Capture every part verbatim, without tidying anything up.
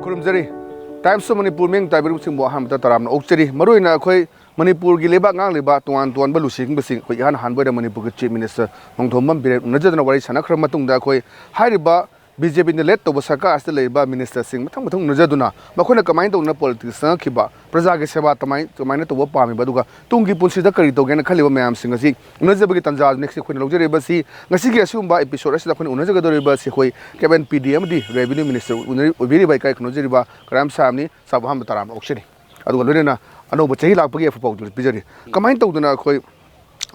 ꯈꯨꯔꯨꯝꯖꯔꯤ꯫ Times of Manipur ꯃꯤꯠꯌꯦꯡ ꯇꯥꯕꯤꯔꯤꯕꯁꯤꯡꯕꯨ ꯑꯍꯥꯟꯕꯗ ꯇꯔꯥꯝꯅ ꯑꯣꯛꯆꯔꯤ꯫ ꯃꯔꯨꯑꯣꯏꯅ ꯑꯩꯈꯣꯏ ꯃꯅꯤꯄꯨꯔꯒꯤ ꯂꯩꯕꯥꯛ ꯉꯥꯛꯂꯤꯕ ꯇꯣꯉꯥꯟ ꯇꯣꯉꯥꯟꯕ ꯂꯨꯆꯤꯡꯕꯁꯤꯡ, ꯑꯩꯈꯣꯏ ꯏꯍꯥꯟ ꯍꯥꯟꯕ ꯑꯣꯏꯅ ꯃꯅꯤꯄꯨꯔꯒꯤ Chief Minister ꯅꯣꯡꯊꯣꯝꯕꯝ ꯕꯤꯔꯦꯟ ꯎꯅꯖꯗꯨꯅ ꯋꯥꯔꯤ ꯁꯥꯟꯅꯈ꯭ꯔꯕ ꯃꯇꯨꯡꯗ, ꯑꯩꯈꯣꯏ ꯍꯥꯏꯔꯤꯕ BJPꯅ lead ꯇꯧꯕ ꯁꯔꯀꯥꯔ ꯑꯁꯤꯗ ꯂꯩꯔꯤꯕ ministerꯁꯤꯡ ꯃꯊꯪ ꯃꯊꯪ ꯎꯅꯖꯗꯨꯅ ꯃꯈꯣꯏꯅ ꯀꯃꯥꯏꯅ ꯇꯧꯗꯅ politics ꯆꯪꯉꯛꯈꯤꯕ, ꯄ꯭ꯔꯖꯥꯒꯤ ꯁꯦꯕꯥ ꯀꯃꯥꯏ-, ꯀꯃꯥꯏꯅ ꯇꯧꯕ ꯄꯥꯝꯃꯤꯕ, ꯑꯗꯨꯒ ꯇꯨꯡꯒꯤ ꯄꯨꯟꯁꯤꯗ ꯀꯔꯤ ꯇꯧꯒꯦꯅ ꯈꯜꯂꯤꯕ ꯃꯌꯥꯝꯁꯤꯡ ꯑꯁꯤ ꯎꯅꯖꯕꯒꯤ ꯇꯥꯟꯖꯥ ꯅꯦꯛꯁꯤ ꯑꯩꯈꯣꯏꯅ ꯂꯧꯖꯔꯤꯕꯁꯤ꯫ ꯉꯁꯤꯒꯤ ꯑꯁꯤꯒꯨꯝꯕ episode ꯑꯁꯤꯗ ꯑꯩꯈꯣꯏꯅ ꯎꯅꯖꯒꯗꯧꯔꯤꯕ ꯑꯁꯤ ꯑꯩꯈꯣꯏ Cabinet PD ꯑꯃꯗꯤ Revenue Minister ꯑꯣꯏꯕꯤꯔꯤꯕ ꯏꯀꯥꯏ ꯈꯨꯝꯅꯖꯔꯤꯕ ꯀꯔꯥꯝ ꯁꯥꯍꯕꯅꯤ꯫ ꯁꯥꯍꯕ ꯑꯍꯥꯟꯕ ꯇꯔꯥꯝꯅ ꯑꯣꯛꯆꯔꯤ꯫ ꯑꯗꯨꯒ ꯂꯣꯏꯅꯅ ꯑꯅꯧꯕ ꯆꯍꯤ ꯂꯥꯛꯄꯒꯤ ꯌꯥꯏꯐ ꯄꯥꯎꯖꯦꯜ ꯄꯤꯖꯔꯤ꯫ ꯀꯃꯥꯏꯅ ꯇꯧꯗꯅ ꯑꯩꯈꯣꯏ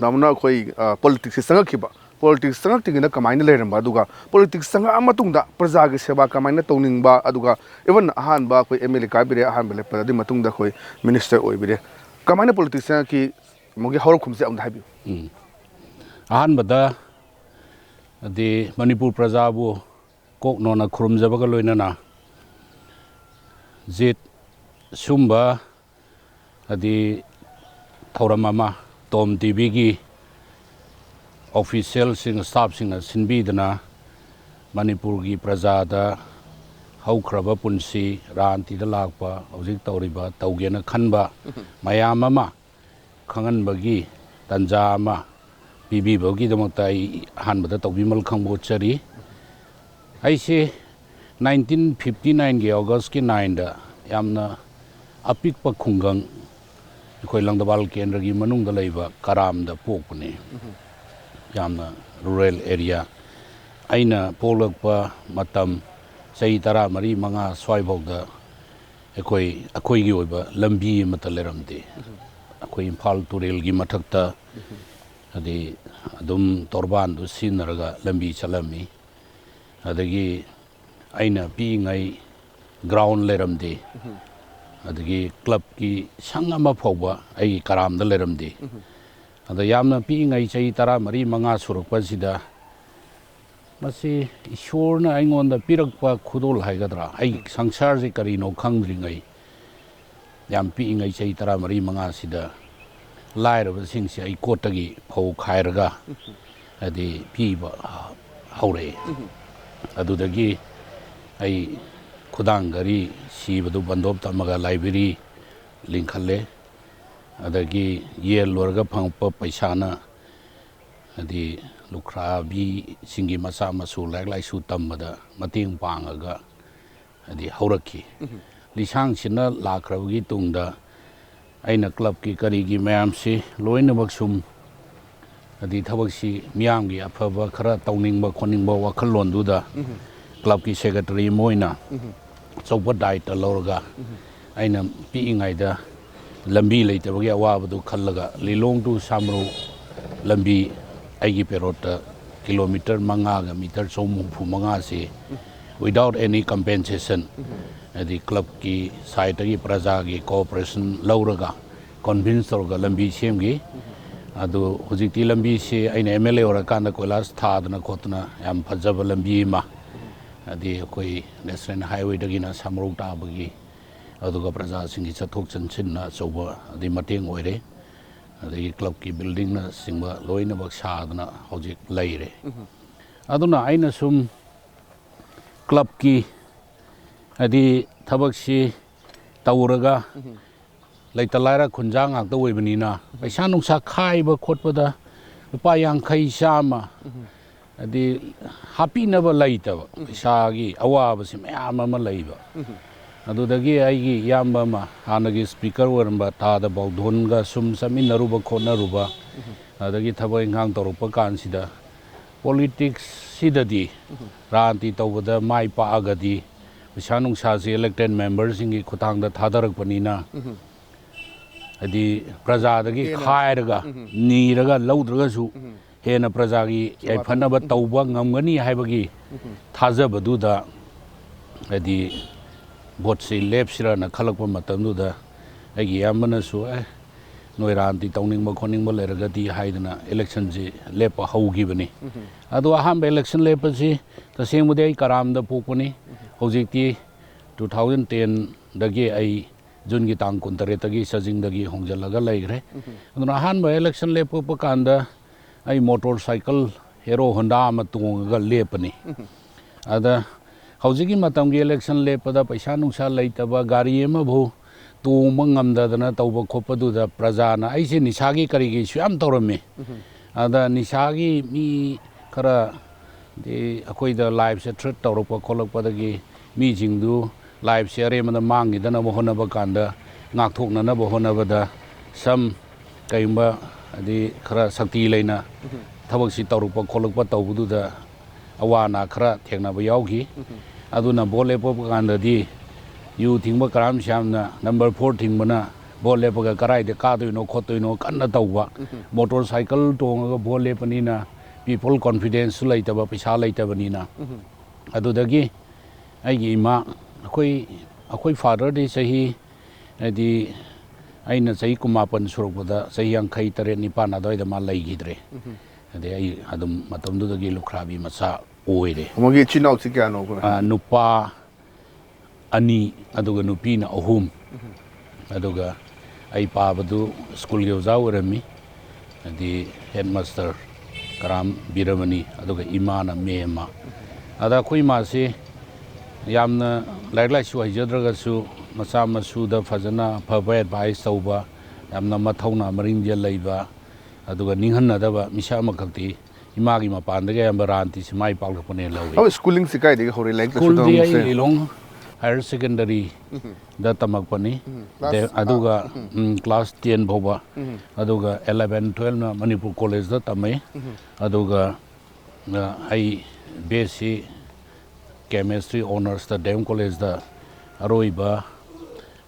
ꯇꯥꯃꯣꯅ ꯑꯩꯈꯣꯏ, ꯑ, politicsꯁꯤ ꯆꯪꯉꯛꯈꯤꯕ, politics ꯆꯪꯉꯛꯇ꯭ꯔꯤꯉꯩꯗ ꯀꯃꯥꯏꯅ ꯂꯩꯔꯝꯕ, ꯑꯗꯨꯒ politics ꯆꯪꯉꯛꯑ ꯃꯇꯨꯡꯗ ꯄ꯭ꯔꯖꯥꯒꯤ ꯁꯦꯕꯥ ꯀꯃꯥꯏꯅ ꯇꯧꯅꯤꯡꯕ, ꯑꯗꯨꯒ even ꯑꯍꯥꯟꯕ ꯑꯩꯈꯣꯏ MLA ꯀꯥꯕꯤꯔꯦ, ꯑꯍꯥꯟꯕ ꯂꯦꯞꯄꯗ, ꯑꯗꯨꯒꯤ ꯃꯇꯨꯡꯗ ꯑꯩꯈꯣꯏ minister ꯑꯣꯏꯕꯤꯔꯦ, ꯀꯃꯥꯏꯅ politics ꯆꯪꯉꯛꯈꯤ? ꯇꯥꯃꯣꯒꯤ ꯍꯧꯔꯛꯐꯝꯁꯦ ꯑꯃꯨꯛꯇ ꯍꯥꯏꯕꯤꯌꯨ꯫ ꯎꯝ꯫ ꯑꯍꯥꯟꯕꯗ ꯍꯥꯏꯗꯤ ꯃꯅꯤꯄꯨꯔ ꯄ꯭ꯔꯖꯥꯕꯨ ꯀꯣꯛ ꯅꯣꯟꯅ ꯈꯨꯔꯨꯝꯖꯕꯒ ꯂꯣꯏꯅꯅ ꯖꯤꯠ ꯁꯨꯝꯕ ꯍꯥꯏꯗꯤ ꯊꯧꯔꯝ ꯑꯃ ꯇꯣꯝ TVꯒꯤ officialꯁꯤꯡ, staffꯁꯤꯡꯅ ꯁꯤꯟꯕꯤꯗꯨꯅ ꯃꯅꯤꯄꯨꯔꯒꯤ ꯄ꯭ꯔꯖꯥꯗ ꯍꯧꯈ꯭ꯔꯕ ꯄꯨꯟꯁꯤ, ꯔꯥꯟꯇꯤꯗ ꯂꯥꯛꯄ, ꯍꯧꯖꯤꯛ ꯇꯧꯔꯤꯕ, ꯇꯧꯒꯦꯅ ꯈꯟꯕ ꯃꯌꯥꯝ ꯑꯃ ꯈꯪꯍꯟꯕꯒꯤ ꯇꯥꯟꯖꯥ ꯑꯃ ꯄꯤꯕꯤꯕꯒꯤꯗꯃꯛꯇ ꯑꯩ ꯑꯍꯥꯟꯕꯗ ꯇꯧꯕꯤꯃꯜ ꯈꯪꯕ ꯎꯠꯆꯔꯤ꯫ ꯑꯩꯁꯦ nineteen fifty nineꯒꯤ Augustꯀꯤ nineꯗ ꯌꯥꯝꯅ ꯑꯄꯤꯛꯄ ꯈꯨꯡꯒꯪ, ꯑꯩꯈꯣꯏ ꯂꯪꯗꯕꯥꯜ ꯀꯦꯟꯗ꯭ꯔꯒꯤ ꯃꯅꯨꯡꯗ ꯂꯩꯕ ꯀꯔꯥꯝꯗ ꯄꯣꯛꯄꯅꯤ꯫ ꯌꯥꯝꯅ rural area꯫ ꯑꯩꯅ ꯄꯣꯛꯂꯛꯄ ꯃꯇꯝ ꯆꯍꯤ ꯇꯔꯥꯃꯔꯤ ꯃꯉꯥ ꯁ꯭ꯋꯥꯏꯐꯥꯎꯗ ꯑꯩꯈꯣꯏ, ꯑꯩꯈꯣꯏꯒꯤ ꯑꯣꯏꯕ ꯂꯝꯕꯤ ꯑꯃꯠꯇ ꯂꯩꯔꯝꯗꯦ꯫ ꯑꯩꯈꯣꯏ ꯏꯝꯐꯥꯜ ꯇꯨꯔꯦꯜꯒꯤ ꯃꯊꯛꯇ ꯍꯥꯏꯗꯤ ꯑꯗꯨꯝ ꯇꯣꯔꯕꯥꯟꯗꯨ ꯁꯤꯖꯤꯟꯅꯔꯒ ꯂꯝꯕꯤ ꯆꯠꯂꯝꯃꯤ꯫ ꯑꯗꯒꯤ ꯑꯩꯅ ꯄꯤꯛꯏꯉꯩ ground ꯂꯩꯔꯝꯗꯦ꯫ ꯑꯗꯒꯤ clubꯀꯤ ꯁꯪ ꯑꯃ ꯐꯥꯎꯕ ꯑꯩꯒꯤ ꯀꯔꯥꯝꯗ ꯂꯩꯔꯝꯗꯦ꯫ ꯑꯗ ꯌꯥꯝꯅ ꯄꯤꯛꯏꯉꯩ ꯆꯍꯤ ꯇꯔꯥꯃꯔꯤ ꯃꯉꯥ ꯁꯨꯔꯛꯄꯁꯤꯗ ꯃꯁꯤ ꯏꯁꯣꯔꯅ ꯑꯩꯉꯣꯟꯗ ꯄꯤꯔꯛꯄ ꯈꯨꯗꯣꯜ ꯍꯥꯏꯒꯗ꯭ꯔꯥ, ꯑꯩꯒꯤ ꯁꯪꯁꯥꯔꯁꯤ ꯀꯔꯤꯅꯣ ꯈꯪꯗ꯭ꯔꯤꯉꯩ, ꯌꯥꯝ ꯄꯤꯛꯏꯉꯩ ꯆꯍꯤ ꯇꯔꯥꯃꯔꯤ ꯃꯉꯥꯁꯤꯗ ꯂꯥꯏꯔꯕꯁꯤꯡꯁꯦ ꯑꯩ ꯀꯣꯠꯇꯒꯤ ꯐꯧ ꯈꯥꯏꯔꯒ ꯍꯥꯏꯗꯤ ꯄꯤꯕ ꯍꯧꯔꯛꯑꯦ꯫ ꯑꯗꯨꯗꯒꯤ ꯑꯩ ꯈꯨꯗꯥꯡ ꯘꯔꯤ ꯁꯤꯕꯗꯨ ꯕꯟꯗꯣꯞ ꯊꯝꯃꯒ ꯂꯥꯏꯕ꯭ꯔꯦꯔꯤ ꯂꯤꯡꯈꯠꯂꯦ꯫ ꯑꯗꯒꯤ ꯌꯦꯜ ꯂꯣꯏꯔꯒ ꯐꯪꯉꯛꯄ ꯄꯩꯁꯥꯅ ꯍꯥꯏꯗꯤ ꯂꯨꯈ꯭ꯔꯥꯕꯤꯁꯤꯡꯒꯤ ꯃꯆꯥ ꯃꯁꯨ ꯂꯥꯏꯔꯤꯛ ꯂꯥꯏꯁꯨ ꯇꯝꯕꯗ ꯃꯇꯦꯡ ꯄꯥꯡꯉꯒ ꯍꯥꯏꯗꯤ ꯍꯧꯔꯛꯈꯤ꯫ ꯂꯤꯁꯥꯡꯁꯤꯟꯅ ꯂꯥꯛꯈ꯭ꯔꯕꯒꯤ ꯇꯨꯡꯗ ꯑꯩꯅ ꯀ꯭ꯂꯕꯀꯤ ꯀꯔꯤꯒꯤ ꯃꯌꯥꯝꯁꯤ ꯂꯣꯏꯅꯃꯛ ꯁꯨꯝ ꯍꯥꯏꯗꯤ ꯊꯕꯛꯁꯤ ꯃꯤꯌꯥꯝꯒꯤ ꯑꯐꯕ ꯈꯔ ꯇꯧꯅꯤꯡꯕ ꯈꯣꯠꯅꯤꯡꯕ ꯋꯥꯈꯜꯂꯣꯟꯗꯨꯗ ꯀ꯭ꯂꯕꯀꯤ ꯁꯦꯀ꯭ꯔꯦꯇꯔꯤ ꯑꯃ ꯑꯣꯏꯅ ꯑꯆꯧꯕ ꯗꯥꯏꯇ ꯂꯧꯔꯒ ꯑꯩꯅ ꯄꯤꯛꯏꯉꯩꯗ ꯂꯝꯕꯤ ꯂꯩꯇꯕꯒꯤ ꯑꯋꯥꯕꯗꯨ ꯈꯜꯂꯒ ꯂꯤꯂꯣꯡ to ꯁꯥꯃꯔꯧ ꯂꯝꯕꯤ ꯑꯩꯒꯤ ꯄꯦꯔꯣꯠꯇ ꯀꯤꯂꯣꯃꯤꯇꯔ ꯃꯉꯥꯒ ꯃꯤꯇꯔ ꯆꯍꯨꯝ ꯍꯨꯝꯐꯨ ꯃꯉꯥꯁꯤ without any compensation ꯍꯥꯏꯗꯤ ꯀ꯭ꯂꯕꯀꯤ ꯁꯥꯏꯠꯇꯒꯤ ꯄ꯭ꯔꯖꯥꯒꯤ ꯀꯣꯑꯣꯄꯔꯦꯁꯟ ꯂꯧꯔꯒ ꯀꯟꯚꯤꯟꯁ ꯇꯧꯔꯒ ꯂꯝꯕꯤ ꯁꯦꯝꯈꯤ꯫ ꯑꯗꯨ ꯍꯧꯖꯤꯛꯇꯤ ꯂꯝꯕꯤꯁꯤ ꯑꯩꯅ ꯑꯦꯝ ꯑꯦꯜ ꯑꯦ ꯑꯣꯏꯔꯀꯥꯟꯗ ꯀꯣꯏꯂꯥꯁ ꯊꯥꯗꯅ ꯈꯣꯠꯇꯅ ꯌꯥꯝ ꯐꯖꯕ ꯂꯝꯕꯤ ꯑꯃ ꯍꯥꯏꯗꯤ ꯑꯩꯈꯣꯏ ꯅꯦꯁꯅꯦꯜ ꯍꯥꯏꯋꯦꯗꯒꯤꯅ ꯁꯥꯃꯔꯧ ꯇꯥꯕꯒꯤ ꯑꯗꯨꯒ ꯄ꯭ꯔꯖꯥꯁꯤꯡꯒꯤ ꯆꯠꯊꯣꯛ ꯆꯠꯁꯤꯟꯅ ꯑꯆꯧꯕ ꯑꯗꯩ ꯃꯇꯦꯡ ꯑꯣꯏꯔꯦ꯫ ꯑꯗꯒꯤ ꯀ꯭ꯂꯕꯀꯤ ꯕꯤꯜꯗꯤꯡꯅꯆꯤꯡꯕ ꯂꯣꯏꯅꯃꯛ ꯁꯥꯗꯅ ꯍꯧꯖꯤꯛ ꯂꯩꯔꯦ꯫ ꯑꯗꯨꯅ ꯑꯩꯅ ꯁꯨꯝ ꯀ꯭ꯂꯕꯀꯤ ꯍꯥꯏꯗꯤ ꯊꯕꯛꯁꯤ ꯇꯧꯔꯒ ꯂꯩꯇ ꯂꯥꯏꯔ ꯈꯨꯟꯖꯥ ꯉꯥꯛꯇ ꯑꯣꯏꯕꯅꯤꯅ ꯄꯩꯁꯥ ꯅꯨꯡꯁꯥ ꯈꯥꯏꯕ ꯈꯣꯠꯄꯗ ꯂꯨꯄꯥ ꯌꯥꯡꯈꯩ ꯆꯥꯝꯃ ꯍꯥꯏꯗꯤ ꯍꯥꯞꯄꯤꯅꯕ ꯂꯩꯇꯕ ꯄꯩꯁꯥꯒꯤ ꯑꯋꯥꯕꯁꯤ ꯃꯌꯥꯝ ꯑꯃ ꯂꯩꯕ꯫ ꯑꯗꯨꯗꯒꯤ ꯑꯩꯒꯤ ꯏꯌꯥꯝꯕ ꯑꯃ ꯍꯥꯟꯅꯒꯤ ꯁ꯭ꯄꯤꯀꯔ ꯑꯣꯏꯔꯝꯕ ꯇꯥꯗ ꯕꯧꯙꯣꯟꯒ ꯁꯨꯝ ꯆꯠꯃꯤꯟꯅꯔꯨꯕ ꯈꯣꯠꯅꯔꯨꯕ ꯑꯗꯒꯤ ꯊꯕꯛ ꯏꯪꯈꯥꯡ ꯇꯧꯔꯛꯄ ꯀꯥꯟꯁꯤꯗ ꯄꯣꯂꯤꯇꯤꯛꯁꯁꯤꯗꯗꯤ ꯔꯥꯖꯅꯤꯇꯤ ꯇꯧꯕꯗ ꯃꯥꯏ ꯄꯥꯛꯑꯒꯗꯤ ꯄꯩꯁꯥ ꯅꯨꯡꯁꯥꯁꯤ ꯏꯂꯦꯛꯇꯦꯠ ꯃꯦꯝꯕꯔꯁꯤꯡꯒꯤ ꯈꯨꯠꯊꯥꯡꯗ ꯊꯥꯗꯔꯛꯄꯅꯤꯅ ꯍꯥꯏꯗꯤ ꯄ꯭ꯔꯖꯥꯗꯒꯤ ꯈꯥꯏꯔꯒ ꯅꯤꯔꯒ ꯂꯧꯗ꯭ꯔꯒꯁꯨ ꯍꯦꯟꯅ ꯄ꯭ꯔꯖꯥꯒꯤ ꯌꯥꯏꯐꯅꯕ ꯇꯧꯕ ꯉꯝꯒꯅꯤ ꯍꯥꯏꯕꯒꯤ ꯊꯥꯖꯕꯗꯨꯗ ꯍꯥꯏꯗꯤ ꯚꯣꯠꯁꯤ ꯂꯦꯞꯁꯤꯔꯅ ꯈꯜꯂꯛꯄ ꯃꯇꯝꯗꯨꯗ ꯑꯩꯒꯤ ꯏꯌꯥꯝꯕꯅꯁꯨ ꯑꯦ ꯅꯣꯏ ꯔꯥꯖꯅꯤꯇꯤ ꯇꯧꯅꯤꯡꯕ ꯈꯣꯠꯅꯤꯡꯕ ꯂꯩꯔꯒꯗꯤ ꯍꯥꯏꯗꯅ ꯏꯂꯦꯛꯁꯟꯁꯤ ꯂꯦꯞꯄ ꯍꯧꯈꯤꯕꯅꯤ꯫ ꯑꯗꯣ ꯑꯍꯥꯟꯕ ꯏꯂꯦꯛꯁꯟ ꯂꯦꯞꯄꯁꯤ ꯇꯁꯦꯡꯕꯗꯤ ꯑꯩ ꯀꯔꯥꯝꯗ ꯄꯣꯛꯄꯅꯤ꯫ ꯍꯧꯖꯤꯛꯇꯤ ꯇꯨ ꯊꯥꯎꯖꯟ ꯇꯦꯟꯗꯒꯤ ꯑꯩ ꯖꯨꯟꯒꯤ ꯇꯥꯡ ꯀꯨꯟꯇꯔꯦꯠꯇꯒꯤ ꯆꯥꯖꯤꯡꯗꯒꯤ ꯍꯣꯡꯖꯤꯜꯂꯒ ꯂꯩꯈ꯭ꯔꯦ꯫ ꯑꯗꯨꯅ ꯑꯍꯥꯟꯕ ꯏꯂꯦꯛꯁꯟ ꯂꯦꯞꯄꯛꯄ ꯀꯥꯟꯗ ꯑꯩ ꯃꯣꯇꯣꯔ ꯁꯥꯏꯀꯜ ꯍꯦꯔꯣ ꯍꯣꯟꯗꯥ ꯑꯃ ꯇꯣꯡꯉꯒ ꯂꯦꯞꯄꯅꯤ꯫ ꯑꯗ ꯍꯧꯖꯤꯛꯀꯤ ꯃꯇꯝꯒꯤ election ꯂꯦꯞꯄꯗ ꯄꯩꯁꯥ ꯅꯨꯡꯁꯥ ꯂꯩꯇꯕ, ꯒꯥꯔꯤ ꯑꯃꯐꯥꯎ ꯇꯣꯡꯕ ꯉꯝꯗꯗꯅ ꯇꯧꯕ ꯈꯣꯠꯄꯗꯨꯗ ꯄ꯭ꯔꯖꯥꯅ, ꯑꯩꯁꯦ ꯅꯤꯁꯥꯒꯤ ꯀꯔꯤꯒꯤꯁꯨ ꯌꯥꯝ ꯇꯧꯔꯝꯃꯤ꯫ ꯑꯗ ꯅꯤꯁꯥꯒꯤ ꯃꯤ ꯈꯔ ꯗꯤ ꯑꯩꯈꯣꯏꯗ lifeꯁꯦ threat ꯇꯧꯔꯛꯄ ꯈꯣꯠꯂꯛꯄꯗꯒꯤ ꯃꯤꯁꯤꯡꯗꯨ lifeꯁꯦ ꯑꯔꯦꯝꯕꯗ ꯃꯥꯡꯈꯤꯗꯅꯕ ꯍꯣꯠꯅꯕ ꯀꯥꯟꯗ, ꯉꯥꯛꯊꯣꯛꯅꯅꯕ ꯍꯣꯠꯅꯕꯗ some ꯀꯩꯒꯨꯝꯕ ꯍꯥꯏꯗꯤ ꯈꯔ ꯁꯛꯇꯤ ꯂꯩꯅ ꯊꯕꯛꯁꯤ ꯇꯧꯔꯛꯄ ꯈꯣꯠꯂꯛꯄ ꯇꯧꯕꯗꯨꯗ ꯑꯋꯥ ꯑꯅꯥ ꯈꯔ ꯊꯦꯡꯅꯕ ꯌꯥꯎꯈꯤ꯫ ꯑꯗꯨꯅ vote ꯂꯦꯞꯄꯛꯄ ꯀꯥꯟꯗꯗꯤ ꯌꯨ ꯊꯤꯡꯕ ꯀꯔꯥꯝ ꯁ꯭ꯌꯥꯝꯅ number four ꯊꯤꯡꯕꯅ vote ꯂꯦꯞꯄꯒ ꯀꯔꯥꯏꯗ ꯀꯥꯗꯣꯏꯅꯣ ꯈꯣꯠꯇꯣꯏꯅꯣ ꯀꯟꯅ ꯇꯧꯕ, motorcycle ꯇꯣꯡꯉꯒ vote ꯂꯦꯞꯄꯅꯤꯅ people confidenceꯁꯨ ꯂꯩꯇꯕ, ꯄꯩꯁꯥ ꯂꯩꯇꯕꯅꯤꯅ꯫ ꯑꯗꯨꯗꯒꯤ ꯑꯩꯒꯤ ꯏꯃꯥ, ꯑꯩꯈꯣꯏ, ꯑꯩꯈꯣꯏ fatherꯗꯤ ꯆꯍꯤ, ꯍꯥꯏꯗꯤ, ꯑꯩꯅ ꯆꯍꯤ ꯀꯨꯟꯃꯥꯄꯟ ꯁꯨꯔꯛꯄꯗ ꯆꯍꯤ ꯌꯥꯡꯈꯩ ꯇꯔꯦꯠ ꯅꯤꯄꯥꯟ ꯑꯗꯨꯋꯥꯏꯗ ꯃꯥ ꯂꯩꯈꯤꯗ꯭ꯔꯦ꯫ ꯑꯗꯩ ꯑꯩ ꯑꯗꯨꯝ ꯃꯇꯝꯗꯨꯗꯒꯤ ꯂꯨꯈ꯭ꯔꯥꯕꯤ ꯃꯆꯥ ꯑꯣꯏꯔꯦ꯫ ꯃꯣꯏꯒꯤ ꯏꯆꯤꯟ ꯏꯅꯥꯎꯁꯤ ꯀꯌꯥꯅꯣ ꯑꯩꯈꯣꯏ? ꯑ, ꯅꯨꯄꯥ ꯑꯅꯤ, ꯑꯗꯨꯒ ꯅꯨꯄꯤꯅ ꯑꯍꯨꯝ꯫ ꯑꯗꯨꯒ ꯑꯩ ꯄꯥꯕꯗꯨ ꯁ꯭ꯀꯨꯜꯒꯤ ꯑꯣꯖꯥ ꯑꯣꯏꯔꯝꯃꯤ, ꯍꯥꯏꯗꯤ headmaster ꯀꯔꯥꯝ ꯕꯤꯔꯃꯅꯤ, ꯑꯗꯨꯒ ꯏꯃꯥꯅ ꯃꯦꯝꯃ꯫ ꯑꯗ ꯑꯩꯈꯣꯏ ꯏꯃꯥꯁꯤ ꯌꯥꯝꯅ ꯂꯥꯏꯔꯤꯛ ꯂꯥꯏꯁꯨ ꯍꯩꯖꯗ꯭ꯔꯒꯁꯨ ꯃꯆꯥ ꯃꯁꯨꯗ ꯐꯖꯅ ꯑꯐꯕ advice ꯇꯧꯕ, ꯌꯥꯝꯅ ꯃꯊꯧꯅꯥ ꯃꯔꯤꯡꯖꯦꯜ ꯂꯩꯕ, ꯑꯗꯨꯒ ꯅꯤꯡꯍꯟꯅꯗꯕ ꯃꯤꯁꯛ ꯑꯃꯈꯛꯇꯤ ꯏꯃꯥꯒꯤ ꯃꯄꯥꯟꯗꯒꯤ ꯑꯌꯥꯝꯕ ꯔꯥꯟꯇꯤꯁꯤ ꯃꯥꯏ ꯄꯥꯛꯂꯛꯄꯅꯦꯅ ꯂꯧꯏ꯫ ꯑꯗꯣ schooling ꯁꯤ ꯀꯥꯏꯗꯒꯤ ꯍꯧꯔꯦ ꯂꯥꯏꯔꯤꯛ ꯂꯥꯏꯁꯨ ꯁ꯭ꯀꯨꯜꯗꯤ ꯑꯩ ꯇꯝꯕꯁꯦ? ꯂꯤꯂꯣꯡ higher secondary ꯗ ꯇꯝꯃꯛꯄꯅꯤ꯫ ꯎꯝ, class, ꯗꯦ-, ꯑꯗꯨꯒ, ꯑꯥ, ꯎꯝ꯫ ꯎꯝ, class ten ꯐꯥꯎꯕ, ꯎꯝ꯫ ꯑꯗꯨꯒ eleven, twelve ꯅ ꯃꯅꯤꯄꯨꯔ ꯀꯣꯂꯦꯖꯇ ꯇꯝꯃꯛꯏ꯫ ꯎꯝ꯫ ꯑꯗꯨꯒ, ꯑ, ꯑꯩ B S C Chemistry honours ꯇ D M College ꯇ ꯑꯔꯣꯏꯕ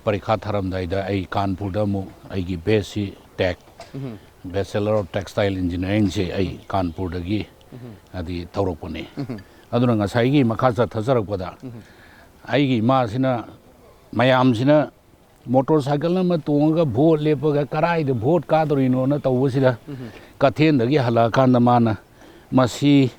ꯄꯔꯤꯈꯥ ꯊꯥꯔꯝꯗꯥꯏꯗ ꯑꯩ ꯀꯥꯟꯄꯨꯔꯗ ꯑꯃꯨꯛ ꯑꯩꯒꯤ B S C Tech, um. Bachelor of Textile Engineering ꯁꯦ ꯑꯩ ꯀꯥꯟꯄꯨꯔꯗꯒꯤ ꯎꯝ꯫ ꯍꯥꯏꯗꯤ ꯇꯧꯔꯛꯄꯅꯤ꯫ ꯎꯝ꯫ ꯑꯗꯨꯅ ꯉꯁꯥꯏꯒꯤ ꯃꯈꯥ ꯆꯠꯊꯖꯔꯛꯄꯗ ꯎꯝ꯫ ꯑꯩꯒꯤ ꯏꯃꯥꯁꯤꯅ, ꯃꯌꯥꯝꯁꯤꯅ motorcycle ꯑꯃ ꯇꯣꯡꯉꯒ vote ꯂꯦꯞꯄꯒ ꯀꯔꯥꯏꯗ vote ꯀꯥꯗꯣꯔꯤꯅꯣꯅ ꯇꯧꯕꯁꯤꯗ, ꯎꯝ꯫ ꯀꯩꯊꯦꯜꯗꯒꯤ ꯍꯜꯂꯛꯑꯀꯥꯟꯗ ꯃꯥꯅ ꯃꯁꯤ,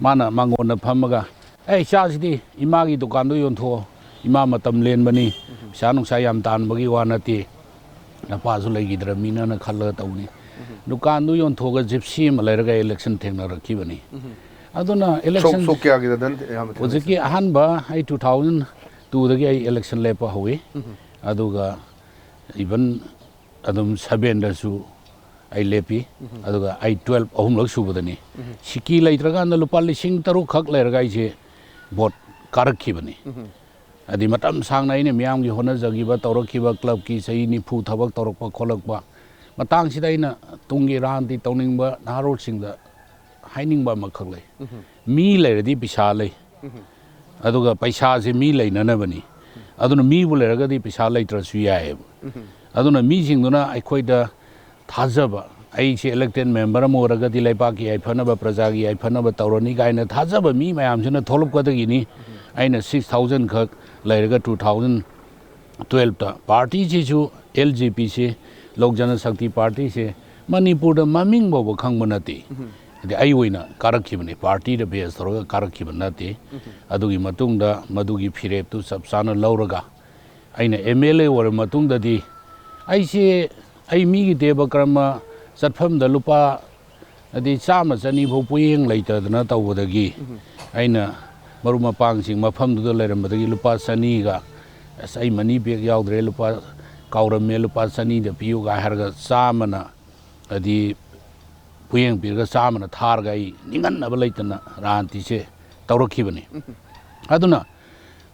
ꯃꯥꯅ ꯃꯉꯣꯟꯗ ꯐꯝꯃꯒ, "ꯑꯦ, ꯏꯆꯥꯁꯤꯗꯤ ꯏꯃꯥꯒꯤ ꯗꯨꯀꯥꯟꯗꯣ ꯌꯣꯟꯊꯣꯛꯑꯣ, ꯏꯃꯥ ꯃꯇꯝ ꯂꯦꯟꯕꯅꯤ, ꯎꯝ꯫ ꯄꯩꯁꯥ ꯅꯨꯡꯁꯥ ꯌꯥꯝ ꯇꯥꯟꯕꯒꯤ ꯋꯥ ꯅꯠꯇꯦ, ꯅꯄꯥꯁꯨ ꯂꯩꯈꯤꯗ꯭ꯔꯕꯅꯤꯅ" ꯈꯜꯂꯒ ꯇꯧꯕꯅꯤ꯫ ꯎꯝ꯫ ꯗꯨꯀꯥꯟꯗꯨ ꯌꯣꯟꯊꯣꯛꯑꯒ Gypsy ꯑꯃ ꯂꯩꯔꯒ election ꯊꯦꯡꯅꯔꯛꯈꯤꯕꯅꯤ꯫ ꯎꯝ꯫ ꯑꯗꯨꯅ ꯁꯣꯛ election ꯁꯣꯛ ꯀꯌꯥꯒꯤꯗ ꯅꯪ ꯑꯌꯥꯝꯕ ꯊꯦꯡꯅꯩ? ꯍꯧꯖꯤꯛꯀꯤ ꯑꯍꯥꯟꯕ ꯑꯩ ꯇꯨ ꯊꯥꯎꯖꯟ ꯇꯨꯗꯒꯤ ꯑꯩ election ꯂꯦꯞꯄ ꯍꯧꯏ꯫ ꯑꯗꯨꯒ even ꯑꯗꯨꯝ ꯁꯕꯦꯟꯗꯁꯨ ꯑꯩ ꯂꯦꯞꯄꯤ꯫ ꯑꯗꯨꯒ ꯑꯩ ꯇꯨꯋꯦꯜꯞ ꯑꯍꯨꯝꯂꯛ ꯁꯨꯕꯗꯅꯤ꯫ ꯁꯤꯀꯤ ꯂꯩꯇ꯭ꯔꯀꯥꯟꯗ ꯂꯨꯄꯥ ꯂꯤꯁꯤꯡ ꯇꯔꯨꯛ ꯈꯛ ꯂꯩꯔꯒ ꯑꯩꯁꯦ ꯚꯣꯠ ꯀꯥꯔꯛꯈꯤꯕꯅꯤ꯫ ꯍꯥꯏꯗꯤ ꯃꯇꯝ ꯁꯥꯡꯅ ꯑꯩꯅ ꯃꯤꯌꯥꯝꯒꯤ ꯍꯣꯠꯅꯖꯈꯤꯕ, ꯇꯧꯔꯛꯈꯤꯕ, ꯀ꯭ꯂꯕꯀꯤ ꯆꯍꯤ ꯅꯤꯐꯨ ꯊꯕꯛ ꯇꯧꯔꯛꯄ ꯈꯣꯠꯂꯛꯄ ꯃꯇꯥꯡꯁꯤꯗ ꯑꯩꯅ ꯇꯨꯡꯒꯤ ꯔꯥꯟꯇꯤ ꯇꯧꯅꯤꯡꯕ ꯅꯍꯥꯔꯣꯜꯁꯤꯡꯗ ꯍꯥꯏꯅꯤꯡꯕ ꯑꯃꯈꯛ ꯂꯩ꯫ ꯃꯤ ꯂꯩꯔꯗꯤ ꯄꯩꯁꯥ ꯂꯩ꯫ ꯑꯗꯨꯒ ꯄꯩꯁꯥꯁꯦ ꯃꯤ ꯂꯩꯅꯅꯕꯅꯤ꯫ ꯑꯗꯨꯅ ꯃꯤꯕꯨ ꯂꯩꯔꯒꯗꯤ ꯄꯩꯁꯥ ꯂꯩꯇ꯭ꯔꯁꯨ ꯌꯥꯏꯑꯕ꯫ ꯑꯗꯨꯅ ꯃꯤꯁꯤꯡꯗꯨꯅ ꯑꯩꯈꯣꯏꯗ ꯊꯥꯖꯕ, ꯑꯩꯁꯦ elected member ꯑꯃ ꯑꯣꯏꯔꯒꯗꯤ ꯂꯩꯕꯥꯛꯀꯤ ꯌꯥꯏꯐꯅꯕ, ꯄ꯭ꯔꯖꯥꯒꯤ ꯌꯥꯏꯐꯅꯕ ꯇꯧꯔꯅꯤ ꯀꯥꯏꯅ ꯊꯥꯖꯕ ꯃꯤ ꯃꯌꯥꯝꯁꯤꯅ ꯊꯣꯛꯂꯛꯄꯗꯒꯤꯅꯤ꯫ ꯑꯩꯅ ꯁꯤꯛꯁ ꯊꯥꯎꯖꯟ ꯈꯛ ꯂꯩꯔꯒ ꯇꯨ ꯊꯥꯎꯖꯟ ꯇꯨꯋꯦꯜꯞꯇ ꯄꯥꯔꯇꯤꯁꯤꯁꯨ, ꯑꯦꯜ ꯖꯦ ꯄꯤꯁꯤ, ꯂꯣꯛ ꯖꯅꯁꯛꯇꯤ ꯄꯥꯔꯇꯤꯁꯦ ꯃꯅꯤꯄꯨꯔꯗ ꯃꯃꯤꯡ ꯐꯥꯎꯕ ꯈꯪꯕ ꯅꯠꯇꯦ꯫ ꯍꯥꯏꯗꯤ ꯑꯩ ꯑꯣꯏꯅ ꯀꯥꯔꯛꯈꯤꯕꯅꯤ, ꯄꯥꯔꯇꯤꯗ ꯕꯦꯁ ꯇꯧꯔꯒ ꯀꯥꯔꯛꯈꯤꯕ ꯅꯠꯇꯦ꯫ ꯑꯗꯨꯒꯤ ꯃꯇꯨꯡꯗ ꯃꯗꯨꯒꯤ ꯐꯤꯔꯦꯞꯇꯨ ꯆꯞ ꯆꯥꯅ ꯂꯧꯔꯒ ꯑꯩꯅ ꯑꯦꯝ ꯑꯦꯜ ꯑꯦ ꯑꯣꯏꯔꯕ ꯃꯇꯨꯡꯗꯗꯤ ꯑꯩꯁꯦ, ꯑꯩ ꯃꯤꯒꯤ ꯗꯦꯕ ꯀꯔꯃ ꯆꯠꯐꯝꯗ ꯂꯨꯄꯥ, ꯍꯥꯏꯗꯤ, ꯆꯥꯝꯃ ꯆꯅꯤ ꯐꯥꯎ ꯄꯣꯌꯦꯡ ꯂꯩꯇꯗꯅ ꯇꯧꯕꯗꯒꯤ ꯑꯩꯅ ꯃꯔꯨꯞ ꯃꯄꯥꯡꯁꯤꯡ ꯃꯐꯝꯗꯨꯗ ꯂꯩꯔꯝꯕꯗꯒꯤ ꯂꯨꯄꯥ ꯆꯅꯤꯒ, "ꯑꯁ, ꯑꯩ ꯃꯅꯤ ꯕꯦꯒ ꯌꯥꯎꯗ꯭ꯔꯦ, ꯂꯨꯄꯥ ꯀꯥꯎꯔꯝꯃꯦ, ꯂꯨꯄꯥ ꯆꯅꯤꯗ ꯄꯤꯌꯨꯒ" ꯍꯥꯏꯔꯒ ꯆꯥꯝꯃꯅ, ꯍꯥꯏꯗꯤ, ꯄꯣꯌꯦꯡ ꯄꯤꯔꯒ ꯆꯥꯝꯃꯅ ꯊꯥꯔꯒ ꯑꯩ ꯅꯤꯡꯍꯟꯅꯕ ꯂꯩꯇꯅ ꯔꯥꯟꯇꯤꯁꯦ ꯇꯧꯔꯛꯈꯤꯕꯅꯤ꯫ ꯑꯗꯨꯅ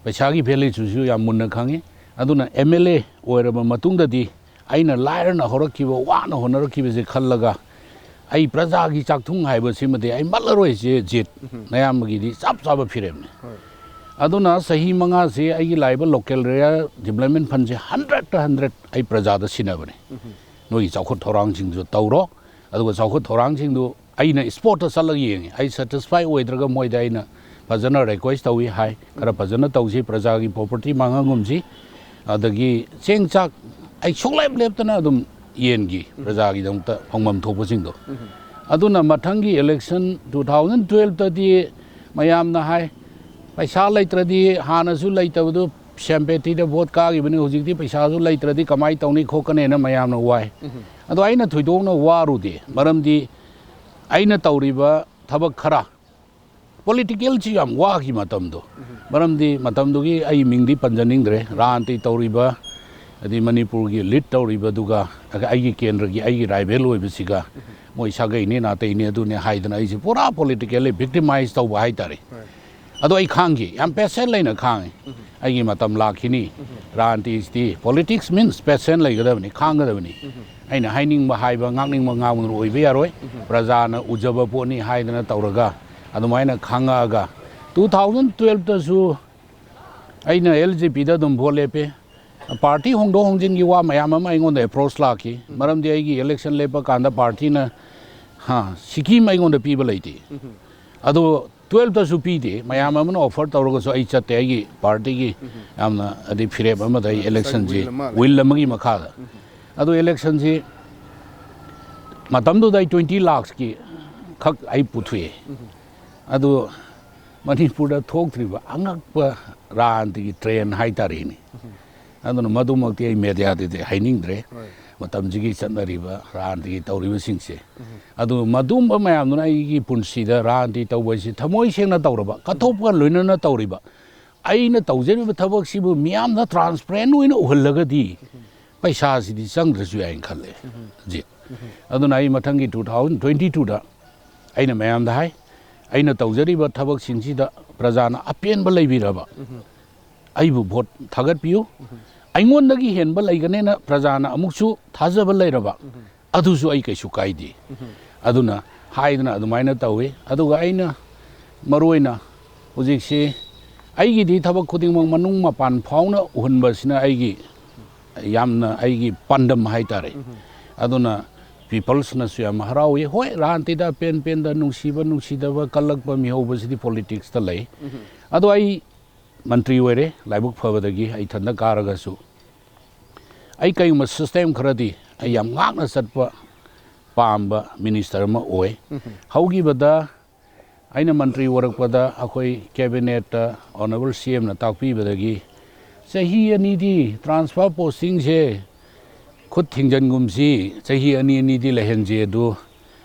ꯄꯩꯁꯥꯒꯤ ꯚꯦꯂꯨꯁꯤꯁꯨ ꯌꯥꯝ ꯃꯨꯟꯅ ꯈꯪꯉꯤ꯫ ꯑꯗꯨꯅ ꯑꯦꯝ ꯑꯦꯜ ꯑꯦ ꯑꯣꯏꯔꯕ ꯃꯇꯨꯡꯗꯗꯤ ꯑꯩꯅ ꯂꯥꯏꯔꯅ ꯍꯧꯔꯛꯈꯤꯕ, ꯋꯥꯅ ꯍꯣꯠꯅꯔꯛꯈꯤꯕꯁꯦ ꯈꯜꯂꯒ ꯑꯩ ꯄ꯭ꯔꯖꯥꯒꯤ ꯆꯥꯛꯊꯨꯡ ꯍꯥꯏꯕꯁꯤꯃꯗꯤ ꯑꯩ ꯃꯠꯂꯔꯣꯏꯁꯦ ꯖꯤꯠ꯫ ꯅꯌꯥꯝꯕꯒꯤꯗꯤ ꯆꯞ ꯆꯥꯕ ꯐꯤꯔꯦꯞꯅꯤ꯫ ꯑꯗꯨꯅ ꯆꯍꯤ ꯃꯉꯥꯁꯤ ꯑꯩꯒꯤ ꯂꯥꯛꯏꯕ local area development fundꯁꯦ hundredꯇ hundred ꯑꯩ ꯄ꯭ꯔꯖꯥꯗ ꯁꯤꯟꯅꯕꯅꯤ꯫ ꯅꯣꯏꯒꯤ ꯆꯥꯎꯈꯠ ꯊꯧꯔꯥꯡꯁꯤꯡꯗꯨ ꯇꯧꯔꯣ, ꯑꯗꯨꯒ ꯆꯥꯎꯈꯠ ꯊꯧꯔꯥꯡꯁꯤꯡꯗꯨ ꯑꯩꯅ spotꯇ ꯆꯠꯂꯒ ꯌꯦꯡꯉꯤ꯫ ꯑꯩ satisfy ꯑꯣꯏꯗ꯭ꯔꯒ ꯃꯣꯏꯗ ꯑꯩꯅ ꯐꯖꯅ request ꯇꯧꯏ ꯍꯥꯏ, "ꯈꯔ ꯐꯖꯅ ꯇꯧꯁꯤ, ꯄ꯭ꯔꯖꯥꯒꯤ property ꯃꯥꯡꯍꯟꯒꯨꯝꯁꯤ"꯫ ꯑꯗꯒꯤ ꯆꯦꯡ ꯆꯥꯛ ꯑꯩ ꯁꯨꯡꯂꯦꯞ ꯂꯦꯞꯇꯅ ꯑꯗꯨꯝ ꯌꯦꯟꯈꯤ, ꯄ꯭ꯔꯖꯥꯒꯤꯗꯃꯛꯇ ꯐꯪꯐꯝ ꯊꯣꯛꯄꯁꯤꯡꯗꯣ꯫ ꯑꯗꯨꯅ ꯃꯊꯪꯒꯤ election two thousand twelveꯇꯗꯤ ꯃꯌꯥꯝꯅ ꯍꯥꯏ, "ꯄꯩꯁꯥ ꯂꯩꯇ꯭ꯔꯗꯤ, ꯍꯥꯟꯅꯁꯨ ꯂꯩꯇꯕꯗꯨ sympathyꯗ ꯚꯣꯠ ꯀꯥꯈꯤꯕꯅꯤ, ꯍꯧꯖꯤꯛꯇꯤ ꯄꯩꯁꯥꯁꯨ ꯂꯩꯇ꯭ꯔꯗꯤ ꯀꯃꯥꯏꯅ ꯇꯧꯅꯤ ꯈꯣꯠꯀꯅꯤꯅ" ꯃꯌꯥꯝꯅ ꯋꯥꯏ꯫ ꯑꯗꯣ ꯑꯩꯅ ꯊꯣꯏꯗꯣꯛꯅ ꯋꯥꯔꯨꯗꯦ, ꯃꯔꯝꯗꯤ ꯑꯩꯅ ꯇꯧꯔꯤꯕ ꯊꯕꯛ ꯈꯔ ꯄꯣꯂꯤꯇꯤꯀꯦꯜꯁꯤ ꯌꯥꯝ ꯋꯥꯈꯤ ꯃꯇꯝꯗꯣ꯫ ꯃꯔꯝꯗꯤ ꯃꯇꯝꯗꯨꯒꯤ ꯑꯩ ꯃꯤꯡꯗꯤ ꯄꯟꯖꯅꯤꯡꯗ꯭ꯔꯦ, ꯔꯥꯖꯅꯤꯇꯤ ꯇꯧꯔꯤꯕ, ꯑꯗꯩ ꯃꯅꯤꯄꯨꯔꯒꯤ ꯂꯤꯗ ꯇꯧꯔꯤꯕꯗꯨꯒ ꯑꯩꯒꯤ ꯀꯦꯟꯗ꯭ꯔꯒꯤ, ꯑꯩꯒꯤ ꯔꯥꯏꯕꯦꯜ ꯑꯣꯏꯕꯁꯤꯒ ꯃꯣꯏ ꯁꯥꯒꯩꯅꯦ ꯅꯥꯇꯩꯅꯦ ꯑꯗꯨꯅꯦ ꯍꯥꯏꯗꯅ ꯑꯩꯁꯦ ꯄꯨꯔꯥ ꯄꯣꯂꯤꯇꯤꯀꯦꯜꯂꯤ ꯚꯤꯛꯇꯤꯃꯥꯏꯁ ꯇꯧꯕ ꯍꯥꯏꯇꯥꯔꯦ꯫ ꯑꯗꯣ ꯑꯩ ꯈꯥꯡꯈꯤ, ꯌꯥꯝ ꯄꯦꯁꯦꯟ ꯂꯩꯅ ꯈꯥꯡꯉꯤ꯫ ꯑꯩꯒꯤ ꯃꯇꯝ ꯂꯥꯛꯈꯤꯅꯤ꯫ ꯔꯥꯖꯅꯤꯇꯤꯁꯤꯗꯤ, politics means patient ꯂꯩꯒꯗꯕꯅꯤ, ꯈꯥꯡꯒꯗꯕꯅꯤ꯫ ꯑꯩꯅ ꯍꯥꯏꯅꯤꯡꯕ ꯍꯥꯏꯕ, ꯉꯥꯡꯅꯤꯡꯕ ꯉꯥꯡꯕꯗꯨꯅ ꯑꯣꯏꯕ ꯌꯥꯔꯣꯏ꯫ ꯄ꯭ꯔꯖꯥꯅ ꯎꯖꯕ ꯄꯣꯠꯅꯤ ꯍꯥꯏꯗꯅ ꯇꯧꯔꯒ ꯑꯗꯨꯃꯥꯏꯅ ꯈꯥꯡꯉꯛꯑꯒ, ꯇꯨ ꯊꯥꯎꯖꯟ ꯇꯨꯌꯦꯜꯞꯇꯁꯨ ꯑꯩꯅ ꯑꯦꯜ ꯖꯦ ꯄꯤꯗ ꯑꯗꯨꯝ ꯚꯣꯠ ꯂꯦꯞꯄꯦ꯫ ꯄꯥꯔꯇꯤ ꯍꯣꯡꯗꯣꯛ ꯍꯣꯡꯖꯤꯟꯒꯤ ꯋꯥ ꯃꯌꯥꯝ ꯑꯃ ꯑꯩꯉꯣꯟꯗ ꯑꯦꯄ꯭ꯔꯣꯁ ꯂꯥꯛꯈꯤ, ꯃꯔꯝꯗꯤ ꯑꯩꯒꯤ ꯏꯂꯦꯛꯁꯟ ꯂꯦꯞꯄ ꯀꯥꯟꯗ ꯄꯥꯔꯇꯤꯅ, ꯍꯥ, ꯁꯤꯀꯤꯝ ꯑꯩꯉꯣꯟꯗ ꯄꯤꯕ ꯂꯩꯇꯦ꯫ ꯑꯗꯣ ꯇꯨꯌꯦꯜꯞꯇꯁꯨ ꯄꯤꯗꯦ, ꯃꯌꯥꯝ ꯑꯃꯅ ꯑꯣꯐꯔ ꯇꯧꯔꯒꯁꯨ ꯑꯩ ꯆꯠꯇꯦ꯫ ꯑꯩꯒꯤ ꯄꯥꯔꯇꯤꯒꯤ ꯌꯥꯝꯅ, ꯑꯗꯩ ꯐꯤꯔꯦꯞ ꯑꯃꯗ ꯑꯩ ꯏꯂꯦꯛꯁꯟꯁꯤ, ꯋꯤꯜ ꯑꯃꯒꯤ ꯃꯈꯥꯗ꯫ ꯑꯗꯨ ꯏꯂꯦꯛꯁꯟꯁꯤ ꯃꯇꯝꯗꯨꯗ ꯑꯩ ꯇ꯭ꯋꯦꯟꯇꯤ ꯂꯥꯛꯁꯀꯤ ꯈꯛ ꯑꯩ ꯄꯨꯊꯣꯛꯑꯦ꯫ ꯑꯗꯨ ꯃꯅꯤꯄꯨꯔꯗ ꯊꯣꯛꯇ꯭ꯔꯤꯕ ꯑꯉꯛꯄ ꯔꯥꯖꯅꯤꯇꯤꯒꯤ ꯇ꯭ꯔꯦꯟ ꯍꯥꯏꯇꯥꯔꯦꯅꯦ꯫ ꯑꯗꯨꯅ ꯃꯗꯨꯃꯛꯇꯤ ꯑꯩ ꯃꯦꯗꯤꯌꯥꯗꯗꯤ ꯍꯥꯏꯅꯤꯡꯗ꯭ꯔꯦ꯫ ꯃꯇꯝꯁꯤꯒꯤ ꯆꯠꯅꯔꯤꯕ ꯔꯥꯖꯅꯤꯇꯤꯒꯤ ꯇꯧꯔꯤꯕꯁꯤꯡꯁꯦ꯫ ꯑꯗꯨ ꯃꯗꯨꯝꯕ ꯃꯌꯥꯝꯗꯨꯅ ꯑꯩꯒꯤ ꯄꯨꯟꯁꯤꯗ ꯔꯥꯖꯅꯤꯇꯤ ꯇꯧꯕ ꯍꯥꯏꯁꯤ ꯊꯃꯣꯏ ꯁꯦꯡꯅ ꯇꯧꯔꯕ, ꯀꯠꯊꯣꯛꯄꯒ ꯂꯣꯏꯅꯅ ꯇꯧꯔꯤꯕ, ꯑꯩꯅ ꯇꯧꯖꯔꯤꯕ ꯊꯕꯛꯁꯤꯕꯨ ꯃꯤꯌꯥꯝꯗ ꯇ꯭ꯔꯥꯟꯁꯄꯔꯦꯟ ꯑꯣꯏꯅ ꯎꯍꯜꯂꯒꯗꯤ ꯄꯩꯁꯥꯁꯤꯗꯤ ꯆꯪꯗ꯭ꯔꯁꯨ ꯌꯥꯏꯅ ꯈꯜꯂꯦ ꯍꯧꯖꯤꯛ꯫ ꯑꯗꯨꯅ ꯑꯩ ꯃꯊꯪꯒꯤ ꯇꯨ ꯊꯥꯎꯖꯟ ꯇ꯭ꯋꯦꯟꯇꯤ ꯇꯨꯗ ꯑꯩꯅ ꯃꯌꯥꯝꯗ ꯍꯥꯏ, ꯑꯩꯅ ꯇꯧꯖꯔꯤꯕ ꯊꯕꯛꯁꯤꯡꯁꯤꯗ ꯄ꯭ꯔꯖꯥꯅ ꯑꯄꯦꯟꯕ ꯂꯩꯕꯤꯔꯕ, ꯑꯩꯕꯨ ꯚꯣꯠ ꯊꯥꯒꯠꯄꯤꯌꯨ꯫ ꯑꯩꯉꯣꯟꯗꯒꯤ ꯍꯦꯟꯕ ꯂꯩꯒꯅꯦꯅ ꯄ꯭ꯔꯖꯥꯅ ꯑꯃꯨꯛꯁꯨ ꯊꯥꯖꯕ ꯂꯩꯔꯕ, ꯑꯗꯨꯁꯨ ꯑꯩ ꯀꯩꯁꯨ ꯀꯥꯏꯗꯦ꯫ ꯑꯗꯨꯅ ꯍꯥꯏꯗꯅ ꯑꯗꯨꯃꯥꯏꯅ ꯇꯧꯏ꯫ ꯑꯗꯨꯒ ꯑꯩꯅ ꯃꯔꯨꯑꯣꯏꯅ ꯍꯧꯖꯤꯛꯁꯤ ꯑꯩꯒꯤꯗꯤ ꯊꯕꯛ ꯈꯨꯗꯤꯡꯃꯛ ꯃꯅꯨꯡ ꯃꯄꯥꯟ ꯐꯥꯎꯅ ꯎꯍꯟꯕꯁꯤꯅ ꯑꯩꯒꯤ ꯌꯥꯝꯅ ꯑꯩꯒꯤ ꯄꯥꯟꯗꯝ ꯍꯥꯏꯇꯥꯔꯦ꯫ ꯑꯗꯨꯅ ꯄꯤꯄꯜꯁꯅꯁꯨ ꯌꯥꯝ ꯍꯔꯥꯎꯏ꯫ ꯍꯣꯏ, ꯔꯥꯖꯅꯤꯇꯤꯗ ꯑꯄꯦꯟ ꯄꯦꯟꯗ ꯅꯨꯡꯁꯤꯕ ꯅꯨꯡꯁꯤꯗꯕ ꯀꯜꯂꯛꯄ ꯃꯤꯍꯧꯕꯁꯤꯗꯤ ꯄꯣꯂꯤꯇꯤꯛꯁꯇ ꯂꯩ꯫ ꯑꯗꯣ ꯑꯩ ꯃꯟꯇ꯭ꯔꯤ ꯑꯣꯏꯔꯦ, ꯂꯥꯏꯕꯛ ꯐꯕꯗꯒꯤ ꯑꯩ ꯏꯊꯟꯗ ꯀꯥꯔꯒꯁꯨ꯫ ꯑꯩ ꯀꯔꯤꯒꯨꯝꯕ ꯁꯤꯁꯇꯦꯝ ꯈꯔꯗꯤ ꯑꯩ ꯌꯥꯝ ꯉꯥꯛꯅ ꯆꯠꯄ ꯄꯥꯝꯕ ꯃꯤꯅꯤꯁꯇꯔ ꯑꯃ ꯑꯣꯏ꯫ ꯍꯧꯈꯤꯕꯗ ꯑꯩꯅ ꯃꯟꯇ꯭ꯔꯤ ꯑꯣꯏꯔꯛꯄꯗ ꯑꯩꯈꯣꯏ ꯀꯦꯕꯤꯅꯦꯠꯇ ꯑꯣꯅꯔꯦꯕꯜ ꯁꯤ ꯑꯦꯝꯅ ꯇꯥꯛꯄꯤꯕꯗꯒꯤ ꯆꯍꯤ ꯑꯅꯤꯗꯤ ꯇ꯭ꯔꯥꯟꯁꯐꯔ ꯄꯣꯁꯇꯤꯡꯁꯦ ꯈꯨꯠ ꯊꯤꯡꯖꯤꯟꯒꯨꯝꯁꯤ, ꯆꯍꯤ ꯑꯅꯤ ꯑꯅꯤꯗꯤ ꯂꯩꯍꯟꯁꯤ ꯑꯗꯨ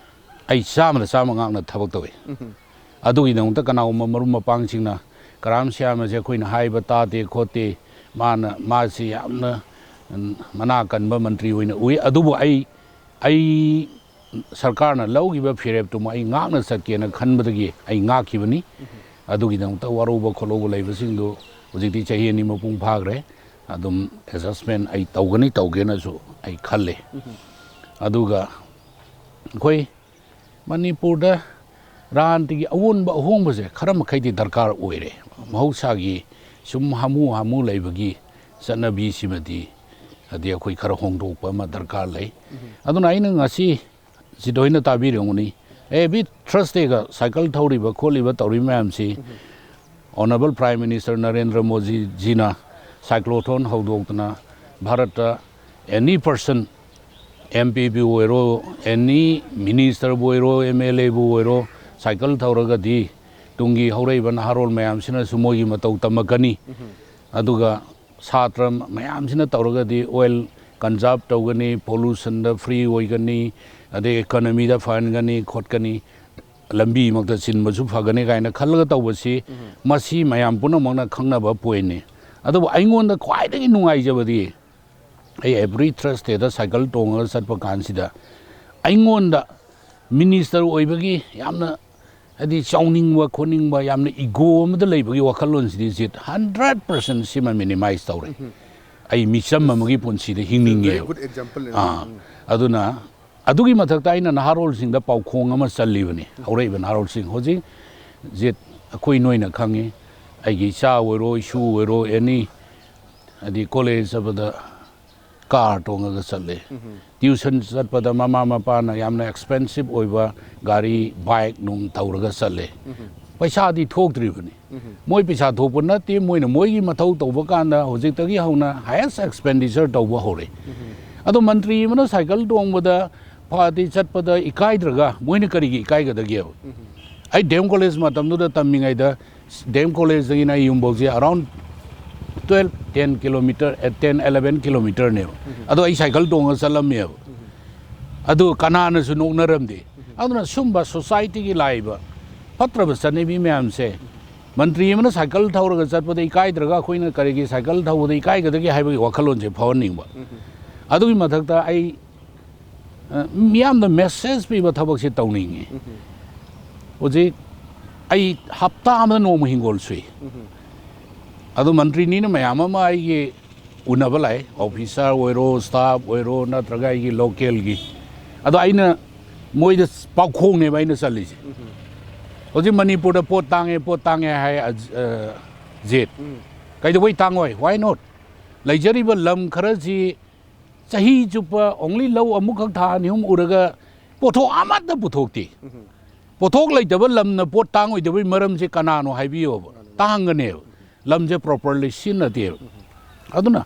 ꯑꯩ ꯆꯥꯝꯃꯗ ꯆꯥꯝꯃ ꯉꯥꯛꯅ ꯊꯕꯛ ꯇꯧꯏ꯫ ꯑꯗꯨꯒꯤꯗꯃꯛꯇ ꯀꯅꯥꯒꯨꯝꯕ ꯃꯔꯨꯞ ꯃꯄꯥꯡꯁꯤꯡꯅ ꯀꯔꯥꯝ ꯁ꯭ꯌꯥꯝ ꯑꯁꯦ ꯑꯩꯈꯣꯏꯅ ꯍꯥꯏꯕ ꯇꯥꯗꯦ ꯈꯣꯠꯇꯦ, ꯃꯥꯅ, ꯃꯥꯁꯤ ꯌꯥꯝꯅ, ꯎꯝ, ꯃꯅꯥ ꯀꯟꯕ ꯃꯟꯇ꯭ꯔꯤ ꯑꯣꯏꯅ ꯎꯏ꯫ ꯑꯗꯨꯕꯨ ꯑꯩ, ꯑꯩ ꯁꯔꯀꯥꯔꯅ ꯂꯧꯈꯤꯕ ꯐꯤꯔꯦꯞꯇꯨꯃ ꯑꯩ ꯉꯥꯛꯅ ꯆꯠꯀꯦꯅ ꯈꯟꯕꯗꯒꯤ ꯑꯩ ꯉꯥꯛꯈꯤꯕꯅꯤ꯫ ꯑꯗꯨꯒꯤꯗꯃꯛꯇ ꯋꯥꯔꯧꯕ ꯈꯣꯠꯂꯧꯕ ꯂꯩꯕꯁꯤꯡꯗꯨ ꯍꯧꯖꯤꯛꯇꯤ ꯆꯍꯤ ꯑꯅꯤ ꯃꯄꯨꯡ ꯐꯥꯈ꯭ꯔꯦ꯫ ꯑꯗꯨꯝ ꯑꯦꯗꯖꯁꯃꯦꯟ ꯑꯩ ꯇꯧꯒꯅꯤ, ꯇꯧꯒꯦꯅꯁꯨ ꯑꯩ ꯈꯜꯂꯤ꯫ ꯑꯗꯨꯒ ꯑꯩꯈꯣꯏ ꯃꯅꯤꯄꯨꯔꯗ ꯔꯥꯟꯇꯤꯒꯤ ꯑꯑꯣꯟꯕ ꯑꯍꯣꯡꯕꯁꯦ ꯈꯔ ꯃꯈꯩꯗꯤ ꯗꯔꯀꯥꯔ ꯑꯣꯏꯔꯦ꯫ ꯃꯍꯧꯁꯥꯒꯤ ꯁꯨꯝ ꯍꯥꯃꯨ ꯍꯥꯃꯨ ꯂꯩꯕꯒꯤ ꯆꯠꯅꯕꯤꯁꯤꯃꯗꯤ, ꯍꯥꯏꯗꯤ, ꯑꯩꯈꯣꯏ ꯈꯔ ꯍꯣꯡꯗꯣꯛꯄ ꯑꯃ ꯗꯔꯀꯥꯔ ꯂꯩ꯫ ꯑꯗꯨꯅ ꯑꯩꯅ ꯉꯁꯤ ꯁꯤꯗ ꯑꯣꯏꯅ ꯇꯥꯕꯤꯔꯝꯒꯅꯤ, ꯑꯦꯚ꯭ꯔꯤ ꯊꯔꯁꯗꯦꯒ ꯁꯥꯏꯀꯜ ꯊꯧꯔꯤꯕ ꯈꯣꯠꯂꯤꯕ ꯇꯧꯔꯤꯕ ꯃꯌꯥꯝꯁꯤ, ꯑꯣꯅꯔꯦꯕꯜ ꯄ꯭ꯔꯥꯏꯝ ꯃꯤꯅꯤꯁꯇꯔ ꯅꯔꯦꯟꯗ꯭ꯔ ꯃꯣꯗꯤꯖꯤꯅ ꯁꯥꯏꯀ꯭ꯂꯣꯊꯣꯟ ꯍꯧꯗꯣꯛꯇꯅ ꯚꯥꯔꯠꯇ ꯑꯦꯅꯤ ꯄꯔꯁꯟ, ꯑꯦꯝ ꯄꯤꯕꯨ ꯑꯣꯏꯔꯣ, ꯑꯦꯅꯤ ꯃꯤꯅꯤꯁꯇꯔꯕꯨ ꯑꯣꯏꯔꯣ, ꯑꯦꯝ ꯑꯦꯜ ꯑꯦꯕꯨ ꯑꯣꯏꯔꯣ, ꯁꯥꯏꯀꯜ ꯊꯧꯔꯒꯗꯤ ꯇꯨꯡꯒꯤ ꯍꯧꯔꯛꯏꯕ ꯅꯍꯥꯔꯣꯜ ꯃꯌꯥꯝꯁꯤꯅꯁꯨ ꯃꯣꯏꯒꯤ ꯃꯇꯧ ꯇꯝꯃꯛꯀꯅꯤ꯫ ꯑꯗꯨꯒ ꯁꯥꯇ꯭ꯔ ꯃꯌꯥꯝꯁꯤꯅ ꯇꯧꯔꯒꯗꯤ ꯑꯣꯏꯜ ꯀꯟꯖꯥꯔꯕ ꯇꯧꯒꯅꯤ, ꯄꯣꯂꯨꯁꯟꯗ ꯐ꯭ꯔꯤ ꯑꯣꯏꯒꯅꯤ, ꯑꯗꯩ ꯏꯀꯣꯅꯣꯃꯤꯗ ꯐꯍꯟꯒꯅꯤ ꯈꯣꯠꯀꯅꯤ, ꯂꯝꯕꯤꯃꯛꯇ ꯆꯤꯟꯕꯁꯨ ꯐꯒꯅꯤ ꯀꯥꯏꯅ ꯈꯜꯂꯒ ꯇꯧꯕꯁꯤ, ꯃꯁꯤ ꯃꯌꯥꯝ ꯄꯨꯝꯅꯃꯛꯅ ꯈꯪꯅꯕ ꯄꯣꯏꯟꯅꯤ꯫ ꯑꯗꯨꯕꯨ ꯑꯩꯉꯣꯟꯗ ꯈ꯭ꯋꯥꯏꯗꯒꯤ ꯅꯨꯡꯉꯥꯏꯖꯕꯗꯤ, ꯑꯩ ꯑꯦꯚ꯭ꯔꯤ ꯊꯔꯁꯗꯦꯗ ꯁꯥꯏꯀꯜ ꯇꯣꯡꯉꯒ ꯆꯠꯄ ꯀꯥꯟꯁꯤꯗ ꯑꯩꯉꯣꯟꯗ ꯃꯤꯅꯤꯁꯇꯔ ꯑꯣꯏꯕꯒꯤ ꯌꯥꯝꯅ, ꯍꯥꯏꯗꯤ, ꯆꯥꯎꯅꯤꯡꯕ ꯈꯣꯠꯅꯤꯡꯕ, ꯌꯥꯝꯅ ꯏꯒꯣ ꯑꯃꯗ ꯂꯩꯕꯒꯤ ꯋꯥꯈꯜꯂꯣꯟꯁꯤꯗꯤ ꯖꯤꯠ ꯍꯟꯗ꯭ꯔꯦꯠ ꯄꯥꯔꯁꯦꯟ ꯁꯤꯃ ꯃꯤꯅꯤꯃꯥꯏꯁ ꯇꯧꯔꯦ꯫ ꯑꯩ ꯃꯤꯆꯝ ꯑꯃꯒꯤ ꯄꯨꯟꯁꯤꯗ ꯍꯤꯡꯅꯤꯡꯉꯦꯕ꯫ Good example. ꯑꯥ, ꯑꯗꯨꯅ ꯑꯗꯨꯒꯤ ꯃꯊꯛꯇ ꯑꯩꯅ ꯅꯍꯥꯔꯣꯜꯁꯤꯡꯗ ꯄꯥꯎꯈꯣꯡ ꯑꯃ ꯆꯜꯂꯤꯕꯅꯤ꯫ ꯍꯧꯔꯛꯏꯕ ꯅꯍꯥꯔꯣꯜꯁꯤꯡ ꯍꯧꯖꯤꯛ, ꯖꯤꯠ, ꯑꯩꯈꯣꯏ ꯅꯣꯏꯅ ꯈꯪꯉꯤ, ꯑꯩꯒꯤ ꯏꯆꯥ ꯑꯣꯏꯔꯣ, ꯏꯁꯨ ꯑꯣꯏꯔꯣ, ꯑꯦꯅꯤ, ꯍꯥꯏꯗꯤ, ꯀꯣꯂꯦꯖ ꯆꯠꯄꯗ ꯀꯥꯔ ꯇꯣꯡꯉꯒ ꯆꯠꯂꯦ꯫ ꯇ꯭ꯌꯨꯁꯟ ꯆꯠꯄꯗ ꯃꯃꯥ ꯃꯄꯥꯅ ꯌꯥꯝꯅ ꯑꯦꯛꯁꯄꯦꯟꯁꯤꯞ ꯑꯣꯏꯕ ꯒꯥꯔꯤ, ꯕꯥꯏꯛ ꯅꯨꯡ ꯇꯧꯔꯒ ꯆꯠꯂꯦ꯫ ꯄꯩꯁꯥꯗꯤ ꯊꯣꯛꯇ꯭ꯔꯤꯕꯅꯤ꯫ ꯃꯣꯏ ꯄꯩꯁꯥ ꯊꯣꯛꯄ ꯅꯠꯇꯦ, ꯃꯣꯏꯅ ꯃꯣꯏꯒꯤ ꯃꯊꯧ ꯇꯧꯕ ꯀꯥꯟꯗ ꯍꯧꯖꯤꯛꯇꯒꯤ ꯍꯧꯅ ꯍꯥꯏꯌꯦꯁ ꯑꯦꯛꯁꯄꯦꯟꯗꯤꯆꯔ ꯇꯧꯕ ꯍꯧꯔꯦ꯫ ꯑꯗꯣ ꯃꯟꯇ꯭ꯔꯤ ꯑꯃꯅ ꯁꯥꯏꯀꯜ ꯇꯣꯡꯕꯗ, ꯐꯗꯤ ꯆꯠꯄꯗ ꯏꯀꯥꯏꯗ꯭ꯔꯒ ꯃꯣꯏꯅ ꯀꯔꯤꯒꯤ ꯏꯀꯥꯏꯒꯗꯒꯦꯕ? ꯑꯩ ꯗꯤ ꯑꯦꯝ ꯀꯣꯂꯦꯖ ꯃꯇꯝꯗꯨꯗ ꯇꯝꯃꯤꯉꯩꯗ, ꯗꯤ ꯑꯦꯝ ꯀꯣꯂꯦꯖꯇꯒꯤꯅ ꯑꯩ ꯌꯨꯝꯐꯥꯎꯁꯦ around twelve, ten kilometre, ten eleven ꯀꯤꯂꯣꯃꯤꯇꯔꯅꯦꯕ꯫ ꯑꯗꯣ ꯑꯩ ꯁꯥꯏꯀꯜ ꯇꯣꯡꯉꯒ ꯆꯠꯂꯝꯃꯦꯕ꯫ ꯑꯗꯨ ꯀꯅꯥꯅꯁꯨ ꯅꯣꯛꯅꯔꯝꯗꯦ꯫ ꯑꯗꯨꯅ ꯁꯨꯝꯕ ꯁꯣꯁꯥꯏꯇꯤꯒꯤ ꯂꯥꯛꯏꯕ ꯐꯠꯇ꯭ꯔꯕ ꯆꯠꯅꯕꯤ ꯃꯌꯥꯝꯁꯦ, ꯃꯟꯇ꯭ꯔꯤ ꯑꯃꯅ ꯁꯥꯏꯀꯜ ꯊꯧꯔꯒ ꯆꯠꯄꯗ ꯏꯀꯥꯏꯗ꯭ꯔꯒ ꯑꯩꯈꯣꯏꯅ ꯀꯔꯤꯒꯤ ꯁꯥꯏꯀꯜ ꯊꯧꯕꯗ ꯏꯀꯥꯏꯒꯗꯒꯦ ꯍꯥꯏꯕꯒꯤ ꯋꯥꯈꯜꯂꯣꯟꯁꯦ ꯐꯥꯎꯍꯟꯅꯤꯡꯕ꯫ ꯑꯗꯨꯒꯤ ꯃꯊꯛꯇ ꯑꯩ, ꯑ, ꯃꯤꯌꯥꯝꯗ ꯃꯦꯁꯦꯖ ꯄꯤꯕ ꯊꯕꯛꯁꯦ ꯇꯧꯅꯤꯡꯉꯤ꯫ ꯍꯧꯖꯤꯛ ꯑꯩ ꯍꯞꯇꯥ ꯑꯃꯗ ꯅꯣꯡꯃ ꯍꯤꯡꯒꯣꯜ ꯁꯨꯏ꯫ ꯑꯗꯨ ꯃꯟꯇ꯭ꯔꯤꯅꯤꯅ ꯃꯌꯥꯝ ꯑꯃ ꯑꯩꯒꯤ ꯎꯅꯕ ꯂꯥꯛꯑꯦ, ꯑꯣꯐꯤꯁꯥꯔ ꯑꯣꯏꯔꯣ, ꯁ꯭ꯇꯥꯐ ꯑꯣꯏꯔꯣ, ꯅꯠꯇ꯭ꯔꯒ ꯑꯩꯒꯤ ꯂꯣꯀꯦꯜꯒꯤ꯫ ꯑꯗꯣ ꯑꯩꯅ ꯃꯣꯏꯗ ꯄꯥꯎꯈꯣꯡꯅꯦꯕ ꯑꯩꯅ ꯆꯠꯂꯤꯁꯦ꯫ ꯍꯧꯖꯤꯛ ꯃꯅꯤꯄꯨꯔꯗ ꯄꯣꯠ ꯇꯥꯡꯉꯦ, ꯄꯣꯠ ꯇꯥꯡꯉꯦ ꯍꯥꯏ, ꯑ, ꯑ, ꯖꯦꯠ꯫ ꯀꯩꯗꯧꯕꯩ ꯇꯥꯡꯉꯣꯏ? Why not? ꯂꯩꯖꯔꯤꯕ ꯂꯝ ꯈꯔꯁꯤ ꯆꯍꯤ ꯆꯨꯞꯄ only ꯂꯧ ꯑꯃꯨꯛꯈꯛ ꯊꯥ ꯑꯅꯤ ꯑꯍꯨꯝ ꯎꯔꯒ ꯄꯣꯠꯊꯣꯛ ꯑꯃꯠꯇ ꯄꯨꯊꯣꯛꯇꯦ꯫ ꯄꯣꯠꯊꯣꯛ ꯂꯩꯇꯕ ꯂꯝꯅ ꯄꯣꯠ ꯇꯥꯡꯉꯣꯏꯗꯕꯩ ꯃꯔꯝꯁꯦ ꯀꯅꯥꯅꯣ ꯍꯥꯏꯕꯤꯌꯣꯕ? ꯇꯥꯡꯒꯅꯦꯕ꯫ ꯂꯝꯁꯦ properly ꯁꯤꯖꯤꯟꯅꯗꯦꯕ꯫ ꯑꯗꯨꯅ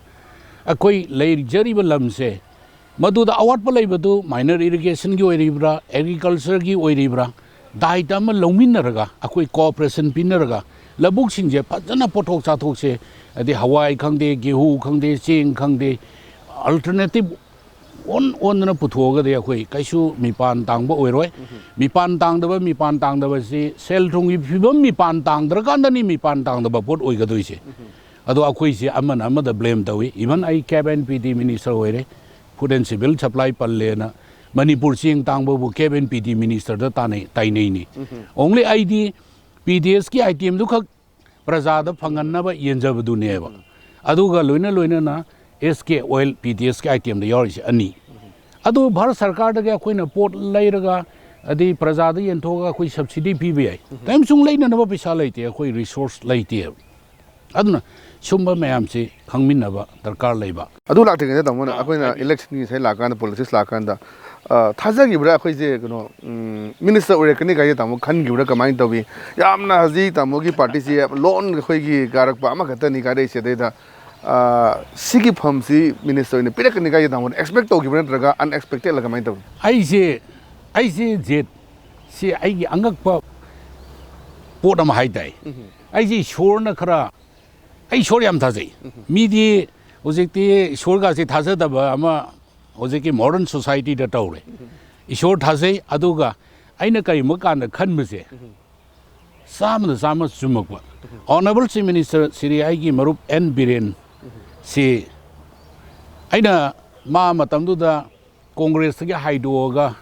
ꯑꯩꯈꯣꯏ ꯂꯩꯖꯔꯤꯕ ꯂꯝꯁꯦ, ꯃꯗꯨꯗ ꯑꯋꯥꯠꯄ ꯂꯩꯕꯗꯨ minor irrigation ꯒꯤ ꯑꯣꯏꯔꯤꯕ꯭ꯔꯥ, agriculture ꯒꯤ ꯑꯣꯏꯔꯤꯕ꯭ꯔꯥ, ꯗꯥꯏꯇ ꯑꯃ ꯂꯧꯃꯤꯟꯅꯔꯒ, ꯑꯩꯈꯣꯏ cooperation ꯄꯤꯅꯔꯒ, ꯂꯧꯕꯨꯛꯁꯤꯡꯁꯦ ꯐꯖꯅ ꯄꯣꯠꯊꯣꯛ ꯆꯥꯊꯣꯛꯁꯦ, ꯍꯥꯏꯗꯤ ꯍꯋꯥꯏ ꯈꯪꯗꯦ, ꯒꯦꯍꯨ ꯈꯪꯗꯦ, ꯆꯦꯡ ꯈꯪꯗꯦ, alternative ꯑꯣꯟ ꯑꯣꯟꯗꯅ ꯄꯨꯊꯣꯛꯑꯒꯗꯤ ꯑꯩꯈꯣꯏ ꯀꯩꯁꯨ ꯃꯤꯄꯥꯟ ꯇꯥꯡꯕ ꯑꯣꯏꯔꯣꯏ꯫ ꯃꯤꯄꯥꯟ ꯇꯥꯡꯗꯕ, ꯃꯤꯄꯥꯟ ꯇꯥꯡꯗꯕꯁꯤ ꯁꯦꯜ ꯊꯨꯝꯒꯤ ꯐꯤꯕꯝ ꯃꯤꯄꯥꯟ ꯇꯥꯡꯗ꯭ꯔꯀꯥꯟꯗꯅꯤ ꯃꯤꯄꯥꯟ ꯇꯥꯡꯗꯕ ꯄꯣꯠ ꯑꯣꯏꯒꯗꯣꯏꯁꯦ꯫ ꯑꯗꯣ ꯑꯩꯈꯣꯏꯁꯦ ꯑꯃꯅ ꯑꯃꯗ blame ꯇꯧꯏ꯫ Even ꯑꯩ CAB and PD minister ꯑꯣꯏꯔꯦ, Food and Civil Supply ꯄꯜꯂꯦꯅ Manipur ꯆꯦꯡ ꯇꯥꯡꯕꯕꯨ CAB and PD minister the ꯇꯥꯟꯅꯩ, ꯇꯥꯏꯅꯩꯅꯤ꯫ Only ꯑꯩꯗꯤ P D S ꯀꯤ item ꯗꯨ ꯈꯛ ꯄ꯭ꯔꯖꯥꯗ ꯐꯪꯍꯟꯅꯕ ꯌꯦꯟꯖꯕꯗꯨꯅꯦꯕ꯫ ꯑꯗꯨꯒ ꯂꯣꯏꯅ ꯂꯣꯏꯅꯅ S K Oil P D S ꯀꯤ item ꯗ ꯌꯥꯎꯔꯤꯁꯦ ꯑꯅꯤ꯫ ꯑꯗꯨ ꯚꯥꯔꯠ ꯁꯔꯀꯥꯔꯗꯒꯤ ꯑꯩꯈꯣꯏꯅ ꯄꯣꯠ ꯂꯩꯔꯒ, ꯑꯗꯩ ꯄ꯭ꯔꯖꯥꯗ ꯌꯦꯟꯊꯣꯛꯑꯒ ꯑꯩꯈꯣꯏ subsidy ꯄꯤꯕ ꯌꯥꯏ꯫ ꯀꯔꯤꯝꯁꯨ ꯂꯩꯅꯅꯕ ꯄꯩꯁꯥ ꯂꯩꯇꯦ, ꯑꯩꯈꯣꯏ resource ꯂꯩꯇꯦꯕ꯫ ꯑꯗꯨꯅ ꯁꯨꯝꯕ ꯃꯌꯥꯝꯁꯤ ꯈꯪꯃꯤꯟꯅꯕ ꯗꯔꯀꯥꯔ ꯂꯩꯕ꯫ ꯑꯗꯨ ꯂꯥꯛꯇ꯭ꯔꯤꯉꯩꯗ ꯇꯥꯃꯣꯅ ꯑꯥ, ꯑꯩꯈꯣꯏꯅ ꯍꯥꯏꯕꯤꯌꯨ꯫ Election ꯒꯤ ꯉꯁꯥꯏ ꯂꯥꯛꯀꯥꯟꯗ, politics ꯂꯥꯛꯀꯥꯟꯗ, ꯑ, ꯊꯥꯖꯈꯤꯕ꯭ꯔꯥ ꯑꯩꯈꯣꯏꯁꯦ ꯀꯩꯅꯣ, ꯎꯝ, minister ꯑꯣꯏꯔꯛꯀꯅꯤ ꯀꯥꯏꯁꯦ ꯇꯥꯃꯣ ꯈꯟꯈꯤꯕ꯭ꯔꯥ, ꯀꯃꯥꯏꯅ ꯇꯧꯋꯤ? ꯌꯥꯝꯅ ꯍꯧꯖꯤꯛ ꯇꯥꯃꯣꯒꯤ party ꯁꯤ ꯂꯣꯟ ꯑꯩꯈꯣꯏꯒꯤ ꯀꯥꯔꯛꯄ ꯑꯃꯈꯛꯇꯅꯤ ꯀꯥꯔꯛꯏꯁꯦ꯫ ꯑꯗꯩꯗ, ꯑ, ꯁꯤꯒꯤ ꯐꯝꯁꯤ minister ꯑꯣꯏꯅ ꯄꯤꯔꯛꯀꯅꯤ ꯀꯥꯏꯁꯦ ꯇꯥꯃꯣꯅ expect ꯇꯧꯈꯤꯕ꯭ꯔꯥ ꯅꯠꯇ꯭ꯔꯒ unexpected ꯂ ꯀꯃꯥꯏꯅ ꯇꯧꯋꯤ? ꯑꯩꯁꯦ, ꯑꯩꯁꯦ ꯖꯦꯠ, ꯁꯤ ꯑꯩꯒꯤ ꯑꯉꯛꯄ ꯄꯣꯠ ꯑꯃ ꯍꯥꯏ ꯇꯥꯏ꯫ ꯑꯩꯁꯦ ꯏꯁꯣꯔꯅ ꯈꯔ, ꯑꯩ ꯏꯁꯣꯔ ꯌꯥꯝ ꯊꯥꯖꯩ꯫ ꯃꯤꯗꯤ ꯍꯧꯖꯤꯛꯇꯤ ꯏꯁꯣꯔꯒꯁꯦ ꯊꯥꯖꯗꯕ ꯑꯃ ꯍꯧꯖꯤꯛꯀꯤ modern society ꯗ ꯇꯧꯔꯦ꯫ ꯏꯁꯣꯔ ꯊꯥꯖꯩ, ꯑꯗꯨꯒ ꯑꯩꯅ ꯀꯔꯤꯒꯨꯝꯕ ꯀꯥꯟꯗ ꯈꯟꯕꯁꯦ, ꯆꯥꯝꯃꯗ ꯆꯥꯝꯃ ꯆꯨꯝꯃꯛꯄ꯫ Honourable Chief Minister ꯁꯤꯔꯤ ꯑꯩꯒꯤ ꯃꯔꯨꯞ ꯑꯦꯟ ꯕꯤꯔꯦꯟ ꯁꯤ ꯑꯩꯅ ꯃꯥ ꯃꯇꯝꯗꯨꯗ ꯀꯣꯡꯒ꯭ꯔꯦꯁꯇꯒꯤ ꯍꯥꯏꯗꯣꯛꯑꯒ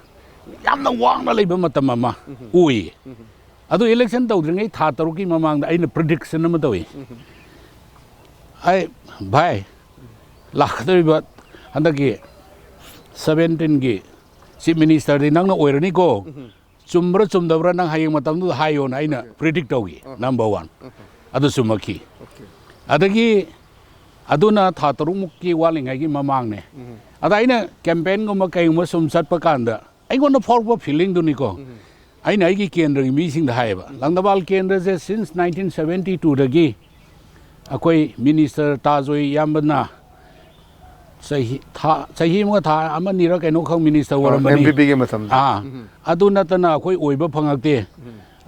ꯌꯥꯝꯅ ꯋꯥꯡꯅ ꯂꯩꯕ ꯃꯇꯝ ꯑꯃ ꯑꯣꯏ꯫ ꯑꯗꯨ election ꯇꯧꯗ꯭ꯔꯤꯉꯩ ꯊꯥ ꯇꯔꯨꯛꯀꯤ ꯃꯃꯥꯡꯗ ꯑꯩꯅ prediction ꯑꯃ ꯇꯧꯏ꯫ ꯑꯩ, "ꯚꯥꯏ, ꯂꯥꯛꯀꯗꯧꯔꯤꯕ ꯍꯟꯗꯛꯀꯤ seventeenꯒꯤ Chief Ministerꯗꯤ ꯅꯪꯅ ꯑꯣꯏꯔꯅꯤꯀꯣ꯫ ꯆꯨꯝꯕ꯭ꯔꯥ ꯆꯨꯝꯗꯕ꯭ꯔꯥ ꯅꯪ ꯍꯌꯦꯡ ꯃꯇꯝꯗꯨꯗ ꯍꯥꯏꯌꯣꯅ" ꯑꯩꯅ predict ꯇꯧꯈꯤ꯫ Number one꯫ ꯑꯗꯨ ꯆꯨꯝꯃꯛꯈꯤ꯫ ꯑꯗꯒꯤ ꯑꯗꯨꯅ ꯊꯥ ꯇꯔꯨꯛꯃꯨꯛꯀꯤ ꯋꯥꯠꯂꯤꯉꯩꯒꯤ ꯃꯃꯥꯡꯅꯦ꯫ ꯑꯗ ꯑꯩꯅ campaignꯒꯨꯝꯕ ꯀꯩꯒꯨꯝꯕ ꯁꯨꯝ ꯆꯠꯄ ꯀꯥꯟꯗ ꯑꯩꯉꯣꯟꯗ ꯐꯥꯎꯔꯛꯄ feelingꯗꯨꯅꯤꯀꯣ꯫ ꯑꯩꯅ ꯑꯩꯒꯤ ꯀꯦꯟꯗ꯭ꯔꯒꯤ ꯃꯤꯁꯤꯡꯗ ꯍꯥꯏꯌꯦꯕ, ꯂꯪꯗꯕꯥꯜ ꯀꯦꯟꯗ꯭ꯔꯁꯦ since nineteen seventy twoꯗꯒꯤ ꯑꯩꯈꯣꯏ Minister ꯇꯥꯖꯣꯏ ꯏꯌꯥꯝꯕꯅ ꯆꯍꯤ, ꯊꯥ, ꯆꯍꯤ ꯑꯃꯒ ꯊꯥ ꯑꯃꯅꯤꯔ ꯀꯩꯅꯣ ꯈꯛ minister ꯑꯣꯏꯔꯝꯕꯅꯤ꯫ ꯑꯦꯝ ꯕꯤ ꯄꯤꯒꯤ ꯃꯇꯝꯗ꯫ ꯑꯥ, ꯑꯗꯨ ꯅꯠꯇꯅ ꯑꯩꯈꯣꯏ ꯑꯣꯏꯕ ꯐꯪꯉꯛꯇꯦ꯫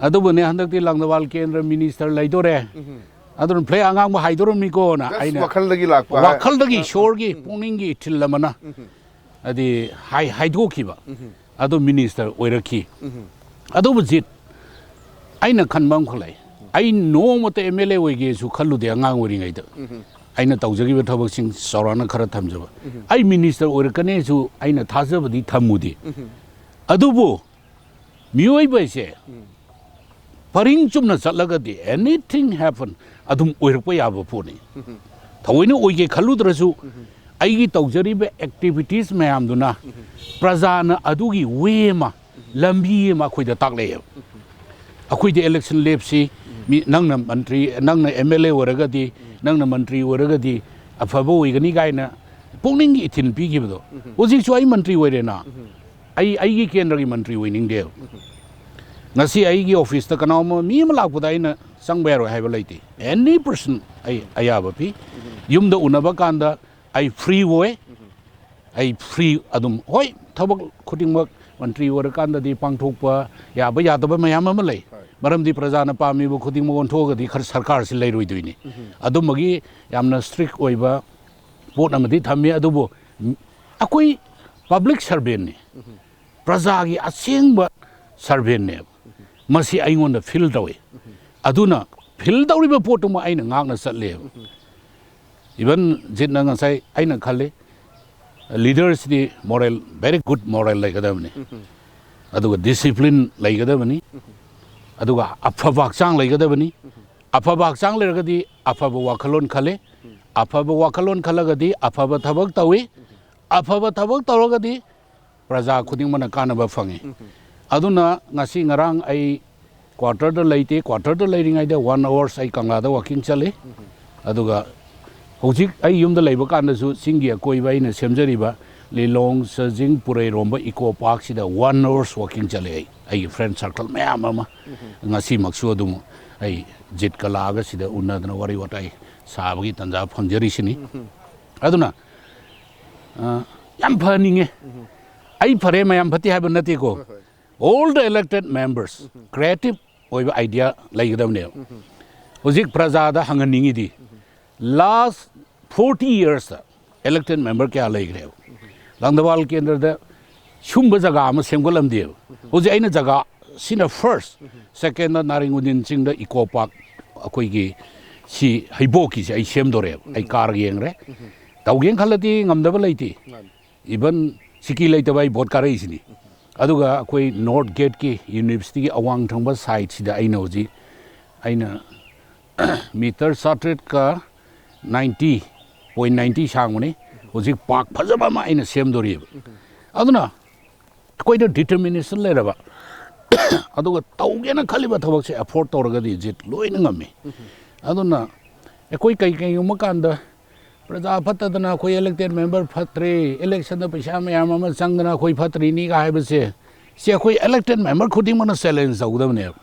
ꯑꯗꯨꯕꯨꯅꯦ, ꯍꯟꯗꯛꯇꯤ ꯂꯪꯗꯕꯥꯜ ꯀꯦꯟꯗ꯭ꯔ minister ꯂꯩꯗꯣꯔꯦ꯫ ꯑꯗꯨꯅ flag ꯑꯉꯥꯡꯕ ꯍꯥꯏꯗꯣꯔꯝꯃꯤꯀꯣꯅ just ꯑꯩꯅ ꯋꯥꯈꯜꯗꯒꯤ ꯂꯥꯛꯄ ꯍꯥꯏ-, ꯋꯥꯈꯜꯗꯒꯤ, ꯏꯁꯣꯔꯒꯤ ꯄꯨꯛꯅꯤꯡꯒꯤ ꯏꯊꯤꯜ ꯑꯃꯅ ꯍꯥꯏꯗꯤ ꯍꯥꯏ-, ꯍꯥꯏꯗꯣꯛꯈꯤꯕ꯫ ꯑꯗꯨ minister ꯑꯣꯏꯔꯛꯈꯤ꯫ ꯑꯗꯨꯕꯨ ꯖꯤꯠ, ꯑꯩꯅ ꯈꯟꯕ ꯑꯃꯈꯛ ꯂꯩ꯫ ꯑꯩ ꯅꯣꯡꯃꯇ ꯑꯦꯝ ꯑꯦꯜ ꯑꯦ ꯑꯣꯏꯒꯦꯁꯨ ꯈꯜꯂꯨꯗꯦ ꯑꯉꯥꯡ ꯑꯣꯏꯔꯤꯉꯩꯗ꯫ ꯑꯩꯅ ꯇꯧꯖꯈꯤꯕ ꯊꯕꯛꯁꯤꯡ ꯆꯥꯎꯔꯥꯛꯅ ꯈꯔ ꯊꯝꯖꯕ꯫ ꯑꯩ minister ꯑꯣꯏꯔꯛꯀꯅꯤꯁꯨ ꯑꯩꯅ ꯊꯥꯖꯕꯗꯤ ꯊꯝꯃꯨꯗꯦ꯫ ꯑꯗꯨꯕꯨ ꯃꯤꯑꯣꯏꯕ ꯍꯥꯏꯁꯦ ꯄꯔꯤꯡ ꯆꯨꯝꯅ ꯆꯠꯂꯒꯗꯤ anything happen, ꯑꯗꯨꯝ ꯑꯣꯏꯔꯛꯄ ꯌꯥꯕ ꯄꯣꯠꯅꯤ꯫ ꯊꯑꯣꯏꯅ ꯑꯣꯏꯒꯦ ꯈꯜꯂꯨꯗ꯭ꯔꯁꯨ ꯑꯩꯒꯤ ꯇꯧꯖꯔꯤꯕ activities ꯃꯌꯥꯝꯗꯨꯅ ꯄ꯭ꯔꯖꯥꯅ ꯑꯗꯨꯒꯤ way ꯑꯃ, ꯂꯝꯕꯤ ꯑꯃ ꯑꯩꯈꯣꯏꯗ ꯇꯥꯛꯂꯛꯑꯦꯕ꯫ ꯑꯩꯈꯣꯏꯗꯤ election ꯂꯦꯞꯁꯤ, ꯃꯤ, ꯅꯪꯅ ꯃꯟꯇ꯭ꯔꯤ, ꯅꯪꯅ ꯑꯦꯝ ꯑꯦꯜ ꯑꯦ ꯑꯣꯏꯔꯒꯗꯤ, ꯅꯪꯅ ꯃꯟꯇ꯭ꯔꯤ ꯑꯣꯏꯔꯒꯗꯤ ꯑꯐꯕ ꯑꯣꯏꯒꯅꯤ ꯀꯥꯏꯅ ꯄꯨꯛꯅꯤꯡꯒꯤ ꯏꯊꯤꯜ ꯄꯤꯈꯤꯕꯗꯣ꯫ ꯍꯧꯖꯤꯛꯁꯨ ꯑꯩ ꯃꯟꯇ꯭ꯔꯤ ꯑꯣꯏꯔꯦꯅ, ꯑꯩ ꯑꯩꯒꯤ ꯀꯦꯟꯗ꯭ꯔꯒꯤ ꯃꯟꯇ꯭ꯔꯤ ꯑꯣꯏꯅꯤꯡꯗꯦꯕ꯫ ꯉꯁꯤ ꯑꯩꯒꯤ officeꯇ ꯀꯅꯥꯒꯨꯝꯕ ꯃꯤ ꯑꯃ ꯂꯥꯛꯄꯗ ꯑꯩꯅ ꯆꯪꯕ ꯌꯥꯔꯣꯏ ꯍꯥꯏꯕ ꯂꯩꯇꯦ꯫ Any person ꯑꯩ ꯑꯌꯥꯕ ꯄꯤ꯫ ꯌꯨꯝꯗ ꯎꯅꯕ ꯀꯥꯟꯗ ꯑꯩ free ꯑꯣꯏ꯫ ꯑꯩ free ꯑꯗꯨꯝ, ꯍꯣꯏ, ꯊꯕꯛ ꯈꯨꯗꯤꯡꯃꯛ ꯃꯟꯇ꯭ꯔꯤ ꯑꯣꯏꯔꯀꯥꯟꯗꯗꯤ ꯄꯥꯡꯊꯣꯛꯄ ꯌꯥꯕ ꯌꯥꯗꯕ ꯃꯌꯥꯝ ꯑꯃ ꯂꯩ꯫ ꯃꯔꯝꯗꯤ ꯄ꯭ꯔꯖꯥꯅ ꯄꯥꯝꯃꯤꯕ ꯈꯨꯗꯤꯡꯃꯛ ꯑꯣꯟꯊꯣꯛꯑꯒꯗꯤ ꯈꯔ ꯁꯔꯀꯥꯔꯁꯤ ꯂꯩꯔꯣꯏꯗꯣꯏꯅꯤ꯫ ꯑꯗꯨꯝꯕꯒꯤ ꯌꯥꯝꯅ strict ꯑꯣꯏꯕ ꯄꯣꯠ ꯑꯃꯗꯤ ꯊꯝꯃꯤ꯫ ꯑꯗꯨꯕꯨ ꯑꯩꯈꯣꯏ public servantꯅꯤ, ꯄ꯭ꯔꯖꯥꯒꯤ ꯑꯁꯦꯡꯕ servantꯅꯦꯕ꯫ ꯃꯁꯤ ꯑꯩꯉꯣꯟꯗ ꯐꯤꯜ ꯇꯧꯏ꯫ ꯑꯗꯨꯅ ꯐꯤꯜ ꯇꯧꯔꯤꯕ ꯄꯣꯠꯇꯨꯃ ꯑꯩꯅ ꯉꯥꯛꯅ ꯆꯠꯂꯦꯕ꯫ ꯏꯚꯟ ꯖꯤꯠꯅ ꯉꯁꯥꯏ ꯑꯩꯅ ꯈꯜꯂꯤ, ꯂꯤꯗꯔꯁꯤꯗꯤ ꯃꯣꯔꯦꯜ, ꯚꯦꯔꯤ ꯒꯨꯗ ꯃꯣꯔꯦꯜ ꯂꯩꯒꯗꯕꯅꯤ, ꯑꯗꯨꯒ ꯗꯤꯁꯤꯄ꯭ꯂꯤꯟ ꯂꯩꯒꯗꯕꯅꯤ, ꯑꯗꯨꯒ ꯑꯐꯕ ꯍꯛꯆꯥꯡ ꯂꯩꯒꯗꯕꯅꯤ꯫ ꯑꯐꯕ ꯍꯛꯆꯥꯡ ꯂꯩꯔꯒꯗꯤ ꯑꯐꯕ ꯋꯥꯈꯜꯂꯣꯟ ꯈꯜꯂꯤ, ꯑꯐꯕ ꯋꯥꯈꯜꯂꯣꯟ ꯈꯜꯂꯒꯗꯤ ꯑꯐꯕ ꯊꯕꯛ ꯇꯧꯏ, ꯑꯐꯕ ꯊꯕꯛ ꯇꯧꯔꯒꯗꯤ ꯄ꯭ꯔꯖꯥ ꯈꯨꯗꯤꯡꯃꯛꯅ ꯀꯥꯟꯅꯕ ꯐꯪꯉꯤ꯫ ꯑꯗꯨꯅ ꯉꯁꯤ ꯉꯔꯥꯡ ꯑꯩ ꯀ꯭ꯋꯥꯇꯔꯗ ꯂꯩꯇꯦ꯫ ꯀ꯭ꯋꯥꯇꯔꯗ ꯂꯩꯔꯤꯉꯩꯗ ꯋꯥꯟ ꯑꯋꯥꯔꯁ ꯑꯩ ꯀꯪꯂꯥꯗ ꯋꯥꯀꯤꯡ ꯆꯠꯂꯤ꯫ ꯑꯗꯨꯒ ꯍꯧꯖꯤꯛ ꯑꯩ ꯌꯨꯝꯗ ꯂꯩꯕ ꯀꯥꯟꯗꯁꯨ ꯆꯤꯡꯒꯤ ꯑꯀꯣꯏꯕ ꯑꯩꯅ ꯁꯦꯝꯖꯔꯤꯕ ꯂꯤꯂꯣꯡ, ꯆꯥꯖꯤꯡ, ꯄꯨꯔꯩꯔꯣꯝꯕ ꯏꯀꯣ ꯄꯥꯔꯛꯁꯤꯗ ꯋꯥꯟ ꯑꯋꯥꯔꯁ ꯋꯥꯀꯤꯡ ꯆꯠꯂꯦ ꯑꯩ, ꯑꯩꯒꯤ ꯐ꯭ꯔꯦꯟ ꯁꯥꯔꯀꯜ ꯃꯌꯥꯝ ꯑꯃ꯫ ꯉꯁꯤꯃꯛꯁꯨ ꯑꯗꯨꯝ ꯑꯩ ꯖꯤꯠꯀ ꯂꯥꯛꯑꯒ ꯁꯤꯗ ꯎꯅꯗꯅ ꯋꯥꯔꯤ ꯋꯥꯇꯥꯏ ꯁꯥꯕꯒꯤ ꯇꯥꯟꯖꯥ ꯐꯪꯖꯔꯤꯁꯤꯅꯤ꯫ ꯑꯗꯨꯅ ꯑ, ꯌꯥꯝ ꯐꯍꯟꯅꯤꯡꯉꯦ꯫ ꯑꯩ ꯐꯔꯦ, ꯃꯌꯥꯝ ꯐꯠꯇꯦ ꯍꯥꯏꯕ ꯅꯠꯇꯦꯀꯣ꯫ All the elected members, creative ꯑꯣꯏꯕ idea ꯂꯩꯒꯗꯕꯅꯦꯕ꯫ ꯍꯧꯖꯤꯛ ꯄ꯭ꯔꯖꯥꯗ ꯍꯪꯍꯟꯅꯤꯡꯉꯤꯗꯤ, ꯂꯥꯁ ꯐꯣꯔꯇꯤ ꯌꯔꯁꯇ ꯏꯂꯦꯛꯇꯦꯠ ꯃꯦꯝꯕꯔ ꯀꯌꯥ ꯂꯩꯈ꯭ꯔꯦꯕ? ꯂꯥꯡꯊꯕꯥꯜ ꯀꯦꯟꯗ꯭ꯔꯗ ꯁꯨꯝꯕ ꯖꯒꯥ ꯑꯃ ꯁꯦꯝꯒꯠꯂꯝꯗꯦꯕ꯫ ꯍꯧꯖꯤꯛ ꯑꯩꯅ ꯖꯒꯥ ꯁꯤꯅ ꯐꯥꯔꯁ, ꯁꯦꯀꯦꯟꯗ ꯅꯥꯔꯤꯡ ꯎꯗꯤꯟ ꯆꯤꯡꯗ ꯏꯀꯣ ꯄꯥꯔꯛ, ꯑꯩꯈꯣꯏꯒꯤ ꯁꯤ ꯍꯩꯕꯣꯛꯀꯤꯁꯦ ꯑꯩ ꯁꯦꯝꯗꯣꯔꯦꯕ꯫ ꯑꯩ ꯀꯥꯔꯒ ꯌꯦꯡꯈ꯭ꯔꯦ꯫ ꯇꯧꯒꯦꯅ ꯈꯜꯂꯗꯤ ꯉꯝꯗꯕ ꯂꯩꯇꯦ꯫ ꯏꯚꯟ ꯁꯤꯀꯤ ꯂꯩꯇꯕ ꯑꯩ ꯚꯣꯠ ꯀꯥꯔꯛꯏꯁꯤꯅꯤ꯫ ꯑꯗꯨꯒ ꯑꯩꯈꯣꯏ ꯅꯣꯔꯠ ꯒꯦꯠꯀꯤ ꯌꯨꯅꯤꯚꯔꯁꯤꯇꯤꯒꯤ ꯑꯋꯥꯡ ꯊꯪꯕ ꯁꯥꯏꯠꯁꯤꯗ ꯑꯩꯅ ꯍꯧꯖꯤꯛ, ꯑꯩꯅ ꯃꯤꯇꯔ ꯆꯥꯇ꯭ꯔꯦꯠꯀ ꯅꯥꯏꯟꯇꯤ ꯄꯣꯏꯟ ꯅꯥꯏꯟꯇꯤ ꯁꯥꯡꯕꯅꯤ꯫ ꯍꯧꯖꯤꯛ ꯄꯥꯔꯛ ꯐꯖꯕ ꯑꯃ ꯑꯩꯅ ꯁꯦꯝꯗꯣꯔꯤꯕ꯫ ꯑꯗꯨꯅ ꯑꯩꯈꯣꯏꯗ ꯗꯤꯇꯔꯃꯤꯅꯦꯁꯟ ꯂꯩꯔꯕ, ꯑꯗꯨꯒ ꯇꯧꯒꯦꯅ ꯈꯜꯂꯤꯕ ꯊꯕꯛꯁꯦ ꯑꯦꯐꯣꯔꯠ ꯇꯧꯔꯒꯗꯤ ꯖꯤꯠ ꯂꯣꯏꯅ ꯉꯝꯃꯤ꯫ ꯑꯗꯨꯅ ꯑꯩꯈꯣꯏ ꯀꯩ ꯀꯩꯒꯨꯝꯕ ꯀꯥꯟꯗ ꯄ꯭ꯔꯖꯥ ꯐꯠꯇꯗꯅ ꯑꯩꯈꯣꯏ ꯏꯂꯦꯛꯇꯦꯠ ꯃꯦꯝꯕꯔ ꯐꯠꯇ꯭ꯔꯦ, ꯏꯂꯦꯛꯁꯟꯗ ꯄꯩꯁꯥ ꯃꯌꯥꯝ ꯑꯃ ꯆꯪꯗꯅ ꯑꯩꯈꯣꯏ ꯐꯠꯇ꯭ꯔꯤꯅꯤꯒ ꯍꯥꯏꯕꯁꯦ, ꯁꯤ ꯑꯩꯈꯣꯏ ꯏꯂꯦꯛꯇꯦꯠ ꯃꯦꯝꯕꯔ ꯈꯨꯗꯤꯡꯃꯛꯅ ꯆꯦꯂꯦꯟꯖ ꯇꯧꯒꯗꯕꯅꯦꯕ꯫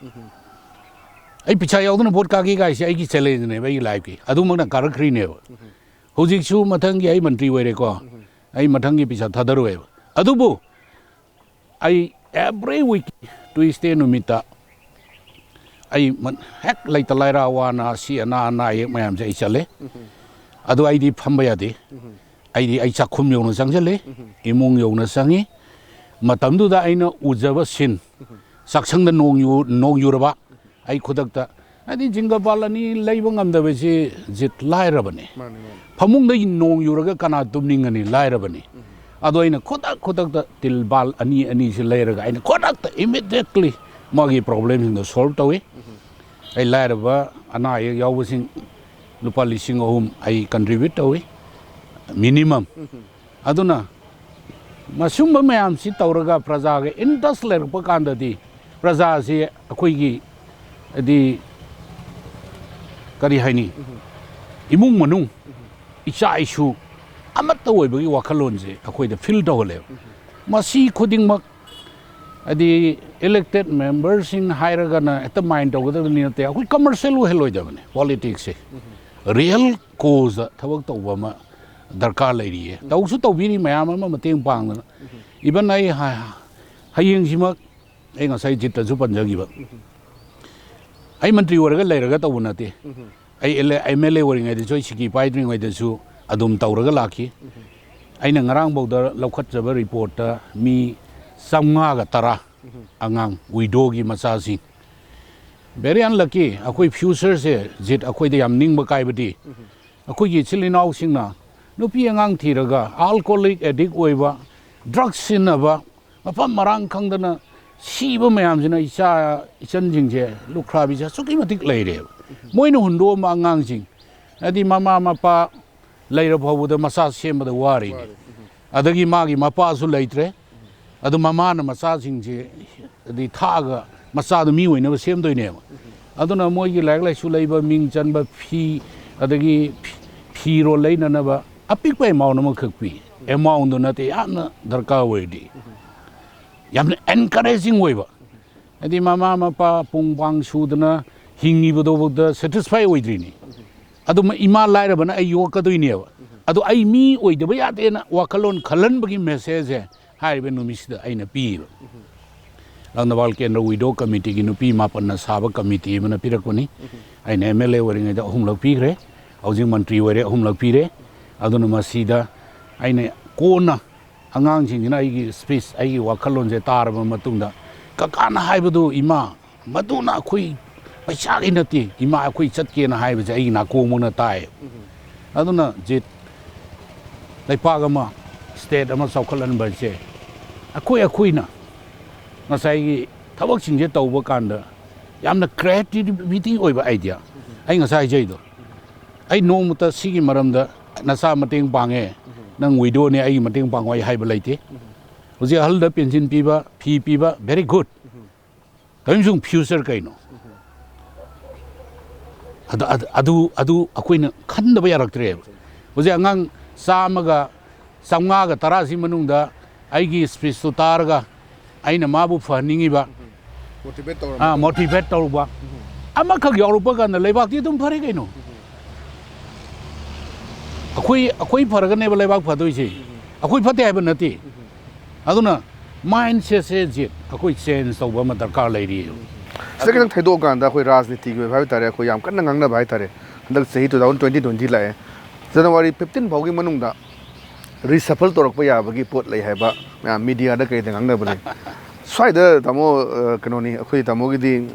ꯑꯩ ꯄꯩꯁꯥ ꯌꯥꯎꯗꯅ ꯚꯣꯠ ꯀꯥꯒꯦ ꯀꯥꯏꯁꯦ ꯑꯩꯒꯤ ꯆꯦꯂꯦꯟꯖꯅꯦꯕ, ꯑꯩꯒꯤ ꯂꯥꯏꯐꯀꯤ꯫ ꯑꯗꯨꯃꯛꯅ ꯀꯥꯔꯛꯈ꯭ꯔꯤꯅꯦꯕ꯫ ꯍꯧꯖꯤꯛꯁꯨ ꯃꯊꯪꯒꯤ ꯑꯩ ꯃꯟꯇ꯭ꯔꯤ ꯑꯣꯏꯔꯦꯀꯣ, ꯑꯩ ꯃꯊꯪꯒꯤ ꯄꯩꯁꯥ ꯊꯥꯗꯔꯣꯏꯕ꯫ ꯑꯗꯨꯕꯨ ꯑꯩ ꯑꯦꯕ꯭ꯔꯤ ꯋꯤꯛ, ꯇ꯭ꯌꯨꯁꯗꯦ ꯅꯨꯃꯤꯠꯇ ꯑꯩ ꯃꯟ-, ꯍꯦꯛ ꯂꯩꯇ ꯂꯥꯏꯔ, ꯑꯋꯥ ꯑꯅꯥ, ꯑꯁꯤ ꯑꯅꯥ, ꯑꯅꯥ ꯑꯌꯦꯛ ꯃꯌꯥꯝꯁꯦ ꯑꯩ ꯆꯠꯂꯦ꯫ ꯑꯗꯨ ꯑꯩꯗꯤ ꯐꯝꯕ ꯌꯥꯗꯦ꯫ ꯑꯩꯗꯤ ꯑꯩ ꯆꯥꯛꯈꯨꯝ ꯌꯧꯅ ꯆꯪꯁꯤꯜꯂꯤ, ꯏꯃꯨꯡ ꯌꯧꯅ ꯆꯪꯉꯤ꯫ ꯃꯇꯝꯗꯨꯗ ꯑꯩꯅ ꯎꯖꯕ ꯁꯤꯟ, ꯆꯥꯛꯁꯪꯗ ꯅꯣꯡ ꯌꯨ-, ꯅꯣꯡ ꯌꯨꯔꯕ, ꯑꯩ ꯈꯨꯗꯛꯇ, ꯍꯥꯏꯗꯤ ꯖꯤꯡꯒ ꯕꯥꯜ ꯑꯅꯤ ꯂꯩꯕ ꯉꯝꯗꯕꯁꯤ ꯖꯤꯠ ꯂꯥꯏꯔꯕꯅꯤ꯫ ꯃꯥꯅꯤ, ꯃꯥꯅꯤ꯫ ꯐꯃꯨꯡꯗ ꯅꯣꯡ ꯌꯨꯔꯒ ꯀꯅꯥ ꯇꯨꯝꯅꯤꯡꯒꯅꯤ? ꯂꯥꯏꯔꯕꯅꯤ꯫ ꯑꯗꯣ ꯑꯩꯅ ꯈꯨꯗꯛ ꯈꯨꯗꯛꯇ ꯇꯤꯜ ꯕꯥꯜ ꯑꯅꯤ ꯑꯅꯤꯁꯤ ꯂꯩꯔꯒ ꯑꯩꯅ ꯈꯨꯗꯛꯇ immediately ꯃꯥꯒꯤ problemꯁꯤꯡꯗꯣ solve ꯇꯧꯏ꯫ ꯑꯩ ꯂꯥꯏꯔꯕ ꯑꯅꯥ ꯑꯌꯦꯛ ꯌꯥꯎꯕꯁꯤꯡ ꯂꯨꯄꯥ ꯂꯤꯁꯤꯡ ꯑꯍꯨꯝ ꯑꯩ contribute ꯇꯧꯏ, minimum꯫ ꯑꯗꯨꯅ ꯃꯁꯨꯝꯕ ꯃꯌꯥꯝꯁꯤ ꯇꯧꯔꯒ ꯄ꯭ꯔꯖꯥꯒ interest ꯂꯩꯔꯛꯄ ꯀꯥꯟꯗꯗꯤ ꯄ꯭ꯔꯖꯥꯁꯤ ꯑꯩꯈꯣꯏꯒꯤ, ꯍꯥꯏꯗꯤ, ꯀꯔꯤ ꯍꯥꯏꯅꯤ, ꯏꯃꯨꯡ ꯃꯅꯨꯡ, ꯏꯆꯥ ꯏꯁꯨ ꯑꯃꯠꯇ ꯑꯣꯏꯕꯒꯤ ꯋꯥꯈꯜꯂꯣꯟꯁꯦ ꯑꯩꯈꯣꯏꯗ feel ꯇꯧꯍꯜꯂꯦꯕ꯫ ꯃꯁꯤ ꯈꯨꯗꯤꯡꯃꯛ, ꯍꯥꯏꯗꯤ, elected memberꯁꯤꯡ ꯍꯥꯏꯔꯒꯅ ꯍꯦꯛꯇ mind ꯇꯧꯒꯗꯕꯅꯤ ꯅꯠꯇꯦ, ꯑꯩꯈꯣꯏ commercial ꯑꯣꯏꯍꯜꯂꯣꯏꯗꯕꯅꯤ politicsꯁꯦ꯫ Real causeꯇ ꯊꯕꯛ ꯇꯧꯕ ꯑꯃ ꯗꯔꯀꯥꯔ ꯂꯩꯔꯤꯌꯦ꯫ ꯇꯧꯁꯨ ꯇꯧꯕꯤꯔꯤ, ꯃꯌꯥꯝ ꯑꯃ ꯃꯇꯦꯡ ꯄꯥꯡꯗꯅ꯫ Even ꯑꯩ ꯍ-, ꯍꯌꯦꯡꯁꯤꯃꯛ ꯑꯩ ꯉꯁꯥꯏ ꯖꯤꯠꯇꯁꯨ ꯄꯟꯖꯈꯤꯕ, ꯑꯩ ꯃꯟꯇ꯭ꯔꯤ ꯑꯣꯏꯔꯒ ꯂꯩꯔꯒ ꯇꯧꯕ ꯅꯠꯇꯦ꯫ ꯑꯩ ꯑꯦꯝ ꯑꯦꯜ ꯑꯦ ꯑꯣꯏꯔꯤꯉꯩꯗꯁꯨ, ꯑꯩ ꯁꯤꯀꯤ ꯄꯥꯏꯗ꯭ꯔꯤꯉꯩꯗꯁꯨ ꯑꯗꯨꯝ ꯇꯧꯔꯒ ꯂꯥꯛꯈꯤ꯫ ꯑꯩꯅ ꯉꯔꯥꯡꯐꯥꯎꯗ ꯂꯧꯈꯠꯆꯕ reportꯇ ꯃꯤ ꯆꯥꯝꯃꯉꯥꯒ ꯇꯔꯥ ꯑꯉꯥꯡ widowꯒꯤ ꯃꯆꯥꯁꯤꯡ꯫ Very unlucky, ꯑꯩꯈꯣꯏ futureꯁꯦ ꯖꯤꯠ ꯑꯩꯈꯣꯏꯗ ꯌꯥꯝ ꯅꯤꯡꯕ ꯀꯥꯏꯕꯗꯤ, ꯑꯩꯈꯣꯏꯒꯤ ꯏꯆꯤꯜ ꯏꯅꯥꯎꯁꯤꯡꯅ ꯅꯨꯄꯤ ꯑꯉꯥꯡ ꯊꯤꯔꯒ alcoholic addict ꯑꯣꯏꯕ, drugs ꯁꯤꯖꯤꯟꯅꯕ, ꯃꯐꯝ ꯃꯔꯥꯡ ꯈꯪꯗꯅ ꯁꯤꯕ ꯃꯌꯥꯝꯁꯤꯅ ꯏꯆꯥ ꯏꯆꯟꯁꯤꯡꯁꯦ, ꯂꯨꯈ꯭ꯔꯥꯕꯤꯁꯦ ꯑꯁꯨꯛꯀꯤ ꯃꯇꯤꯛ ꯂꯩꯔꯦꯕ꯫ ꯃꯣꯏꯅ ꯍꯨꯟꯗꯣꯛꯑꯝꯕ ꯑꯉꯥꯡꯁꯤꯡ, ꯍꯥꯏꯗꯤ ꯃꯃꯥ ꯃꯄꯥ ꯂꯩꯔ ꯐꯥꯎꯕꯗ ꯃꯆꯥ ꯁꯦꯝꯕꯗ ꯋꯥꯔꯤꯅꯤ꯫ ꯋꯥꯔꯦ꯫ ꯑꯗꯒꯤ ꯃꯥꯒꯤ ꯃꯄꯥꯁꯨ ꯂꯩꯇ꯭ꯔꯦ꯫ ꯑꯗꯨ ꯃꯃꯥꯅ ꯃꯆꯥꯁꯤꯡꯁꯦ, ꯍꯥꯏꯗꯤ, ꯊꯥꯛꯑꯒ ꯃꯆꯥꯗꯨ ꯃꯤ ꯑꯣꯏꯅꯕ ꯁꯦꯝꯗꯣꯏꯅꯦꯕ꯫ ꯑꯗꯨꯅ ꯃꯣꯏꯒꯤ ꯂꯥꯏꯔꯤꯛ ꯂꯥꯏꯁꯨ ꯂꯩꯕ, ꯃꯤꯡ ꯆꯟꯕ, ꯐꯤ, ꯑꯗꯒꯤ ꯐꯤ-, ꯐꯤꯔꯣꯜ ꯂꯩꯅꯅꯕ ꯑꯄꯤꯛꯄ amount ꯑꯃꯈꯛ ꯄꯤ꯫ Amountꯗꯨ ꯅꯠꯇꯦ, ꯌꯥꯝꯅ ꯗꯔꯀꯥꯔ ꯑꯣꯏꯔꯗꯤ꯫ ꯌꯥꯝꯅ encouraging ꯑꯣꯏꯕ꯫ ꯍꯥꯏꯗꯤ ꯃꯃꯥ ꯃꯄꯥ ꯄꯨꯡ ꯄꯥꯡ ꯁꯨꯗꯅ ꯍꯤꯡꯉꯤꯕꯗꯨꯐꯥꯎꯗ satisfy ꯑꯣꯏꯗ꯭ꯔꯤꯅꯤ꯫ ꯑꯗꯨ ꯃ-, ꯏꯃꯥ ꯂꯥꯏꯔꯕꯅ ꯑꯩ ꯌꯣꯛꯀꯗꯣꯏꯅꯦꯕ꯫ ꯑꯗꯣ ꯑꯩ ꯃꯤ ꯑꯣꯏꯗꯕ ꯌꯥꯗꯦꯅ ꯋꯥꯈꯜꯂꯣꯟ ꯈꯜꯍꯟꯕꯒꯤ messageꯁꯦ ꯍꯥꯏꯔꯤꯕ ꯅꯨꯃꯤꯠꯁꯤꯗ ꯑꯩꯅ ꯄꯤꯌꯦꯕ꯫ ꯂꯪꯊꯕꯥꯜ ꯀꯦꯟꯗ꯭ꯔ widow committeeꯒꯤ ꯅꯨꯄꯤ ꯃꯥꯄꯟꯅ ꯁꯥꯕ committee ꯑꯃꯅ ꯄꯤꯔꯛꯄꯅꯤ꯫ ꯑꯩꯅ ꯑꯦꯝ ꯑꯦꯜ ꯑꯦ ꯑꯣꯏꯔꯤꯉꯩꯗ ꯑꯍꯨꯝꯂꯛ ꯄꯤꯈ꯭ꯔꯦ, ꯍꯧꯖꯤꯛ ꯃꯟꯇ꯭ꯔꯤ ꯑꯣꯏꯔꯦ, ꯑꯍꯨꯝꯂꯛ ꯄꯤꯔꯦ꯫ ꯑꯗꯨꯅ ꯃꯁꯤꯗ ꯑꯩꯅ ꯀꯣꯟꯅ ꯑꯉꯥꯡꯁꯤꯡꯁꯤꯅ ꯑꯩꯒꯤ speech, ꯑꯩꯒꯤ ꯋꯥꯈꯜꯂꯣꯟꯁꯦ ꯇꯥꯔꯕ ꯃꯇꯨꯡꯗ ꯀꯀꯥꯅ ꯍꯥꯏꯕꯗꯨ, "ꯏꯃꯥ, ꯃꯗꯨꯅ ꯑꯩꯈꯣꯏ ꯄꯩꯁꯥꯒꯤ ꯅꯠꯇꯦ, ꯏꯃꯥ, ꯑꯩꯈꯣꯏ ꯆꯠꯀꯦꯅ ꯍꯥꯏꯕꯁꯦ ꯑꯩꯒꯤ ꯅꯥꯀꯣꯡꯕꯅ ꯇꯥꯏ"꯫ ꯑꯗꯨꯅ ꯖꯤꯠ, ꯂꯩꯄꯥꯛ ꯑꯃ, ꯁ꯭ꯇꯦꯠ ꯑꯃ ꯆꯥꯎꯈꯠꯍꯟꯕꯁꯦ ꯑꯩꯈꯣꯏ ꯑꯩꯈꯣꯏꯅ ꯉꯁꯥꯏꯒꯤ ꯊꯕꯛꯁꯤꯡꯁꯦ ꯇꯧꯕ ꯀꯥꯟꯗ ꯌꯥꯝꯅ ꯀ꯭ꯔꯤꯌꯦꯇꯤꯚꯤꯇꯤ ꯑꯣꯏꯕ ꯑꯥꯏꯗꯤꯌꯥ꯫ ꯑꯩ ꯉꯁꯥꯏ ꯍꯥꯏꯖꯩꯗꯣ, ꯑꯩ ꯅꯣꯡꯃꯇ ꯁꯤꯒꯤ ꯃꯔꯝꯗ "ꯅꯆꯥ ꯃꯇꯦꯡ ꯄꯥꯡꯉꯦ, ꯅꯪ ꯋꯤꯗꯣꯅꯦ, ꯑꯩꯒꯤ ꯃꯇꯦꯡ ꯄꯥꯡꯉꯣ" ꯑꯩ ꯍꯥꯏꯕ ꯂꯩꯇꯦ꯫ ꯍꯧꯖꯤꯛ ꯑꯍꯜꯗ ꯄꯦꯟꯁꯤꯟ ꯄꯤꯕ, ꯐꯤ ꯄꯤꯕ, very good꯫ ꯇꯧꯔꯤꯕꯁꯤꯡ ꯐ꯭ꯌꯨꯆꯔ ꯀꯩꯅꯣ? ꯑꯗ-, ꯑꯗ-, ꯑꯗꯨ, ꯑꯗꯨ ꯑꯩꯈꯣꯏꯅ ꯈꯟꯗꯕ ꯌꯥꯔꯛꯇ꯭ꯔꯦꯕ꯫ ꯍꯧꯖꯤꯛ ꯑꯉꯥꯡ ꯆꯥꯝꯃꯒ ꯆꯥꯝꯃꯉꯥꯒ ꯇꯔꯥꯁꯤ ꯃꯅꯨꯡꯗ ꯑꯩꯒꯤ ꯁ꯭ꯄꯤꯆꯇꯨ ꯇꯥꯔꯒ ꯑꯩꯅ ꯃꯥꯕꯨ ꯐꯍꯟꯅꯤꯡꯉꯤꯕ, ꯃꯣꯇꯤꯚꯦꯠ ꯇꯧꯔ ꯑꯥ, ꯃꯣꯇꯤꯚꯦꯠ ꯇꯧꯔꯨꯕ ꯑꯃꯈꯛ ꯌꯥꯎꯔꯛꯄ ꯀꯥꯟꯗ ꯂꯩꯕꯥꯛꯇꯤ ꯑꯗꯨꯝ ꯐꯔꯦ ꯀꯩꯅꯣ꯫ ꯑꯩꯈꯣꯏ, ꯑꯩꯈꯣꯏ ꯐꯔꯒꯅꯦꯕ ꯂꯩꯕꯥꯛ ꯐꯗꯣꯏꯁꯦ, ꯑꯩꯈꯣꯏ ꯐꯠꯇꯦ ꯍꯥꯏꯕ ꯅꯠꯇꯦ꯫ ꯑꯗꯨꯅ ꯃꯥꯏꯟ ꯁꯦꯠꯁꯦ ꯖꯤꯠ ꯑꯩꯈꯣꯏ ꯆꯦꯟꯖ ꯇꯧꯕ ꯑꯃ ꯗꯔꯀꯥꯔ ꯂꯩꯔꯤꯑꯕ꯫ ꯁꯤꯗ ꯈꯤꯇꯪ ꯊꯩꯗꯣꯛꯑꯀꯥꯟꯗ ꯑꯩꯈꯣꯏ ꯔꯥꯖꯅꯤꯇꯤꯒꯤ ꯑꯣꯏꯕ ꯍꯥꯏꯕ ꯇꯥꯔꯦ, ꯑꯩꯈꯣꯏ ꯌꯥꯝ ꯀꯟꯅ ꯉꯥꯡꯅꯕ ꯍꯥꯏ ꯇꯥꯔꯦ꯫ ꯍꯟꯗꯛ ꯆꯍꯤ two thousand twenty twenty ꯂꯥꯛꯑꯦ, ꯖꯅꯋꯥꯔꯤ fifteen ꯐꯥꯎꯒꯤ ꯃꯅꯨꯡꯗ ꯔꯤꯁꯐꯜ ꯇꯧꯔꯛꯄ ꯌꯥꯕꯒꯤ ꯄꯣꯠ ꯂꯩ ꯍꯥꯏꯕ ꯃꯌꯥꯝ ꯃꯤꯗꯤꯌꯥꯗ ꯀꯩꯗ ꯉꯥꯡꯅꯕ ꯂꯩ꯫ ꯁ꯭ꯋꯥꯏꯗ ꯇꯥꯃꯣ, ꯑ, ꯀꯩꯅꯣꯅꯤ, ꯑꯩꯈꯣꯏ ꯇꯥꯃꯣꯒꯤꯗꯤ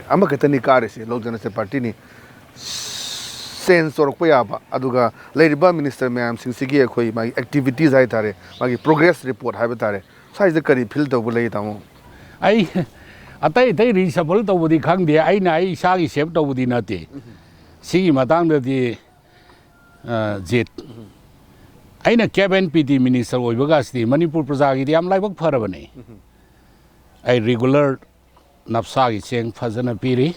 ꯑꯃꯈꯛꯇꯅꯤ ꯀꯥꯔꯤꯁꯦ, ꯂꯣꯛ ꯖꯅꯁꯦ ꯄꯥꯔꯇꯤꯅꯤ꯫ ꯆꯦꯟꯖ ꯇꯧꯔꯛꯄ ꯌꯥꯕ, ꯑꯗꯨꯒ ꯂꯩꯔꯤꯕ ꯃꯤꯅꯤꯁꯇꯔ ꯃꯌꯥꯝꯁꯤꯡꯁꯤꯒꯤ ꯑꯩꯈꯣꯏ ꯃꯥꯒꯤ ꯑꯦꯛꯇꯤꯚꯤꯇꯤꯁ ꯍꯥꯏ ꯇꯥꯔꯦ, ꯃꯥꯒꯤ ꯄ꯭ꯔꯣꯒ꯭ꯔꯦꯁ ꯔꯤꯄꯣꯔꯠ ꯍꯥꯏꯕ ꯇꯥꯔꯦ, ꯁ꯭ꯋꯥꯏꯁꯤꯗ ꯀꯔꯤ ꯐꯤꯜ ꯇꯧꯕ ꯂꯩ ꯇꯥꯃꯣ? ꯑꯩ ꯑꯇꯩ ꯑꯇꯩ ꯔꯤꯁꯐꯜ ꯇꯧꯕꯗꯤ ꯈꯪꯗꯦ, ꯑꯩꯅ ꯑꯩ ꯏꯁꯥꯒꯤ ꯁꯦꯞ ꯇꯧꯕꯗꯤ ꯅꯠꯇꯦ꯫ ꯁꯤꯒꯤ ꯃꯇꯥꯡꯗꯗꯤ, ꯑ, ꯖꯤꯠ, ꯑꯩꯅ ꯀꯦꯞ ꯑꯦꯟ ꯄꯤ ꯇꯤ ꯃꯤꯅꯤꯁꯇꯔ ꯑꯣꯏꯕꯒꯁꯤꯗꯤ ꯃꯅꯤꯄꯨꯔ ꯄ꯭ꯔꯖꯥꯒꯤꯗꯤ ꯌꯥꯝ ꯂꯥꯏꯕꯛ ꯐꯔꯕꯅꯦ꯫ ꯑꯩ ꯔꯤꯒꯨꯂꯔ ꯅꯞꯁꯥꯒꯤ ꯆꯦꯡ ꯐꯖꯅ ꯄꯤꯔꯤ꯫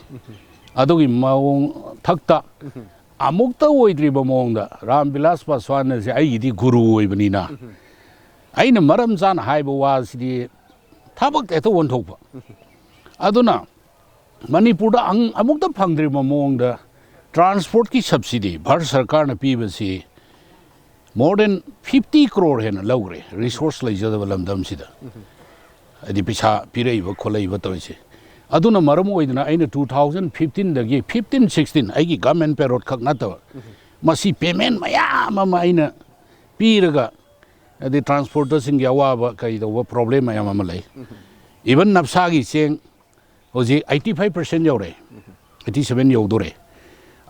ꯑꯗꯨꯒꯤ ꯃꯑꯣꯡ ꯊꯛꯇ ꯑꯃꯨꯛꯇ ꯑꯣꯏꯗ꯭ꯔꯤꯕ ꯃꯑꯣꯡꯗ ꯔꯥꯝ ꯕꯤꯂꯥꯁ ꯄꯥꯁꯋꯥꯟ ꯑꯁꯤ ꯑꯩꯒꯤꯗꯤ ꯒꯨꯔꯨ ꯑꯣꯏꯕꯅꯤꯅ, ꯑꯩꯅ ꯃꯔꯝ ꯆꯥꯅ ꯍꯥꯏꯕ ꯋꯥꯁꯤꯗꯤ ꯊꯕꯛ ꯍꯦꯛꯇ ꯑꯣꯟꯊꯣꯛꯄ꯫ ꯑꯗꯨꯅ ꯃꯅꯤꯄꯨꯔꯗ ꯑꯪ-, ꯑꯃꯨꯛꯇ ꯐꯪꯗ꯭ꯔꯤꯕ ꯃꯑꯣꯡꯗ ꯇ꯭ꯔꯥꯟꯁꯄꯣꯔꯠꯀꯤ ꯁꯕꯁꯤꯗꯤ ꯚꯥꯔꯠ ꯁꯔꯀꯥꯔꯅ ꯄꯤꯕꯁꯤ more than fifty crore ꯍꯦꯟꯅ ꯂꯧꯈ꯭ꯔꯦ, ꯔꯤꯁꯣꯔꯁ ꯂꯩꯖꯗꯕ ꯂꯝꯗꯝꯁꯤꯗ꯫ ꯍꯥꯏꯗꯤ ꯄꯩꯁꯥ ꯄꯤꯔꯛꯏꯕ ꯈꯣꯠꯂꯛꯏꯕ ꯇꯧꯔꯤꯁꯦ꯫ ꯑꯗꯨꯅ ꯃꯔꯝ ꯑꯣꯏꯗꯅ ꯑꯩꯅ two thousand fifteenꯗꯒꯤ fifteen sixteen ꯑꯩꯒꯤ ꯒꯃꯦꯟ ꯄꯦꯔꯣꯠ ꯈꯛ ꯅꯠꯇꯕ, ꯃꯁꯤ ꯄꯦꯃꯦꯟ ꯃꯌꯥꯝ ꯑꯃ ꯑꯩꯅ ꯄꯤꯔꯒ, ꯍꯥꯏꯗꯤ ꯇ꯭ꯔꯥꯟꯁꯄꯣꯔꯇꯔꯁꯤꯡꯒꯤ ꯑꯋꯥꯕ ꯀꯔꯤ ꯇꯧꯕ ꯄ꯭ꯔꯣꯕ꯭ꯂꯦꯝ ꯃꯌꯥꯝ ꯑꯃ ꯂꯩ꯫ Even ꯅꯞꯁꯥꯒꯤ ꯆꯦꯡ ꯍꯧꯖꯤꯛ eighty five percent ꯌꯧꯔꯦ, eighty seven ꯌꯧꯗꯣꯔꯦ꯫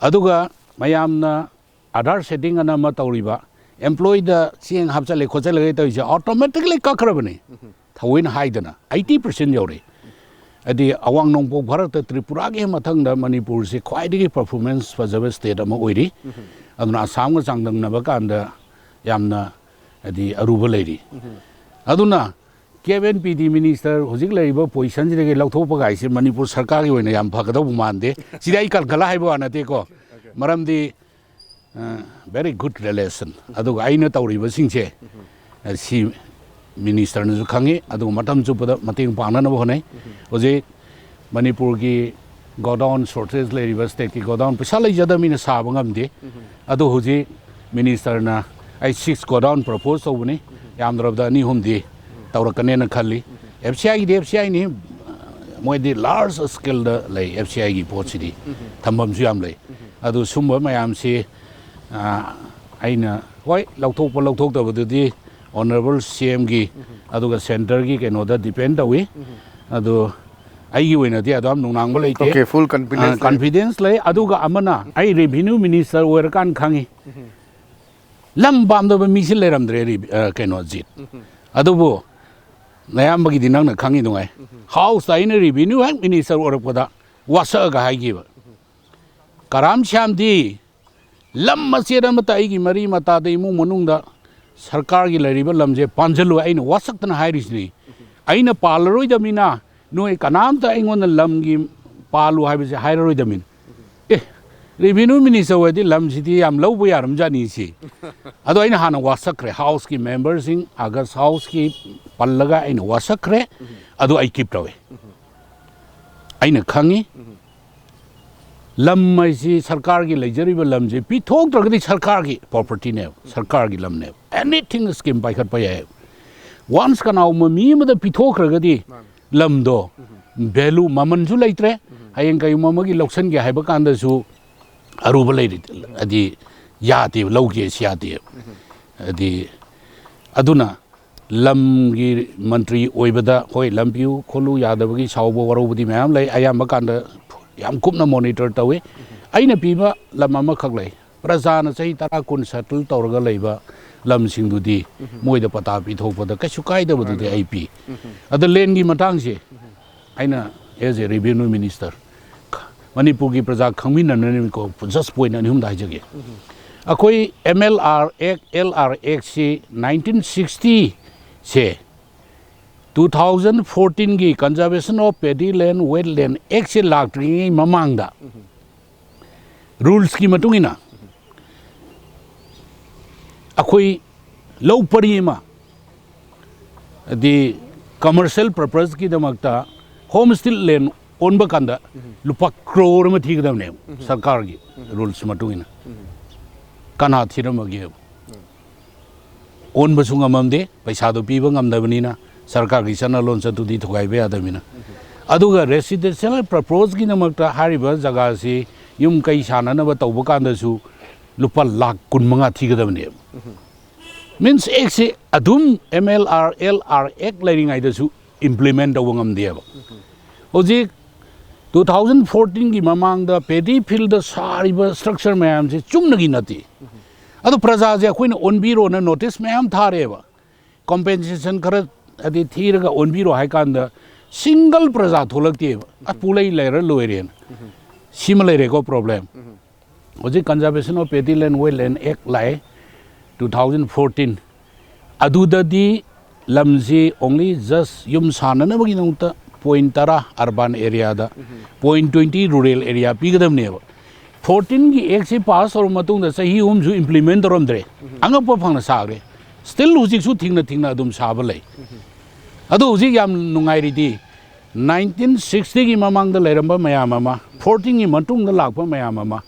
ꯑꯗꯨꯒ ꯃꯌꯥꯝꯅ ꯑꯥꯙꯥꯔ ꯁꯦꯗꯤꯡ ꯑꯅ ꯑꯃ ꯇꯧꯔꯤꯕ, ꯑꯦꯝꯄ꯭ꯂꯣꯌꯤꯗ ꯆꯦꯡ ꯍꯥꯞꯆꯜꯂꯦ ꯈꯣꯠꯆꯜꯂꯦ ꯇꯧꯔꯤꯁꯦ, ꯑꯣꯇꯣꯃꯦꯇꯤꯛꯂꯤ ꯀꯛꯈ꯭ꯔꯕꯅꯤ꯫ ꯊꯑꯣꯏꯅ ꯍꯥꯏꯗꯅ eighty percent ꯌꯧꯔꯦ꯫ ꯍꯥꯏꯗꯤ ꯑꯋꯥꯡ ꯅꯣꯡꯄꯣꯛ ꯚꯥꯔꯠꯇ ꯇ꯭ꯔꯤꯄꯨꯔꯥꯒꯤ ꯃꯊꯪꯗ ꯃꯅꯤꯄꯨꯔꯁꯤ ꯈ꯭ꯋꯥꯏꯗꯒꯤ ꯄꯔꯐꯣꯔꯃꯦꯟꯁ ꯐꯖꯕ ꯁ꯭ꯇꯦꯠ ꯑꯃ ꯑꯣꯏꯔꯤ꯫ ꯑꯗꯨꯅ ꯑꯁꯥꯝꯒ ꯆꯥꯡꯗꯝꯅꯕ ꯀꯥꯟꯗ ꯌꯥꯝꯅ ꯍꯥꯏꯗꯤ ꯑꯔꯨꯕ ꯂꯩꯔꯤ꯫ ꯑꯗꯨꯅ ꯀꯦꯞ ꯑꯦꯟ ꯄꯤ ꯗꯤ ꯃꯤꯅꯤꯁꯇꯔ ꯍꯧꯖꯤꯛ ꯂꯩꯔꯤꯕ ꯄꯣꯖꯤꯁꯟꯁꯤꯗꯒꯤ ꯂꯧꯊꯣꯛꯄ ꯀꯥꯏꯁꯦ ꯃꯅꯤꯄꯨꯔ ꯁꯔꯀꯥꯔꯒꯤ ꯑꯣꯏꯅ ꯌꯥꯝ ꯐꯒꯗꯧꯕ ꯃꯥꯟꯗꯦ꯫ ꯁꯤꯗꯤ ꯑꯩ ꯀꯜꯀꯂꯥ ꯍꯥꯏꯕ ꯋꯥ ꯅꯠꯇꯦꯀꯣ꯫ ꯃꯔꯝꯗꯤ ꯚꯦꯔꯤ ꯒꯨꯗ ꯔꯤꯂꯦꯁꯟ, ꯑꯗꯨꯒ ꯑꯩꯅ ꯇꯧꯔꯤꯕꯁꯤꯡꯁꯦ ꯁꯤ ꯃꯤꯅꯤꯁꯇꯔꯅꯁꯨ ꯈꯪꯉꯤ, ꯑꯗꯨꯒ ꯃꯇꯝ ꯆꯨꯞꯄꯗ ꯃꯇꯦꯡ ꯄꯥꯡꯅꯅꯕ ꯍꯣꯠꯅꯩ꯫ ꯍꯧꯖꯤꯛ ꯃꯅꯤꯄꯨꯔꯒꯤ ꯒꯣꯗꯥꯎꯟ ꯁꯣꯔꯇꯦꯖ ꯂꯩꯔꯤꯕ ꯁ꯭ꯇꯦꯠꯀꯤ ꯒꯣꯗꯥꯎꯟ ꯄꯩꯁꯥ ꯂꯩꯖꯗꯕ ꯃꯤꯅ ꯁꯥꯕ ꯉꯝꯗꯦ꯫ ꯑꯗꯨ ꯍꯧꯖꯤꯛ ꯃꯤꯅꯤꯁꯇꯔꯅ ꯑꯩ ꯁꯤꯛꯁ ꯒꯣꯗꯥꯎꯟ ꯄ꯭ꯔꯄꯣꯖ ꯇꯧꯕꯅꯤ, ꯌꯥꯝꯗ꯭ꯔꯕꯗ ꯑꯅꯤ ꯑꯍꯨꯝꯗꯤ ꯇꯧꯔꯛꯀꯅꯦꯅ ꯈꯜꯂꯤ꯫ ꯑꯦꯐ ꯁꯤ ꯑꯥꯏꯒꯤꯗꯤ ꯑꯦꯐ ꯁꯤ ꯑꯥꯏꯅꯤ, ꯃꯣꯏꯗꯤ ꯂꯥꯔꯖ ꯁ꯭ꯀꯦꯜꯗ ꯂꯩ꯫ ꯑꯦꯐ ꯁꯤ ꯑꯥꯏꯒꯤ ꯄꯣꯠꯁꯤꯗꯤ ꯊꯝꯐꯝꯁꯨ ꯌꯥꯝ ꯂꯩ꯫ ꯑꯗꯨ ꯁꯨꯝꯕ ꯃꯌꯥꯝꯁꯤ ꯑꯩꯅ ꯍꯣꯏ ꯂꯧꯊꯣꯛꯄ ꯂꯧꯊꯣꯛꯇꯕꯗꯨꯗꯤ ꯑꯣꯅꯔꯦꯕꯜ ꯁꯤ ꯑꯦꯝꯒꯤ ꯑꯗꯨꯒ ꯁꯦꯟꯇꯔꯒꯤ ꯀꯩꯅꯣꯗ ꯗꯤꯄꯦꯟ ꯇꯧꯏ꯫ ꯑꯗꯨ ꯑꯩꯒꯤ ꯑꯣꯏꯅꯗꯤ ꯑꯗꯨꯝ ꯅꯨꯡꯅꯥꯡꯕ ꯂꯩꯇꯦ꯫ Okay, full confidence ꯂꯩ꯫ ꯀꯟꯐꯤꯗꯦꯟꯁ ꯂꯩ꯫ ꯑꯗꯨꯒ ꯑꯃꯅ ꯑꯩ ꯔꯦꯚꯤꯅ꯭ꯌꯨ ꯃꯤꯅꯤꯁꯇꯔ ꯑꯣꯏꯔꯀꯥꯟꯗ ꯈꯪꯉꯤ, ꯂꯝ ꯄꯥꯝꯗꯕ ꯃꯤꯁꯤ ꯂꯩꯔꯝꯗ꯭ꯔꯦ꯫ ꯔꯤ- ꯑ, ꯀꯩꯅꯣ ꯖꯤꯠ, ꯑꯗꯨꯕꯨ ꯅꯌꯥꯝꯕꯒꯤꯗꯤ ꯅꯪꯅ ꯈꯪꯉꯤꯗꯨꯉꯥꯏ, ꯍꯥꯎꯁꯇ ꯑꯩꯅ ꯔꯦꯚꯤꯅ꯭ꯌꯨ ꯍꯦꯛ ꯃꯤꯅꯤꯁꯇꯔ ꯑꯣꯏꯔꯛꯄꯗ ꯋꯥꯁꯛꯑꯒ ꯍꯥꯏꯈꯤꯕ, ꯀꯔꯥꯝ ꯁ꯭ꯌꯥꯝꯗꯤ ꯂꯝ ꯃꯆꯦꯠ ꯑꯃꯠꯇ ꯑꯩꯒꯤ ꯃꯔꯤ ꯃꯇꯥꯗ ꯏꯃꯨꯡ ꯃꯅꯨꯡꯗ ꯁꯔꯀꯥꯔꯒꯤ ꯂꯩꯔꯤꯕ ꯂꯝꯁꯦ ꯄꯥꯟꯁꯤꯜꯂꯨ ꯑꯩꯅ ꯋꯥꯁꯛꯇꯅ ꯍꯥꯏꯔꯤꯁꯤꯅꯤ꯫ ꯑꯩꯅ ꯄꯥꯜꯂꯔꯣꯏꯗꯕꯅꯤꯅ ꯅꯣꯏ ꯀꯅꯥꯝꯇ ꯑꯩꯉꯣꯟꯗ ꯂꯝꯒꯤ ꯄꯥꯜꯂꯨ ꯍꯥꯏꯕꯁꯦ ꯍꯥꯏꯔꯔꯣꯏꯗꯕꯅꯤ꯫ ꯑꯦ, ꯔꯦꯚꯤꯅ꯭ꯌꯨ ꯃꯤꯅꯤꯁꯇꯔ ꯑꯣꯏꯔꯗꯤ ꯂꯝꯁꯤꯗꯤ ꯌꯥꯝ ꯂꯧꯕ ꯌꯥꯔꯝꯖꯥꯠꯅꯤ ꯁꯤ꯫ ꯑꯗꯣ ꯑꯩꯅ ꯍꯥꯟꯅ ꯋꯥꯁꯛꯈ꯭ꯔꯦ, ꯍꯥꯎꯁꯀꯤ ꯃꯦꯝꯕꯔꯁꯤꯡ, ꯑꯥꯒꯁ ꯍꯥꯎꯁꯀꯤ ꯄꯜꯂꯒ ꯑꯩꯅ ꯋꯥꯁꯛꯈ꯭ꯔꯦ꯫ ꯑꯗꯨ ꯑꯩ ꯀꯤꯞ ꯇꯧꯋꯦ꯫ ꯑꯩꯅ ꯈꯪꯉꯤ, ꯂꯝ ꯍꯥꯏꯁꯤ ꯁꯔꯀꯥꯔꯒꯤ ꯂꯩꯖꯔꯤꯕ ꯂꯝꯁꯤ ꯄꯤꯊꯣꯛꯇ꯭ꯔꯒꯗꯤ ꯁꯔꯀꯥꯔꯒꯤ ꯄ꯭ꯔꯣꯄꯔꯇꯤꯅꯦꯕ, ꯁꯔꯀꯥꯔꯒꯤ ꯂꯝꯅꯦꯕ꯫ ꯑꯦꯅꯤꯊꯤꯡ ꯁ꯭ꯀꯤꯝ ꯄꯥꯏꯈꯠꯄ ꯌꯥꯏ꯫ ꯋꯥꯟꯁ ꯀꯅꯥꯒꯨꯝꯕ ꯃꯤ ꯑꯃꯗ ꯄꯤꯊꯣꯛꯈ꯭ꯔꯒꯗꯤ ꯂꯝꯗꯣ ꯚꯦꯂꯨ, ꯃꯃꯜꯁꯨ ꯂꯩꯇ꯭ꯔꯦ꯫ ꯍꯌꯦꯡ ꯀꯔꯤꯒꯨꯝꯕ ꯑꯃꯒꯤ ꯂꯧꯁꯟꯒꯦ ꯍꯥꯏꯕ ꯀꯥꯟꯗꯁꯨ ꯑꯔꯨꯕ ꯂꯩꯔꯤ, ꯍꯥꯏꯗꯤ ꯌꯥꯗꯦꯕ, ꯂꯧꯒꯦꯁꯤ ꯌꯥꯗꯦꯕ꯫ ꯍꯥꯏꯗꯤ ꯑꯗꯨꯅ ꯂꯝꯒꯤ ꯃꯟꯇ꯭ꯔꯤ ꯑꯣꯏꯕꯗ, ꯍꯣꯏ, ꯂꯝ ꯄꯤꯌꯨ ꯈꯣꯠꯂꯨ ꯌꯥꯗꯕꯒꯤ ꯁꯥꯎꯕ ꯋꯥꯔꯧꯕꯗꯤ ꯃꯌꯥꯝ ꯂꯩ꯫ ꯑꯌꯥꯝꯕ ꯀꯥꯟꯗ ꯌꯥꯝ ꯀꯨꯞꯅ ꯃꯣꯅꯤꯇꯔ ꯇꯧꯏ꯫ ꯑꯩꯅ ꯄꯤꯕ ꯂꯝ ꯑꯃꯈꯛ ꯂꯩ, ꯄ꯭ꯔꯖꯥꯅ ꯆꯍꯤ ꯇꯔꯥ ꯀꯨꯟ ꯁꯦꯇꯜ ꯇꯧꯔꯒ ꯂꯩꯕ ꯂꯝꯁꯤꯡꯗꯨꯗꯤ ꯃꯣꯏꯗ ꯄꯇꯥ ꯄꯤꯊꯣꯛꯄꯗ ꯀꯩꯁꯨ ꯀꯥꯏꯗꯕꯗꯨꯗꯤ ꯑꯩ ꯄꯤ꯫ ꯑꯗ ꯂꯦꯟꯒꯤ ꯃꯇꯥꯡꯁꯦ ꯑꯩꯅ as a revenue minister ꯃꯅꯤꯄꯨꯔꯒꯤ ꯄ꯭ꯔꯖꯥ ꯈꯪꯃꯤꯟꯅꯅꯕꯀꯣ, just point ꯑꯅꯤ ꯑꯍꯨꯝꯗ ꯍꯥꯏꯖꯒꯦ꯫ ꯑꯩꯈꯣꯏ M L R Act, L R Act ꯁꯤ nineteen sixty ꯁꯦ two thousand fourteen ꯒꯤ Conservation of Paddy Land Wetland Act ꯁꯦ ꯂꯥꯛꯇ꯭ꯔꯤꯉꯩ ꯃꯃꯥꯡꯗ ꯔꯨꯜꯁꯀꯤ ꯃꯇꯨꯡ ꯏꯟꯅ ꯑꯩꯈꯣꯏ ꯂꯧ ꯄꯔꯤ ꯑꯃ ꯍꯥꯏꯗꯤ commercial purpose ꯀꯤꯗꯃꯛꯇ homestead land ꯑꯣꯟꯕ ꯀꯥꯟꯗ ꯂꯨꯄꯥ ꯀ꯭ꯔꯣꯔ ꯑꯃ ꯊꯤꯒꯗꯕꯅꯦꯕ ꯁꯔꯀꯥꯔꯒꯤ ꯔꯨꯜꯁ ꯃꯇꯨꯡ ꯏꯟꯅ꯫ ꯀꯅꯥ ꯊꯤꯔꯝꯃꯒꯦꯕ? ꯑꯣꯟꯕꯁꯨ ꯉꯝꯃꯝꯗꯦ, ꯄꯩꯁꯥꯗꯣ ꯄꯤꯕ ꯉꯝꯗꯕꯅꯤꯅ, ꯁꯔꯀꯥꯔꯒꯤ ꯆꯠꯅ ꯂꯣꯟꯆꯠꯇꯨꯗꯤ ꯊꯨꯒꯥꯏꯕ ꯌꯥꯗꯕꯅꯤꯅ꯫ ꯑꯗꯨꯒ residential purpose ꯀꯤꯗꯃꯛꯇ ꯍꯥꯏꯔꯤꯕ ꯖꯒꯥꯁꯤ ꯌꯨꯝ ꯀꯩ ꯁꯥꯟꯅꯅꯕ ꯇꯧꯕ ꯀꯥꯟꯗꯁꯨ ꯂꯨꯄꯥ ꯂꯥꯈ ꯀꯨꯟꯃꯉꯥ ꯊꯤꯒꯗꯕꯅꯦꯕ꯫ Means Act ꯁꯤ ꯑꯗꯨꯝ M L R, L R Act ꯂꯩꯔꯤꯉꯩꯗꯁꯨ implement ꯇꯧꯕ ꯉꯝꯗꯦꯕ꯫ ꯍꯧꯖꯤꯛ two thousand fourteen ꯒꯤ ꯃꯃꯥꯡꯗ paddy field ꯗ ꯁꯥꯔꯤꯕ structure ꯃꯌꯥꯝꯁꯦ ꯆꯨꯝꯅꯒꯤ ꯅꯠꯇꯦ꯫ ꯑꯗꯣ ꯄ꯭ꯔꯖꯥꯁꯦ ꯑꯩꯈꯣꯏꯅ ꯑꯣꯟꯕꯤꯔꯣꯅ notice ꯃꯌꯥꯝ ꯊꯥꯔꯦꯕ꯫ Compensation ꯈꯔ ꯍꯥꯏꯗꯤ ꯊꯤꯔꯒ ꯑꯣꯟꯕꯤꯔꯣ ꯍꯥꯏ ꯀꯥꯟꯗ single ꯄ꯭ꯔꯖꯥ ꯊꯣꯛꯂꯛꯇꯦꯕ꯫ ꯑ, ꯄꯨꯂꯩ ꯂꯩꯔ ꯂꯣꯏꯔꯦꯅ꯫ ꯁꯤꯃ ꯂꯩꯔꯦꯀꯣ problem꯫ ꯍꯧꯖꯤꯛ Conservation of Paddy Land Wetland Act ꯂꯥꯛꯑꯦ two thousand fourteen꯫ ꯑꯗꯨꯗꯗꯤ ꯂꯝꯁꯤ only just ꯌꯨꯝ ꯁꯥꯟꯅꯅꯕꯒꯤꯗꯃꯛꯇ point ꯇꯔꯥ urban area ꯗ, point twenty rural area ꯄꯤꯒꯗꯕꯅꯦꯕ꯫ Fourteen ꯒꯤ Act ꯁꯤ pass ꯇꯧꯔꯕ ꯃꯇꯨꯡꯗ ꯆꯍꯤ ꯑꯍꯨꯝꯁꯨ implement ꯇꯧꯔꯝꯗ꯭ꯔꯦ꯫ ꯑꯉꯛꯄ ꯐꯪꯅ ꯁꯥꯈ꯭ꯔꯦ꯫ Still ꯍꯧꯖꯤꯛꯁꯨ ꯊꯤꯡꯅ ꯊꯤꯡꯅ ꯑꯗꯨꯝ ꯁꯥꯕ ꯂꯩ꯫ ꯑꯗꯣ ꯍꯧꯖꯤꯛ ꯌꯥꯝ ꯅꯨꯡꯉꯥꯏꯔꯤꯗꯤ nineteen sixty ꯒꯤ ꯃꯃꯥꯡꯗ ꯂꯩꯔꯝꯕ ꯃꯌꯥꯝ ꯑꯃ, fourteen ꯒꯤ ꯃꯇꯨꯡꯗ ꯂꯥꯛꯄ ꯃꯌꯥꯝ ꯑꯃ,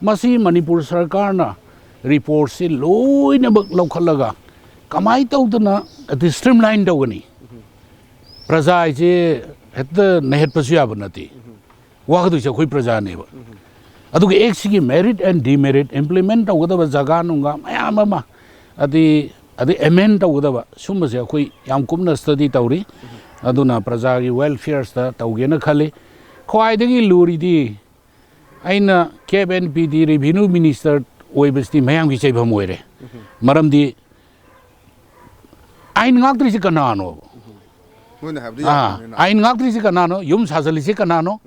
ꯃꯁꯤ ꯃꯅꯤꯄꯨꯔ ꯁꯔꯀꯥꯔꯅ report ꯁꯤ ꯂꯣꯏꯅꯃꯛ ꯂꯧꯈꯠꯂꯒ ꯀꯃꯥꯏꯅ ꯇꯧꯗꯅ ꯑꯗꯤ streamline ꯇꯧꯒꯅꯤ? ꯄ꯭ꯔꯖꯥ ꯍꯥꯏꯁꯦ ꯍꯦꯛꯇ ꯅꯩꯍꯠꯄꯁꯨ ꯌꯥꯕ ꯅꯠꯇꯦ꯫ ꯋꯥꯒꯗꯣꯏꯁꯦ ꯑꯩꯈꯣꯏ ꯄ꯭ꯔꯖꯥꯅꯦꯕ꯫ ꯑꯗꯨꯒ Act ꯁꯤꯒꯤ merit and demerit, implement ꯇꯧꯒꯗꯕ ꯖꯒꯥ ꯅꯨꯡꯒꯥ ꯃꯌꯥꯝ ꯑꯃ, ꯑꯗꯤ ꯑꯗꯩ ꯑꯦꯃꯦꯟ ꯇꯧꯒꯗꯕ, ꯁꯨꯝꯕꯁꯦ ꯑꯩꯈꯣꯏ ꯌꯥꯝ ꯀꯨꯞꯅ ꯁ꯭ꯇꯗꯤ ꯇꯧꯔꯤ꯫ ꯑꯗꯨꯅ ꯄ꯭ꯔꯖꯥꯒꯤ ꯋꯦꯜꯐꯤꯌꯔꯁꯇ ꯇꯧꯒꯦꯅ ꯈꯜꯂꯤ꯫ ꯈ꯭ꯋꯥꯏꯗꯒꯤ ꯂꯨꯔꯤꯗꯤ, ꯑꯩꯅ ꯀꯦꯞ ꯑꯦꯟ ꯄꯤ ꯗꯤ ꯔꯦꯚꯤꯅ꯭ꯌꯨ ꯃꯤꯅꯤꯁꯇꯔ ꯑꯣꯏꯕꯁꯤꯗꯤ ꯃꯌꯥꯝꯒꯤ ꯆꯩꯐꯝ ꯑꯣꯏꯔꯦ꯫ ꯃꯔꯝꯗꯤ ꯑꯥꯏꯟ ꯉꯥꯛꯇ꯭ꯔꯤꯁꯤ ꯀꯅꯥꯅꯣ? ꯃꯣꯏꯅ ꯍꯥꯏꯕꯗꯤ ꯑꯥ, ꯌꯥꯗꯕꯅꯤꯅ꯫ ꯑꯥꯏꯟ ꯉꯥꯛꯇ꯭ꯔꯤꯁꯤ ꯀꯅꯥꯅꯣ? ꯌꯨꯝ ꯁꯥꯖꯤꯜꯂꯤꯁꯤ ꯀꯅꯥꯅꯣ?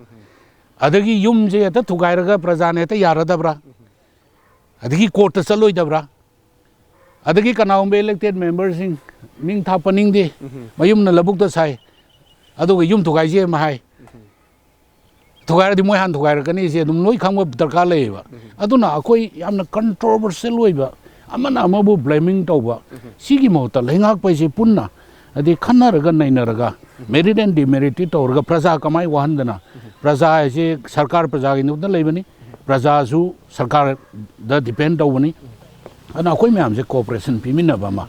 ꯑꯗꯒꯤ ꯌꯨꯝꯁꯦ ꯍꯦꯛꯇ ꯊꯨꯒꯥꯏꯔꯒ ꯄ꯭ꯔꯖꯥꯅ ꯍꯦꯛꯇ ꯌꯥꯔꯗꯕ꯭ꯔꯥ? ꯑꯗꯒꯤ ꯀꯣꯔꯠꯇ ꯆꯠꯂꯣꯏꯗꯕ꯭ꯔꯥ? ꯑꯗꯒꯤ ꯀꯅꯥꯒꯨꯝꯕ ꯏꯂꯦꯛꯇꯦꯠ ꯃꯦꯝꯕꯔꯁꯤꯡ, ꯃꯤꯡ ꯊꯥ ꯄꯟꯅꯤꯡꯗꯦ, ꯃꯌꯨꯝꯅ ꯂꯧꯕꯨꯛꯇ ꯁꯥꯏ, ꯑꯗꯨꯒ ꯌꯨꯝ ꯊꯨꯒꯥꯏꯁꯦ ꯑꯃ ꯍꯥꯏ, ꯊꯨꯒꯥꯏꯔꯗꯤ ꯃꯣꯏ ꯍꯥꯟꯅ ꯊꯨꯒꯥꯏꯔꯛꯀꯅꯤ, ꯁꯤ ꯑꯗꯨꯝ ꯂꯣꯏ ꯈꯪꯕ ꯗꯔꯀꯥꯔ ꯂꯩꯌꯦꯕ꯫ ꯑꯗꯨꯅ ꯑꯩꯈꯣꯏ ꯌꯥꯝꯅ ꯀꯟꯇ꯭ꯔꯣꯚꯔꯁꯤꯌꯦꯜ ꯑꯣꯏꯕ, ꯑꯃꯅ ꯑꯃꯕꯨ ꯕ꯭ꯂꯦꯃꯤꯡ ꯇꯧꯕ, ꯁꯤꯒꯤ ꯃꯍꯨꯠꯇ ꯂꯩꯉꯥꯛꯄ ꯍꯥꯏꯁꯦ ꯄꯨꯟꯅ, ꯍꯥꯏꯗꯤ ꯈꯟꯅꯔꯒ ꯅꯩꯅꯔꯒ, ꯃꯦꯔꯤꯠ ꯑꯦꯟ ꯗꯤꯃꯦꯔꯤꯠꯇꯤ ꯇꯧꯔꯒ ꯄ꯭ꯔꯖꯥ ꯀꯃꯥꯏꯅ ꯋꯥꯍꯟꯗꯅ? ꯄ꯭ꯔꯖꯥ ꯍꯥꯏꯁꯦ ꯁꯔꯀꯥꯔ ꯄ꯭ꯔꯖꯥꯒꯤꯗꯃꯛꯇ ꯂꯩꯕꯅꯤ, ꯄ꯭ꯔꯖꯥꯁꯨ ꯁꯔꯀꯥꯔꯗ ꯗꯤꯄꯦꯟ ꯇꯧꯕꯅꯤ꯫ ꯑꯗꯨꯅ ꯑꯩꯈꯣꯏ ꯃꯌꯥꯝꯁꯦ ꯀꯣꯑꯣꯄꯔꯦꯁꯟ ꯄꯤꯃꯤꯟꯅꯕ ꯑꯃ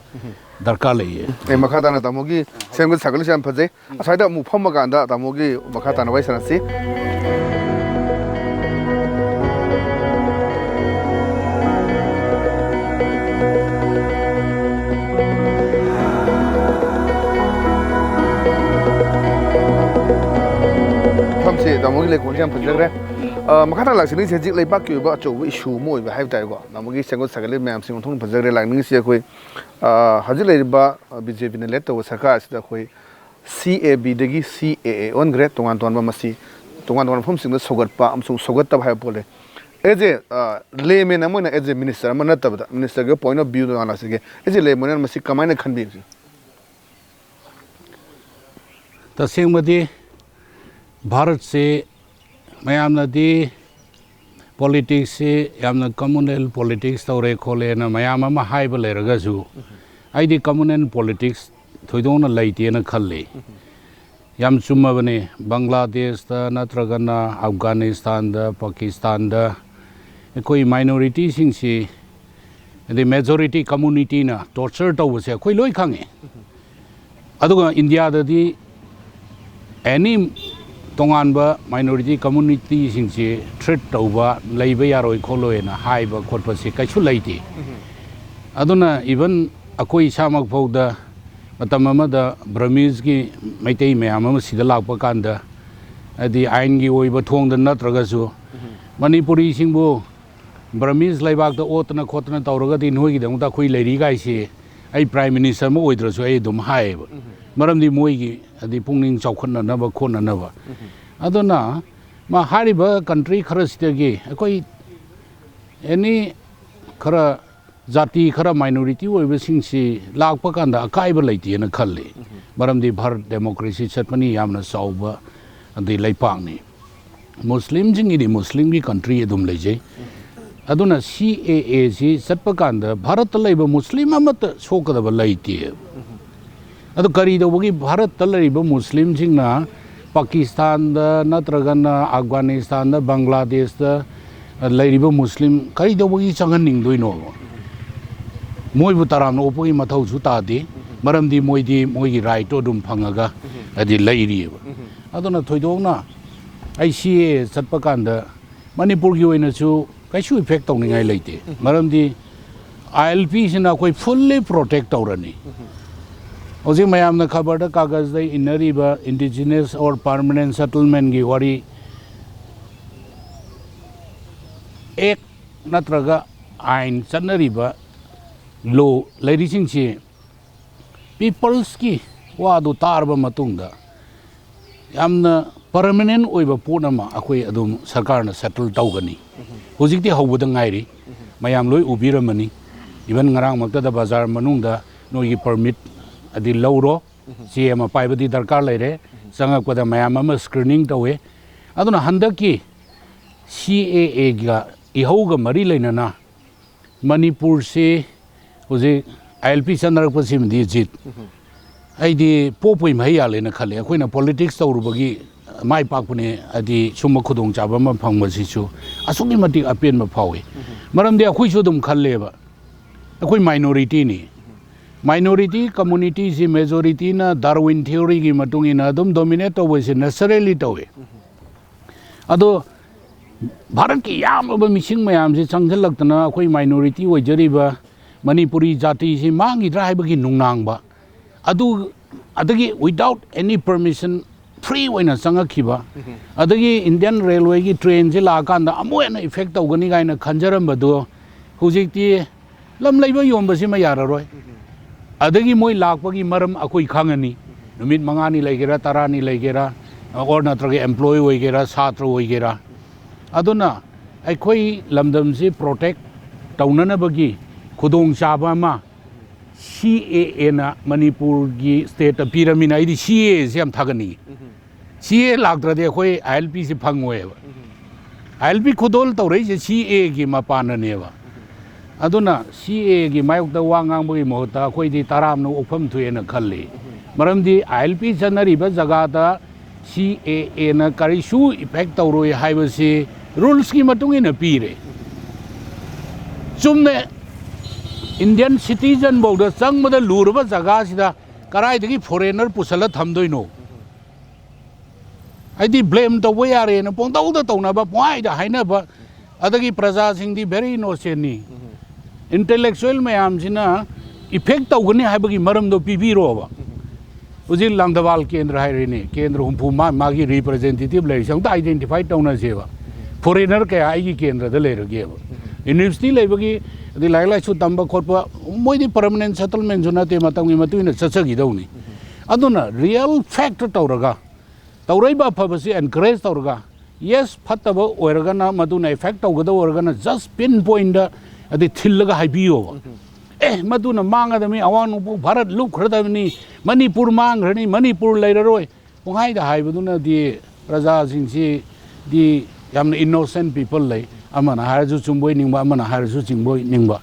ꯗꯔꯀꯥꯔ ꯂꯩꯌꯦ꯫ ꯑꯦ, ꯃꯈꯥ ꯇꯥꯅ ꯇꯥꯃꯣꯒꯤ ꯁꯦꯝꯒꯠ ꯁꯥꯒꯠꯂꯤꯁꯦ ꯌꯥꯝ ꯐꯖꯩ꯫ ꯑꯁ꯭ꯋꯥꯏꯗ ꯑꯃꯨꯛ ꯐꯝꯃꯀꯥꯟꯗ ꯇꯥꯃꯣꯒꯤ ꯃꯈꯥ ꯇꯥꯅ ꯋꯥꯔꯤ ꯁꯥꯟꯅꯁꯤ꯫ ꯃꯐꯝꯁꯤ ꯇꯥꯃꯣꯒꯤ ꯂꯩꯀꯣꯜꯁꯦ ꯌꯥꯝ ꯐꯖꯈ꯭ꯔꯦ꯫ ꯑ, ꯃꯈꯥ ꯇꯥꯅ ꯂꯥꯛꯆꯅꯤꯡꯉꯤꯁꯦ ꯍꯧꯖꯤꯛ ꯂꯩꯕꯥꯛꯀꯤ ꯑꯣꯏꯕ ꯑꯆꯧꯕ ꯏꯁꯨ ꯑꯃ ꯑꯣꯏꯕ ꯍꯥꯏꯕ ꯇꯥꯔꯦꯀꯣ꯫ ꯇꯥꯃꯣꯒꯤ ꯁꯦꯝꯒꯠ ꯁꯥꯒꯠꯂꯤꯕ ꯃꯌꯥꯝꯁꯤ ꯑꯣꯟꯊꯣꯛꯅ ꯐꯖꯈ꯭ꯔꯦ꯫ ꯂꯥꯛꯅꯤꯡꯉꯤꯁꯦ ꯑꯩꯈꯣꯏ, ꯑ, ꯍꯧꯖꯤꯛ ꯂꯩꯔꯤꯕ, ꯑ, ꯕꯤ ꯖꯦ ꯄꯤꯅ ꯂꯦꯠ ꯇꯧꯕ ꯁꯔꯀꯥꯔ ꯑꯁꯤꯗ ꯑꯩꯈꯣꯏ ꯁꯤ ꯑꯦ ꯕꯤꯗꯒꯤ ꯁꯤ ꯑꯦ ꯑꯦ ꯑꯣꯟꯈ꯭ꯔꯦ꯫ ꯇꯣꯉꯥꯟ ꯇꯣꯉꯥꯟꯕ ꯃꯁꯤ ꯇꯣꯉꯥꯟ ꯇꯣꯉꯥꯟꯕ ꯃꯐꯝꯁꯤꯡꯗ ꯁꯧꯒꯠꯄ ꯑꯃꯁꯨꯡ ꯁꯧꯒꯠꯇꯕ ꯍꯥꯏꯕ ꯄꯣꯠ ꯂꯩ꯫ ꯑꯦꯖ ꯑꯦ ꯂꯦꯃꯦꯟ ꯑꯃ ꯑꯣꯏꯅ, ꯑꯦꯖ ꯑꯦ ꯃꯤꯅꯤꯁꯇꯔ ꯑꯃ ꯅꯠꯇꯕꯗ, ꯃꯤꯅꯤꯁꯇꯔꯒꯤ ꯄꯣꯏꯟ ꯑꯣꯐ ꯚ꯭ꯌꯨꯗ ꯉꯥꯡꯂꯛꯁꯤꯒꯦ, ꯑꯦꯖ ꯑꯦ ꯂꯦꯃꯦꯟ ꯑꯃ ꯃꯁꯤ ꯀꯃꯥꯏꯅ ꯈꯟꯕꯤꯕꯒꯦ? ꯇꯁꯦꯡꯕꯗꯤ ꯚꯥꯔꯠꯁꯤ ꯃꯌꯥꯝꯅꯗꯤ ꯄꯣꯂꯤꯇꯤꯛꯁꯁꯤ ꯌꯥꯝꯅ ꯀꯝꯃꯨꯅꯦꯜ ꯄꯣꯂꯤꯇꯤꯛꯁ ꯇꯧꯔꯦ ꯈꯣꯠꯂꯦꯅ ꯃꯌꯥꯝ ꯑꯃ ꯍꯥꯏꯕ ꯂꯩꯔꯒꯁꯨ, ꯑꯩꯗꯤ ꯀꯝꯃꯨꯅꯦꯜ ꯄꯣꯂꯤꯇꯤꯛꯁ ꯊꯣꯏꯗꯣꯛꯅ ꯂꯩꯇꯦꯅ ꯈꯜꯂꯤ꯫ ꯌꯥꯝ ꯆꯨꯝꯃꯕꯅꯤ꯫ ꯕꯪꯒ꯭ꯂꯥꯗꯦꯁꯇ ꯅꯠꯇ꯭ꯔꯒꯅ ꯑꯐꯒꯥꯅꯤꯁꯇꯥꯟꯗ, ꯄꯥꯀꯤꯁꯇꯥꯟꯗ ꯑꯩꯈꯣꯏ ꯃꯥꯏꯅꯣꯔꯤꯇꯤꯁꯤꯡꯁꯤ, ꯑꯗꯩ ꯃꯦꯖꯣꯔꯤꯇꯤ ꯀꯝꯃꯨꯅꯤꯇꯤꯅ ꯇꯣꯔꯆꯔ ꯇꯧꯕꯁꯦ ꯑꯩꯈꯣꯏ ꯂꯣꯏ ꯈꯪꯉꯤ꯫ ꯑꯗꯨꯒ ꯏꯟꯗꯤꯌꯥꯗꯗꯤ ꯑꯦꯅꯤ ꯇꯣꯉꯥꯟꯕ ꯃꯥꯏꯅꯣꯔꯤꯇꯤ ꯀꯝꯃꯨꯅꯤꯇꯤꯁꯤꯡꯁꯤ ꯇ꯭ꯔꯤꯠ ꯇꯧꯕ, ꯂꯩꯕ ꯌꯥꯔꯣꯏ ꯈꯣꯠꯂꯣꯏꯅ ꯍꯥꯏꯕ ꯈꯣꯠꯄꯁꯤ ꯀꯩꯁꯨ ꯂꯩꯇꯦ꯫ ꯑꯗꯨꯅ ꯏꯚꯟ ꯑꯩꯈꯣꯏ ꯏꯁꯥꯃꯛ ꯐꯥꯎꯗ ꯃꯇꯝ ꯑꯃꯗ ꯕ꯭ꯔꯃꯤꯁꯀꯤ ꯃꯩꯇꯩ ꯃꯌꯥꯝ ꯑꯃ ꯁꯤꯗ ꯂꯥꯛꯄ ꯀꯥꯟꯗ, ꯍꯥꯏꯗꯤ ꯑꯥꯏꯟꯒꯤ ꯑꯣꯏꯕ ꯊꯣꯡꯗ ꯅꯠꯇ꯭ꯔꯒꯁꯨ, ꯃꯅꯤꯄꯨꯔꯤꯁꯤꯡꯕꯨ ꯕ꯭ꯔꯃꯤꯁ ꯂꯩꯕꯥꯛꯇ ꯑꯣꯠꯇꯅ ꯈꯣꯠꯇꯅ ꯇꯧꯔꯒꯗꯤ ꯅꯣꯏꯒꯤꯗꯃꯛꯇ ꯑꯩꯈꯣꯏ ꯂꯩꯔꯤ ꯀꯥꯏꯁꯤ, ꯑꯩ ꯄ꯭ꯔꯥꯏꯝ ꯃꯤꯅꯤꯁꯇꯔ ꯑꯃ ꯑꯣꯏꯗ꯭ꯔꯁꯨ ꯑꯩ ꯑꯗꯨꯝ ꯍꯥꯏꯌꯦꯕ꯫ ꯃꯔꯝꯗꯤ ꯃꯣꯏꯒꯤ ꯍꯥꯏꯗꯤ ꯄꯨꯛꯅꯤꯡ ꯆꯥꯎꯈꯠꯅꯅꯕ ꯈꯣꯠꯅꯅꯕ꯫ ꯑꯗꯨꯅ ꯃꯥ ꯍꯥꯏꯔꯤꯕ ꯀꯟꯇ꯭ꯔꯤ ꯈꯔꯁꯤꯗꯒꯤ ꯑꯩꯈꯣꯏ ꯑꯦꯅꯤ ꯈꯔ ꯖꯥꯇꯤ ꯈꯔ ꯃꯥꯏꯅꯣꯔꯤꯇꯤ ꯑꯣꯏꯕꯁꯤꯡꯁꯤ ꯂꯥꯛꯄ ꯀꯥꯟꯗ ꯑꯀꯥꯏꯕ ꯂꯩꯇꯦꯅ ꯈꯜꯂꯤ꯫ ꯃꯔꯝꯗꯤ ꯚꯥꯔꯠ ꯗꯦꯃꯣꯀ꯭ꯔꯦꯁꯤ ꯆꯠꯄꯅꯤ, ꯌꯥꯝꯅ ꯆꯥꯎꯕ ꯑꯗꯩ ꯂꯩꯄꯥꯛꯅꯤ꯫ ꯃꯨꯁꯂꯤꯝꯁꯤꯡꯒꯤꯗꯤ ꯃꯨꯁꯂꯤꯝꯒꯤ ꯀꯟꯇ꯭ꯔꯤ ꯑꯗꯨꯝ ꯂꯩꯖꯩ꯫ ꯑꯗꯨꯅ ꯁꯤ ꯑꯦ ꯑꯦꯁꯤ ꯆꯠꯄ ꯀꯥꯟꯗ ꯚꯥꯔꯠꯇ ꯂꯩꯕ ꯃꯨꯁꯂꯤꯝ ꯑꯃꯠꯇ ꯁꯣꯛꯀꯗꯕ ꯂꯩꯇꯦ꯫ ꯑꯗꯨ ꯀꯔꯤ ꯇꯧꯕꯒꯤ ꯚꯥꯔꯠꯇ ꯂꯩꯔꯤꯕ ꯃꯨꯁꯂꯤꯝꯁꯤꯡꯅ ꯄꯥꯀꯤꯁꯇꯥꯟꯗ ꯅꯠꯇ꯭ꯔꯒꯅ ꯑꯐꯒꯥꯅꯤꯁꯇꯥꯟꯗ, ꯕꯪꯒ꯭ꯂꯥꯗꯦꯁꯇ ꯂꯩꯔꯤꯕ ꯃꯨꯁꯂꯤꯝ ꯀꯔꯤ ꯇꯧꯕꯒꯤ ꯆꯪꯍꯟꯅꯤꯡꯗꯣꯏꯅꯣꯕ? ꯃꯣꯏꯕꯨ ꯇꯔꯥꯝꯅ ꯑꯣꯛꯄꯒꯤ ꯃꯊꯧꯁꯨ ꯇꯥꯗꯦ, ꯃꯔꯝꯗꯤ ꯃꯣꯏꯗꯤ ꯃꯣꯏꯒꯤ ꯔꯥꯏꯠꯇꯣ ꯑꯗꯨꯝ ꯐꯪꯉꯒ ꯍꯥꯏꯗꯤ ꯂꯩꯔꯤꯑꯕ꯫ ꯑꯗꯨꯅ ꯊꯣꯏꯗꯣꯛꯅ ꯑꯩ ꯁꯤ ꯑꯦ ꯆꯠꯄ ꯀꯥꯟꯗ ꯃꯅꯤꯄꯨꯔꯒꯤ ꯑꯣꯏꯅꯁꯨ ꯀꯩꯁꯨ ꯏꯐꯦꯛ ꯇꯧꯅꯤꯡꯉꯥꯏ ꯂꯩꯇꯦ꯫ ꯃꯔꯝꯗꯤ ꯑꯥꯏ ꯑꯦꯜ ꯄꯤꯁꯤꯅ ꯑꯩꯈꯣꯏ ꯐꯨꯜꯂꯤ ꯄ꯭ꯔꯣꯇꯦꯛ ꯇꯧꯔꯅꯤ꯫ ꯍꯧꯖꯤꯛ ꯃꯌꯥꯝꯅ ꯈꯕꯔꯗ, ꯀꯥꯒꯖꯗ ꯏꯟꯅꯔꯤꯕ ꯏꯟꯗꯤꯖꯤꯅꯁ ꯑꯣꯔ ꯄꯔꯃꯅꯦꯟ ꯁꯦꯇꯜꯃꯦꯟꯒꯤ ꯋꯥꯔꯤ, ꯑꯦꯛ ꯅꯠꯇ꯭ꯔꯒ ꯑꯥꯏꯟ ꯆꯠꯅꯔꯤꯕ ꯂꯣ ꯂꯩꯔꯤꯁꯤꯡꯁꯤ ꯄꯤꯄꯜꯁꯀꯤ ꯋꯥꯗꯨ ꯇꯥꯔꯕ ꯃꯇꯨꯡꯗ ꯌꯥꯝꯅ ꯄꯔꯃꯅꯦꯟ ꯑꯣꯏꯕ ꯄꯣꯠ ꯑꯃ ꯑꯩꯈꯣꯏ ꯑꯗꯨꯝ ꯁꯔꯀꯥꯔꯅ ꯁꯦꯇꯜ ꯇꯧꯒꯅꯤ꯫ ꯍꯧꯖꯤꯛꯇꯤ ꯍꯧꯕꯗ ꯉꯥꯏꯔꯤ꯫ ꯃꯌꯥꯝ ꯂꯣꯏ ꯎꯕꯤꯔꯝꯃꯅꯤ꯫ ꯏꯚꯟ ꯉꯔꯥꯡꯃꯛꯇꯗ ꯕꯖꯥꯔ ꯃꯅꯨꯡꯗ ꯅꯣꯏꯒꯤ ꯄꯔꯃꯤꯠ ꯑꯗꯤ ꯂꯧꯔꯣ, ꯆꯦ ꯑꯃ ꯄꯥꯏꯕꯗꯤ ꯗꯔꯀꯥꯔ ꯂꯩꯔꯦ, ꯆꯪꯉꯛꯄꯗ ꯃꯌꯥꯝ ꯑꯃ ꯁ꯭ꯀ꯭ꯔꯤꯅꯤꯡ ꯇꯧꯋꯦ꯫ ꯑꯗꯨꯅ ꯍꯟꯗꯛꯀꯤ ꯁꯤ ꯑꯦ ꯑꯦꯒ ꯏꯍꯧꯒ ꯃꯔꯤ ꯂꯩꯅꯅ ꯃꯅꯤꯄꯨꯔꯁꯤ ꯍꯧꯖꯤꯛ ꯑꯥꯏ ꯑꯦꯜ ꯄꯤ ꯆꯠꯅꯔꯛꯄꯁꯤꯃꯗꯤ ꯖꯤꯠ ꯑꯩꯗꯤ ꯄꯣꯛꯄꯩ ꯃꯍꯩ ꯌꯥꯜꯂꯦꯅ ꯈꯜꯂꯦ꯫ ꯑꯩꯈꯣꯏꯅ ꯄꯣꯂꯤꯇꯤꯛꯁ ꯇꯧꯔꯨꯕꯒꯤ ꯃꯥꯏ ꯄꯥꯛꯄꯅꯦ, ꯍꯥꯏꯗꯤ ꯁꯨꯝꯕ ꯈꯨꯗꯣꯡꯆꯥꯕ ꯑꯃ ꯐꯪꯕꯁꯤꯁꯨ ꯑꯁꯨꯛꯀꯤ ꯃꯇꯤꯛ ꯑꯄꯦꯟꯕ ꯐꯥꯎꯏ꯫ ꯃꯔꯝꯗꯤ ꯑꯩꯈꯣꯏꯁꯨ ꯑꯗꯨꯝ ꯈꯜꯂꯦꯕ, ꯑꯩꯈꯣꯏ ꯃꯥꯏꯅꯣꯔꯤꯇꯤꯅꯤ꯫ ꯃꯥꯏꯅꯣꯔꯤꯇꯤ ꯀꯝꯃꯨꯅꯤꯇꯤꯁꯤ ꯃꯦꯖꯣꯔꯤꯇꯤꯅ ꯗꯥꯔꯋꯤꯟ ꯊꯤꯑꯣꯔꯤꯒꯤ ꯃꯇꯨꯡ ꯏꯟꯅ ꯑꯗꯨꯝ ꯗꯣꯃꯤꯅꯦꯠ ꯇꯧꯕꯁꯦ ꯅꯦꯆꯔꯦꯂꯤ ꯇꯧꯏ꯫ ꯑꯗꯣ ꯚꯥꯔꯠꯀꯤ ꯌꯥꯝꯂꯕ ꯃꯤꯁꯤꯡ ꯃꯌꯥꯝꯁꯦ ꯆꯪꯁꯤꯜꯂꯛꯇꯅ ꯑꯩꯈꯣꯏ ꯃꯥꯏꯅꯣꯔꯤꯇꯤ ꯑꯣꯏꯖꯔꯤꯕ ꯃꯅꯤꯄꯨꯔꯤ ꯖꯥꯇꯤꯁꯤ ꯃꯥꯡꯈꯤꯗ꯭ꯔꯥ ꯍꯥꯏꯕꯒꯤ ꯅꯨꯡꯅꯥꯡꯕ, ꯑꯗꯨ, ꯑꯗꯒꯤ without any permission free ꯑꯣꯏꯅ ꯆꯪꯉꯛꯈꯤꯕ, ꯑꯗꯒꯤ Indian Railwayꯒꯤ trainꯁꯤ ꯂꯥꯛꯑꯀꯥꯟꯗ ꯑꯃꯨꯛ ꯍꯦꯟꯅ effect ꯇꯧꯒꯅꯤ ꯀꯥꯏꯅ ꯈꯟꯖꯔꯝꯕꯗꯣ, ꯍꯧꯖꯤꯛꯇꯤ ꯂꯝ ꯂꯩꯕ ꯌꯣꯟꯕꯁꯤꯃ ꯌꯥꯔꯔꯣꯏ꯫ ꯑꯗꯒꯤ ꯃꯣꯏ ꯂꯥꯛꯄꯒꯤ ꯃꯔꯝ ꯑꯩꯈꯣꯏ ꯈꯪꯉꯅꯤ꯫ ꯅꯨꯃꯤꯠ ꯃꯉꯥꯅꯤ ꯂꯩꯒꯦꯔꯥ, ꯇꯔꯥꯅꯤ ꯂꯩꯒꯦꯔꯥ, or ꯅꯠꯇ꯭ꯔꯒ employee ꯑꯣꯏꯒꯦꯔꯥ, ꯁꯥꯇ꯭ꯔ ꯑꯣꯏꯒꯦꯔꯥ꯫ ꯑꯗꯨꯅ ꯑꯩꯈꯣꯏ ꯂꯝꯗꯝꯁꯤ protect ꯇꯧꯅꯅꯕꯒꯤ ꯈꯨꯗꯣꯡꯆꯥꯕ ꯑꯃ C A Aꯅ ꯃꯅꯤꯄꯨꯔꯒꯤ stateꯇ ꯄꯤꯔꯃꯤꯅ ꯑꯩꯗꯤ C A Aꯁꯤ ꯌꯥꯝ ꯊꯥꯒꯠꯅꯤꯡꯉꯤ꯫ C A A ꯂꯥꯛꯇ꯭ꯔꯗꯤ ꯑꯩꯈꯣꯏ I L Pꯁꯤ ꯐꯪꯉꯣꯏꯕ꯫ I L P ꯈꯨꯗꯣꯜ ꯇꯧꯔꯛꯏꯁꯦ C A Aꯒꯤ ꯃꯄꯥꯟꯅꯅꯦꯕ꯫ ꯑꯗꯨꯅ C A Aꯒꯤ ꯃꯥꯌꯣꯛꯇ ꯋꯥ ꯉꯥꯡꯕꯒꯤ ꯃꯍꯨꯠꯇ ꯑꯩꯈꯣꯏꯗꯤ ꯇꯔꯥꯝꯅ ꯑꯣꯛꯐꯝ ꯊꯣꯛꯑꯦꯅ ꯈꯜꯂꯤ꯫ ꯃꯔꯝꯗꯤ I L P ꯆꯠꯅꯔꯤꯕ ꯖꯒꯥꯗ C A Aꯅ ꯀꯔꯤꯁꯨ effect ꯇꯧꯔꯣꯏ ꯍꯥꯏꯕꯁꯤ rulesꯀꯤ ꯃꯇꯨꯡ ꯏꯟꯅ ꯄꯤꯔꯦ꯫ ꯆꯨꯝꯅ Indian citizen ꯐꯥꯎꯗ ꯆꯪꯕꯗ ꯂꯨꯔꯕ ꯖꯒꯥꯁꯤꯗ ꯀꯗꯥꯏꯗꯒꯤ foreigner ꯄꯨꯁꯜꯂ ꯊꯝꯗꯣꯏꯅꯣ? ꯍꯥꯏꯗꯤ blame ꯇꯧꯕ ꯌꯥꯔꯦꯅ ꯄꯣꯡꯇꯧꯗ ꯇꯧꯅꯕ, ꯄꯨꯡꯍꯥꯏꯗ ꯍꯥꯏꯅꯕ, ꯑꯗꯒꯤ ꯄ꯭ꯔꯖꯥꯁꯤꯡꯗꯤ very innocentꯅꯤ꯫ Intellectual ꯃꯌꯥꯝꯁꯤꯅ effect ꯇꯧꯒꯅꯤ ꯍꯥꯏꯕꯒꯤ ꯃꯔꯝꯗꯣ ꯄꯤꯕꯤꯔꯣꯕ꯫ ꯍꯧꯖꯤꯛ ꯂꯥꯡꯗꯕꯥꯜ ꯀꯦꯟꯗ꯭ꯔ ꯍꯥꯏꯔꯦꯅꯦ, ꯀꯦꯟꯗ꯭ꯔ ꯍꯨꯝꯐꯨ ꯃꯥ-, ꯃꯥꯒꯤ representative ꯂꯩꯔꯤꯁꯦ ꯑꯝꯇ identify ꯇꯧꯅꯁꯦꯕ꯫ Foreigner ꯀꯌꯥ ꯑꯩꯒꯤ ꯀꯦꯟꯗ꯭ꯔꯗ ꯂꯩꯔꯒꯦꯕ꯫ University ꯂꯩꯕꯒꯤ, ꯑꯗꯩ ꯂꯥꯏꯔꯤꯛ ꯂꯥꯏꯁꯨ ꯇꯝꯕ ꯈꯣꯠꯄ, ꯃꯣꯏꯗꯤ permanent settlementꯁꯨ ꯅꯠꯇꯦ, ꯃꯇꯝꯒꯤ ꯃꯇꯨꯡ ꯏꯟꯅ ꯆꯠꯆꯈꯤꯗꯧꯅꯤ꯫ ꯑꯗꯨꯅ real fact ꯇꯧꯔꯒ, ꯇꯧꯔꯛꯏꯕ ꯑꯐꯕꯁꯤ encourage ꯇꯧꯔꯒ, yes, ꯐꯠꯇꯕ ꯑꯣꯏꯔꯒꯅ, ꯃꯗꯨꯅ effect ꯇꯧꯒꯗꯕ ꯑꯣꯏꯔꯒꯅ just pin pointꯇ, ꯑꯗꯩ ꯊꯤꯜꯂꯒ ꯍꯥꯏꯕꯤꯌꯣꯕ꯫ ꯑꯦ, ꯃꯗꯨꯅ ꯃꯥꯡꯒꯗꯕꯅꯤ, ꯑꯋꯥꯡ ꯅꯣꯡꯄꯣꯛ ꯚꯥꯔꯠ ꯂꯨꯞꯈ꯭ꯔꯗꯕꯅꯤ, ꯃꯅꯤꯄꯨꯔ ꯃꯥꯡꯈ꯭ꯔꯅꯤ, ꯃꯅꯤꯄꯨꯔ ꯂꯩꯔꯔꯣꯏ, ꯄꯨꯡꯍꯥꯏꯗ ꯍꯥꯏꯕꯗꯨꯅꯗꯤ ꯄ꯭ꯔꯖꯥꯁꯤꯡꯁꯤꯗꯤ ꯌꯥꯝꯅ innocent people ꯂꯩ, ꯑꯃꯅ ꯍꯥꯏꯔꯁꯨ ꯆꯨꯝꯕꯣꯏ ꯅꯤꯡꯕ, ꯑꯃꯅ ꯍꯥꯏꯔꯁꯨ ꯆꯨꯝꯕꯣꯏ ꯅꯤꯡꯕ꯫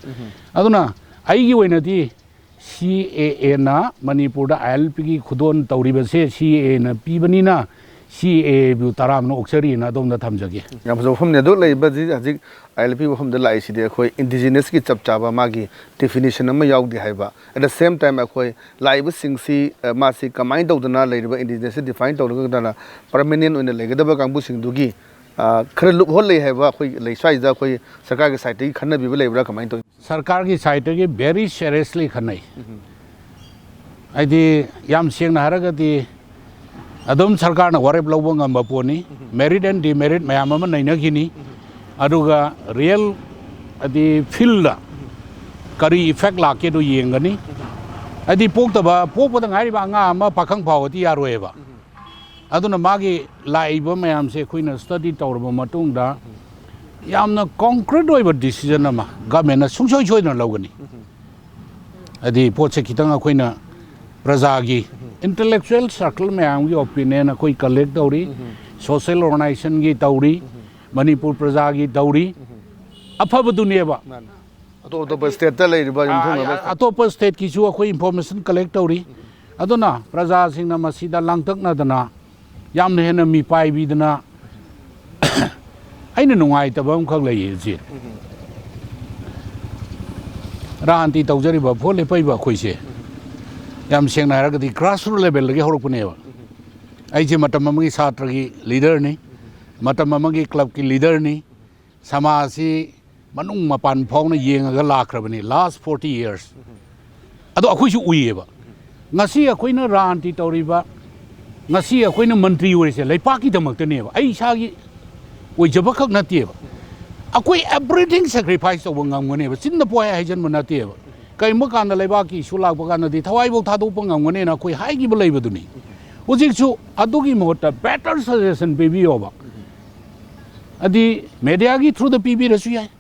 ꯑꯗꯨꯅ ꯑꯩꯒꯤ ꯑꯣꯏꯅꯗꯤ C A Aꯅ ꯃꯅꯤꯄꯨꯔꯗ I L Pꯒꯤ ꯈꯨꯗꯣꯜ ꯇꯧꯔꯤꯕꯁꯦ C A Aꯅ ꯄꯤꯕꯅꯤꯅ C A Aꯕꯨ ꯇꯔꯥꯝꯅ ꯑꯣꯛꯆꯔꯤꯅ ꯑꯗꯣꯝꯗ ꯊꯝꯖꯒꯦ꯫ ꯌꯥꯝ ꯐꯖꯕ ꯋꯥꯐꯝꯅꯤ꯫ ꯑꯗꯨ ꯂꯩꯔꯤꯕꯁꯤ ꯍꯧꯖꯤꯛ I L P ꯋꯥꯐꯝꯗ ꯂꯥꯛꯏꯁꯤꯗꯤ ꯑꯩꯈꯣꯏ indigenousꯀꯤ ꯆꯞ ꯆꯥꯕ ꯃꯥꯒꯤ definition ꯑꯃ ꯌꯥꯎꯗꯦ ꯍꯥꯏꯕ꯫ At the same time ꯑꯩꯈꯣꯏ ꯂꯥꯛꯏꯕꯁꯤꯡꯁꯤ, ꯑ, ꯃꯥꯁꯤ ꯀꯃꯥꯏꯅ ꯇꯧꯗꯅ ꯂꯩꯔꯤꯕ indigenousꯁꯤ define ꯇꯧꯔꯒ permanent ꯑꯣꯏꯅ ꯂꯩꯒꯗꯕ ꯀꯥꯡꯕꯨꯁꯤꯡꯗꯨꯒꯤ ꯑ, ꯈꯔ ꯂꯨꯞ ꯍꯣꯜ ꯂꯩ ꯍꯥꯏꯕ ꯑꯩꯈꯣꯏ ꯂꯩ, ꯁ꯭ꯋꯥꯏꯁꯤꯗ ꯑꯩꯈꯣꯏ ꯁꯔꯀꯥꯔꯒꯤ ꯁꯥꯏꯠꯇꯒꯤ ꯈꯟꯅꯕꯤꯕ ꯂꯩꯕ꯭ꯔꯥ, ꯀꯃꯥꯏꯅ ꯇꯧꯏ? ꯁꯔꯀꯥꯔꯒꯤ ꯁꯥꯏꯠꯇꯒꯤ very seriously ꯈꯟꯅꯩ꯫ ꯍꯥꯏꯗꯤ, ꯌꯥꯝ ꯁꯦꯡꯅ ꯍꯥꯏꯔꯒꯗꯤ, ꯑꯗꯨꯝ ꯁꯔꯀꯥꯔꯅ ꯋꯥꯔꯦꯞ ꯂꯧꯕ ꯉꯝꯕ ꯄꯣꯠꯅꯤ꯫ Merit and demerit ꯃꯌꯥꯝ ꯑꯃ ꯅꯩꯅꯈꯤꯅꯤ꯫ ꯑꯗꯨꯒ ꯔꯤꯌꯦꯜ, ꯍꯥꯏꯗꯤ, ꯐꯤꯜꯗ ꯀꯔꯤ ꯏꯐꯦꯛ ꯂꯥꯛꯀꯦꯗꯣ ꯌꯦꯡꯒꯅꯤ꯫ ꯍꯥꯏꯗꯤ, ꯄꯣꯛꯇꯕ, ꯄꯣꯛꯄꯗ ꯉꯥꯏꯔꯤꯕ ꯑꯉꯥꯡ ꯑꯃ ꯄꯥꯈꯪ ꯐꯥꯎꯕꯗꯤ ꯌꯥꯔꯣꯏꯕ꯫ ꯑꯗꯨꯅ ꯃꯥꯒꯤ ꯂꯥꯛꯏꯕ ꯃꯌꯥꯝꯁꯦ ꯑꯩꯈꯣꯏꯅ ꯁ꯭ꯇꯗꯤ ꯇꯧꯔꯕ ꯃꯇꯨꯡꯗ, ꯌꯥꯝꯅ ꯀꯣꯡꯀ꯭ꯔꯤꯠ ꯑꯣꯏꯕ ꯗꯤꯁꯤꯖꯟ ꯑꯃ ꯒꯃꯦꯟꯅ ꯁꯨꯡꯁꯣꯏ ꯁꯣꯏꯗꯅ ꯂꯧꯒꯅꯤ꯫ ꯍꯥꯏꯗꯤ, ꯄꯣꯠꯁꯦ ꯈꯤꯇꯪ ꯑꯩꯈꯣꯏꯅ ꯄ꯭ꯔꯖꯥꯒꯤ, ꯏꯟꯇꯂꯦꯛꯆꯨꯋꯦꯜ ꯁꯔꯀꯜ ꯃꯌꯥꯝꯒꯤ ꯑꯣꯄꯤꯅꯤꯌꯟ ꯑꯩꯈꯣꯏ ꯀꯂꯦꯛ ꯇꯧꯔꯤ, ꯁꯣꯁꯦꯜ ꯑꯣꯔꯒꯅꯥꯏꯖꯦꯁꯟꯒꯤ ꯇꯧꯔꯤ, ꯃꯅꯤꯄꯨꯔ ꯄ꯭ꯔꯖꯥꯒꯤ ꯇꯧꯔꯤ, ꯑꯐꯕꯗꯨꯅꯦꯕ꯫ ꯃꯥꯅꯤ꯫ ꯑꯇꯣꯞ ꯑꯇꯣꯞꯄ ꯁ꯭ꯇꯦꯠꯇ ꯂꯩꯔꯤꯕ ꯌꯨꯝꯊꯣꯡꯅꯕ ꯑ, ꯑꯇꯣꯞꯄ ꯁ꯭ꯇꯦꯠꯀꯤꯁꯨ ꯑꯩꯈꯣꯏ ꯏꯟꯐꯣꯔꯃꯦꯁꯟ ꯀꯂꯦꯛ ꯇꯧꯔꯤ꯫ ꯑꯗꯨꯅ ꯄ꯭ꯔꯖꯥꯁꯤꯡꯅ ꯃꯁꯤꯗ ꯂꯥꯡꯇꯛꯅꯗꯅ, ꯌꯥꯝꯅ ꯍꯦꯟꯅ ꯃꯤꯄꯥꯏꯕꯤꯗꯅ, ꯑꯩꯅ ꯅꯨꯡꯉꯥꯏꯇꯕ ꯑꯃꯈꯛ ꯂꯩꯌꯦ ꯍꯧꯖꯤꯛ꯫ ꯔꯥꯟꯇꯤ ꯇꯧꯖꯔꯤꯕ, ꯚꯣꯠ ꯂꯦꯞꯄꯛꯏꯕ ꯑꯩꯈꯣꯏꯁꯦ, ꯌꯥꯝ ꯁꯦꯡꯅ ꯍꯥꯏꯔꯒꯗꯤ, ꯒ꯭ꯔꯥꯁꯔꯨꯠ ꯂꯦꯚꯦꯜꯗꯒꯤ ꯍꯧꯔꯛꯄꯅꯦꯕ꯫ ꯑꯩꯁꯦ ꯃꯇꯝ ꯑꯃꯒꯤ ꯁꯥꯇ꯭ꯔꯒꯤ ꯂꯤꯗꯔꯅꯤ, ꯃꯇꯝ ꯑꯃꯒꯤ ꯀ꯭ꯂꯕꯀꯤ ꯂꯤꯗꯔꯅꯤ, ꯁꯃꯥꯖꯁꯤ ꯃꯅꯨꯡ ꯃꯄꯥꯟ ꯐꯥꯎꯅ ꯌꯦꯡꯉꯒ ꯂꯥꯛꯈ꯭ꯔꯕꯅꯤ, ꯂꯥꯁ ꯐꯣꯔꯇꯤ ꯌꯔꯁ꯫ ꯑꯗꯣ ꯑꯩꯈꯣꯏꯁꯨ ꯎꯏꯌꯦꯕ꯫ ꯉꯁꯤ ꯑꯩꯈꯣꯏꯅ ꯔꯥꯟꯇꯤ ꯇꯧꯔꯤꯕ, ꯉꯁꯤ ꯑꯩꯈꯣꯏꯅ ꯃꯟꯇ꯭ꯔꯤ ꯑꯣꯏꯔꯤꯁꯦ ꯂꯩꯄꯥꯛꯀꯤꯗꯃꯛꯇꯅꯦꯕ, ꯑꯩ ꯏꯁꯥꯒꯤ ꯑꯣꯏꯖꯕ ꯈꯛ ꯅꯠꯇꯦꯕ꯫ ꯑꯩꯈꯣꯏ ꯑꯦꯚ꯭ꯔꯤꯊꯤꯡ ꯁꯦꯀ꯭ꯔꯤꯐꯥꯏꯁ ꯇꯧꯕ ꯉꯝꯒꯅꯦꯕ, ꯆꯤꯟꯗ ꯄꯣꯍꯥꯏ ꯍꯥꯏꯖꯟꯕ ꯅꯠꯇꯦꯕ꯫ ꯀꯔꯤꯒꯨꯝꯕ ꯀꯥꯟꯗ ꯂꯩꯕꯥꯛꯀꯤ ꯏꯁꯨ ꯂꯥꯛꯄ ꯀꯥꯟꯗꯗꯤ ꯊꯋꯥꯏꯐꯥꯎ ꯊꯥꯗꯣꯛꯄ ꯉꯝꯒꯅꯦꯅ ꯑꯩꯈꯣꯏ ꯍꯥꯏꯈꯤꯕ ꯂꯩꯕꯗꯨꯅꯤ꯫ ꯍꯧꯖꯤꯛꯁꯨ ꯑꯗꯨꯒꯤ ꯃꯍꯨꯠꯇ ꯕꯦꯇꯔ ꯁꯖꯦꯁꯟ ꯄꯤꯕꯤꯌꯣꯕ꯫ ꯑꯗꯤ ꯃꯦꯗꯤꯌꯥꯒꯤ ꯊ꯭ꯔꯨꯗ ꯄꯤꯕꯤꯔꯁꯨ ꯌꯥꯏ,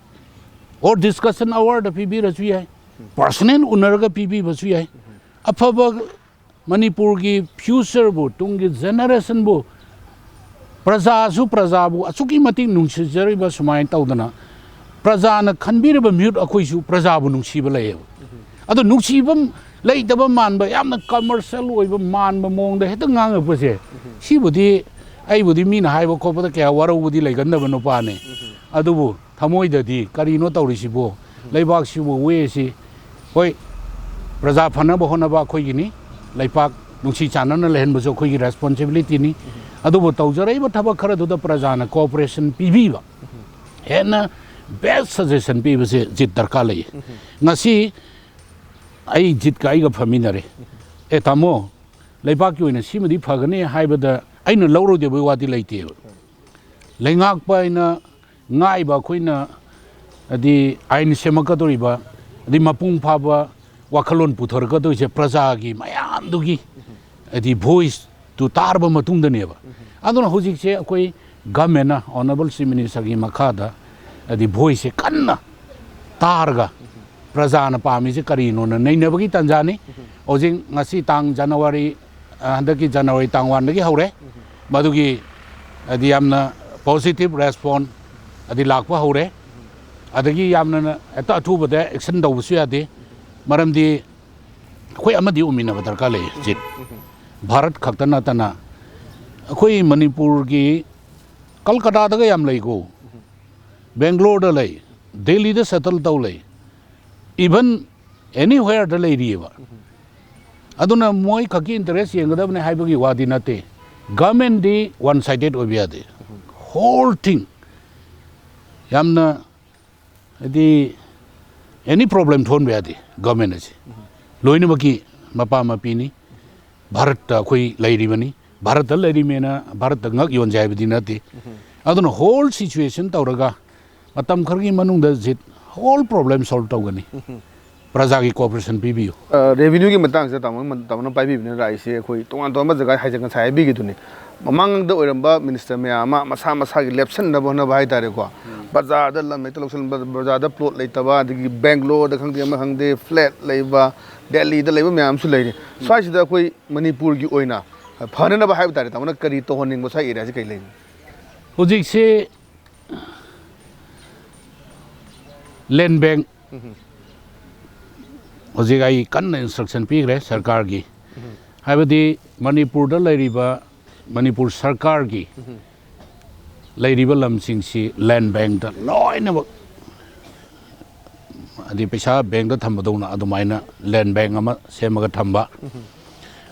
ꯑꯣꯔ ꯗꯤꯁꯀꯁꯟ ꯑꯋꯥꯔꯗ ꯄꯤꯕꯤꯔꯁꯨ ꯌꯥꯏ, ꯄꯔꯁꯣꯅꯦꯜ ꯎꯅꯔꯒ ꯄꯤꯕꯤꯕꯁꯨ ꯌꯥꯏ꯫ ꯑꯐꯕ ꯃꯅꯤꯄꯨꯔꯒꯤ ꯐ꯭ꯌꯨꯆꯔꯕꯨ, ꯇꯨꯡꯒꯤ ꯖꯦꯅꯦꯔꯦꯁꯟꯕꯨ, ꯄ꯭ꯔꯖꯥꯁꯨ ꯄ꯭ꯔꯖꯥꯕꯨ ꯑꯁꯨꯛꯀꯤ ꯃꯇꯤꯛ ꯅꯨꯡꯁꯤꯖꯔꯤꯕ ꯁꯨꯃꯥꯏꯅ ꯇꯧꯗꯅ, ꯄ꯭ꯔꯖꯥꯅ ꯈꯟꯕꯤꯔꯕ ꯃꯤꯍꯨꯠ ꯑꯩꯈꯣꯏꯁꯨ ꯄ꯭ꯔꯖꯥꯕꯨ ꯅꯨꯡꯁꯤꯕ ꯂꯩꯌꯦꯕ꯫ ꯑꯗꯣ ꯅꯨꯡꯁꯤꯕ ꯂꯩꯇꯕ ꯃꯥꯟꯕ, ꯌꯥꯝꯅ ꯀꯃꯔꯁꯤꯌꯦꯜ ꯑꯣꯏꯕ ꯃꯥꯟꯕ ꯃꯑꯣꯡꯗ ꯍꯦꯛꯇ ꯉꯥꯡꯉꯛꯄꯁꯦ, ꯁꯤꯕꯨꯗꯤ ꯑꯩꯕꯨꯗꯤ ꯃꯤꯅ ꯍꯥꯏꯕ ꯈꯣꯠꯄꯗ ꯀꯌꯥ ꯋꯥꯔꯧꯕꯗꯤ ꯂꯩꯒꯟꯗꯕ ꯅꯨꯄꯥꯅꯤ꯫ ꯑꯗꯨꯕꯨ ꯊꯃꯣꯏꯗꯗꯤ ꯀꯔꯤꯅꯣ ꯇꯧꯔꯤꯁꯤꯕꯣ? ꯂꯩꯕꯥꯛꯁꯤꯕꯨ ꯋꯦꯁꯤ, ꯍꯣꯏ, ꯄ꯭ꯔꯖꯥ ꯐꯅꯕ ꯍꯣꯠꯅꯕ ꯑꯩꯈꯣꯏꯒꯤꯅꯤ, ꯂꯩꯄꯥꯛ ꯅꯨꯡꯁꯤ ꯆꯥꯟꯅꯅ ꯂꯩꯍꯟꯕꯁꯨ ꯑꯩꯈꯣꯏꯒꯤ ꯔꯦꯁꯄꯣꯟꯁꯤꯕꯤꯂꯤꯇꯤꯅꯤ꯫ ꯑꯗꯨꯕꯨ ꯇꯧꯖꯔꯛꯏꯕ ꯊꯕꯛ ꯈꯔꯗꯨꯗ ꯄ꯭ꯔꯖꯥꯅ ꯀꯣꯑꯣꯄꯔꯦꯁꯟ ꯄꯤꯕꯤꯕ, ꯍꯦꯟꯅ ꯕꯦꯁ ꯁꯖꯦꯁꯟ ꯄꯤꯕꯁꯦ ꯖꯤꯠ ꯗꯔꯀꯥꯔ ꯂꯩ꯫ ꯉꯁꯤ ꯑꯩ ꯖꯤꯠꯀ ꯑꯩꯒ ꯐꯝꯃꯤꯟꯅꯔꯦ꯫ "ꯑꯦ ꯇꯥꯃꯣ, ꯂꯩꯕꯥꯛꯀꯤ ꯑꯣꯏꯅ ꯁꯤꯃꯗꯤ ꯐꯒꯅꯤ" ꯍꯥꯏꯕꯗ ꯑꯩꯅ ꯂꯧꯔꯣꯏꯗꯕꯒꯤ ꯋꯥꯗꯤ ꯂꯩꯇꯦꯕ꯫ ꯂꯩꯉꯥꯛꯄ ꯍꯥꯏꯅ ꯉꯥꯛꯏꯕ ꯑꯩꯈꯣꯏꯅ, ꯍꯥꯏꯗꯤ ꯑꯥꯏꯟ ꯁꯦꯝꯃꯛꯀꯗꯧꯔꯤꯕ, ꯑꯗꯩ ꯃꯄꯨꯡ ꯐꯥꯕ ꯋꯥꯈꯜꯂꯣꯟ ꯄꯨꯊꯣꯔꯛꯀꯗꯧꯔꯤꯁꯦ ꯄ꯭ꯔꯖꯥꯒꯤ ꯃꯌꯥꯝꯗꯨꯒꯤ, ꯍꯥꯏꯗꯤ ꯚꯣꯏꯁꯇꯨ ꯇꯥꯔꯕ ꯃꯇꯨꯡꯗꯅꯦꯕ꯫ ꯑꯗꯨꯅ ꯍꯧꯖꯤꯛꯁꯦ ꯑꯩꯈꯣꯏ ꯒꯃꯦꯟꯅ, ꯑꯣꯅꯔꯦꯕꯜ ꯆꯤꯐ ꯃꯤꯅꯤꯁꯇꯔꯒꯤ ꯃꯈꯥꯗ, ꯍꯥꯏꯗꯤ ꯚꯣꯏꯁꯁꯦ ꯀꯟꯅ ꯇꯥꯔꯒ ꯄ꯭ꯔꯖꯥꯅ ꯄꯥꯝꯃꯤꯁꯦ ꯀꯔꯤꯅꯣꯅ ꯅꯩꯅꯕꯒꯤ ꯇꯥꯟꯖꯥꯅꯤ꯫ ꯍꯧꯖꯤꯛ ꯉꯁꯤ ꯇꯥꯡ ꯖꯅꯋꯥꯔꯤ, ꯑ, ꯍꯟꯗꯛꯀꯤ ꯖꯅꯋꯥꯔꯤ ꯇꯥꯡ ꯋꯥꯟꯗꯒꯤ ꯍꯧꯔꯦ꯫ ꯃꯗꯨꯒꯤ ꯍꯥꯏꯗꯤ ꯌꯥꯝꯅ ꯄꯣꯖꯤꯇꯤꯚ ꯔꯦꯁꯄꯣꯟ ꯍꯥꯏꯗꯤ ꯂꯥꯛꯄ ꯍꯧꯔꯦ꯫ ꯑꯗꯒꯤ ꯌꯥꯝꯅ ꯍꯦꯛꯇ ꯑꯊꯨꯕꯗ ꯑꯦꯛꯁꯟ ꯇꯧꯕꯁꯨ ꯌꯥꯗꯦ꯫ ꯃꯔꯝꯗꯤ ꯑꯩꯈꯣꯏ ꯑꯃꯗꯤ ꯑꯣꯏꯃꯤꯟꯅꯕ ꯗꯔꯀꯥꯔ ꯂꯩ ꯍꯧꯖꯤꯛ꯫ ꯚꯥꯔꯠ ꯈꯛꯇ ꯅꯠꯇꯅ ꯑꯩꯈꯣꯏ ꯃꯅꯤꯄꯨꯔꯒꯤ ꯀꯜꯀꯇꯥꯗꯒ ꯌꯥꯝ ꯂꯩꯀꯣ, ꯕꯦꯡꯒ꯭ꯂꯣꯔꯗ ꯂꯩ, ꯗꯦꯜꯂꯤꯗ ꯁꯦꯇꯜ ꯇꯧ ꯂꯩ, ꯏꯚꯟ ꯑꯦꯅꯤꯋꯦꯌꯔꯗ ꯂꯩꯔꯤꯑꯕ꯫ ꯑꯗꯨꯅ ꯃꯣꯏ ꯈꯛꯀꯤ ꯏꯟꯇꯔꯦꯁ ꯌꯦꯡꯒꯗꯕꯅꯦ ꯍꯥꯏꯕꯒꯤ ꯋꯥꯗꯤ ꯅꯠꯇꯦ꯫ ꯒꯃꯦꯟꯗꯤ ꯋꯥꯟ ꯁꯥꯏꯗꯦꯠ ꯑꯣꯏꯕ ꯌꯥꯗꯦ꯫ ꯍꯣꯜ ꯊꯤꯡ ꯌꯥꯝꯅ, ꯍꯥꯏꯗꯤ, ꯑꯦꯅꯤ ꯄ꯭ꯔꯣꯕ꯭ꯂꯦꯝ ꯊꯣꯛꯍꯟꯕ ꯌꯥꯗꯦ ꯒꯃꯦꯟ ꯑꯁꯤ꯫ ꯂꯣꯏꯅꯃꯛꯀꯤ ꯃꯄꯥ ꯃꯄꯤꯅꯤ꯫ ꯚꯥꯔꯠꯇ ꯑꯩꯈꯣꯏ ꯂꯩꯔꯤꯕꯅꯤ꯫ ꯚꯥꯔꯠꯇ ꯂꯩꯔꯤꯃꯦꯅ ꯚꯥꯔꯠꯇ ꯉꯛ ꯌꯣꯟꯖꯩ ꯍꯥꯏꯕꯗꯤ ꯅꯠꯇꯦ꯫ ꯑꯗꯨꯅ ꯍꯣꯜ ꯁꯤꯆꯨꯋꯦꯁꯟ ꯇꯧꯔꯒ ꯃꯇꯝ ꯈꯔꯒꯤ ꯃꯅꯨꯡꯗ ꯖꯤꯠ ꯍꯣꯜ ꯄ꯭ꯔꯣꯕ꯭ꯂꯦꯝ ꯁꯣꯜꯕ ꯇꯧꯒꯅꯤ꯫ ꯄ꯭ꯔꯖꯥꯒꯤ ꯀꯣꯑꯣꯄꯔꯦꯁꯟ ꯄꯤꯕꯤꯌꯨ꯫ ꯑ, ꯔꯦꯚꯤꯅ꯭ꯌꯨꯒꯤ ꯃꯇꯥꯡꯁꯤꯗ ꯇꯥꯃꯣꯅ, ꯇꯥꯃꯣꯅ ꯄꯥꯏꯕꯤꯕꯅꯤꯅ ꯂꯥꯛꯏꯁꯦ ꯑꯩꯈꯣꯏ ꯇꯣꯉꯥꯟ ꯇꯣꯉꯥꯟꯕ ꯖꯒꯥ ꯍꯥꯏꯖ-, ꯉꯁꯥꯏ ꯍꯥꯏꯕꯤꯈꯤꯗꯨꯅꯤ꯫ ꯃꯃꯥꯡꯗ ꯑꯣꯏꯔꯝꯕ ꯃꯤꯅꯤꯁꯇꯔ ꯃꯌꯥꯝ ꯑꯃ ꯃꯁꯥ ꯃꯁꯥꯒꯤ ꯂꯦꯞꯁꯟꯅꯕ ꯍꯣꯠꯅꯕ ꯍꯥꯏ ꯇꯥꯔꯦꯀꯣ꯫ ꯕꯖꯥꯔꯗ ꯂꯝ ꯍꯦꯛꯇ ꯂꯧꯁꯤꯟꯕ, ꯕꯖꯥꯔꯗ ꯄ꯭ꯂꯣꯠ ꯂꯩꯇꯕ, ꯑꯗꯒꯤ ꯕꯦꯡꯒ꯭ꯂꯣꯔꯗ ꯈꯪꯗꯦ ꯑꯃ ꯈꯪꯗꯦ ꯐ꯭ꯂꯦꯠ ꯂꯩꯕ, ꯗꯦꯜꯂꯤꯗ ꯂꯩꯕ ꯃꯌꯥꯝ ꯑꯃꯁꯨ ꯂꯩꯔꯤ꯫ ꯁ꯭ꯋꯥꯏꯁꯤꯗ ꯑꯩꯈꯣꯏ ꯃꯅꯤꯄꯨꯔꯒꯤ ꯑꯣꯏꯅ ꯐꯅꯅꯕ ꯍꯥꯏꯕ ꯇꯥꯔꯦ, ꯇꯥꯃꯣꯅ ꯀꯔꯤ ꯇꯧꯍꯟꯅꯤꯡꯕ ꯁ꯭ꯋꯥꯏ ꯑꯦꯔꯤꯌꯥꯁꯤ ꯀꯔꯤ ꯂꯩ? ꯍꯧꯖꯤꯛꯁꯤ ꯂꯦꯟ ꯕꯦꯡ ꯍꯧꯖꯤꯛ ꯑꯩ ꯀꯟꯅ ꯏꯟꯁꯇ꯭ꯔꯛꯁꯟ ꯄꯤꯈ꯭ꯔꯦ ꯁꯔꯀꯥꯔꯒꯤ꯫ ꯍꯥꯏꯕꯗꯤ ꯃꯅꯤꯄꯨꯔꯗ ꯂꯩꯔꯤꯕ, ꯃꯅꯤꯄꯨꯔ ꯁꯔꯀꯥꯔꯒꯤ ꯂꯩꯔꯤꯕ ꯂꯝꯁꯤꯡꯁꯤ ꯂꯦꯟ ꯕꯦꯡꯗ ꯂꯣꯏꯅꯃꯛ, ꯍꯥꯏꯗꯤ ꯄꯩꯁꯥ ꯕꯦꯡꯗ ꯊꯝꯕꯗꯧꯅ ꯑꯗꯨꯃꯥꯏꯅ ꯂꯦꯟ ꯕꯦꯡ ꯑꯃ ꯁꯦꯝꯃꯒ ꯊꯝꯕ,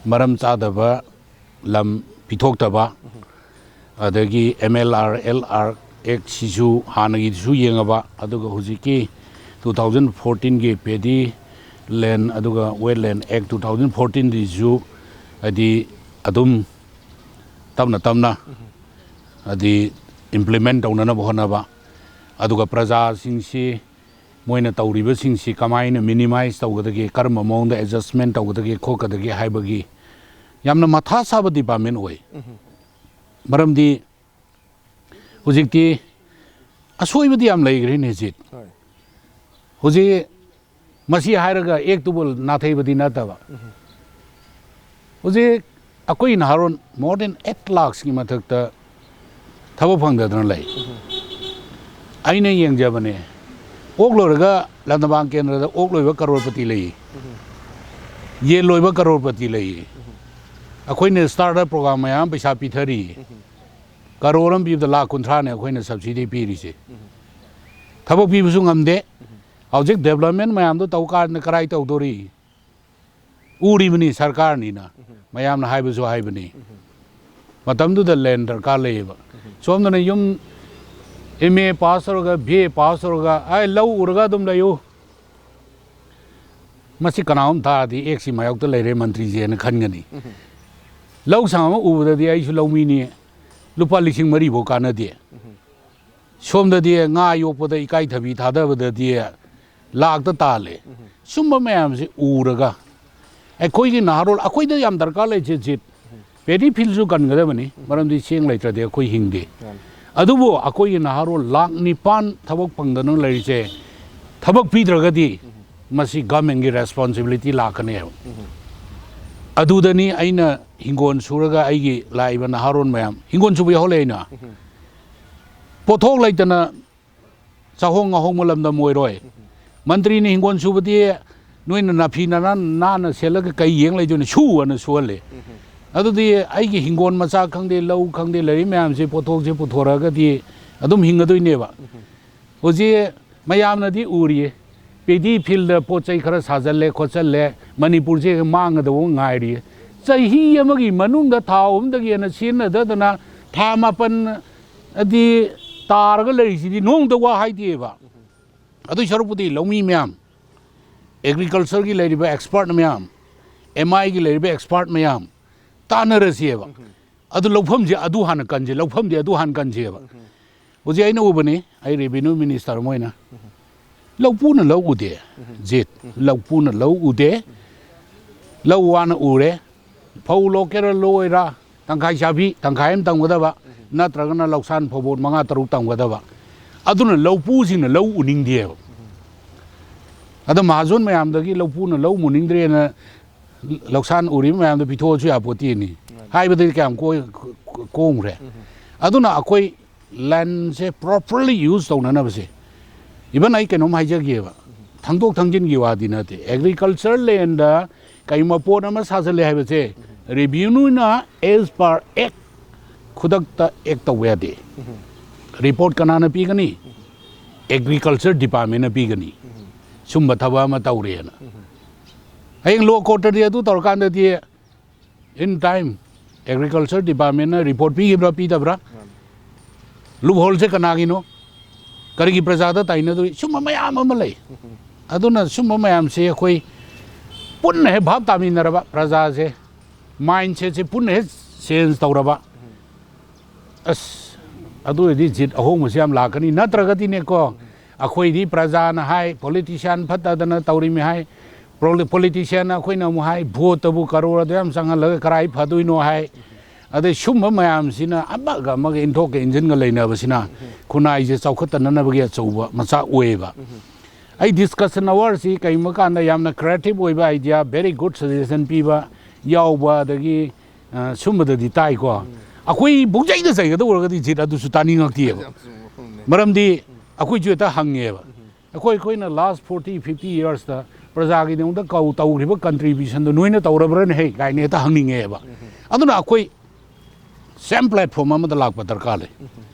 ꯃꯔꯝ ꯆꯥꯗꯕ ꯂꯝ ꯄꯤꯊꯣꯛꯇꯕ, ꯑꯗꯒꯤ M L R L R ꯑꯦꯛꯁꯤꯁꯨ ꯍꯥꯟꯅꯒꯤꯗꯨꯁꯨ ꯌꯦꯡꯉꯕ, ꯑꯗꯨꯒ ꯍꯧꯖꯤꯛꯀꯤ ꯇꯨ ꯊꯥꯎꯖꯟ ꯐꯣꯔꯇꯤꯟꯒꯤ ꯄꯦꯗꯤ ꯂꯦꯟ ꯑꯗꯨꯒ ꯋꯦꯠꯂꯦꯟ ꯑꯦꯛ ꯇꯨ ꯊꯥꯎꯖꯟ ꯐꯣꯔꯇꯤꯟꯗꯨꯁꯨ ꯍꯥꯏꯗꯤ ꯑꯗꯨꯝ ꯇꯞꯅ ꯇꯞꯅ ꯍꯥꯏꯗꯤ ꯏꯝꯄ꯭ꯂꯤꯃꯦꯟ ꯇꯧꯅꯅꯕ ꯍꯣꯠꯅꯕ, ꯑꯗꯨꯒ ꯄ꯭ꯔꯖꯥꯁꯤꯡꯁꯤ ꯃꯣꯏꯅ ꯇꯧꯔꯤꯕꯁꯤꯡꯁꯤ ꯀꯃꯥꯏꯅ ꯃꯤꯅꯤꯃꯥꯏꯁ ꯇꯧꯒꯗꯒꯦ, ꯀꯔꯝꯕ ꯃꯑꯣꯡꯗ ꯑꯦꯗꯖꯁꯃꯦꯟ ꯇꯧꯒꯗꯒꯦ ꯈꯣꯠꯀꯗꯒꯦ ꯍꯥꯏꯕꯒꯤ ꯌꯥꯝꯅ ꯃꯊꯥ ꯁꯥꯕ ꯗꯤꯄꯥꯔꯠꯃꯦꯟ ꯑꯣꯏ꯫ ꯃꯔꯝꯗꯤ ꯍꯧꯖꯤꯛꯇꯤ ꯑꯁꯣꯏꯕꯗꯤ ꯌꯥꯝ ꯂꯩꯈ꯭ꯔꯦꯅꯦ ꯍꯧꯖꯤꯛ꯫ ꯍꯣꯏ꯫ ꯍꯧꯖꯤꯛ ꯃꯁꯤ ꯍꯥꯏꯔꯒ ꯑꯦꯛꯇꯨꯕꯨ ꯅꯥꯊꯩꯕꯗꯤ ꯅꯠꯇꯕ, ꯍꯧꯖꯤꯛ ꯑꯩꯈꯣꯏ ꯅꯍꯥꯔꯣꯟ more than eight lakhꯁꯀꯤ ꯃꯊꯛꯇ ꯊꯕꯛ ꯐꯪꯗꯗꯅ ꯂꯩ꯫ ꯑꯩꯅ ꯌꯦꯡꯖꯕꯅꯦ, ꯑꯣꯛ ꯂꯣꯏꯔꯒ ꯂꯟꯗꯕꯥꯟ ꯀꯦꯟꯗ꯭ꯔꯗ ꯑꯣꯛ ꯂꯣꯏꯕ ꯀꯔꯣꯔꯄꯇꯤ ꯂꯩ, ꯌꯦꯟ ꯂꯣꯏꯕ ꯀꯔꯣꯔꯄꯇꯤ ꯂꯩ꯫ ꯑꯩꯈꯣꯏꯅ ꯁ꯭ꯇꯥꯔꯇꯔ ꯄ꯭ꯔꯣꯒ꯭ꯔꯥꯝ ꯃꯌꯥꯝ ꯄꯩꯁꯥ ꯄꯤꯊꯔꯤ, ꯀꯔꯣꯔ ꯑꯃ ꯄꯤꯕꯗ ꯂꯥꯈ ꯀꯨꯟꯊ꯭ꯔꯥꯅꯦ ꯑꯩꯈꯣꯏꯅ ꯁꯕꯁꯤꯗꯤ ꯄꯤꯔꯤꯁꯦ꯫ ꯊꯕꯛ ꯄꯤꯕꯁꯨ ꯉꯝꯗꯦ꯫ ꯍꯧꯖꯤꯛ ꯗꯦꯕꯂꯞꯃꯦꯟ ꯃꯌꯥꯝꯗꯣ ꯇꯧ ꯀꯥꯟꯗ ꯀꯔꯥꯏ ꯇꯧꯗꯣꯔꯤ? ꯎꯔꯤꯕꯅꯤ ꯁꯔꯀꯥꯔꯅꯤꯅ, ꯃꯌꯥꯝꯅ ꯍꯥꯏꯕꯁꯨ ꯍꯥꯏꯕꯅꯤ꯫ ꯃꯇꯝꯗꯨꯗ ꯂꯦꯟ ꯗꯔꯀꯥꯔ ꯂꯩꯌꯦꯕ꯫ ꯁꯣꯝꯗꯅ ꯌꯨꯝ ꯑꯦꯝ ꯑꯦ ꯄꯥꯁ ꯇꯧꯔꯒ, ꯕꯤ ꯑꯦ ꯄꯥꯁ ꯇꯧꯔꯒ, "ꯑꯩ ꯂꯧ ꯎꯔꯒ ꯑꯗꯨꯝ ꯂꯩꯌꯨ"꯫ ꯃꯁꯤ ꯀꯅꯥꯒꯨꯝꯕ ꯇꯥꯔꯗꯤ ꯑꯦꯛꯁꯤ ꯃꯥꯌꯣꯛꯇ ꯂꯩꯔꯦ ꯃꯟꯇ꯭ꯔꯤꯁꯦꯅ ꯈꯟꯒꯅꯤ꯫ ꯂꯧ ꯁꯪ ꯑꯃ ꯎꯕꯗꯗꯤ ꯑꯩꯁꯨ ꯂꯧꯃꯤꯅꯤ, ꯂꯨꯄꯥ ꯂꯤꯁꯤꯡ ꯃꯔꯤꯐꯧ ꯀꯥꯟꯅꯗꯦ꯫ ꯁꯣꯝꯗꯗꯤ ꯉꯥ ꯌꯣꯛꯄꯗ ꯏꯀꯥꯏꯊꯕꯤ ꯊꯥꯗꯕꯗꯗꯤ ꯂꯥꯛꯇ ꯇꯥꯜꯂꯦ꯫ ꯁꯨꯝꯕ ꯃꯌꯥꯝꯁꯤ ꯎꯔꯒ ꯑꯩꯈꯣꯏꯒꯤ ꯅꯍꯥꯔꯣꯜ, ꯑꯩꯈꯣꯏꯗ ꯌꯥꯝ ꯗꯔꯀꯥꯔ ꯂꯩꯁꯦ ꯖꯤꯠ꯫ ꯄꯦꯗꯤ ꯐꯤꯜꯁꯨ ꯀꯟꯒꯗꯕꯅꯤ, ꯃꯔꯝꯗꯤ ꯆꯦꯡ ꯂꯩꯇ꯭ꯔꯗꯤ ꯑꯩꯈꯣꯏ ꯍꯤꯡꯗꯦ꯫ ꯃꯥꯅꯤ꯫ ꯑꯗꯨꯕꯨ ꯑꯩꯈꯣꯏꯒꯤ ꯅꯍꯥꯔꯣꯜ ꯂꯥꯛ ꯅꯤꯄꯥꯟ ꯊꯕꯛ ꯐꯪꯗꯅ ꯂꯩꯔꯤꯁꯦ, ꯊꯕꯛ ꯄꯤꯗ꯭ꯔꯒꯗꯤ ꯃꯁꯤ ꯒꯚꯔꯟꯃꯦꯟꯒꯤ ꯔꯦꯁꯄꯣꯟꯁꯤꯕꯤꯂꯤꯇꯤ ꯂꯥꯛꯀꯅꯦꯕ꯫ ꯑꯗꯨꯗꯅꯤ ꯑꯩꯅ ꯍꯤꯡꯒꯣꯜ ꯁꯨꯔꯒ ꯑꯩꯒꯤ ꯂꯥꯛꯏꯕ ꯅꯍꯥꯔꯣꯜ ꯃꯌꯥꯝ, ꯍꯤꯡꯒꯣꯜ ꯁꯨꯕ ꯌꯥꯎꯍꯜꯂꯦ ꯑꯩꯅ꯫ ꯄꯣꯠꯊꯣꯛ ꯂꯩꯇꯅ ꯆꯥꯍꯣꯡ ꯉꯥꯍꯣꯡꯕ ꯂꯝꯗꯝ ꯑꯣꯏꯔꯣꯏ꯫ ꯃꯟꯇ꯭ꯔꯤꯅ ꯍꯤꯡꯒꯣꯜ ꯁꯨꯕꯗꯤ ꯅꯣꯏꯅ ꯅꯥꯐꯤ ꯅꯅꯥꯟ ꯅꯥꯟꯅ ꯁꯦꯠꯂꯒ ꯀꯩ ꯌꯦꯡ ꯂꯩꯗꯣꯏꯅꯣ? ꯁꯨ ꯑꯅ ꯁꯨꯍꯜꯂꯦ꯫ ꯑꯗꯨꯗꯤ ꯑꯩꯒꯤ ꯍꯤꯡꯒꯣꯜ ꯃꯆꯥ ꯈꯪꯗꯦ, ꯂꯧ ꯈꯪꯗꯦ, ꯂꯩꯔꯤ ꯃꯌꯥꯝꯁꯦ ꯄꯣꯠꯊꯣꯛꯁꯦ ꯄꯨꯊꯣꯔꯛꯑꯒꯗꯤ ꯑꯗꯨꯝ ꯍꯤꯡꯒꯗꯣꯏꯅꯦꯕ꯫ ꯍꯧꯖꯤꯛ ꯃꯌꯥꯝꯅꯗꯤ ꯎꯔꯤꯌꯦ, ꯄꯦꯗꯤ ꯐꯤꯜꯗ ꯄꯣꯠ ꯆꯩ ꯈꯔ ꯁꯥꯖꯜꯂꯦ ꯈꯣꯠꯆꯜꯂꯦ, ꯃꯅꯤꯄꯨꯔꯁꯦ ꯃꯥꯡꯒꯗꯧꯕ ꯉꯥꯏꯔꯤꯌꯦ꯫ ꯆꯍꯤ ꯑꯃꯒꯤ ꯃꯅꯨꯡꯗ ꯊꯥꯎ ꯑꯃꯗꯒꯤ ꯍꯦꯟꯅ ꯁꯤꯖꯤꯟꯅꯗꯗꯅ ꯊꯥ ꯃꯥꯄꯟ ꯑꯗꯤ ꯇꯥꯔꯒ ꯂꯩꯔꯤꯁꯤꯗꯤ ꯅꯣꯡꯃꯇ ꯋꯥ ꯍꯥꯏꯗꯦꯕ꯫ ꯑꯗꯨꯏ ꯁꯔꯨꯛꯄꯨꯗꯤ ꯂꯧꯃꯤ ꯃꯌꯥꯝ, ꯑꯦꯒ꯭ꯔꯤꯀꯜꯆꯔꯒꯤ ꯂꯩꯔꯤꯕ ꯑꯦꯛꯁꯄꯥꯔꯠ ꯃꯌꯥꯝ, ꯑꯦꯝ ꯑꯥꯏꯒꯤ ꯂꯩꯔꯤꯕ ꯑꯦꯛꯁꯄꯥꯔꯠ ꯃꯌꯥꯝ ꯇꯥꯟꯅꯔꯁꯦꯕ꯫ ꯑꯗꯨ ꯂꯧꯐꯝꯁꯦ ꯑꯗꯨ ꯍꯥꯟꯅ ꯀꯟꯁꯦ, ꯂꯧꯐꯝꯗꯤ ꯑꯗꯨ ꯍꯥꯟꯅ ꯀꯟꯁꯦꯕ꯫ ꯍꯧꯖꯤꯛ ꯑꯩꯅ ꯎꯕꯅꯤ, ꯑꯩ ꯔꯦꯚꯤꯅ꯭ꯌꯨ ꯃꯤꯅꯤꯁꯇꯔ ꯑꯃ ꯑꯣꯏꯅ, ꯂꯧꯄꯨꯅ ꯂꯧ ꯎꯗꯦ꯫ ꯖꯤꯠ, ꯂꯧꯄꯨꯅ ꯂꯧ ꯎꯗꯦ꯫ ꯂꯧ ꯋꯥꯅ ꯎꯔꯦ꯫ ꯐꯧ ꯂꯣꯛꯀꯦꯔꯥ ꯂꯣꯛꯑꯣꯏꯔꯥ, ꯇꯪꯈꯥꯏ ꯆꯥꯕꯤ, ꯇꯪꯈꯥꯏ ꯑꯃ ꯇꯝꯒꯗꯕ, ꯅꯠꯇ꯭ꯔꯒꯅ ꯂꯧꯁꯥꯟ ꯐꯧꯕꯣꯠ ꯃꯉꯥ ꯇꯔꯨꯛ ꯇꯝꯒꯗꯕ꯫ ꯑꯗꯨꯅ ꯂꯧꯄꯨꯁꯤꯡꯅ ꯂꯧ ꯎꯅꯤꯡꯗꯦꯕ꯫ ꯑꯗꯣ ꯃꯍꯥꯖꯣꯟ ꯃꯌꯥꯝꯗꯒꯤ ꯂꯧꯄꯨꯅ ꯂꯧ ꯎꯅꯤꯡꯗ꯭ꯔꯦꯅ ꯂꯧꯁꯥꯟ ꯎꯔꯤꯕ ꯃꯌꯥꯝꯗꯣ ꯄꯤꯊꯣꯛꯑꯁꯨ ꯌꯥꯄꯣꯠꯇꯦꯅꯤ꯫ ꯍꯥꯏꯕꯗꯗꯤ ꯀꯌꯥꯝ ꯀꯣꯏ-, ꯀꯣꯝꯈ꯭ꯔꯦ꯫ ꯑꯗꯨꯅ ꯑꯩꯈꯣꯏ ꯂꯦꯟꯁꯦ ꯄ꯭ꯔꯣꯄꯔꯂꯤ ꯌꯨꯁ ꯇꯧꯅꯅꯕꯁꯦ, ꯏꯚꯟ ꯑꯩ ꯀꯩꯅꯣꯝ ꯍꯥꯏꯖꯒꯦꯕ, ꯊꯥꯡꯗꯣꯛ ꯊꯥꯡꯖꯤꯟꯒꯤ ꯋꯥꯗꯤ ꯅꯠꯇꯦ, ꯑꯦꯒ꯭ꯔꯤꯀꯜꯆꯔ ꯂꯦꯟꯗ ꯀꯩꯒꯨꯝꯕ ꯄꯣꯠ ꯑꯃ ꯁꯥꯖꯜꯂꯦ ꯍꯥꯏꯕꯁꯦ, ꯔꯦꯚꯤꯅ꯭ꯌꯨꯅ as per act ꯈꯨꯗꯛꯇ ꯑꯦꯛ ꯇꯧꯕ ꯌꯥꯗꯦ꯫ ꯔꯤꯄꯣꯔꯠ ꯀꯅꯥꯅ ꯄꯤꯒꯅꯤ? ꯑꯦꯒ꯭ꯔꯤꯀꯜꯆꯔ ꯗꯤꯄꯥꯔꯠꯃꯦꯟꯅ ꯄꯤꯒꯅꯤ꯫ ꯁꯨꯝꯕ ꯊꯕꯛ ꯑꯃ ꯇꯧꯔꯦꯅ꯫ ꯍꯌꯦꯡ ꯂꯣ ꯀꯣꯔꯠꯇꯗꯤ ꯑꯗꯨ ꯇꯧꯔꯀꯥꯟꯗꯗꯤ, in time, ꯑꯦꯒ꯭ꯔꯤꯀꯜꯆꯔ ꯗꯤꯄꯥꯔꯠꯃꯦꯟꯅ ꯔꯤꯄꯣꯔꯠ ꯄꯤꯈꯤꯕ꯭ꯔꯥ ꯄꯤꯗꯕ꯭ꯔꯥ? ꯂꯨꯞꯍꯣꯜꯁꯦ ꯀꯅꯥꯒꯤꯅꯣ? ꯀꯔꯤꯒꯤ ꯄ꯭ꯔꯖꯥꯗ ꯇꯥꯏꯅꯗꯣꯏ? ꯁꯨꯝꯕ ꯃꯌꯥꯝ ꯑꯃ ꯂꯩ꯫ ꯑꯗꯨꯅ ꯁꯨꯝꯕ ꯃꯌꯥꯝꯁꯦ ꯑꯩꯈꯣꯏ ꯄꯨꯟꯅ ꯍꯦꯛ ꯚꯥꯞ ꯇꯥꯃꯤꯟꯅꯔꯕ, ꯄ꯭ꯔꯖꯥꯁꯦ, ꯃꯥꯏꯟꯁꯦꯠꯁꯦ ꯄꯨꯟꯅ ꯍꯦꯛ ꯆꯦꯟꯖ ꯇꯧꯔꯕ, ꯑꯁ, ꯑꯗꯨ ꯑꯣꯏꯔꯗꯤ ꯖꯤꯠ ꯑꯍꯣꯡꯕꯁꯤ ꯌꯥꯝ ꯂꯥꯛꯀꯅꯤ꯫ ꯅꯠꯇ꯭ꯔꯒꯗꯤꯅꯦꯀꯣ, ꯑꯩꯈꯣꯏꯗꯤ ꯄ꯭ꯔꯖꯥꯅ ꯍꯥꯏ, ꯄꯣꯂꯤꯇꯤꯁꯤꯌꯥꯟ ꯐꯠꯇꯗꯅ ꯇꯧꯔꯤꯃꯤ ꯍꯥꯏ, ꯄꯣꯂꯤꯇꯤꯁꯤꯌꯥꯟꯅ ꯑꯩꯈꯣꯏꯅ ꯑꯃꯨꯛ ꯍꯥꯏ, ꯚꯣꯠꯇꯕꯨ ꯀꯔꯣꯔ ꯑꯗꯨ ꯌꯥꯝ ꯆꯪꯍꯜꯂꯒ ꯀꯔꯥꯏ ꯐꯗꯣꯏꯅꯣ ꯍꯥꯏ꯫ ꯑꯗꯩ ꯁꯨꯝꯕ ꯃꯌꯥꯝꯁꯤꯅ ꯑꯃꯒ ꯑꯃꯒ ꯏꯟꯊꯣꯛꯀ ꯏꯟꯁꯤꯟꯒ ꯂꯩꯅꯕꯁꯤꯅ ꯈꯨꯟꯅꯥꯏꯁꯦ ꯆꯥꯎꯈꯠꯇꯅꯅꯕꯒꯤ ꯑꯆꯧꯕ ꯃꯆꯥꯛ ꯑꯣꯏꯌꯦꯕ꯫ ꯑꯩ ꯗꯤꯁꯀꯁꯟ ꯑꯋꯥꯔꯁꯤ ꯀꯔꯤꯒꯨꯝꯕ ꯀꯥꯟꯗ ꯌꯥꯝꯅ ꯀ꯭ꯔꯤꯌꯦꯇꯤꯞ ꯑꯣꯏꯕ ꯑꯥꯏꯗꯤꯌꯥ, ꯚꯦꯔꯤ ꯒꯨꯗ ꯁꯖꯦꯁꯟ ꯄꯤꯕ ꯌꯥꯎꯕ, ꯑꯗꯒꯤ, ꯑ, ꯁꯨꯝꯕꯗꯗꯤ ꯇꯥꯏꯀꯣ꯫ ꯑꯩꯈꯣꯏ ꯄꯨꯛꯆꯩꯗ ꯆꯩꯒꯗꯧ ꯑꯣꯏꯔꯒꯗꯤ ꯖꯤꯠ ꯑꯗꯨꯁꯨ ꯇꯥꯅꯤꯡꯉꯛꯇꯦꯕ꯫ ꯌꯥꯝ ꯆꯨꯝꯕ ꯋꯥꯐꯝꯅꯦ꯫ ꯃꯔꯝꯗꯤ ꯑꯩꯈꯣꯏꯁꯨ ꯍꯦꯛꯇ ꯍꯪꯉꯦꯕ꯫ ꯑꯩꯈꯣꯏ, ꯑꯩꯈꯣꯏꯅ ꯂꯥꯁ ꯐꯣꯔꯇꯤ, ꯐꯤꯐꯇꯤ ꯌꯔꯁꯇ ꯄ꯭ꯔꯖꯥꯒꯤꯗꯃꯛꯇ ꯀꯧ-, ꯇꯧꯈ꯭ꯔꯤꯕ ꯀꯟꯇ꯭ꯔꯤꯕ꯭ꯌꯨꯁꯟꯗꯣ ꯅꯣꯏꯅ ꯇꯧꯔꯕ꯭ꯔꯅ ꯍꯦ ꯀꯥꯏꯅ ꯍꯦꯛꯇ ꯍꯪꯅꯤꯡꯉꯦꯕ꯫ ꯑꯗꯨꯅ ꯑꯩꯈꯣꯏ ꯁꯦꯝ ꯄ꯭ꯂꯦꯠꯐꯣꯝ ꯑꯃꯗ ꯂꯥꯛꯄ ꯗꯔꯀꯥꯔ ꯂꯩ꯫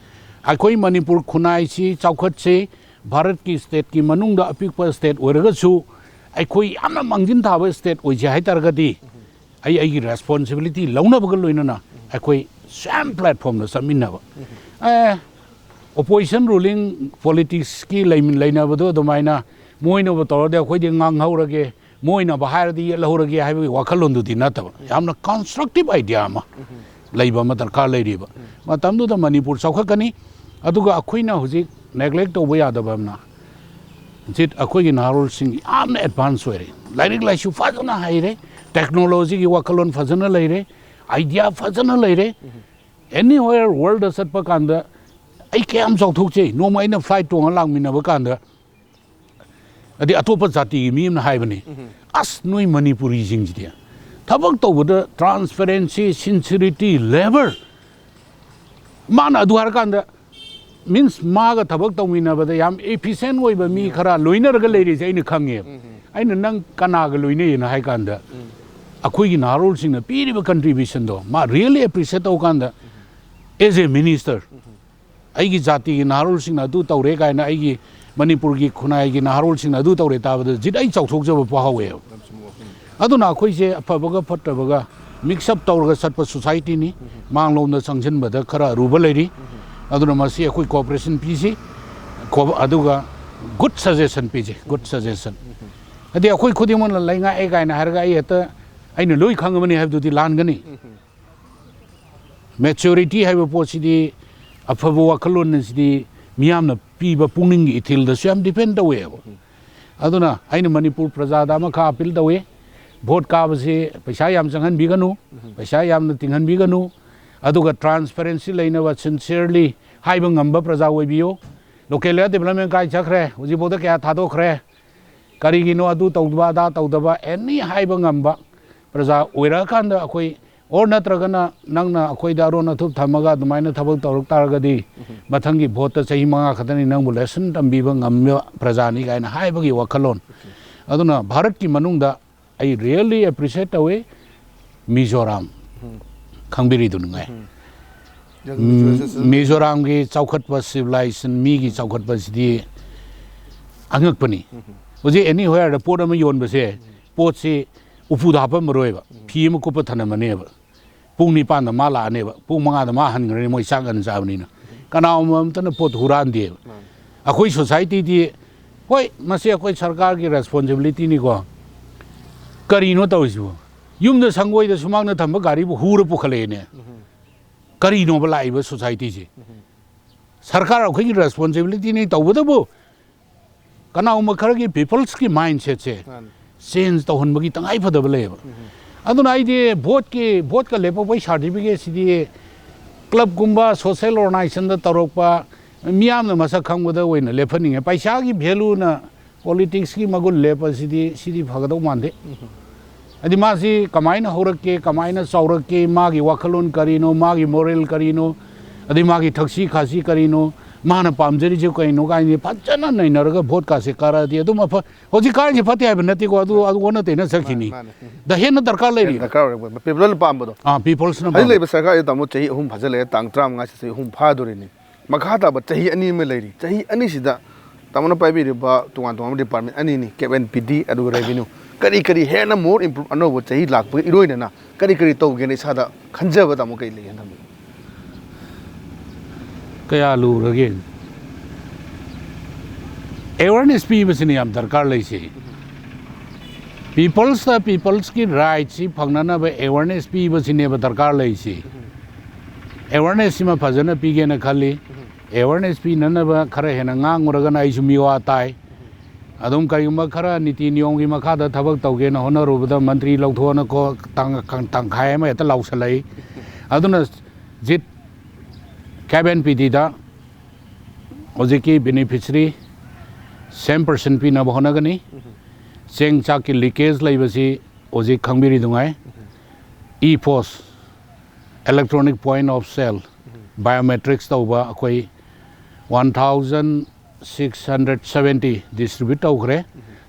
ꯑꯩꯈꯣꯏ ꯃꯅꯤꯄꯨꯔ ꯈꯨꯟꯅꯥꯏꯁꯤ ꯆꯥꯎꯈꯠꯁꯤ, ꯚꯥꯔꯠꯀꯤ ꯁ꯭ꯇꯦꯠꯀꯤ ꯃꯅꯨꯡꯗ ꯑꯄꯤꯛꯄ ꯁ꯭ꯇꯦꯠ ꯑꯣꯏꯔꯒꯁꯨ ꯑꯩꯈꯣꯏ ꯌꯥꯝꯅ ꯃꯥꯡꯖꯤꯟ ꯊꯥꯕ ꯁ꯭ꯇꯦꯠ ꯑꯣꯏꯁꯦ ꯍꯥꯏ ꯇꯥꯔꯒꯗꯤ, ꯑꯩ ꯑꯩꯒꯤ ꯔꯦꯁꯄꯣꯟꯁꯤꯕꯤꯂꯤꯇꯤ ꯂꯧꯅꯕꯒ ꯂꯣꯏꯅꯅ ꯑꯩꯈꯣꯏ ꯁꯦꯝ ꯄ꯭ꯂꯦꯠꯐꯣꯝꯗ ꯆꯠꯃꯤꯟꯅꯕ꯫ ꯑꯦ, ꯑꯣꯄꯣꯖꯤꯁꯟ ꯔꯨꯂꯤꯡ ꯄꯣꯂꯤꯇꯤꯛꯁꯀꯤ ꯂꯩꯃꯤꯟ ꯂꯩꯅꯕꯗꯣ ꯑꯗꯨꯃꯥꯏꯅ ꯃꯣꯏꯅꯕꯨ ꯇꯧꯔꯗꯤ ꯑꯩꯈꯣꯏꯗꯤ ꯉꯥꯡꯍꯧꯔꯒꯦ, ꯃꯣꯏꯅꯕꯨ ꯍꯥꯏꯔꯗꯤ ꯌꯦꯠꯍꯧꯔꯒꯦ ꯍꯥꯏꯕꯒꯤ ꯋꯥꯈꯜꯂꯣꯟꯗꯨꯗꯤ ꯅꯠꯇꯕ, ꯌꯥꯝꯅ ꯀꯟꯁꯇ꯭ꯔꯛꯇꯤꯞ ꯑꯥꯏꯗꯤꯌꯥ ꯑꯃ ꯂꯩꯕ ꯑꯃ ꯗꯔꯀꯥꯔ ꯂꯩꯔꯤꯕ꯫ ꯃꯇꯝꯗꯨꯗ ꯃꯅꯤꯄꯨꯔ ꯆꯥꯎꯈꯠꯀꯅꯤ꯫ ꯑꯗꯨꯒ ꯑꯩꯈꯣꯏꯅ ꯍꯧꯖꯤꯛ ꯅꯦꯒ꯭ꯂꯦꯛ ꯇꯧꯕ ꯌꯥꯗꯕ ꯑꯃꯅ, ꯍꯧꯖꯤꯛ ꯑꯩꯈꯣꯏꯒꯤ ꯅꯍꯥꯔꯣꯜꯁꯤꯡ ꯌꯥꯝꯅ ꯑꯦꯗꯚꯥꯟꯁ ꯑꯣꯏꯔꯦ, ꯂꯥꯏꯔꯤꯛ ꯂꯥꯏꯁꯨ ꯐꯖꯅ ꯍꯩꯔꯦ, ꯇꯦꯛꯅꯣꯂꯣꯖꯤꯒꯤ ꯋꯥꯈꯜꯂꯣꯟ ꯐꯖꯅ ꯂꯩꯔꯦ, ꯑꯥꯏꯗꯤꯌꯥ ꯐꯖꯅ ꯂꯩꯔꯦ꯫ ꯑꯦꯅꯤꯋꯦꯌꯔ ꯋꯥꯔꯜꯗ ꯆꯠꯄ ꯀꯥꯟꯗ ꯑꯩ ꯀꯌꯥꯝ ꯆꯥꯎꯊꯣꯛꯆꯩ꯫ ꯅꯣꯡꯃ ꯑꯩꯅ ꯐ꯭ꯂꯥꯏꯠ ꯇꯣꯡꯉ ꯂꯥꯛꯃꯤꯟꯅꯕ ꯀꯥꯟꯗ, ꯑꯗꯩ ꯑꯇꯣꯞꯄ ꯖꯥꯇꯤꯒꯤ ꯃꯤ ꯑꯃꯅ ꯍꯥꯏꯕꯅꯤ, "ꯑꯁ, ꯅꯣꯏ ꯃꯅꯤꯄꯨꯔꯤꯁꯤꯡꯁꯤꯗꯤ ꯊꯕꯛ ꯇꯧꯕꯗ ꯇ꯭ꯔꯥꯟꯁꯄꯦꯔꯦꯟꯁꯤ, ꯁꯤꯟꯁꯤꯔꯤꯇꯤ, ꯂꯦꯕꯔ", ꯃꯥꯅ ꯑꯗꯨ ꯍꯥꯏꯔꯀꯥꯟꯗ, ꯃꯤꯟꯁ, ꯃꯥꯒ ꯊꯕꯛ ꯇꯧꯃꯤꯟꯅꯕꯗ ꯌꯥꯝ ꯏꯐꯤꯁꯦꯟ ꯑꯣꯏꯕ ꯃꯤ ꯈꯔ ꯂꯣꯏꯅꯔꯒ ꯂꯩꯔꯤꯁꯦ ꯑꯩꯅ ꯈꯪꯉꯦꯕ꯫ ꯑꯩꯅ, "ꯅꯪ ꯀꯅꯥꯒ ꯂꯣꯏꯅꯩꯅ?" ꯍꯥꯏ ꯀꯥꯟꯗ, ꯑꯩꯈꯣꯏꯒꯤ ꯅꯍꯥꯔꯣꯜꯁꯤꯡꯅ ꯄꯤꯔꯤꯕ ꯀꯟꯇ꯭ꯔꯤꯕ꯭ꯌꯨꯁꯟꯗꯣ ꯃꯥ ꯔꯤꯌꯦꯂꯤ ꯑꯦꯄ꯭ꯔꯤꯁꯤꯌꯦꯠ ꯇꯧ ꯀꯥꯟꯗ, ꯑꯦꯖ ꯑꯦ ꯃꯤꯅꯤꯁꯇꯔ, ꯑꯩꯒꯤ ꯖꯥꯇꯤꯒꯤ ꯅꯍꯥꯔꯣꯜꯁꯤꯡꯅ ꯑꯗꯨ ꯇꯧꯔꯦ ꯀꯥꯏꯅ, ꯑꯩꯒꯤ ꯃꯅꯤꯄꯨꯔꯒꯤ ꯈꯨꯟꯅꯥꯏꯒꯤ ꯅꯍꯥꯔꯣꯜꯁꯤꯡꯅ ꯑꯗꯨ ꯇꯧꯔꯦ ꯇꯥꯕꯗ ꯖꯤꯠ ꯑꯩ ꯆꯥꯎꯊꯣꯛꯆꯕ ꯐꯥꯎꯍꯧꯋꯦꯕ꯫ ꯑꯗꯨꯅ ꯑꯩꯈꯣꯏꯁꯦ ꯑꯐꯕꯒ ꯐꯠꯇꯕꯒ ꯃꯤꯛꯁ ꯑꯞ ꯇꯧꯔꯒ ꯆꯠꯄ ꯁꯣꯁꯥꯏꯇꯤꯅꯤ꯫ ꯃꯥꯡꯂꯣꯝꯗ ꯆꯪꯁꯤꯟꯕꯗ ꯈꯔ ꯑꯔꯨꯕ ꯂꯩꯔꯤ꯫ ꯑꯗꯨꯅ ꯃꯁꯤ ꯑꯩꯈꯣꯏ ꯀꯣꯑꯣꯄꯔꯦꯁꯟ ꯄꯤꯁꯤ꯫ ꯀꯣ-, ꯑꯗꯨꯒ ꯒꯨꯗ ꯁꯖꯦꯁꯟ ꯄꯤꯁꯤ, ꯒꯨꯗ ꯁꯖꯦꯁꯟ꯫ ꯍꯥꯏꯗꯤ ꯑꯩꯈꯣꯏ ꯈꯨꯗꯤꯡꯃꯛꯅ ꯂꯩꯉꯥꯛꯑꯦ ꯀꯥꯏꯅ ꯍꯥꯏꯔꯒ ꯑꯩ ꯍꯦꯛꯇ ꯑꯩꯅ ꯂꯣꯏ ꯈꯪꯉꯕꯅꯤ ꯍꯥꯏꯕꯗꯨꯗꯤ ꯂꯥꯟꯒꯅꯤ꯫ ꯃꯦꯆꯨꯔꯤꯇꯤ ꯍꯥꯏꯕ ꯄꯣꯠꯁꯤꯗꯤ, ꯑꯐꯕ ꯋꯥꯈꯜꯂꯣꯟ ꯑꯁꯤꯗꯤ ꯃꯤꯌꯥꯝꯅ ꯄꯤꯕ ꯄꯨꯛꯅꯤꯡꯒꯤ ꯏꯊꯤꯜꯗꯁꯨ ꯌꯥꯝ ꯗꯤꯄꯦꯟ ꯇꯧꯋꯦꯕ꯫ ꯑꯗꯨꯅ ꯑꯩꯅ ꯃꯅꯤꯄꯨꯔ ꯄ꯭ꯔꯖꯥꯗ ꯑꯃꯈꯛ ꯑꯄꯤꯜ ꯇꯧꯏ, ꯚꯣꯠ ꯀꯥꯕꯁꯤ ꯄꯩꯁꯥ ꯌꯥꯝ ꯆꯪꯍꯟꯕꯤꯒꯅꯨ, ꯄꯩꯁꯥ ꯌꯥꯝꯅ ꯇꯤꯡꯍꯟꯕꯤꯒꯅꯨ, ꯑꯗꯨꯒ ꯇ꯭ꯔꯥꯟꯁꯄꯦꯔꯦꯟꯁꯤ ꯂꯩꯅꯕ, ꯁꯤꯟꯁꯤꯌꯔꯂꯤ ꯍꯥꯏꯕ ꯉꯝꯕ ꯄ꯭ꯔꯖꯥ ꯑꯣꯏꯕꯤꯌꯨ꯫ ꯂꯣꯀꯦꯜ ꯑꯦꯔꯤꯌꯥ ꯗꯤꯕꯂꯞꯃꯦꯟ ꯀꯥꯏ ꯆꯠꯈ꯭ꯔꯦ, ꯍꯧꯖꯤꯛꯐꯥꯎꯗ ꯀꯌꯥ ꯊꯥꯗꯣꯛꯈ꯭ꯔꯦ, ꯀꯔꯤꯒꯤꯅꯣ ꯑꯗꯨ ꯇꯧꯗꯕ ꯑꯗꯥ ꯇꯧꯗꯕ, ꯑꯦꯅꯤ ꯍꯥꯏꯕ ꯉꯝꯕ ꯄ꯭ꯔꯖꯥ ꯑꯣꯏꯔꯛꯑꯀꯥꯟꯗ ꯑꯩꯈꯣꯏ, ꯑꯣꯔ ꯅꯠꯇ꯭ꯔꯒꯅ ꯅꯪꯅ ꯑꯩꯈꯣꯏꯗ ꯑꯔꯣꯟ ꯑꯊꯨꯞ ꯊꯝꯃꯒ ꯑꯗꯨꯃꯥꯏꯅ ꯊꯕꯛ ꯇꯧꯔꯛ ꯇꯥꯔꯒꯗꯤ, ꯃꯊꯪꯒꯤ ꯚꯣꯠꯇ ꯆꯍꯤ ꯃꯉꯥ ꯈꯛꯇꯅꯤ, ꯅꯪꯕꯨ ꯂꯦꯁꯟ ꯇꯝꯕꯤꯕ ꯉꯝꯕ ꯄ꯭ꯔꯖꯥꯅꯤ ꯀꯥꯏꯅ ꯍꯥꯏꯕꯒꯤ ꯋꯥꯈꯜꯂꯣꯟ꯫ ꯑꯗꯨꯅ ꯚꯥꯔꯠꯀꯤ ꯃꯅꯨꯡꯗ ꯑꯩ ꯔꯤꯌꯦꯜꯂꯤ ꯑꯦꯄ꯭ꯔꯤꯁꯤꯌꯦꯠ ꯇꯧꯏ ꯃꯤꯖꯣꯔꯥꯝ, ꯈꯪꯕꯤꯔꯤꯗꯨ ꯅꯨꯡꯉꯥꯏ꯫ ꯃꯤꯖꯣꯔꯥꯝꯒꯤ ꯆꯥꯎꯈꯠꯄ, ꯁꯤꯚꯤꯂꯥꯏꯖꯦꯁꯟ, ꯃꯤꯒꯤ ꯆꯥꯎꯈꯠꯄꯁꯤꯗꯤ ꯑꯉꯛꯄꯅꯤ꯫ ꯍꯧꯖꯤꯛ ꯑꯦꯅꯤ ꯍꯣꯌꯔꯗ ꯄꯣꯠ ꯑꯃ ꯌꯣꯟꯕꯁꯦ, ꯄꯣꯠꯁꯤ ꯎꯄꯨꯗ ꯍꯥꯞꯄꯝꯃꯔꯣꯏꯕ, ꯐꯤ ꯑꯃ ꯀꯨꯞꯄ ꯊꯅꯝꯃꯅꯦꯕ꯫ ꯄꯨꯡ ꯅꯤꯄꯥꯟꯗ ꯃꯥ ꯂꯥꯛꯑꯅꯦꯕ, ꯄꯨꯡ ꯃꯉꯥꯗ ꯃꯥ ꯍꯟꯈ꯭ꯔꯅꯤ, ꯃꯣꯏ ꯆꯥꯛ ꯉꯟꯅ ꯆꯥꯕꯅꯤꯅ꯫ ꯀꯅꯥꯒꯨꯝꯕ ꯑꯝꯇꯅ ꯄꯣꯠ ꯍꯨꯔꯥꯟꯗꯦꯕ꯫ ꯑꯩꯈꯣꯏ ꯁꯣꯁꯥꯏꯇꯤꯗꯤ, ꯍꯣꯏ, ꯃꯁꯤ ꯑꯩꯈꯣꯏ ꯁꯔꯀꯥꯔꯒꯤ ꯔꯦꯁꯄꯣꯟꯁꯤꯕꯤꯂꯤꯇꯤꯅꯤꯀꯣ꯫ ꯀꯔꯤꯅꯣ ꯇꯧꯔꯤꯁꯤꯕꯣ? ꯌꯨꯝꯗ ꯁꯪꯒꯣꯏꯗ ꯁꯨꯃꯥꯡꯗ ꯊꯝꯕ ꯒꯥꯔꯤꯕꯨ ꯍꯨꯔ ꯄꯨꯈꯠꯂꯛꯑꯦꯅꯦ꯫ ꯀꯔꯤꯅꯣꯕ ꯂꯥꯛꯏꯕ ꯁꯣꯁꯥꯏꯇꯤꯁꯦ? ꯁꯔꯀꯥꯔ ꯑꯩꯈꯣꯏꯒꯤ ꯔꯦꯁꯄꯣꯟꯁꯤꯕꯤꯂꯤꯇꯤꯅꯤ꯫ ꯇꯧꯕꯇꯕꯨ ꯀꯅꯥꯒꯨꯝꯕ ꯈꯔꯒꯤ ꯄꯤꯄꯜꯁꯀꯤ ꯃꯥꯏꯟꯁꯦꯠꯁꯦ ꯃꯥꯅꯤ꯫ ꯆꯦꯟꯖ ꯇꯧꯍꯟꯕꯒꯤ ꯇꯉꯥꯏ ꯐꯗꯕ ꯂꯩꯌꯦꯕ꯫ ꯑꯗꯨꯅ ꯑꯩꯗꯤ ꯚꯣꯠꯀꯤ, ꯚꯣꯠꯀ ꯂꯦꯞꯄꯛꯄꯒꯤ ꯁꯥꯔꯇꯤꯐꯤꯀꯦꯠꯁꯤꯗꯤ ꯀ꯭ꯂꯕꯀꯨꯝꯕ ꯁꯣꯁꯦꯜ ꯑꯣꯔꯒꯅꯥꯏꯖꯦꯁꯟꯗ ꯇꯧꯔꯛꯄ ꯃꯤꯌꯥꯝꯅ ꯃꯁꯛ ꯈꯪꯕꯗ ꯑꯣꯏꯅ ꯂꯦꯞꯍꯟꯅꯤꯡꯉꯦ꯫ ꯄꯩꯁꯥꯒꯤ ꯚꯦꯂꯨꯅ ꯄꯣꯂꯤꯇꯤꯛꯁꯀꯤ ꯃꯒꯨꯟ ꯂꯦꯞꯄꯁꯤꯗꯤ, ꯁꯤꯗꯤ ꯐꯒꯗꯧ ꯃꯥꯟꯗꯦ꯫ ꯍꯥꯏꯗꯤ ꯃꯥꯁꯤ ꯀꯃꯥꯏꯅ ꯍꯧꯔꯛꯀꯦ, ꯀꯃꯥꯏꯅ ꯆꯥꯎꯔꯛꯀꯦ, ꯃꯥꯒꯤ ꯋꯥꯈꯜꯂꯣꯟ ꯀꯔꯤꯅꯣ, ꯃꯥꯒꯤ ꯃꯣꯔꯦꯜ ꯀꯔꯤꯅꯣ, ꯑꯗꯩ ꯃꯥꯒꯤ ꯊꯛꯁꯤ ꯈꯥꯁꯤ ꯀꯔꯤꯅꯣ, ꯃꯥꯅ ꯄꯥꯝꯖꯔꯤꯁꯦ ꯀꯩꯅꯣ ꯀꯥꯏꯅ ꯐꯖꯅ ꯅꯩꯅꯔꯒ ꯚꯣꯠꯀꯥꯁꯦ ꯀꯥꯔꯛꯑꯗꯤ ꯑꯗꯨꯝ ꯑꯐ-, ꯍꯧꯖꯤꯛ ꯀꯥꯔꯤꯁꯦ ꯐꯠꯇꯦ ꯍꯥꯏꯕ ꯅꯠꯇꯦꯀꯣ, ꯑꯗꯨ, ꯑꯗꯨ ꯑꯣꯟꯅ ꯇꯩꯅ ꯆꯠꯈꯤꯅꯤ꯫ ꯃꯥꯅꯦ, ꯃꯥꯅꯦ꯫ ꯗ ꯍꯦꯟꯅ ꯗꯔꯀꯥꯔ ꯂꯩꯔꯤ꯫ ꯗꯔꯀꯥꯔ ꯑꯣꯏꯔꯛꯄ ꯄꯤꯄꯜꯅ ꯄꯥꯝꯕꯗꯣ꯫ ꯑꯥ, ꯄꯤꯄꯜꯁꯅ ꯍꯧꯖꯤꯛ ꯄꯥꯝꯕ꯫ ꯂꯩꯕ ꯁꯔꯀꯥꯔꯁꯦ, ꯇꯥꯃꯣ, ꯆꯍꯤ ꯑꯍꯨꯝ ꯐꯥꯖꯤꯜꯂꯛꯑꯦ, ꯇꯥꯡ ꯇꯔꯥꯃꯉꯥꯁꯤ ꯆꯍꯤ ꯑꯍꯨꯝ ꯐꯥꯗꯣꯔꯤꯅꯤ꯫ ꯃꯈꯥ ꯇꯥꯕ ꯆꯍꯤ ꯑꯅꯤ ꯑꯃ ꯂꯩꯔꯤ꯫ ꯆꯍꯤ ꯑꯅꯤꯁꯤꯗ ꯇꯥꯃꯣꯅ ꯄꯥꯏꯕꯤꯔꯤꯕ ꯇꯣꯉꯥꯟ ꯇꯣꯉꯥꯟꯕ ꯗꯤꯄꯥꯔꯠꯃꯦꯟ ꯑꯅꯤꯅꯤ, ꯀꯦꯞ ꯑꯦꯟ ꯄꯤ ꯗꯤ ꯑꯗꯨꯒ ꯔꯦꯚꯤꯅ꯭ꯌꯨ꯫ ꯀꯔꯤ ꯀꯔꯤ ꯍꯦꯟꯅ ꯃꯣꯔ ꯏꯝꯄ꯭ꯔꯨꯞ, ꯑꯅꯧꯕ ꯆꯍꯤ ꯂꯥꯛꯄꯒꯤ ꯏꯔꯣꯏꯅꯅ ꯀꯔꯤ ꯀꯔꯤ ꯇꯧꯒꯦꯅ ꯏꯁꯥꯗ ꯈꯟꯖꯕ, ꯇꯥꯃꯣ, ꯀꯔꯤ ꯂꯩꯒꯦ ꯍꯟꯗꯛ? ꯀꯌꯥ ꯂꯨꯔꯒꯦ? ꯑꯦꯋꯥꯔꯅꯦꯁ ꯄꯤꯕꯁꯤꯅ ꯌꯥꯝ ꯗꯔꯀꯥꯔ ꯂꯩꯁꯦ꯫ ꯄꯤꯄꯜꯁꯇ ꯄꯤꯄꯜꯁꯀꯤ ꯔꯥꯏꯠꯁꯤ ꯐꯪꯅꯅꯕ ꯑꯦꯋꯥꯔꯅꯦꯁ ꯄꯤꯕꯁꯤꯅꯦꯕ ꯗꯔꯀꯥꯔ ꯂꯩꯁꯦ꯫ ꯑꯦꯋꯥꯔꯅꯦꯁꯁꯤꯃ ꯐꯖꯅ ꯄꯤꯒꯦꯅ ꯈꯜꯂꯤ꯫ ꯑꯦꯋꯥꯔꯅꯦꯁ ꯄꯤꯅꯅꯕ ꯈꯔ ꯍꯦꯟꯅ ꯉꯥꯡꯉꯨꯔꯒꯅ ꯑꯩꯁꯨ ꯃꯤꯋꯥ ꯇꯥꯏ꯫ ꯑꯗꯨꯝ ꯀꯔꯤꯒꯨꯝꯕ ꯈꯔ ꯅꯤꯇꯤ ꯅꯤꯌꯣꯝꯒꯤ ꯃꯈꯥꯗ ꯊꯕꯛ ꯇꯧꯒꯦꯅ ꯍꯣꯠꯅꯔꯨꯕꯗ ꯃꯟꯇ꯭ꯔꯤ ꯂꯧꯊꯣꯛꯑꯅꯀꯣ ꯇꯪ-, ꯇꯪꯈꯥꯏ ꯑꯃ ꯍꯦꯛꯇ ꯂꯥꯎꯁꯜꯂꯛꯏ꯫ ꯑꯗꯨꯅ ꯖꯤꯠ ꯀꯦꯞ ꯑꯦꯟ ꯄꯤ ꯗꯤꯗ ꯍꯧꯖꯤꯛꯀꯤ ꯕꯦꯅꯤꯐꯤꯁꯔꯤ ꯁꯦꯝ ꯄꯔꯁꯟ ꯄꯤꯅꯕ ꯍꯣꯠꯅꯒꯅꯤ꯫ ꯆꯦꯡ ꯆꯥꯛꯀꯤ ꯂꯤꯀꯦꯖ ꯂꯩꯕꯁꯤ ꯍꯧꯖꯤꯛ ꯈꯪꯕꯤꯔꯤꯗꯨꯉꯥꯏ꯫ E post, electronic point of sale, biometrics ꯇꯧꯕ ꯑꯩꯈꯣꯏ one thousand six hundred seventy distribute ꯇꯧꯈ꯭ꯔꯦ꯫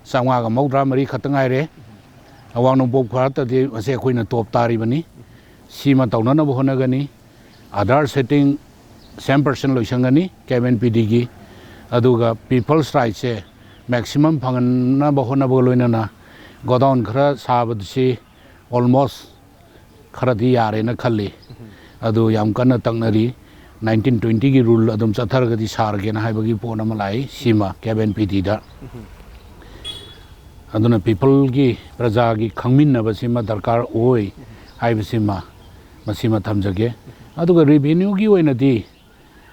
ꯆꯥꯝꯃꯉꯥꯒ ꯃꯧꯗ꯭ꯔꯥ ꯃꯔꯤ ꯈꯛꯇ ꯉꯥꯏꯔꯦ꯫ ꯑꯋꯥꯡ ꯅꯣꯡꯄꯣꯛ ꯚꯥꯔꯠꯇꯗꯤ ꯃꯁꯤ ꯑꯩꯈꯣꯏꯅ ꯇꯣꯞ ꯇꯥꯔꯤꯕꯅꯤ꯫ ꯁꯤꯃ ꯇꯧꯅꯅꯕ ꯍꯣꯠꯅꯒꯅꯤ꯫ ꯑꯥꯙꯥꯔ ꯁꯦꯠꯇꯤꯡ ꯁꯦꯝ ꯄꯔꯁꯟ ꯂꯣꯏꯁꯟꯒꯅꯤ ꯀꯦꯞ ꯑꯦꯟ ꯄꯤ ꯗꯤꯒꯤ꯫ ꯑꯗꯨꯒ ꯄꯤꯄꯜꯁ ꯔꯥꯏꯠꯁꯦ ꯃꯦꯛꯁꯤꯃꯝ ꯐꯪꯍꯟꯅꯕ ꯍꯣꯠꯅꯕꯒ ꯂꯣꯏꯅꯅ ꯒꯣꯗꯥꯎꯟ ꯈꯔ ꯁꯥꯕꯗꯨꯁꯤ almost ꯈꯔꯗꯤ ꯌꯥꯔꯦꯅ ꯈꯜꯂꯤ꯫ ꯑꯗꯨ ꯌꯥꯝ ꯀꯟꯅ ꯇꯛꯅꯔꯤ꯫ ꯅꯥꯏꯟꯇꯤꯟ ꯇ꯭ꯋꯦꯟꯇꯤꯒꯤ ꯔꯨꯜ ꯑꯗꯨꯝ ꯆꯠꯊꯔꯒꯗꯤ ꯁꯥꯔꯒꯦꯅ ꯍꯥꯏꯕꯒꯤ ꯄꯣꯠ ꯑꯃ ꯂꯥꯛꯏ ꯁꯤꯃ ꯀꯦꯕꯤꯟ ꯄꯤ ꯗꯤꯗ꯫ ꯑꯗꯨꯅ ꯄꯤꯄꯜꯒꯤ, ꯄ꯭ꯔꯖꯥꯒꯤ ꯈꯪꯃꯤꯟꯅꯕꯁꯤꯃ ꯗꯔꯀꯥꯔ ꯑꯣꯏ ꯍꯥꯏꯕꯁꯤꯃ, ꯃꯁꯤꯃ ꯊꯝꯖꯒꯦ꯫ ꯑꯗꯨꯒ ꯔꯤꯚꯤꯅ꯭ꯌꯨꯒꯤ ꯑꯣꯏꯅꯗꯤ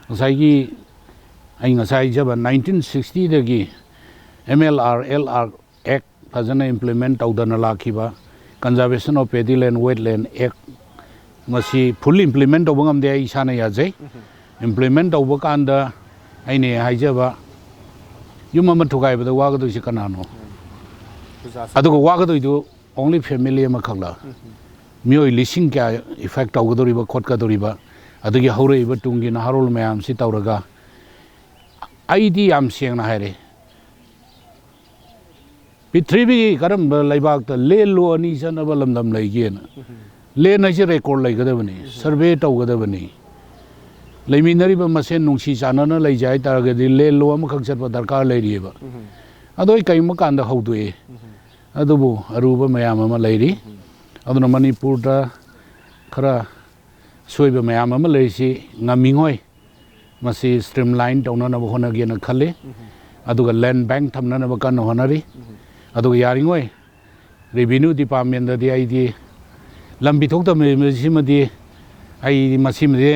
ꯉꯁꯥꯏꯒꯤ ꯑꯩ ꯉꯁꯥꯏ ꯍꯥꯏꯖꯕ ꯅꯥꯏꯟꯇꯤꯟ ꯁꯤꯛꯁꯇꯤꯗꯒꯤ M L R L R act ꯐꯖꯅ ꯏꯝꯄ꯭ꯂꯤꯃꯦꯟ ꯇꯧꯗꯅ ꯂꯥꯛꯈꯤꯕ, Conservation of Paddy Land Wetland Act, ꯃꯁꯤ ꯐꯨꯜ ꯏꯝꯄ꯭ꯂꯤꯃꯦꯟ ꯇꯧꯕ ꯉꯝꯗꯦ, ꯑꯩ ꯏꯁꯥꯅ ꯌꯥꯖꯩ꯫ ꯏꯝꯄ꯭ꯂꯤꯃꯦꯟ ꯇꯧꯕ ꯀꯥꯟꯗ ꯑꯩꯅ ꯍꯥꯏꯖꯕ, ꯌꯨꯝ ꯑꯃ ꯊꯨꯒꯥꯏꯕꯗ ꯋꯥꯒꯗꯣꯏꯁꯦ ꯀꯅꯥꯅꯣ? ꯑꯗꯨꯒ ꯋꯥꯒꯗꯣꯏꯗꯨ only family ꯑꯃꯈꯛꯂ? ꯃꯤꯑꯣꯏ ꯂꯤꯁꯤꯡ ꯀꯌꯥ ꯏꯐꯦꯛ ꯇꯧꯒꯗꯧꯔꯤꯕ, ꯈꯣꯠꯀꯗꯧꯔꯤꯕ, ꯑꯗꯒꯤ ꯍꯧꯔꯛꯏꯕ ꯇꯨꯡꯒꯤ ꯅꯍꯥꯔꯣꯜ ꯃꯌꯥꯝꯁꯤ ꯇꯧꯔꯒ, ꯑꯩꯗꯤ ꯌꯥꯝ ꯁꯦꯡꯅ ꯍꯥꯏꯔꯦ, ꯄ꯭ꯔꯤꯊꯤꯕꯤꯒꯤ ꯀꯔꯝꯕ ꯂꯩꯕꯥꯛꯇ ꯂꯦꯟ ꯂꯣ ꯑꯅꯤ ꯆꯠꯅꯕ ꯂꯝꯗꯝ ꯂꯩꯒꯦꯅ? ꯂꯦꯟ ꯍꯥꯏꯁꯦ ꯔꯦꯀꯣꯔꯠ ꯂꯩꯒꯗꯕꯅꯤ, ꯁꯔꯚꯦ ꯇꯧꯒꯗꯕꯅꯤ꯫ ꯂꯩꯃꯤꯟꯅꯔꯤꯕ ꯃꯁꯦꯟ ꯅꯨꯡꯁꯤ ꯆꯥꯟꯅꯅ ꯂꯩꯖꯩ ꯍꯥꯏꯇꯥꯔꯒꯗꯤ ꯂꯦꯟ ꯂꯣ ꯑꯃꯈꯛ ꯆꯠꯄ ꯗꯔꯀꯥꯔ ꯂꯩꯔꯤꯑꯕ꯫ ꯑꯗꯣ ꯑꯩ ꯀꯔꯤꯒꯨꯝꯕ ꯀꯥꯟꯗ ꯍꯧꯗꯣꯛꯑꯦ, ꯑꯗꯨꯕꯨ ꯑꯔꯨꯕ ꯃꯌꯥꯝ ꯑꯃ ꯂꯩꯔꯤ꯫ ꯑꯗꯨꯅ ꯃꯅꯤꯄꯨꯔꯗ ꯈꯔ ꯑꯁꯣꯏꯕ ꯃꯌꯥꯝ ꯑꯃ ꯂꯩꯔꯤꯁꯤ ꯉꯝꯃꯤꯉꯣꯏ ꯃꯁꯤ ꯁ꯭ꯇ꯭ꯔꯤꯝꯂꯥꯏꯟ ꯇꯧꯅꯅꯕ ꯍꯣꯠꯅꯒꯦꯅ ꯈꯜꯂꯤ꯫ ꯑꯗꯨꯒ ꯂꯦꯟ ꯕꯦꯡꯛ ꯊꯝꯅꯅꯕ ꯀꯟꯅ ꯍꯣꯠꯅꯔꯤ꯫ ꯑꯗꯨꯒ ꯌꯥꯔꯤꯉꯣꯏ ꯔꯦꯚꯤꯅ꯭ꯌꯨ ꯗꯤꯄꯥꯔꯠꯃꯦꯟꯗꯗꯤ ꯑꯩꯗꯤ ꯂꯝ ꯄꯤꯊꯣꯛꯇꯕꯁꯤꯃꯗꯤ, ꯑꯩꯗꯤ ꯃꯁꯤꯃꯗꯤ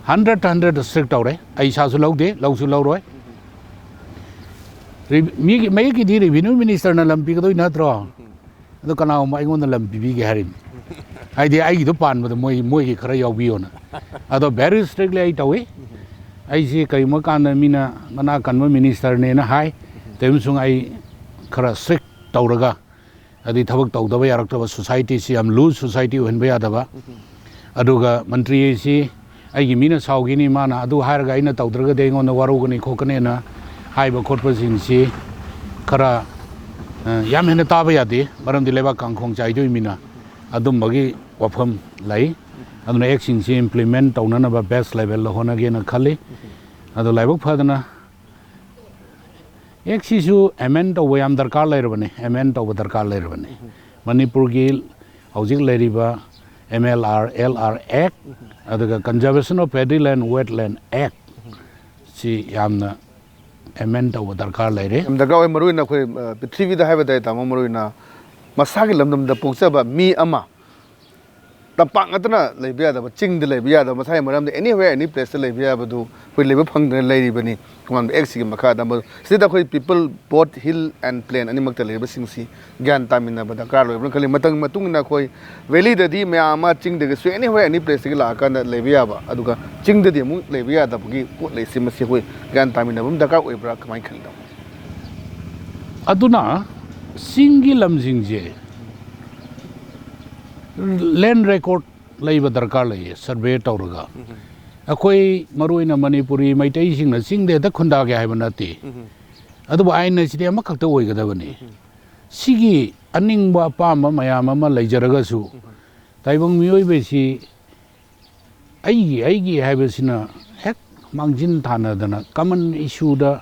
ꯍꯟꯗ꯭ꯔꯦꯠ ꯍꯟꯗ꯭ꯔꯦꯠ ꯁ꯭ꯇ꯭ꯔꯤꯛ ꯇꯧꯔꯦ꯫ ꯑꯩ ꯏꯁꯥꯁꯨ ꯂꯧꯗꯦ, ꯂꯧꯁꯨ ꯂꯧꯔꯣꯏ꯫ ꯔꯤ-, ꯃꯤꯒꯤ, ꯃꯌꯦꯛꯀꯤꯗꯤ ꯔꯦꯚꯤꯅ꯭ꯌꯨ ꯃꯤꯅꯤꯁꯇꯔꯅ ꯂꯝ ꯄꯤꯒꯗꯣꯏ ꯅꯠꯇ꯭ꯔꯣ? ꯑꯗꯣ ꯀꯅꯥꯒꯨꯝꯕ ꯑꯩꯉꯣꯟꯗ ꯂꯝ ꯄꯤꯕꯤꯒꯦ ꯍꯥꯏꯔꯤꯅꯤ꯫ ꯍꯥꯏꯗꯤ ꯑꯩꯒꯤꯗꯣ ꯄꯥꯟꯕꯗ ꯃꯣꯏ, ꯃꯣꯏꯒꯤ ꯈꯔ ꯌꯥꯎꯕꯤꯌꯣꯅ꯫ ꯑꯗꯣ very strictly ꯑꯩ ꯇꯧꯏ꯫ ꯑꯩꯁꯤ ꯀꯔꯤꯒꯨꯝꯕ ꯀꯥꯟꯗ ꯃꯤꯅ ꯃꯅꯥ ꯀꯟꯕ ꯃꯤꯅꯤꯁꯇꯔꯅꯦꯅ ꯍꯥꯏ, ꯇꯧꯏ ꯑꯃꯁꯨꯡ ꯑꯩ ꯈꯔ ꯁ꯭ꯇ꯭ꯔꯤꯛ ꯇꯧꯔꯒ, ꯍꯥꯏꯗꯤ ꯊꯕꯛ ꯇꯧꯗꯕ ꯌꯥꯔꯛꯇꯕ, ꯁꯣꯁꯥꯏꯇꯤꯁꯤ ꯌꯥꯝ ꯂꯨꯖ ꯁꯣꯁꯥꯏꯇꯤ ꯑꯣꯏꯍꯟꯕ ꯌꯥꯗꯕ꯫ ꯑꯗꯨꯒ ꯃꯟꯇ꯭ꯔꯤ ꯑꯁꯤ ꯑꯩꯒꯤ ꯃꯤꯅ ꯁꯥꯎꯈꯤꯅꯤ, ꯃꯥꯅ ꯑꯗꯨ ꯍꯥꯏꯔꯒ ꯑꯩꯅ ꯇꯧꯗ꯭ꯔꯒꯗꯤ ꯑꯩꯉꯣꯟꯗ ꯋꯥꯔꯧꯒꯅꯤ ꯈꯣꯠꯀꯅꯤꯅ ꯍꯥꯏꯕ ꯈꯣꯠꯄꯁꯤꯡꯁꯤ ꯈꯔ, ꯑ, ꯌꯥꯝ ꯍꯦꯟꯅ ꯇꯥꯕ ꯌꯥꯗꯦ, ꯃꯔꯝꯗꯤ ꯂꯩꯕꯥꯛ ꯀꯥꯡꯈꯣꯡ ꯆꯥꯏꯗꯣꯏꯃꯤꯅ꯫ ꯑꯗꯨꯝꯕꯒꯤ ꯋꯥꯐꯝ ꯂꯩ꯫ ꯑꯗꯨꯅ ꯑꯦꯛꯁꯤꯡꯁꯤ ꯏꯝꯄ꯭ꯂꯤꯃꯦꯟ ꯇꯧꯅꯅꯕ ꯕꯦꯁ ꯂꯦꯚꯦꯜꯗ ꯍꯣꯠꯅꯒꯦꯅ ꯈꯜꯂꯤ꯫ ꯑꯗꯣ ꯂꯥꯏꯕꯛ ꯐꯗꯅ ꯑꯦꯛꯁꯤꯁꯨ ꯑꯦꯃꯦꯟ ꯇꯧꯕ ꯌꯥꯝ ꯗꯔꯀꯥꯔ ꯂꯩꯔꯕꯅꯤ, ꯑꯦꯃꯦꯟ ꯇꯧꯕ ꯗꯔꯀꯥꯔ ꯂꯩꯔꯕꯅꯤ꯫ ꯃꯅꯤꯄꯨꯔꯒꯤ ꯍꯧꯖꯤꯛ ꯂꯩꯔꯤꯕ M L R, L R Act, ꯑꯗꯨꯒ Conservation of Paddy Land Wetland Act ꯁꯤ ꯌꯥꯝꯅ amend ꯇꯧꯕ ꯗꯔꯀꯥꯔ ꯂꯩꯔꯦ꯫ ꯌꯥꯝ ꯗꯔꯀꯥꯔ ꯑꯣꯏ, ꯃꯔꯨꯑꯣꯏꯅ ꯑꯩꯈꯣꯏ, ꯑ, ꯄ꯭ꯔꯤꯊꯤꯕꯤꯗ ꯍꯥꯏꯕ ꯇꯥꯏ, ꯇꯥꯃꯣ, ꯃꯔꯨꯑꯣꯏꯅ ꯃꯁꯥꯒꯤ ꯂꯝꯗꯝꯗ ꯄꯣꯛꯆꯕ ꯃꯤ ꯑꯃ ꯇꯝꯄꯥꯛ ꯉꯥꯛꯇꯅ ꯂꯩꯕ ꯌꯥꯗꯕ, ꯆꯤꯡꯗ ꯂꯩꯕ ꯌꯥꯗꯕ, ꯃꯁꯥꯒꯤ ꯃꯔꯝꯗ anywhere, any placeꯇ ꯂꯩꯕ ꯌꯥꯕꯗꯨ ꯑꯩꯈꯣꯏ ꯂꯩꯕ ꯐꯪꯗꯅ ꯂꯩꯔꯤꯕꯅꯤ꯫ ꯇꯣꯉꯥꯟꯕ actꯁꯤꯒꯤ ꯃꯈꯥꯗ ꯑꯃ, ꯁꯤꯗ ꯑꯩꯈꯣꯏ people, both hill and plain ꯑꯅꯤꯃꯛꯇ ꯂꯩꯔꯤꯕꯁꯤꯡꯁꯤ ꯒ꯭ꯌꯥꯟ ꯇꯥꯃꯤꯟꯅꯕ ꯗꯔꯀꯥꯔ ꯑꯣꯏꯕ꯭ꯔꯥ ꯈꯜꯂꯤ꯫ ꯃꯇꯝꯒꯤ ꯃꯇꯨꯡ ꯏꯟꯅ ꯑꯩꯈꯣꯏ valleyꯗꯗꯤ ꯃꯌꯥꯝ ꯑꯃ ꯆꯤꯡꯗꯒꯤꯁꯨ anywhere, any placeꯇꯒꯤ ꯂꯥꯛꯑꯀꯥꯟꯗ ꯂꯩꯕ ꯌꯥꯕ, ꯑꯗꯨꯒ ꯆꯤꯡꯗꯗꯤ ꯑꯃꯨꯛ ꯂꯩꯕ ꯌꯥꯗꯕꯒꯤ ꯄꯣꯠ ꯂꯩꯁꯤ, ꯃꯁꯤ ꯑꯩꯈꯣꯏ ꯒ꯭ꯌꯥꯟ ꯇꯥꯃꯤꯟꯅꯕ ꯑꯃ ꯗꯔꯀꯥꯔ ꯑꯣꯏꯕ꯭ꯔꯥ, ꯀꯃꯥꯏꯅ ꯈꯜꯂꯤ, ꯇꯥꯃꯣ? ꯑꯗꯨꯅ ꯆꯤꯡꯒꯤ ꯂꯝꯁꯤꯡꯁꯦ land record ꯂꯩꯕ ꯗꯔꯀꯥꯔ ꯂꯩꯌꯦ, survey ꯇꯧꯔꯒ꯫ ꯑꯩꯈꯣꯏ ꯃꯔꯨꯑꯣꯏꯅ ꯃꯅꯤꯄꯨꯔꯤ ꯃꯩꯇꯩꯁꯤꯡꯅ ꯆꯤꯡꯗ ꯍꯦꯛꯇ ꯈꯨꯟꯗꯥꯒꯦ ꯍꯥꯏꯕ ꯅꯠꯇꯦ, ꯑꯗꯨꯕꯨ ꯑꯥꯏꯟ ꯑꯁꯤꯗꯤ ꯑꯃꯈꯛꯇ ꯑꯣꯏꯒꯗꯕꯅꯤ꯫ ꯁꯤꯒꯤ ꯑꯅꯤꯡꯕ ꯑꯄꯥꯝꯕ ꯃꯌꯥꯝ ꯑꯃ ꯂꯩꯖꯔꯒꯁꯨ, ꯇꯥꯏꯕꯪ ꯃꯤꯑꯣꯏꯕꯁꯤ ꯑꯩꯒꯤ, ꯑꯩꯒꯤ ꯍꯥꯏꯕꯁꯤꯅ ꯍꯦꯛ ꯃꯥꯡꯖꯤꯟ ꯊꯥꯅꯗꯅ common issueꯗ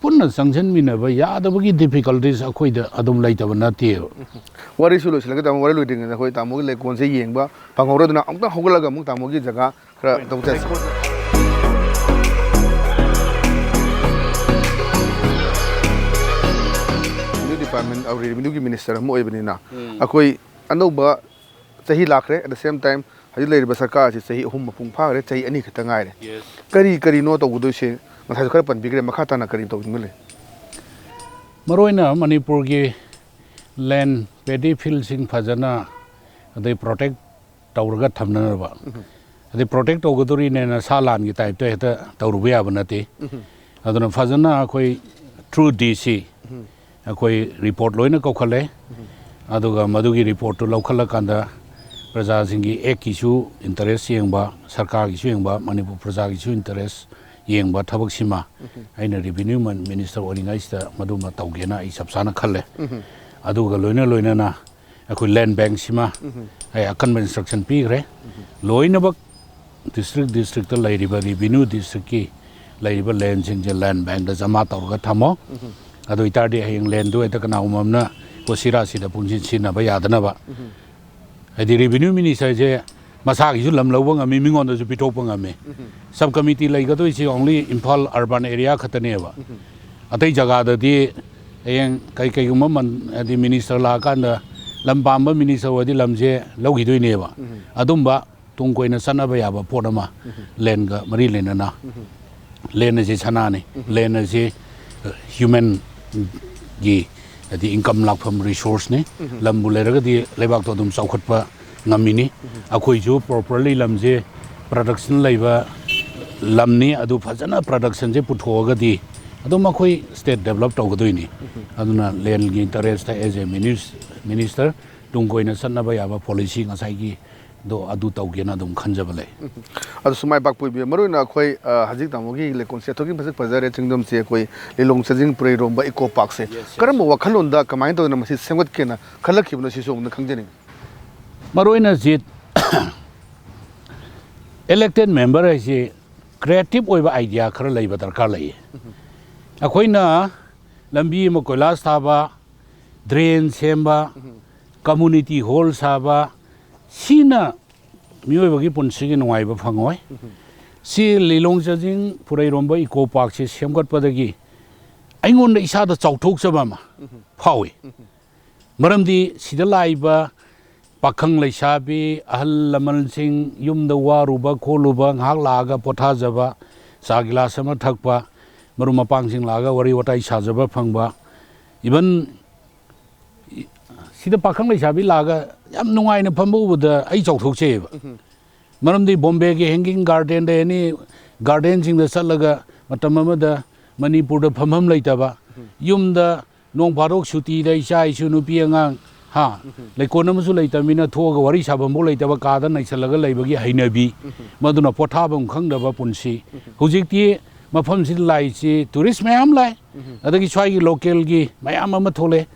ꯄꯨꯟꯅ ꯆꯪꯁꯤꯟꯃꯤꯟꯅꯕ ꯌꯥꯗꯕꯒꯤ difficulties ꯑꯩꯈꯣꯏꯗ ꯑꯗꯨꯝ ꯂꯩꯇꯕ ꯅꯠꯇꯦꯕ꯫ ꯋꯥꯔꯤꯁꯨ ꯂꯣꯏꯁꯤꯜꯂꯒꯦ, ꯇꯥꯃꯣ꯫ ꯋꯥꯔꯤ ꯂꯣꯏꯗ꯭ꯔꯤꯉꯩꯗ ꯑꯩꯈꯣꯏ ꯇꯥꯃꯣꯒꯤ ꯂꯩꯀꯣꯜꯁꯦ ꯌꯦꯡꯕ ꯐꯪꯍꯧꯔꯗꯨꯅ, ꯑꯃꯨꯛꯇꯪ ꯍꯧꯒꯠꯂꯒ ꯑꯃꯨꯛ ꯇꯥꯃꯣꯒꯤ ꯖꯒꯥ ꯈꯔ ꯇꯧꯊꯁꯤ꯫ Revenue Department, ꯑ, Revenueꯒꯤ Minister ꯑꯃ ꯑꯣꯏꯕꯅꯤꯅ, ꯑꯩꯈꯣꯏ ꯑꯅꯧꯕ ꯆꯍꯤ ꯂꯥꯛꯈ꯭ꯔꯦ, at the same time ꯍꯧꯖꯤꯛ ꯂꯩꯔꯤꯕ ꯁꯔꯀꯥꯔ ꯑꯁꯤ ꯆꯍꯤ ꯑꯍꯨꯝ ꯃꯄꯨꯡ ꯐꯥꯈ꯭ꯔꯦ, ꯆꯍꯤ ꯑꯅꯤ ꯈꯛꯇ ꯉꯥꯏꯔꯦ꯫ ꯀꯔꯤ ꯀꯔꯤꯅꯣ ꯇꯧꯒꯗꯣꯏꯁꯦ? ꯉꯁꯥꯏꯁꯨ ꯈꯔ ꯄꯟꯕꯤꯈ꯭ꯔꯦ, ꯃꯈꯥ ꯇꯥꯅ ꯀꯔꯤ ꯇꯧꯅꯤꯡꯕ ꯂꯩ? ꯃꯔꯨꯑꯣꯏꯅ ꯃꯅꯤꯄꯨꯔꯒꯤ land, paddy fieldꯁꯤꯡ ꯐꯖꯅ ꯑꯗꯩ protect ꯇꯧꯔꯒ ꯊꯝꯅꯅꯕ, ꯑꯗꯩ protect ꯇꯧꯒꯗꯣꯔꯤꯅꯦꯅ ꯁꯥ ꯂꯥꯟꯒꯤ typeꯇ ꯍꯦꯛꯇ ꯇꯧꯔꯨꯕ ꯌꯥꯕ ꯅꯠꯇꯦ꯫ ꯑꯗꯨꯅ ꯐꯖꯅ ꯑꯩꯈꯣꯏ through D C ꯑꯩꯈꯣꯏ report ꯂꯣꯏꯅ ꯀꯧꯈꯠꯂꯦ꯫ ꯑꯗꯨꯒ ꯃꯗꯨꯒꯤ reportꯇꯨ ꯂꯧꯈꯠꯂꯀꯥꯟꯗ ꯄ꯭ꯔꯖꯥꯁꯤꯡꯒꯤ actꯀꯤꯁꯨ interest ꯌꯦꯡꯕ, ꯁꯔꯀꯥꯔꯒꯤꯁꯨ ꯌꯦꯡꯕ, ꯃꯅꯤꯄꯨꯔ ꯄ꯭ꯔꯖꯥꯒꯤꯁꯨ interest ꯌꯦꯡꯕ ꯊꯕꯛꯁꯤꯃ ꯑꯩꯅ revenue ꯃꯤꯅꯤꯁꯇꯔ ꯑꯣꯏꯔꯤꯉꯩꯁꯤꯗ ꯃꯗꯨꯃ ꯇꯧꯒꯦꯅ ꯑꯩ ꯆꯞ ꯆꯥꯅ ꯈꯜꯂꯦ꯫ ꯑꯗꯨꯒ ꯂꯣꯏꯅ ꯂꯣꯏꯅꯅ ꯑꯩꯈꯣꯏ land bankꯁꯤꯃ ꯑꯩ ꯑꯀꯟꯕ instruction ꯄꯤꯈ꯭ꯔꯦ꯫ ꯂꯣꯏꯅꯃꯛ district districtꯇ ꯂꯩꯔꯤꯕ revenue districtꯀꯤ ꯂꯩꯔꯤꯕ landꯁꯤꯡꯁꯦ land bankꯇ ꯖꯃꯥ ꯇꯧꯔꯒ ꯊꯝꯃꯣ꯫ ꯑꯗꯨ ꯑꯣꯏꯇꯥꯔꯗꯤ ꯍꯌꯦꯡ landꯗꯨ ꯍꯦꯛꯇ ꯀꯅꯥꯒꯨꯝꯕ ꯑꯃꯅ ꯄꯣꯠꯁꯤꯔꯥꯁꯤꯗ ꯄꯨꯟꯁꯤ ꯁꯤꯖꯤꯟꯅꯕ ꯌꯥꯗꯅꯕ꯫ ꯍꯥꯏꯗꯤ revenue ministerꯁꯦ ꯃꯁꯥꯒꯤꯁꯨ ꯂꯝ ꯂꯧꯕ ꯉꯝꯃꯤ, ꯃꯤꯉꯣꯟꯗꯁꯨ ꯄꯤꯊꯣꯛꯄ ꯉꯝꯃꯤ꯫ Sub committee ꯂꯩꯒꯗꯣꯏꯁꯤ only Imphal urban area ꯈꯛꯇꯅꯦꯕ꯫ ꯑꯇꯩ ꯖꯒꯥꯗꯗꯤ ꯍꯌꯦꯡ ꯀꯩ ꯀꯩꯒꯨꯝꯕ ꯃꯟ-, ꯍꯥꯏꯗꯤ minister ꯂꯥꯛꯑꯀꯥꯟꯗ ꯂꯝ ꯄꯥꯝꯕ minister ꯑꯣꯏꯔꯗꯤ ꯂꯝꯁꯦ ꯂꯧꯈꯤꯗꯣꯏꯅꯦꯕ꯫ ꯑꯗꯨꯝꯕ ꯇꯨꯡ ꯀꯣꯏꯅ ꯆꯠꯅꯕ ꯌꯥꯕ ꯄꯣꯠ ꯑꯃ, landꯒ ꯃꯔꯤ ꯂꯩꯅꯅ꯫ Land ꯑꯁꯤ ꯁꯅꯥꯅꯤ꯫ Land ꯑꯁꯤ, ꯑ, humanꯒꯤ, ꯍꯥꯏꯗꯤ income ꯂꯥꯛꯐꯝ resourceꯅꯤ꯫ ꯂꯝꯕꯨ ꯂꯩꯔꯒꯗꯤ ꯂꯩꯕꯥꯛꯇꯣ ꯑꯗꯨꯝ ꯆꯥꯎꯈꯠꯄ ꯉꯝꯃꯤꯅꯤ꯫ ꯑꯩꯈꯣꯏꯁꯨ properly ꯂꯝꯁꯦ production ꯂꯩꯕ ꯂꯝꯅꯤ, ꯑꯗꯨ ꯐꯖꯅ productionꯁꯦ ꯄꯨꯊꯣꯛꯑꯒꯗꯤ ꯑꯗꯨꯝ ꯑꯩꯈꯣꯏ state develop ꯇꯧꯒꯗꯣꯏꯅꯤ꯫ ꯑꯗꯨꯅ landꯒꯤ interestꯇ as a minis-, minister ꯇꯨꯡ ꯀꯣꯏꯅ ꯆꯠꯅꯕ ꯌꯥꯕ policy ꯉꯁꯥꯏꯒꯤ ꯑꯗꯣ ꯑꯗꯨ ꯇꯧꯒꯦꯅ ꯑꯗꯨꯝ ꯈꯟꯖꯕ ꯂꯩ꯫ ꯑꯗꯨꯁꯨ ꯃꯥꯏ ꯄꯥꯛꯄ ꯑꯣꯏꯕꯤꯌꯨ꯫ ꯃꯔꯨꯑꯣꯏꯅ ꯑꯩꯈꯣꯏ, ꯑ, ꯍꯧꯖꯤꯛ ꯇꯥꯃꯣꯒꯤ ꯂꯩꯀꯣꯜꯁꯦ ꯑꯗꯨꯛꯀꯤ ꯃꯇꯤꯛ ꯐꯖꯔꯦ, ꯆꯤꯡꯗꯝꯁꯦ ꯑꯩꯈꯣꯏ ꯂꯤꯂꯣꯡ ꯆꯥꯖꯤꯡ ꯄꯨꯔꯩꯔꯣꯝꯕ eco parkꯁꯦ꯫ ꯀꯔꯝꯕ ꯋꯥꯈꯜꯂꯣꯟꯗ ꯀꯃꯥꯏꯅ ꯇꯧꯗꯅ ꯃꯁꯤ ꯁꯦꯝꯒꯠꯀꯦꯅ ꯈꯜꯂꯛꯈꯤꯕꯅꯣ, ꯁꯤꯁꯨ ꯑꯃꯨꯛꯇ ꯈꯪꯖꯅꯤꯡꯉꯤ꯫ ꯃꯔꯨꯑꯣꯏꯅ ꯖꯤꯠ elected member ꯍꯥꯏꯁꯤ creative ꯑꯣꯏꯕ idea ꯈꯔ ꯂꯩꯕ ꯗꯔꯀꯥꯔ ꯂꯩꯌꯦ꯫ ꯑꯩꯈꯣꯏꯅ ꯂꯝꯕꯤ ꯑꯃ ꯀꯣꯏꯂꯥꯁ ꯊꯥꯕ, drain ꯁꯦꯝꯕ, community hall ꯁꯥꯕ, ꯁꯤꯅ ꯃꯤꯑꯣꯏꯕꯒꯤ ꯄꯨꯟꯁꯤꯒꯤ ꯅꯨꯡꯉꯥꯏꯕ ꯐꯪꯉꯣꯏ꯫ ꯁꯤ ꯂꯤꯂꯣꯡ ꯆꯥꯖꯤꯡ ꯄꯨꯔꯩꯔꯣꯝꯕ eco parkꯁꯦ ꯁꯦꯝꯒꯠꯄꯗꯒꯤ ꯑꯩꯉꯣꯟꯗ ꯏꯁꯥꯗ ꯆꯥꯎꯊꯣꯛꯆꯕ ꯑꯃ ꯐꯥꯎꯏ꯫ ꯃꯔꯝꯗꯤ ꯁꯤꯗ ꯂꯥꯛꯏꯕ ꯄꯥꯈꯪ ꯂꯩꯁꯥꯕꯤ, ꯑꯍꯜ ꯂꯃꯟꯁꯤꯡ, ꯌꯨꯝꯗ ꯋꯥꯔꯨꯕ ꯈꯣꯠꯂꯨꯕ ꯉꯥꯏꯍꯥꯛ ꯂꯥꯛꯑꯒ ꯄꯣꯊꯥꯖꯕ, ꯆꯥ ꯒꯤꯂꯥꯁ ꯑꯃ ꯊꯛꯄ, ꯃꯔꯨꯞ ꯃꯄꯥꯡꯁꯤꯡ ꯂꯥꯛꯑꯒ ꯋꯥꯔꯤ ꯋꯥꯇꯥꯏ ꯁꯥꯖꯕ ꯐꯪꯕ, even ꯁꯤꯗ ꯄꯥꯈꯪ ꯂꯩꯁꯥꯕꯤ ꯂꯥꯛꯑꯒ ꯌꯥꯝ ꯅꯨꯡꯉꯥꯏꯅ ꯐꯝꯕ ꯎꯕꯗ ꯑꯩ ꯆꯥꯎꯊꯣꯛꯆꯩꯑꯕ꯫ ꯃꯔꯝꯗꯤ ꯕꯣꯝꯕꯦꯒꯤ hanging gardenꯗ, any gardenꯁꯤꯡꯗ ꯆꯠꯂꯒ ꯃꯇꯝ ꯑꯃꯗ ꯃꯅꯤꯄꯨꯔꯗ ꯐꯝꯐꯝ ꯂꯩꯇꯕ, ꯌꯨꯝꯗ ꯅꯣꯡ ꯐꯥꯗꯣꯛ ꯁꯨꯇꯤꯗ ꯏꯆꯥ ꯏꯁꯨ ꯅꯨꯄꯤ ꯑꯉꯥꯡ, ꯍꯥ, ꯂꯩꯀꯣꯜ ꯑꯃꯁꯨ ꯂꯩꯇꯕꯅꯤꯅ ꯊꯣꯛꯑꯒ ꯋꯥꯔꯤ ꯁꯥꯐꯝꯐꯥꯎ ꯂꯩꯇꯕ, ꯀꯥꯗ ꯅꯩꯁꯜꯂꯒ ꯂꯩꯕꯒꯤ ꯍꯩꯅꯕꯤ, ꯃꯗꯨꯅ ꯄꯣꯊꯥꯐꯝ ꯈꯪꯗꯕ ꯄꯨꯟꯁꯤ꯫ ꯍꯧꯖꯤꯛꯇꯤ ꯃꯐꯝꯁꯤꯗ ꯂꯥꯛꯏꯁꯤ tourist ꯃꯌꯥꯝ ꯂꯥꯛꯑꯦ, ꯑꯗꯒꯤ ꯁ꯭ꯋꯥꯏꯒꯤ localꯒꯤ ꯃꯌꯥꯝ ꯑꯃ ꯊꯣꯛꯂꯛꯑꯦ꯫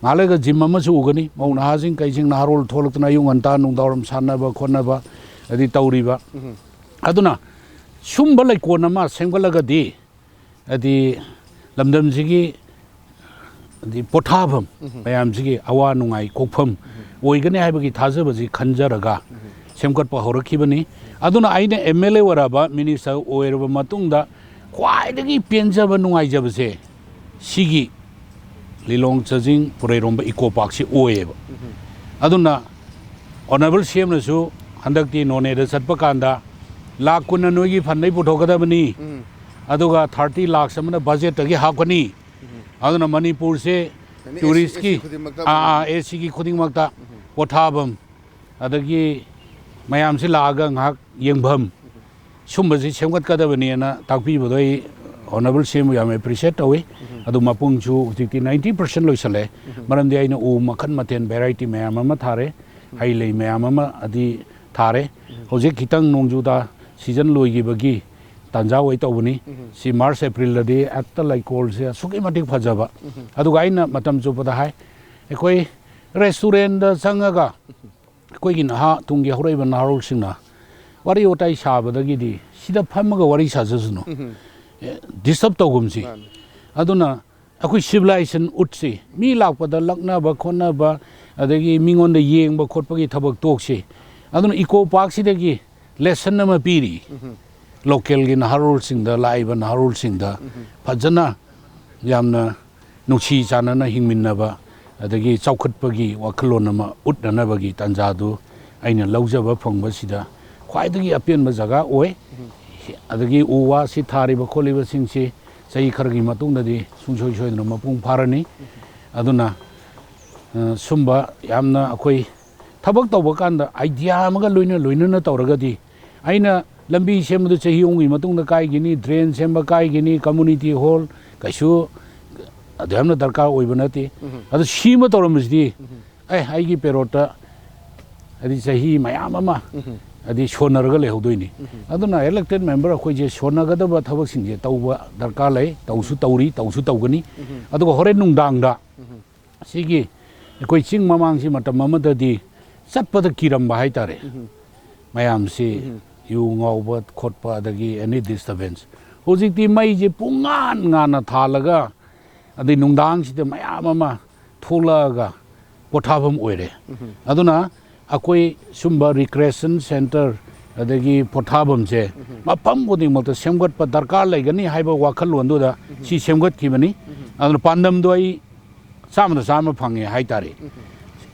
ꯉꯥꯏꯍꯥꯛ ꯂꯩꯔꯒ gym ꯑꯃꯁꯨ ꯎꯒꯅꯤ, ꯃꯧ ꯅꯍꯥꯁꯤꯡ ꯀꯩꯁꯤꯡ ꯅꯍꯥꯔꯣꯜ ꯊꯣꯛꯂꯛꯇꯅ ꯑꯌꯨꯛ ꯉꯟꯇꯥ ꯅꯨꯡꯗꯥꯡꯋꯥꯏꯔꯝ ꯁꯥꯟꯅꯕ ꯈꯣꯠꯅꯕ ꯑꯗꯩ ꯇꯧꯔꯤꯕ꯫ ꯑꯗꯨꯅ ꯁꯨꯝꯕ ꯂꯩꯀꯣꯜ ꯑꯃ ꯁꯦꯝꯒꯠꯂꯒꯗꯤ ꯍꯥꯏꯗꯤ ꯂꯝꯗꯝꯁꯤꯒꯤ ꯑꯗꯤ ꯄꯣꯊꯥꯐꯝ, ꯃꯌꯥꯝꯁꯤꯒꯤ ꯑꯋꯥ ꯅꯨꯡꯉꯥꯏ ꯀꯣꯛꯐꯝ ꯑꯣꯏꯒꯅꯤ ꯍꯥꯏꯕꯒꯤ ꯊꯥꯖꯕꯁꯤ ꯈꯟꯖꯔꯒ ꯁꯦꯝꯒꯠꯄ ꯍꯧꯔꯛꯈꯤꯕꯅꯤ꯫ ꯑꯗꯨꯅ ꯑꯩꯅ M L A ꯑꯣꯏꯔꯕ, minister ꯑꯣꯏꯔꯕ ꯃꯇꯨꯡꯗ ꯈ꯭ꯋꯥꯏꯗꯒꯤ ꯄꯦꯟꯖꯕ ꯅꯨꯡꯉꯥꯏꯖꯕꯁꯦ ꯁꯤꯒꯤ ꯂꯤꯂꯣꯡ ꯆꯥꯖꯤꯡ ꯄꯨꯔꯩꯔꯣꯝꯕ ꯏꯀꯣ ꯄꯥꯔꯛꯁꯤ ꯑꯣꯏꯌꯦꯕ꯫ ꯑꯗꯨꯅ Honourable C M ꯅꯁꯨ ꯍꯟꯗꯛꯇꯤ ꯅꯣꯅꯦꯗ ꯆꯠꯄ ꯀꯥꯟꯗ ꯂꯥꯛ ꯀꯨꯟꯅ ꯅꯣꯏꯒꯤ fund ꯗꯒꯤ ꯄꯨꯊꯣꯛꯀꯗꯕꯅꯤ, ꯑꯗꯨꯒ thirty lakhs ꯑꯃꯅ budget ꯇꯒꯤ ꯍꯥꯞꯀꯅꯤ꯫ ꯑꯗꯨꯅ ꯃꯅꯤꯄꯨꯔꯁꯦ tourist ꯀꯤ, ꯑꯥ, ꯑꯥ, ꯑꯦ ꯁꯤꯒꯤ ꯈꯨꯗꯤꯡꯃꯛꯇ ꯄꯣꯊꯥꯐꯝ, ꯑꯗꯒꯤ ꯃꯌꯥꯝꯁꯤ ꯂꯥꯛꯑꯒ ꯉꯥꯏꯍꯥꯛ ꯌꯦꯡꯐꯝ, ꯁꯨꯝꯕꯁꯤ ꯁꯦꯝꯒꯠꯀꯗꯕꯅꯦꯅ ꯇꯥꯛꯄꯤꯕꯗꯣ ꯑꯩ Honourable C M ꯕꯨ ꯌꯥꯝ appreciate ꯇꯧꯏ꯫ ꯑꯗꯨ ꯃꯄꯨꯡꯁꯨ ꯍꯧꯖꯤꯛꯇꯤ ninety percent ꯂꯣꯏꯁꯜꯂꯦ꯫ ꯃꯔꯝꯗꯤ ꯑꯩꯅ ꯎ ꯃꯈꯜ ꯃꯊꯦꯜ variety ꯃꯌꯥꯝ ꯑꯃ ꯊꯥꯔꯦ, ꯍꯩ ꯂꯩ ꯃꯌꯥꯝ ꯑꯃ ꯑꯗꯤ ꯊꯥꯔꯦ꯫ ꯍꯧꯖꯤꯛ ꯈꯤꯇꯪ ꯅꯣꯡꯖꯨ ꯊꯥ season ꯂꯣꯏꯈꯤꯕꯒꯤ ꯇꯥꯟꯖꯥ ꯑꯣꯏ ꯇꯧꯕꯅꯤ꯫ ꯁꯤ March April ꯗꯗꯤ ꯍꯦꯛꯇ ꯂꯩꯀꯣꯜꯁꯦ ꯑꯁꯨꯛꯀꯤ ꯃꯇꯤꯛ ꯐꯖꯕ꯫ ꯑꯗꯨꯒ ꯑꯩꯅ ꯃꯇꯝ ꯆꯨꯞꯄꯗ ꯍꯥꯏ, ꯑꯩꯈꯣꯏ restaurant ꯗ ꯆꯪꯉꯒ ꯑꯩꯈꯣꯏꯒꯤ ꯅꯍꯥ, ꯇꯨꯡꯒꯤ ꯍꯧꯔꯛꯏꯕ ꯅꯍꯥꯔꯣꯜꯁꯤꯡꯅ ꯋꯥꯔꯤ ꯋꯥꯇꯥꯏ ꯁꯥꯕꯗꯒꯤꯗꯤ ꯁꯤꯗ ꯐꯝꯃꯒ ꯋꯥꯔꯤ ꯁꯥꯖꯁꯅꯨ꯫ ꯎꯝ꯫ ꯑꯦ, disturb ꯇꯧꯒꯨꯝꯁꯤ꯫ ꯃꯥꯅꯤ꯫ ꯑꯗꯨꯅ ꯑꯩꯈꯣꯏ civilization ꯎꯠꯁꯤ, ꯃꯤ ꯂꯥꯛꯄꯗ ꯂꯛꯅꯕ ꯈꯣꯠꯅꯕ, ꯑꯗꯒꯤ ꯃꯤꯉꯣꯟꯗ ꯌꯦꯡꯕ ꯈꯣꯠꯄꯒꯤ ꯊꯕꯛ ꯇꯣꯛꯁꯤ꯫ ꯑꯗꯨꯅ ꯏꯀꯣ ꯄꯥꯔꯛꯁꯤꯗꯒꯤ lesson ꯑꯃ ꯄꯤꯔꯤ꯫ ꯎꯝ꯫ Local ꯒꯤ ꯅꯍꯥꯔꯣꯜꯁꯤꯡꯗ, ꯂꯥꯛꯏꯕ ꯅꯍꯥꯔꯣꯜꯁꯤꯡꯗ ꯎꯝ꯫ ꯐꯖꯅ ꯌꯥꯝꯅ ꯅꯨꯡꯁꯤ ꯆꯥꯟꯅꯅ ꯍꯤꯡꯃꯤꯟꯅꯕ, ꯑꯗꯒꯤ ꯆꯥꯎꯈꯠꯄꯒꯤ ꯋꯥꯈꯜꯂꯣꯟ ꯑꯃ ꯎꯠꯅꯅꯕꯒꯤ ꯇꯥꯟꯖꯥꯗꯨ ꯑꯩꯅ ꯂꯧꯖꯕ ꯐꯪꯕꯁꯤꯗ ꯈ꯭ꯋꯥꯏꯗꯒꯤ ꯑꯄꯦꯟꯕ ꯖꯒꯥ ꯑꯣꯏ꯫ ꯑꯗꯒꯤ ꯎ ꯋꯥꯁꯤ ꯊꯥꯔꯤꯕ ꯈꯣꯠꯂꯤꯕꯁꯤꯡꯁꯤ ꯆꯍꯤ ꯈꯔꯒꯤ ꯃꯇꯨꯡꯗꯗꯤ ꯁꯨꯡꯁꯣꯏ ꯁꯣꯏꯗꯅ ꯃꯄꯨꯡ ꯐꯥꯔꯅꯤ꯫ ꯑꯗꯨꯅ, ꯑ, ꯁꯨꯝꯕ ꯌꯥꯝꯅ ꯑꯩꯈꯣꯏ ꯊꯕꯛ ꯇꯧꯕ ꯀꯥꯟꯗ idea ꯑꯃꯒ ꯂꯣꯏꯅ ꯂꯣꯏꯅꯅ ꯇꯧꯔꯒꯗꯤ, ꯑꯩꯅ ꯂꯝꯕꯤ ꯁꯦꯝꯕꯗꯨ ꯆꯍꯤ ꯑꯍꯨꯝꯒꯤ ꯃꯇꯨꯡꯗ ꯀꯥꯏꯒꯤꯅꯤ, drain ꯁꯦꯝꯕ ꯀꯥꯏꯒꯤꯅꯤ, community hall ꯀꯩꯁꯨ ꯑꯗꯨ ꯌꯥꯝꯅ ꯗꯔꯀꯥꯔ ꯑꯣꯏꯕ ꯅꯠꯇꯦ꯫ ꯎꯝ꯫ ꯑꯗꯨ ꯁꯤꯃ ꯇꯧꯔꯝꯕꯁꯤꯗꯤ, ꯎꯝ꯫ ꯑꯦ, ꯑꯩꯒꯤ ꯄꯦꯔꯣꯠꯇ ꯍꯥꯏꯗꯤ ꯆꯍꯤ ꯃꯌꯥꯝ ꯑꯃ ꯎꯝ꯫ ꯍꯥꯏꯗꯤ ꯁꯣꯟꯅꯔꯒ ꯂꯩꯍꯧꯗꯣꯏꯅꯤ꯫ ꯎꯝ꯫ ꯑꯗꯨꯅ elected member ꯑꯩꯈꯣꯏꯁꯦ ꯁꯣꯟꯅꯒꯗꯕ ꯊꯕꯛꯁꯤꯡꯁꯦ ꯇꯧꯕ ꯗꯔꯀꯥꯔ ꯂꯩ, ꯇꯧꯁꯨ ꯇꯧꯔꯤ, ꯇꯧꯁꯨ ꯇꯧꯒꯅꯤ꯫ ꯎꯝ꯫ ꯑꯗꯨꯒ ꯍꯣꯔꯦꯟ ꯅꯨꯡꯗꯥꯡꯗ ꯎꯝ꯫ ꯁꯤꯒꯤ ꯑꯩꯈꯣꯏ ꯆꯤꯡ ꯃꯃꯥꯡꯁꯤ ꯃꯇꯝ ꯑꯃꯗꯗꯤ ꯆꯠꯄꯗ ꯀꯤꯔꯝꯕ ꯍꯥꯏꯇꯥꯔꯦ꯫ ꯎꯝ꯫ ꯃꯌꯥꯝꯁꯤ ꯎꯝ꯫ ꯌꯨ ꯉꯥꯎꯕ ꯈꯣꯠꯄ ꯑꯗꯒꯤ any disturbance꯫ ꯍꯧꯖꯤꯛꯇꯤ ꯃꯩꯁꯦ ꯄꯨꯡꯉꯥꯟ ꯉꯥꯟꯅ ꯊꯥꯜꯂꯒ ꯑꯗꯩ ꯅꯨꯡꯗꯥꯡꯁꯤꯗ ꯃꯌꯥꯝ ꯑꯃ ꯊꯣꯛꯂꯛꯑꯒ ꯄꯣꯊꯥꯐꯝ ꯑꯣꯏꯔꯦ꯫ ꯑꯗꯨꯅ ꯑꯩꯈꯣꯏ ꯁꯨꯝꯕ recreation centre ꯑꯗꯒꯤ ꯄꯣꯊꯥꯐꯝꯁꯦ ꯃꯐꯝ ꯈꯨꯗꯤꯡꯃꯛꯇ ꯁꯦꯝꯒꯠꯄ ꯗꯔꯀꯥꯔ ꯂꯩꯒꯅꯤ ꯍꯥꯏꯕ ꯋꯥꯈꯜꯂꯣꯟꯗꯨꯗ ꯁꯤ ꯁꯦꯝꯒꯠꯈꯤꯕꯅꯤ꯫ ꯑꯗꯨꯅ ꯄꯥꯟꯗꯝꯗꯣ ꯑꯩ ꯆꯥꯝꯃꯗ ꯆꯥꯝꯃ ꯐꯪꯉꯦ ꯍꯥꯏꯇꯥꯔꯦ꯫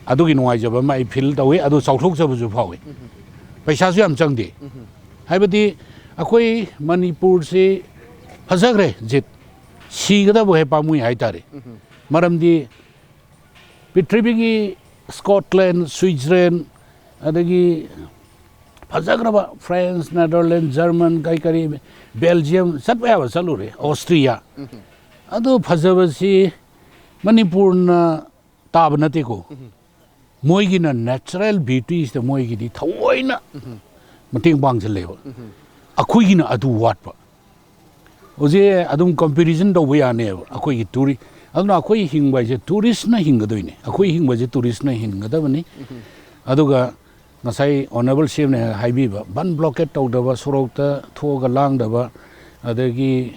ꯑꯗꯨꯒꯤ ꯅꯨꯡꯉꯥꯏꯖꯕ ꯑꯃ ꯑꯩ feel ꯇꯧꯏ, ꯑꯗꯨ ꯆꯥꯎꯊꯣꯛꯆꯕꯁꯨ ꯐꯥꯎꯏ꯫ ꯄꯩꯁꯥꯁꯨ ꯌꯥꯝ ꯆꯪꯗꯦ꯫ ꯍꯥꯏꯕꯗꯤ ꯑꯩꯈꯣꯏ ꯃꯅꯤꯄꯨꯔꯁꯤ ꯐꯖꯈ꯭ꯔꯦ, ꯖꯤꯠ꯫ ꯁꯤꯒꯗꯕ ꯍꯦꯛ ꯄꯥꯝꯃꯨꯏ ꯍꯥꯏꯇꯥꯔꯦ꯫ ꯃꯔꯝꯗꯤ ꯄ꯭ꯔꯤꯊꯤꯕꯤꯒꯤ Scotland, Switzerland, ꯑꯗꯒꯤ ꯐꯖꯈ꯭ꯔꯕ France, Netherlands, German, ꯀꯔꯤ ꯀꯔꯤ, Belgium, ꯆꯠꯄ ꯌꯥꯕ ꯆꯠꯂꯨꯔꯦ, Austria꯫ ꯑꯗꯨ ꯐꯖꯕꯁꯤ ꯃꯅꯤꯄꯨꯔꯅ ꯇꯥꯕ ꯅꯠꯇꯦꯀꯣ꯫ ꯃꯣꯏꯒꯤꯅ natural beautyꯁꯤꯗ ꯃꯣꯏꯒꯤꯗꯤ ꯊꯑꯣꯏꯅ ꯃꯇꯦꯡ ꯄꯥꯡꯁꯤꯜꯂꯦꯕ꯫ ꯑꯩꯈꯣꯏꯒꯤꯅ ꯑꯗꯨ ꯋꯥꯠꯄ꯫ ꯍꯧꯖꯤꯛ ꯑꯗꯨꯝ comparison ꯇꯧꯕ ꯌꯥꯅꯦꯕ꯫ ꯑꯩꯈꯣꯏꯒꯤ ꯇꯨꯔꯤ-, ꯑꯗꯨꯅ ꯑꯩꯈꯣꯏ ꯍꯤꯡꯕ ꯍꯥꯏꯁꯦ ꯇꯨꯔꯤꯁꯅ ꯍꯤꯡꯒꯗꯣꯏꯅꯦ꯫ ꯑꯩꯈꯣꯏ ꯍꯤꯡꯕꯁꯦ ꯇꯨꯔꯤꯁꯅ ꯍꯤꯡꯒꯗꯕꯅꯤ꯫ ꯑꯗꯨꯒ ꯉꯁꯥꯏ Honourable CMꯅ ꯍꯥꯏꯕꯤꯕ, ꯕꯟ blockade ꯇꯧꯗꯕ, ꯁꯣꯔꯣꯛꯇ ꯊꯣꯛꯑꯒ ꯂꯥꯡꯗꯕ, ꯑꯗꯒꯤ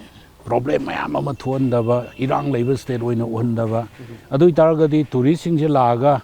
problem ꯃꯌꯥꯝ ꯑꯃ ꯊꯣꯛꯍꯟꯗꯕ, ꯏꯔꯥꯡ ꯂꯩꯕ state ꯑꯣꯏꯅ ꯎꯍꯟꯗꯕ, ꯑꯗꯨ ꯑꯣꯏꯇꯥꯔꯒꯗꯤ ꯇꯨꯔꯤꯁꯁꯤꯡꯁꯦ ꯂꯥꯛꯑꯒ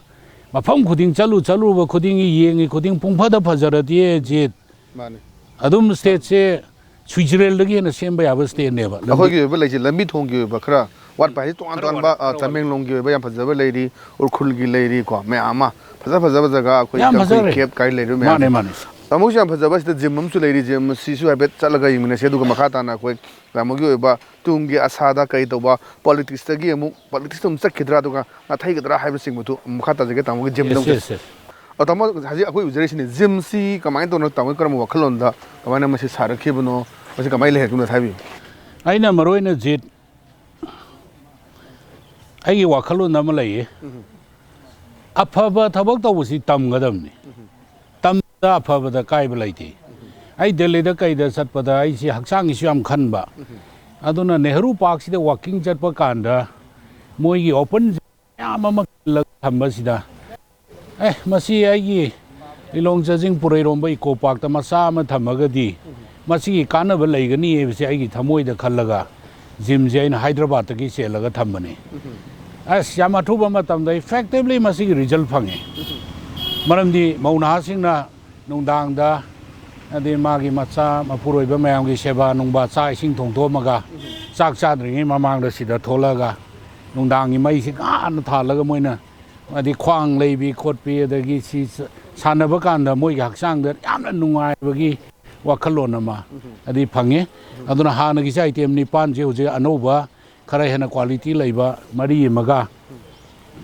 ꯃꯐꯝ ꯈꯨꯗꯤꯡ ꯆꯠꯂꯨ ꯆꯠꯂꯨꯕ ꯈꯨꯗꯤꯡꯒꯤ, ꯌꯦꯡꯉꯤ ꯈꯨꯗꯤꯡ ꯄꯨꯡꯐꯗ ꯐꯖꯔꯗꯤ ꯖꯤꯠ꯫ ꯃꯥꯅꯤ꯫ ꯑꯗꯨꯝ stateꯁꯦ Switzerlandꯗꯒꯤ ꯍꯦꯟꯅ ꯁꯦꯝꯕ ꯌꯥꯕ stateꯅꯦꯕ꯫ ꯂꯝꯕꯤ ꯑꯩꯈꯣꯏꯒꯤ ꯑꯣꯏꯕ ꯂꯩꯁꯦ, ꯂꯝꯕꯤ ꯊꯣꯡꯒꯤ ꯑꯣꯏꯕ ꯈꯔ ꯋꯥꯠꯄ ꯍꯥꯏꯁꯦ, ꯇꯣꯉꯥꯟ ꯈꯔ ꯇꯣꯉꯥꯟꯕ, ꯋꯥꯠꯂꯦ, ꯑ, ꯈꯔ ꯋꯥꯠꯂꯦ꯫ ꯇꯃꯦꯡꯂꯣꯡꯒꯤ ꯑꯣꯏꯕ ꯌꯥꯝ ꯐꯖꯕ ꯂꯩꯔꯤ, ꯎꯈ꯭ꯔꯨꯜꯒꯤ ꯂꯩꯔꯤꯀꯣ, ꯃꯌꯥꯝ ꯑꯃ ꯐꯖ ꯐꯖꯕ ꯖꯒꯥ ꯑꯩꯈꯣꯏ ꯌꯥꯝ ꯀꯛꯆꯤꯡ ꯐꯖꯈ꯭ꯔꯦ꯫ Cape ꯀꯥꯏ ꯂꯩꯔꯤꯕ ꯃꯥꯅꯦ, ꯃꯌꯥꯝꯁꯦ꯫ ꯃꯥꯅꯦ꯫ ꯇꯥꯃꯣꯁꯨ ꯌꯥꯝ ꯐꯖꯕ ꯁꯤꯗ gym ꯑꯃꯁꯨ ꯂꯩꯔꯤ, gym ꯑꯁꯤꯁꯨ ꯍꯥꯏꯐꯦꯠ ꯆꯠꯂꯒ ꯌꯦꯡꯃꯤꯟꯅꯁꯤ꯫ ꯑꯗꯨꯒ ꯃꯈꯥ ꯇꯥꯅ ꯑꯩꯈꯣꯏ ꯇꯥꯃꯣꯒꯤ ꯑꯣꯏꯕ ꯇꯨꯡꯒꯤ ꯑꯁꯥꯗ ꯀꯔꯤ ꯇꯧꯕ, politicsꯇꯒꯤ ꯑꯃꯨꯛ, politicsꯇ ꯑꯃꯨꯛ ꯆꯠꯈꯤꯗ꯭ꯔꯥ, ꯑꯗꯨꯒ ꯅꯥꯊꯩꯒꯗ꯭ꯔꯥ ꯍꯥꯏꯕꯅꯆꯤꯡꯕꯗꯨ ꯃꯈꯥ ꯇꯥꯖꯒꯦ ꯇꯥꯃꯣꯒꯤ gymꯗ ꯑꯃꯨꯛ Yes, ꯆꯠꯁꯤ꯫ Yes, yes꯫ ꯑ, ꯇꯥꯃꯣ, ꯍꯧꯖꯤꯛ ꯑꯩꯈꯣꯏ ꯎꯖꯔꯤꯁꯤꯅꯦ, gymꯁꯤ ꯀꯃꯥꯏꯅ ꯇꯧꯅ, ꯇꯥꯃꯣ ꯀꯔꯝꯕ ꯋꯥꯈꯜꯂꯣꯟꯗ ꯀꯃꯥꯏꯅ ꯃꯁꯤ ꯁꯥꯔꯛꯈꯤꯕꯅꯣ, ꯃꯁꯤ ꯀꯃꯥꯏꯅ ꯂꯩꯔꯛꯈꯤꯕꯅꯣ ꯍꯥꯏꯕꯤꯌꯨ꯫ ꯑꯩꯅ ꯃꯔꯨ ꯑꯣꯏꯅ ꯖꯤꯠ, ꯑꯩꯒꯤ ꯋꯥꯈꯜꯂꯣꯟ ꯑꯃ ꯂꯩꯌꯦ꯫ ꯑꯐꯕ ꯊꯕꯛ ꯇꯧꯕꯁꯤ ꯇꯝꯒꯗꯕꯅꯤ꯫ ꯇꯝꯗ ꯑꯐꯕꯗ ꯀꯥꯏꯕ ꯂꯩꯇꯦ꯫ ꯑꯩ ꯗꯦꯜꯂꯤꯗ ꯀꯩꯗ ꯆꯠꯄꯗ ꯑꯩꯁꯤ ꯍꯛꯆꯥꯡꯒꯤꯁꯨ ꯌꯥꯝ ꯈꯟꯕ꯫ ꯑꯗꯨꯅ ꯅꯦꯍꯔꯨ ꯄꯥꯔꯛꯁꯤꯗ walking ꯆꯠꯄ ꯀꯥꯟꯗ ꯃꯣꯏꯒꯤ open ꯃꯌꯥꯝ ꯑꯃ ꯈꯤꯜꯂꯒ ꯊꯝꯕꯁꯤꯗ, "ꯑꯦ, ꯃꯁꯤ ꯑꯩꯒꯤ ꯂꯤꯂꯣꯡ ꯆꯥꯖꯤꯡ ꯄꯨꯔꯩꯔꯣꯝꯕ eco parkꯇ ꯃꯆꯥ ꯑꯃ ꯊꯝꯃꯒꯗꯤ ꯃꯁꯤꯒꯤ ꯀꯥꯟꯅꯕ ꯂꯩꯒꯅꯤ" ꯍꯥꯏꯕꯁꯦ ꯑꯩꯒꯤ ꯊꯃꯣꯏꯗ ꯈꯜꯂꯒ ꯖꯤꯝꯁꯦ ꯑꯩꯅ ꯍꯥꯏꯗ꯭ꯔꯕꯥꯠꯇꯒꯤ ꯆꯦꯜꯂꯒ ꯊꯝꯕꯅꯤ꯫ ꯑꯁ, ꯌꯥꯝ ꯑꯊꯨꯕ ꯃꯇꯝꯗ effectively ꯃꯁꯤꯒꯤ result ꯐꯪꯉꯦ꯫ ꯃꯔꯝꯗꯤ ꯃꯧ ꯅꯍꯥꯁꯤꯡꯅ ꯅꯨꯡꯗꯥꯡꯗ, ꯑꯗꯩ ꯃꯥꯒꯤ ꯃꯆꯥ ꯃꯄꯨꯔꯣꯏꯕ ꯃꯌꯥꯝꯒꯤ ꯁꯦꯕꯥ ꯅꯨꯡꯕꯥ, ꯆꯥꯛ ꯏꯁꯤꯡ ꯊꯣꯡꯗꯣꯛꯑꯝꯃꯒ, ꯆꯥꯛ ꯆꯥꯗ꯭ꯔꯤꯉꯩ ꯃꯃꯥꯡꯗ ꯁꯤꯗ ꯊꯣꯛꯂꯛꯑꯒ ꯅꯨꯡꯗꯥꯡꯒꯤ ꯃꯩꯁꯤ ꯉꯥꯟꯅ ꯊꯥꯜꯂꯒ ꯃꯣꯏꯅ ꯍꯥꯏꯗꯤ ꯈ꯭ꯋꯥꯡ ꯂꯩꯕꯤ ꯈꯣꯠꯄꯤ, ꯑꯗꯒꯤ ꯁꯤ ꯁ-, ꯁꯥꯟꯅꯕ ꯀꯥꯟꯗ ꯃꯣꯏꯒꯤ ꯍꯛꯆꯥꯡꯗ ꯌꯥꯝꯅ ꯅꯨꯡꯉꯥꯏꯕꯒꯤ ꯋꯥꯈꯜꯂꯣꯟ ꯑꯃ ꯎꯝ꯫ ꯑꯗꯤ ꯐꯪꯉꯤ꯫ ꯎꯝ꯫ ꯑꯗꯨꯅ ꯍꯥꯟꯅꯒꯤꯁꯦ item ꯅꯤꯄꯥꯟꯁꯦ ꯍꯧꯖꯤꯛ ꯑꯅꯧꯕ ꯈꯔ ꯍꯦꯟꯅ quality ꯂꯩꯕ ꯃꯔꯤ ꯑꯃꯒ ꯎꯝ꯫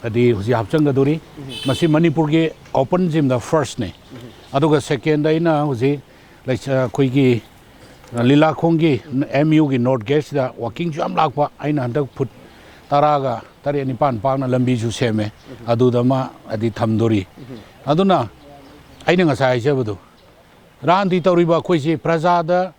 ꯑꯗꯤ ꯍꯧꯖꯤꯛ ꯍꯥꯞꯆꯤꯟꯒꯗꯧꯔꯤ꯫ ꯎꯝ꯫ ꯃꯁꯤ ꯃꯅꯤꯄꯨꯔꯒꯤ open gymꯗ firstꯅꯤ꯫ ꯎꯝ꯫ ꯑꯗꯨꯒ secondꯗ ꯑꯩꯅ ꯍꯧꯖꯤꯛ ꯂꯩꯁ-, ꯑꯩꯈꯣꯏꯒꯤ ꯂꯤꯂꯥꯈꯣꯡꯒꯤ MUꯒꯤ North Gateꯁꯤꯗ walkingꯁꯨ ꯌꯥꯝ ꯂꯥꯛꯄ, ꯑꯩꯅ ꯍꯟꯗꯛ ꯐꯨꯠ ꯇꯔꯥꯒ ꯇꯔꯦꯠ ꯅꯤꯄꯥꯟ ꯄꯥꯛꯅ ꯂꯝꯕꯤꯁꯨ ꯁꯦꯝꯃꯦ, ꯎꯝ꯫ ꯑꯗꯨꯗ ꯑꯃ ꯑꯗꯤ ꯊꯝꯗꯣꯔꯤ꯫ ꯎꯝ꯫ ꯑꯗꯨꯅ ꯑꯩꯅ ꯉꯁꯥꯏ ꯍꯥꯏꯖꯕꯗꯣ, ꯔꯥꯟꯗꯤ ꯇꯧꯔꯤꯕ ꯑꯩꯈꯣꯏꯁꯤ ꯄ꯭ꯔꯖꯥꯗ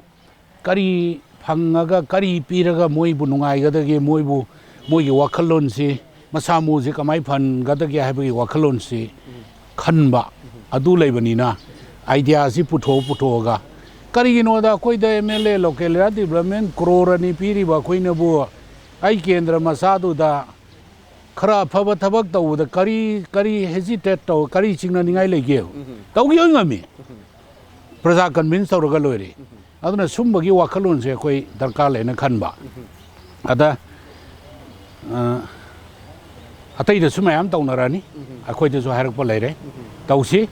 ꯀꯔꯤ ꯐꯪꯉꯒ, ꯀꯔꯤ ꯄꯤꯔꯒ ꯃꯣꯏꯕꯨ ꯅꯨꯡꯉꯥꯏꯒꯗꯒꯦ, ꯃꯣꯏꯕꯨ, ꯃꯣꯏꯒꯤ ꯋꯥꯈꯜꯂꯣꯟꯁꯤ, ꯃꯁꯥ ꯃꯎꯁꯤ ꯀꯃꯥꯏꯅ ꯐꯍꯟꯒꯗꯒꯦ ꯍꯥꯏꯕꯒꯤ ꯋꯥꯈꯜꯂꯣꯟꯁꯤ ꯎꯝ꯫ ꯈꯟꯕ, ꯎꯝ꯫ ꯑꯗꯨ ꯂꯩꯕꯅꯤꯅ ideaꯁꯤ ꯄꯨꯊꯣꯛ, ꯄꯨꯊꯣꯛꯑꯒ, ꯀꯔꯤꯒꯤꯅꯣꯗ ꯑꯩꯈꯣꯏꯗ MLA local area development crore ꯑꯅꯤ ꯄꯤꯔꯤꯕ ꯑꯩꯈꯣꯏꯅꯕꯨ ꯑꯩ ꯀꯦꯟꯗ꯭ꯔ ꯃꯆꯥꯗꯨꯗ ꯈꯔ ꯑꯐꯕ ꯊꯕꯛ ꯇꯧꯕꯗ ꯀꯔꯤ, ꯀꯔꯤ hesitate ꯇꯧ, ꯀꯔꯤ ꯆꯤꯡꯅꯅꯤꯡꯉꯥꯏ ꯂꯩꯒꯦ? ꯎꯝ꯫ ꯇꯧꯒꯦ ꯉꯝꯃꯤ꯫ ꯎꯝ꯫ ꯄ꯭ꯔꯖꯥ convince ꯇꯧꯔꯒ ꯂꯣꯏꯔꯦ꯫ ꯎꯝ꯫ ꯑꯗꯨꯅ ꯁꯨꯝꯕꯒꯤ ꯋꯥꯈꯜꯂꯣꯟꯁꯦ ꯑꯩꯈꯣꯏ ꯗꯔꯀꯥꯔ ꯂꯩꯅ ꯈꯟꯕ꯫ ꯎꯝ꯫ ꯑꯗ, ꯑ, ꯑꯇꯩꯗꯁꯨ ꯃꯌꯥꯝ ꯇꯧꯅꯔꯅꯤ꯫ ꯎꯝ꯫ ꯑꯩꯈꯣꯏꯗꯁꯨ ꯍꯥꯏꯔꯛꯄ ꯂꯩꯔꯦ꯫ ꯎꯝ꯫ ꯇꯧꯁꯤ꯫ ꯎꯝ꯫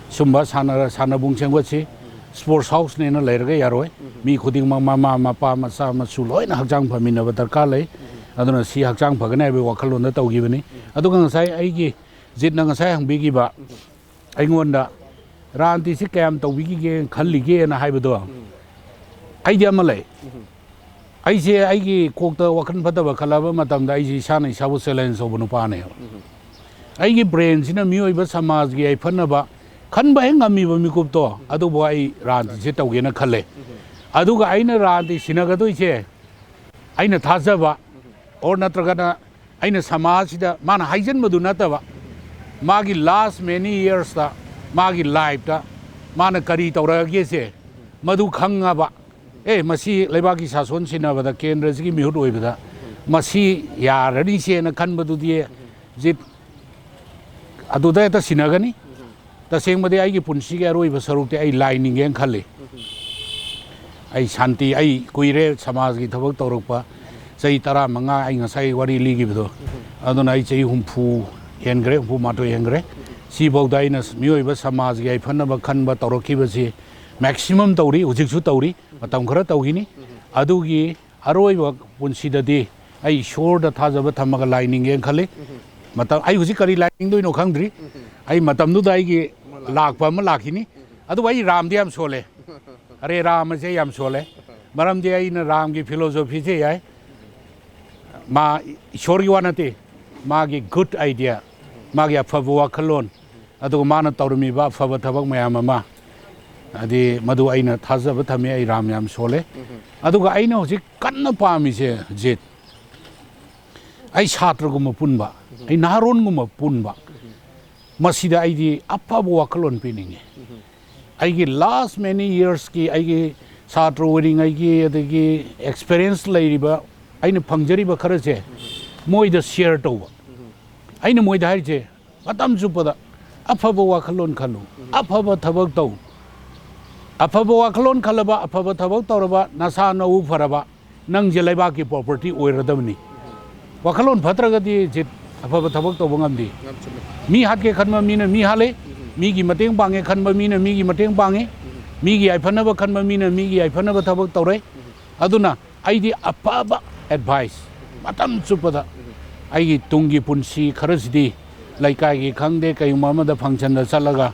ꯁꯨꯝꯕ ꯁꯥꯟꯅ-, ꯁꯥꯟꯅꯕꯨꯡ ꯁꯦꯝꯒꯠꯁꯤ꯫ ꯎꯝ꯫ Sports houseꯅꯦꯅ ꯂꯩꯔꯒ ꯌꯥꯔꯣꯏ꯫ ꯎꯝ꯫ ꯃꯤ ꯈꯨꯗꯤꯡꯃꯛ ꯃꯃꯥ, ꯃꯄꯥ, ꯃꯆꯥ, ꯃꯁꯨ ꯂꯣꯏꯅ ꯍꯛꯆꯥꯡ ꯐꯃꯤꯟꯅꯕ ꯗꯔꯀꯥꯔ ꯂꯩ꯫ ꯎꯝ꯫ ꯑꯗꯨꯅ ꯁꯤ ꯍꯛꯆꯥꯡ ꯐꯒꯅꯤ ꯍꯥꯏꯕꯒꯤ ꯋꯥꯈꯜꯂꯣꯟꯗ ꯇꯧꯈꯤꯕꯅꯤ꯫ ꯎꯝ꯫ ꯑꯗꯨꯒ ꯉꯁꯥꯏ ꯑꯩꯒꯤ ꯖꯤꯠꯅ ꯉꯁꯥꯏ ꯍꯪꯕꯤꯈꯤꯕ, ꯎꯝ꯫ ꯑꯩꯉꯣꯟꯗ ꯔꯥꯟꯇꯤꯁꯤ ꯀꯌꯥꯝ ꯇꯧꯕꯤꯈꯤꯒꯦ ꯈꯜꯂꯤꯒꯦꯅ ꯍꯥꯏꯕꯗꯣ, ꯎꯝ꯫ ꯑꯩꯗꯤ ꯑꯃ ꯂꯩ꯫ ꯎꯝ꯫ ꯑꯩꯁꯦ ꯑꯩꯒꯤ ꯀꯣꯛꯇ ꯋꯥꯈꯜ ꯐꯠꯇꯕ ꯈꯜꯂꯛꯑꯕ ꯃꯇꯝꯗ ꯑꯩꯁꯦ ꯏꯁꯥꯅ ꯏꯁꯥꯕꯨ challenge ꯇꯧꯕ ꯅꯨꯄꯥꯅꯦꯕ꯫ ꯎꯝ꯫ ꯑꯩꯒꯤ brainꯁꯤꯅ ꯃꯤꯑꯣꯏꯕ ꯁꯃꯥꯖꯒꯤ ꯌꯥꯏꯐꯅꯕ ꯈꯟꯕ ꯍꯦꯛ ꯉꯝꯃꯤꯕ ꯃꯤꯀꯨꯞꯇꯣ, ꯎꯝ꯫ ꯑꯗꯨꯕꯨ ꯑꯩ ꯔꯥꯟꯇꯤꯁꯦ ꯇꯧꯒꯦꯅ ꯈꯜꯂꯦ꯫ ꯎꯝ꯫ ꯑꯗꯨꯒ ꯑꯩꯅ ꯔꯥꯟꯇꯤ ꯁꯤꯟꯅꯒꯗꯣꯏꯁꯦ ꯑꯩꯅ ꯊꯥꯖꯕ, or ꯅꯠꯇ꯭ꯔꯒꯅ ꯑꯩꯅ ꯁꯃꯥꯖꯁꯤꯗ ꯃꯥꯅ ꯍꯥꯏꯖꯟꯕꯗꯨ ꯅꯠꯇꯕ, ꯃꯥꯒꯤ last many yearsꯇ, ꯃꯥꯒꯤ lifeꯇ ꯃꯥꯅ ꯀꯔꯤ ꯇꯧꯔꯛꯑꯒꯦꯁꯦ, ꯃꯗꯨ ꯈꯪꯉꯕ, ꯑꯦ, ꯃꯁꯤ ꯂꯩꯕꯥꯛꯀꯤ ꯁꯥꯁꯣꯟ ꯁꯤꯟꯅꯕꯗ ꯀꯦꯟꯗ꯭ꯔꯁꯤꯒꯤ ꯃꯤꯍꯨꯠ ꯑꯣꯏꯕꯗ ꯃꯁꯤ ꯌꯥꯔꯅꯤꯁꯦꯅ ꯈꯟꯕꯗꯨꯗꯤ ꯖꯤꯠ ꯑꯗꯨꯗ ꯍꯦꯛꯇ ꯁꯤꯟꯅꯒꯅꯤ꯫ ꯇꯁꯦꯡꯕꯗꯤ ꯑꯩꯒꯤ ꯄꯨꯟꯁꯤꯒꯤ ꯑꯔꯣꯏꯕ ꯁꯔꯨꯛꯇꯤ ꯑꯩ ꯂꯥꯏ ꯅꯤꯡꯒꯦꯅ ꯈꯜꯂꯤ꯫ ꯑꯩ ꯁꯥꯟꯇꯤ, ꯑꯩ ꯀꯨꯏꯔꯦ ꯁꯃꯥꯖꯒꯤ ꯊꯕꯛ ꯇꯧꯔꯛꯄ, ꯆꯍꯤ ꯇꯔꯥꯃꯉꯥ ꯑꯩ ꯉꯁꯥꯏ ꯋꯥꯔꯤ ꯂꯤꯈꯤꯕꯗꯣ꯫ ꯑꯗꯨꯅ ꯑꯩ ꯆꯍꯤ ꯍꯨꯝꯐꯨ ꯍꯦꯟꯈ꯭ꯔꯦ, ꯍꯨꯝꯐꯨ ꯃꯥꯊꯣꯏ ꯍꯦꯟꯈ꯭ꯔꯦ꯫ ꯁꯤꯐꯥꯎꯗ ꯑꯩꯅ ꯃꯤꯑꯣꯏꯕ ꯁꯃꯥꯖꯒꯤ ꯌꯥꯏꯐꯅꯕ ꯈꯟꯕ ꯇꯧꯔꯛꯈꯤꯕꯁꯤ maximum ꯇꯧꯔꯤ, ꯍꯧꯖꯤꯛꯁꯨ ꯇꯧꯔꯤ, ꯃꯇꯝ ꯈꯔ ꯇꯧꯈꯤꯅꯤ꯫ ꯑꯗꯨꯒꯤ ꯑꯔꯣꯏꯕ ꯄꯨꯟꯁꯤꯗꯗꯤ ꯑꯩ ꯏꯁꯣꯔꯗ ꯊꯥꯖꯕ ꯊꯝꯃꯒ ꯂꯥꯏ ꯅꯤꯡꯒꯦꯅ ꯈꯜꯂꯤ꯫ ꯃꯇꯝ, ꯑꯩ ꯍꯧꯖꯤꯛ ꯀꯔꯤ ꯂꯥꯏ ꯅꯤꯡꯗꯣꯏꯅꯣ ꯈꯪꯗ꯭ꯔꯤ꯫ ꯑꯩ ꯃꯇꯝꯗꯨꯗ ꯑꯩꯒꯤ ꯂꯥꯛꯄ ꯑꯃ ꯂꯥꯛꯈꯤꯅꯤ꯫ ꯑꯗꯨꯕꯨ ꯑꯩ ꯔꯥꯝꯗꯤ ꯌꯥꯝ ꯁꯣꯜꯂꯦ꯫ ꯍꯔꯦ ꯔꯥꯝ ꯑꯁꯦ ꯌꯥꯝ ꯁꯣꯜꯂꯦ꯫ ꯃꯔꯝꯗꯤ ꯑꯩꯅ ꯔꯥꯝꯒꯤ philosophyꯁꯦ ꯌꯥꯏ꯫ ꯃꯥ ꯏꯁꯣꯔꯒꯤ ꯋꯥ ꯅꯠꯇꯦ, ꯃꯥꯒꯤ good idea, ꯃꯥꯒꯤ ꯑꯐꯕ ꯋꯥꯈꯜꯂꯣꯟ, ꯑꯗꯨꯒ ꯃꯥꯅ ꯇꯧꯔꯝꯃꯤꯕ ꯑꯐꯕ ꯊꯕꯛ ꯃꯌꯥꯝ ꯑꯃ, ꯍꯥꯏꯗꯤ ꯃꯗꯨ ꯑꯩꯅ ꯊꯥꯖꯕ ꯊꯝꯃꯤ꯫ ꯑꯩ ꯔꯥꯝ ꯌꯥꯝ ꯁꯣꯜꯂꯦ꯫ ꯑꯗꯨꯒ ꯑꯩꯅ ꯍꯧꯖꯤꯛ ꯀꯟꯅ ꯄꯥꯝꯃꯤꯁꯦ, ꯖꯤꯠ, ꯑꯩ ꯁꯥꯇ꯭ꯔꯒꯨꯝꯕ ꯄꯨꯟꯕ, ꯑꯩ ꯅꯍꯥꯔꯣꯟꯒꯨꯝꯕ ꯄꯨꯟꯕ, ꯃꯁꯤꯗ ꯑꯩꯗꯤ ꯑꯐꯕ ꯋꯥꯈꯜꯂꯣꯟ ꯄꯤꯅꯤꯡꯉꯤ꯫ ꯑꯩꯒꯤ last many yearsꯀꯤ ꯑꯩꯒꯤ ꯁꯥꯇ꯭ꯔ ꯑꯣꯏꯔꯤꯉꯩꯒꯤ ꯑꯗꯒꯤ experience ꯂꯩꯔꯤꯕ ꯑꯩꯅ ꯐꯪꯖꯔꯤꯕ ꯈꯔꯁꯦ ꯃꯣꯏꯗ share ꯇꯧꯕ꯫ ꯑꯩꯅ ꯃꯣꯏꯗ ꯍꯥꯏꯔꯤꯁꯦ, ꯃꯇꯝ ꯆꯨꯞꯄꯗ ꯑꯐꯕ ꯋꯥꯈꯜꯂꯣꯟ ꯈꯜꯂꯨ, ꯑꯐꯕ ꯊꯕꯛ ꯇꯧ꯫ ꯑꯐꯕ ꯋꯥꯈꯜꯂꯣꯟ ꯈꯜꯂꯕ, ꯑꯐꯕ ꯊꯕꯛ ꯇꯧꯔꯕ, ꯅꯁꯥ ꯅꯎ ꯐꯔꯕ, ꯅꯪꯁꯦ ꯂꯩꯕꯥꯛꯀꯤ property ꯑꯣꯏꯔꯗꯕꯅꯤ꯫ ꯋꯥꯈꯜꯂꯣꯟ ꯐꯠꯇ꯭ꯔꯒꯗꯤ ꯖꯤꯠ, ꯑꯐꯕ ꯊꯕꯛ ꯇꯧꯕ ꯉꯝꯗꯦ꯫ ꯌꯥꯝ ꯆꯨꯝꯃꯦ꯫ ꯃꯤ ꯍꯥꯠꯀꯦ ꯈꯟꯕ ꯃꯤꯅ ꯃꯤ ꯍꯥꯠꯂꯦ, ꯃꯤꯒꯤ ꯃꯇꯦꯡ ꯄꯥꯡꯉꯦ ꯈꯟꯕ ꯃꯤꯅ ꯃꯤꯒꯤ ꯃꯇꯦꯡ ꯄꯥꯡꯉꯤ, ꯃꯤꯒꯤ ꯌꯥꯏꯐꯅꯕ ꯈꯟꯕ ꯃꯤꯅ ꯃꯤꯒꯤ ꯌꯥꯏꯐꯅꯕ ꯊꯕꯛ ꯇꯧꯔꯦ꯫ ꯑꯗꯨꯅ ꯑꯩꯗꯤ ꯑꯐꯕ advice ꯃꯇꯝ ꯆꯨꯞꯄꯗ ꯑꯩꯒꯤ ꯇꯨꯡꯒꯤ ꯄꯨꯟꯁꯤ ꯈꯔꯁꯤꯗꯤ ꯂꯩꯀꯥꯏꯒꯤ ꯈꯪꯗꯦ, ꯀꯩꯒꯨꯝꯕ ꯑꯃꯗ functionꯗ ꯆꯠꯂꯒ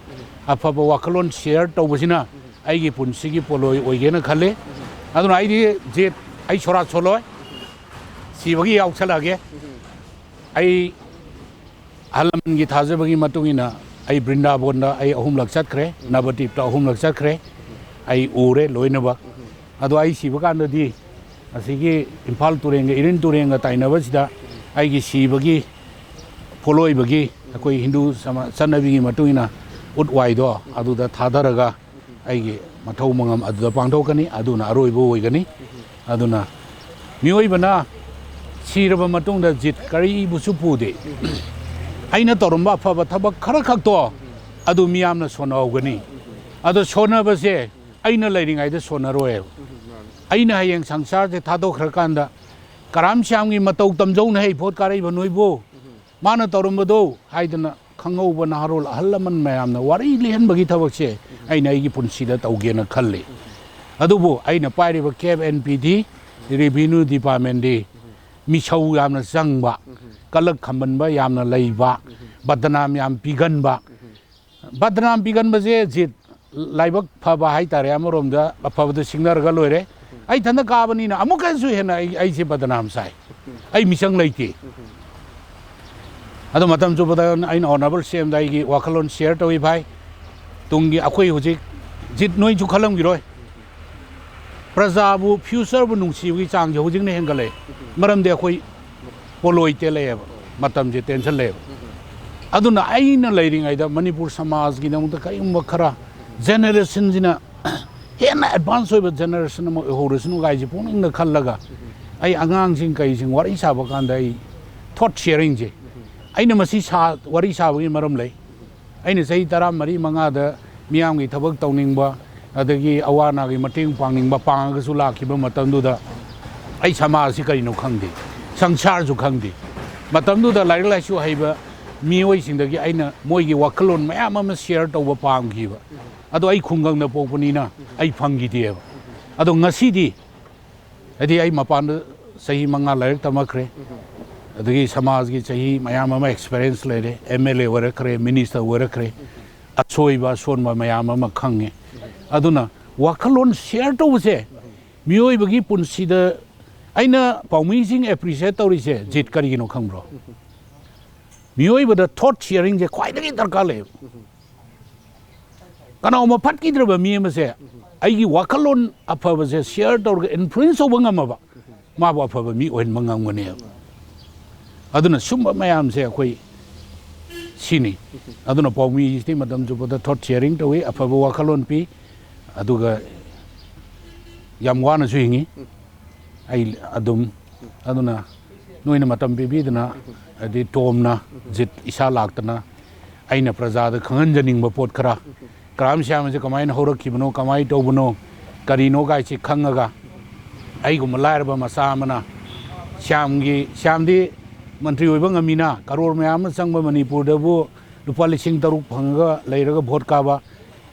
ꯑꯐꯕ ꯋꯥꯈꯜꯂꯣꯟ share ꯇꯧꯕꯁꯤꯅ ꯑꯩꯒꯤ ꯄꯨꯟꯁꯤꯒꯤ ꯄꯣꯠꯂꯣꯏ ꯑꯣꯏꯒꯦꯅ ꯈꯜꯂꯤ꯫ ꯑꯗꯨꯅ ꯑꯩꯗꯤ ꯖꯤꯠ, ꯑꯩ ꯁꯣꯔꯥꯠ ꯁꯣꯜꯂꯣꯏ, ꯁꯤꯕꯒꯤ ꯌꯥꯎꯁꯜꯂꯛꯑꯒꯦ꯫ ꯑꯩ ꯑꯍꯜ ꯂꯃꯟꯒꯤ ꯊꯥꯖꯕꯒꯤ ꯃꯇꯨꯡ ꯏꯟꯅ ꯑꯩ ꯕ꯭ꯔꯤꯟꯗꯥꯕꯣꯟꯗ ꯑꯩ ꯑꯍꯨꯝꯂꯛ ꯆꯠꯈ꯭ꯔꯦ, ꯅꯕꯗꯤꯞꯇ ꯑꯍꯨꯝꯂꯛ ꯆꯠꯈ꯭ꯔꯦ, ꯑꯩ ꯎꯔꯦ ꯂꯣꯏꯅꯃꯛ꯫ ꯑꯗꯣ ꯑꯩ ꯁꯤꯕ ꯀꯥꯟꯗꯗꯤ ꯑꯁꯤꯒꯤ ꯏꯝꯐꯥꯜ ꯇꯨꯔꯦꯟꯒ ꯏꯔꯤꯜ ꯇꯨꯔꯦꯟꯒ ꯇꯥꯏꯅꯕꯁꯤꯗ ꯑꯩꯒꯤ ꯁꯤꯕꯒꯤ ꯄꯣꯠꯂꯣꯏꯕꯒꯤ ꯑꯩꯈꯣꯏ ꯍꯤꯟꯗꯨ ꯁꯃꯥ-, ꯆꯠꯅꯕꯤꯒꯤ ꯃꯇꯨꯡ ꯏꯟꯅ ꯎꯠ ꯋꯥꯏꯗꯣ ꯑꯗꯨꯗ ꯊꯥꯗꯔꯒ ꯑꯩꯒꯤ ꯃꯊꯧ ꯃꯉꯝ ꯑꯗꯨꯗ ꯄꯥꯡꯊꯣꯛꯀꯅꯤ꯫ ꯑꯗꯨꯅ ꯑꯔꯣꯏꯕ ꯑꯣꯏꯒꯅꯤ꯫ ꯑꯗꯨꯅ ꯃꯤꯑꯣꯏꯕꯅ ꯁꯤꯔꯕ ꯃꯇꯨꯡꯗ ꯖꯤꯠ ꯀꯔꯤꯕꯨꯁꯨ ꯄꯨꯗꯦ꯫ ꯑꯩꯅ ꯇꯧꯔꯝꯕ ꯑꯐꯕ ꯊꯕꯛ ꯈꯔ ꯈꯛꯇꯣ ꯑꯗꯨ ꯃꯤꯌꯥꯝꯅ ꯁꯣꯟꯅꯍꯧꯒꯅꯤ꯫ ꯑꯗꯣ ꯁꯣꯟꯅꯕꯁꯦ ꯑꯩꯅ ꯂꯩꯔꯤꯉꯩꯗ ꯁꯣꯟꯅꯔꯣꯏꯕ꯫ ꯑꯩꯅ ꯍꯌꯦꯡ ꯁꯪꯁꯥꯔꯁꯦ ꯊꯥꯗꯣꯛꯈ꯭ꯔꯀꯥꯟꯗ, "ꯀꯔꯥꯝ ꯁ꯭ꯌꯥꯝꯒꯤ ꯃꯇꯧ ꯇꯝꯖꯧꯅ ꯍꯩ ꯚꯣꯠ ꯀꯥꯔꯛꯏꯕ ꯅꯣꯏꯕꯨ, ꯃꯥꯅ ꯇꯧꯔꯝꯕꯗꯣ" ꯍꯥꯏꯗꯅ ꯈꯪꯍꯧꯕ ꯅꯍꯥꯔꯣꯜ ꯑꯍꯜ ꯂꯃꯟ ꯃꯌꯥꯝꯅ ꯋꯥꯔꯤ ꯂꯤꯍꯟꯕꯒꯤ ꯊꯕꯛꯁꯦ ꯑꯩꯅ ꯑꯩꯒꯤ ꯄꯨꯟꯁꯤꯗ ꯇꯧꯒꯦꯅ ꯈꯜꯂꯤ꯫ ꯑꯗꯨꯕꯨ ꯑꯩꯅ ꯄꯥꯏꯔꯤꯕ ꯀꯦꯞ ꯑꯦꯟ ꯄꯤ ꯗꯤ, ꯔꯦꯚꯤꯅ꯭ꯌꯨ ꯗꯤꯄꯥꯔꯠꯃꯦꯟꯗꯤ ꯃꯤꯁꯧ ꯌꯥꯝꯅ ꯆꯪꯕ, ꯀꯂꯛ ꯈꯝꯕꯟꯕ ꯌꯥꯝꯅ ꯂꯩꯕ, ꯕꯗꯅꯥꯝ ꯌꯥꯝ ꯄꯤꯒꯟꯕ, ꯕꯗꯅꯥꯝ ꯄꯤꯒꯟꯕꯁꯦ ꯖꯤꯠ, ꯂꯥꯏꯕꯛ ꯐꯕ ꯍꯥꯏꯇꯥꯔꯦ, ꯑꯃꯔꯣꯝꯗ ꯑꯐꯕꯗ ꯁꯤꯡꯅꯔꯒ ꯂꯣꯏꯔꯦ꯫ ꯑꯩ ꯏꯊꯟꯗ ꯀꯥꯕꯅꯤꯅ ꯑꯃꯨꯛꯀꯁꯨ ꯍꯦꯟꯅ ꯑꯩ, ꯑꯩꯁꯦ ꯕꯗꯅꯥꯝ ꯁꯥꯏ꯫ ꯑꯩ ꯃꯤꯆꯪ ꯂꯩꯇꯦ꯫ ꯑꯗꯣ ꯃꯇꯝ ꯆꯨꯞꯄꯗ ꯑꯩꯅ ꯑꯣꯅꯔꯦꯕꯜ ꯁꯤ ꯑꯦꯝꯗ ꯑꯩꯒꯤ ꯋꯥꯈꯜꯂꯣꯟ ꯁꯤꯌꯔ ꯇꯧꯏ ꯚꯥꯏ꯫ ꯇꯨꯡꯒꯤ ꯑꯩꯈꯣꯏ ꯍꯧꯖꯤꯛ ꯖꯤꯠ, ꯅꯣꯏꯁꯨ ꯈꯜꯂꯝꯈꯤꯔꯣꯏ, ꯄ꯭ꯔꯖꯥꯕꯨ, ꯐ꯭ꯌꯨꯆꯔꯕꯨ ꯅꯨꯡꯁꯤꯕꯒꯤ ꯆꯥꯡꯁꯦ ꯍꯧꯖꯤꯛꯅ ꯍꯦꯟꯒꯠꯂꯛꯑꯦ꯫ ꯃꯔꯝꯗꯤ ꯑꯩꯈꯣꯏ ꯄꯣꯂꯣꯏ ꯇꯦꯜꯂꯛꯑꯦꯕ, ꯃꯇꯝꯁꯦ ꯇꯦꯟꯁꯜꯂꯛꯑꯦꯕ꯫ ꯑꯗꯨꯅ ꯑꯩꯅ ꯂꯩꯔꯤꯉꯩꯗ ꯃꯅꯤꯄꯨꯔ ꯁꯃꯥꯖꯀꯤꯗꯃꯛꯇ ꯀꯔꯤꯒꯨꯝꯕ ꯈꯔ ꯖꯦꯅꯦꯔꯦꯁꯟꯁꯤꯅ ꯍꯦꯟꯅ ꯑꯦꯗꯚꯥꯟꯁ ꯑꯣꯏꯕ ꯖꯦꯅꯦꯔꯦꯁꯟ ꯑꯃ ꯑꯣꯏꯍꯧꯔꯁꯅꯨ ꯀꯥꯏꯁꯦ ꯄꯨꯛꯅꯤꯡꯗ ꯈꯜꯂꯒ ꯑꯩ ꯑꯉꯥꯡꯁꯤꯡ ꯀꯩꯁꯤꯡ ꯋꯥꯔꯤ ꯁꯥꯕ ꯀꯥꯟꯗ ꯑꯩ ꯊꯣꯠ ꯁꯤꯌꯔꯤꯡꯁꯦ, ꯑꯩꯅ ꯃꯁꯤ ꯁꯥ-, ꯋꯥꯔꯤ ꯁꯥꯕꯒꯤ ꯃꯔꯝ ꯂꯩ꯫ ꯑꯩꯅ ꯆꯍꯤ ꯇꯔꯥꯃꯔꯤ ꯃꯉꯥꯗ ꯃꯤꯌꯥꯝꯒꯤ ꯊꯕꯛ ꯇꯧꯅꯤꯡꯕ, ꯑꯗꯒꯤ ꯑꯋꯥ ꯑꯅꯥꯒꯤ ꯃꯇꯦꯡ ꯄꯥꯡꯅꯤꯡꯕ ꯄꯥꯡꯉꯒꯁꯨ ꯂꯥꯛꯈꯤꯕ ꯃꯇꯝꯗꯨꯗ ꯑꯩ ꯁꯃꯥꯖꯁꯤ ꯀꯔꯤꯅꯣ ꯈꯪꯗꯦ, ꯁꯪꯁꯥꯔꯁꯨ ꯈꯪꯗꯦ꯫ ꯃꯇꯝꯗꯨꯗ ꯂꯥꯏꯔꯤꯛ ꯂꯥꯏꯁꯨ ꯍꯩꯕ ꯃꯤꯑꯣꯏꯁꯤꯡꯗꯒꯤ ꯑꯩꯅ ꯃꯣꯏꯒꯤ ꯋꯥꯈꯜꯂꯣꯟ ꯃꯌꯥꯝ ꯑꯃ ꯁꯤꯌꯔ ꯇꯧꯕ ꯄꯥꯝꯈꯤꯕ꯫ ꯑꯗꯣ ꯑꯩ ꯈꯨꯡꯒꯪꯗ ꯄꯣꯛꯄꯅꯤꯅ ꯑꯩ ꯐꯪꯈꯤꯗꯦꯕ꯫ ꯑꯗꯣ ꯉꯁꯤꯗꯤ, ꯍꯥꯏꯗꯤ, ꯑꯩ ꯃꯄꯥꯟꯗ ꯆꯍꯤ ꯃꯉꯥ ꯂꯥꯏꯔꯤꯛ ꯇꯝꯃꯛꯈ꯭ꯔꯦ, ꯑꯗꯒꯤ ꯁꯃꯥꯖꯒꯤ ꯆꯍꯤ ꯃꯌꯥꯝ ꯑꯃ ꯑꯦꯛꯁꯄꯤꯔꯤꯌꯦꯟꯁ ꯂꯩꯔꯦ, ꯑꯦꯝ ꯑꯦꯜ ꯑꯦ ꯑꯣꯏꯔꯛꯈ꯭ꯔꯦ, ꯃꯤꯅꯤꯁꯇꯔ ꯑꯣꯏꯔꯛꯈ꯭ꯔꯦ, ꯑꯁꯣꯏꯕ ꯑꯁꯣꯟꯕ ꯃꯌꯥꯝ ꯑꯃ ꯈꯪꯉꯦ꯫ ꯑꯗꯨꯅ ꯋꯥꯈꯜꯂꯣꯟ ꯁꯤꯌꯔ ꯇꯧꯕꯁꯦ ꯃꯤꯑꯣꯏꯕꯒꯤ ꯄꯨꯟꯁꯤꯗ, ꯑꯩꯅ ꯄꯥꯎꯃꯤꯁꯤꯡ ꯑꯦꯄ꯭ꯔꯤꯁꯤꯌꯦꯠ ꯇꯧꯔꯤꯁꯦ ꯖꯤꯠ ꯀꯔꯤꯒꯤꯅꯣ ꯈꯪꯕ꯭ꯔꯣ? ꯃꯤꯑꯣꯏꯕꯗ ꯊꯣꯠ ꯁꯤꯌꯔꯤꯡꯁꯦ ꯈ꯭ꯋꯥꯏꯗꯒꯤ ꯗꯔꯀꯥꯔ ꯂꯩꯌꯦꯕ꯫ ꯀꯅꯥꯒꯨꯝꯕ ꯐꯠꯈꯤꯗ꯭ꯔꯕ ꯃꯤ ꯑꯃꯁꯦ ꯑꯩꯒꯤ ꯋꯥꯈꯜꯂꯣꯟ ꯑꯐꯕꯁꯦ ꯁꯤꯌꯔ ꯇꯧꯔꯒ ꯏꯟꯐ꯭ꯂꯨꯌꯦꯟꯁ ꯇꯧꯕ ꯉꯝꯃꯕ, ꯃꯥꯕꯨ ꯑꯐꯕ ꯃꯤ ꯑꯣꯏꯍꯟꯕ ꯉꯝꯒꯅꯦꯕ꯫ ꯑꯗꯨꯅ ꯁꯨꯝꯕ ꯃꯌꯥꯝꯁꯦ ꯑꯩꯈꯣꯏ ꯁꯤꯅꯤ꯫ ꯑꯗꯨꯅ ꯄꯥꯎꯃꯤꯁꯤꯗꯤ ꯃꯇꯝ ꯆꯨꯞꯄꯗ ꯊꯣꯠ ꯁꯤꯌꯔꯤꯡ ꯇꯧꯏ, ꯑꯐꯕ ꯋꯥꯈꯜꯂꯣꯟ ꯄꯤ꯫ ꯑꯗꯨꯒ ꯌꯥꯝ ꯋꯥꯅꯁꯨ ꯍꯤꯡꯉꯤ ꯑꯩ ꯑꯗꯨꯝ꯫ ꯑꯗꯨꯅ ꯅꯣꯏꯅ ꯃꯇꯝ ꯄꯤꯕꯤꯗꯅ, ꯍꯥꯏꯗꯤ ꯇꯣꯝꯅ, ꯖꯤꯠ ꯏꯁꯥ ꯂꯥꯛꯇꯅ ꯑꯩꯅ ꯄ꯭ꯔꯖꯥꯗ ꯈꯪꯍꯟꯖꯅꯤꯡꯕ ꯄꯣꯠ ꯈꯔ, ꯒ꯭ꯔꯥꯝ ꯁ꯭ꯌꯥꯝ ꯑꯁꯤ ꯀꯃꯥꯏꯅ ꯍꯧꯔꯛꯈꯤꯕꯅꯣ, ꯀꯃꯥꯏꯅ ꯇꯧꯕꯅꯣ, ꯀꯔꯤꯅꯣ ꯒꯥꯏꯁꯤ ꯈꯪꯉꯒ, ꯑꯩꯒꯨꯝꯕ ꯂꯥꯏꯔꯕ ꯃꯆꯥ ꯑꯃꯅ ꯁ꯭ꯌꯥꯝꯒꯤ, ꯁ꯭ꯌꯥꯝꯗꯤ ꯃꯟꯇ꯭ꯔꯤ ꯑꯣꯏꯕ ꯉꯝꯃꯤꯅ, ꯀꯔꯣꯔ ꯃꯌꯥꯝ ꯑꯃ ꯆꯪꯕ ꯃꯅꯤꯄꯨꯔꯗꯕꯨ ꯂꯨꯄꯥ ꯂꯤꯁꯤꯡ ꯇꯔꯨꯛ ꯐꯪꯉꯒ ꯂꯩꯔꯒ ꯚꯣꯠ ꯀꯥꯕ꯫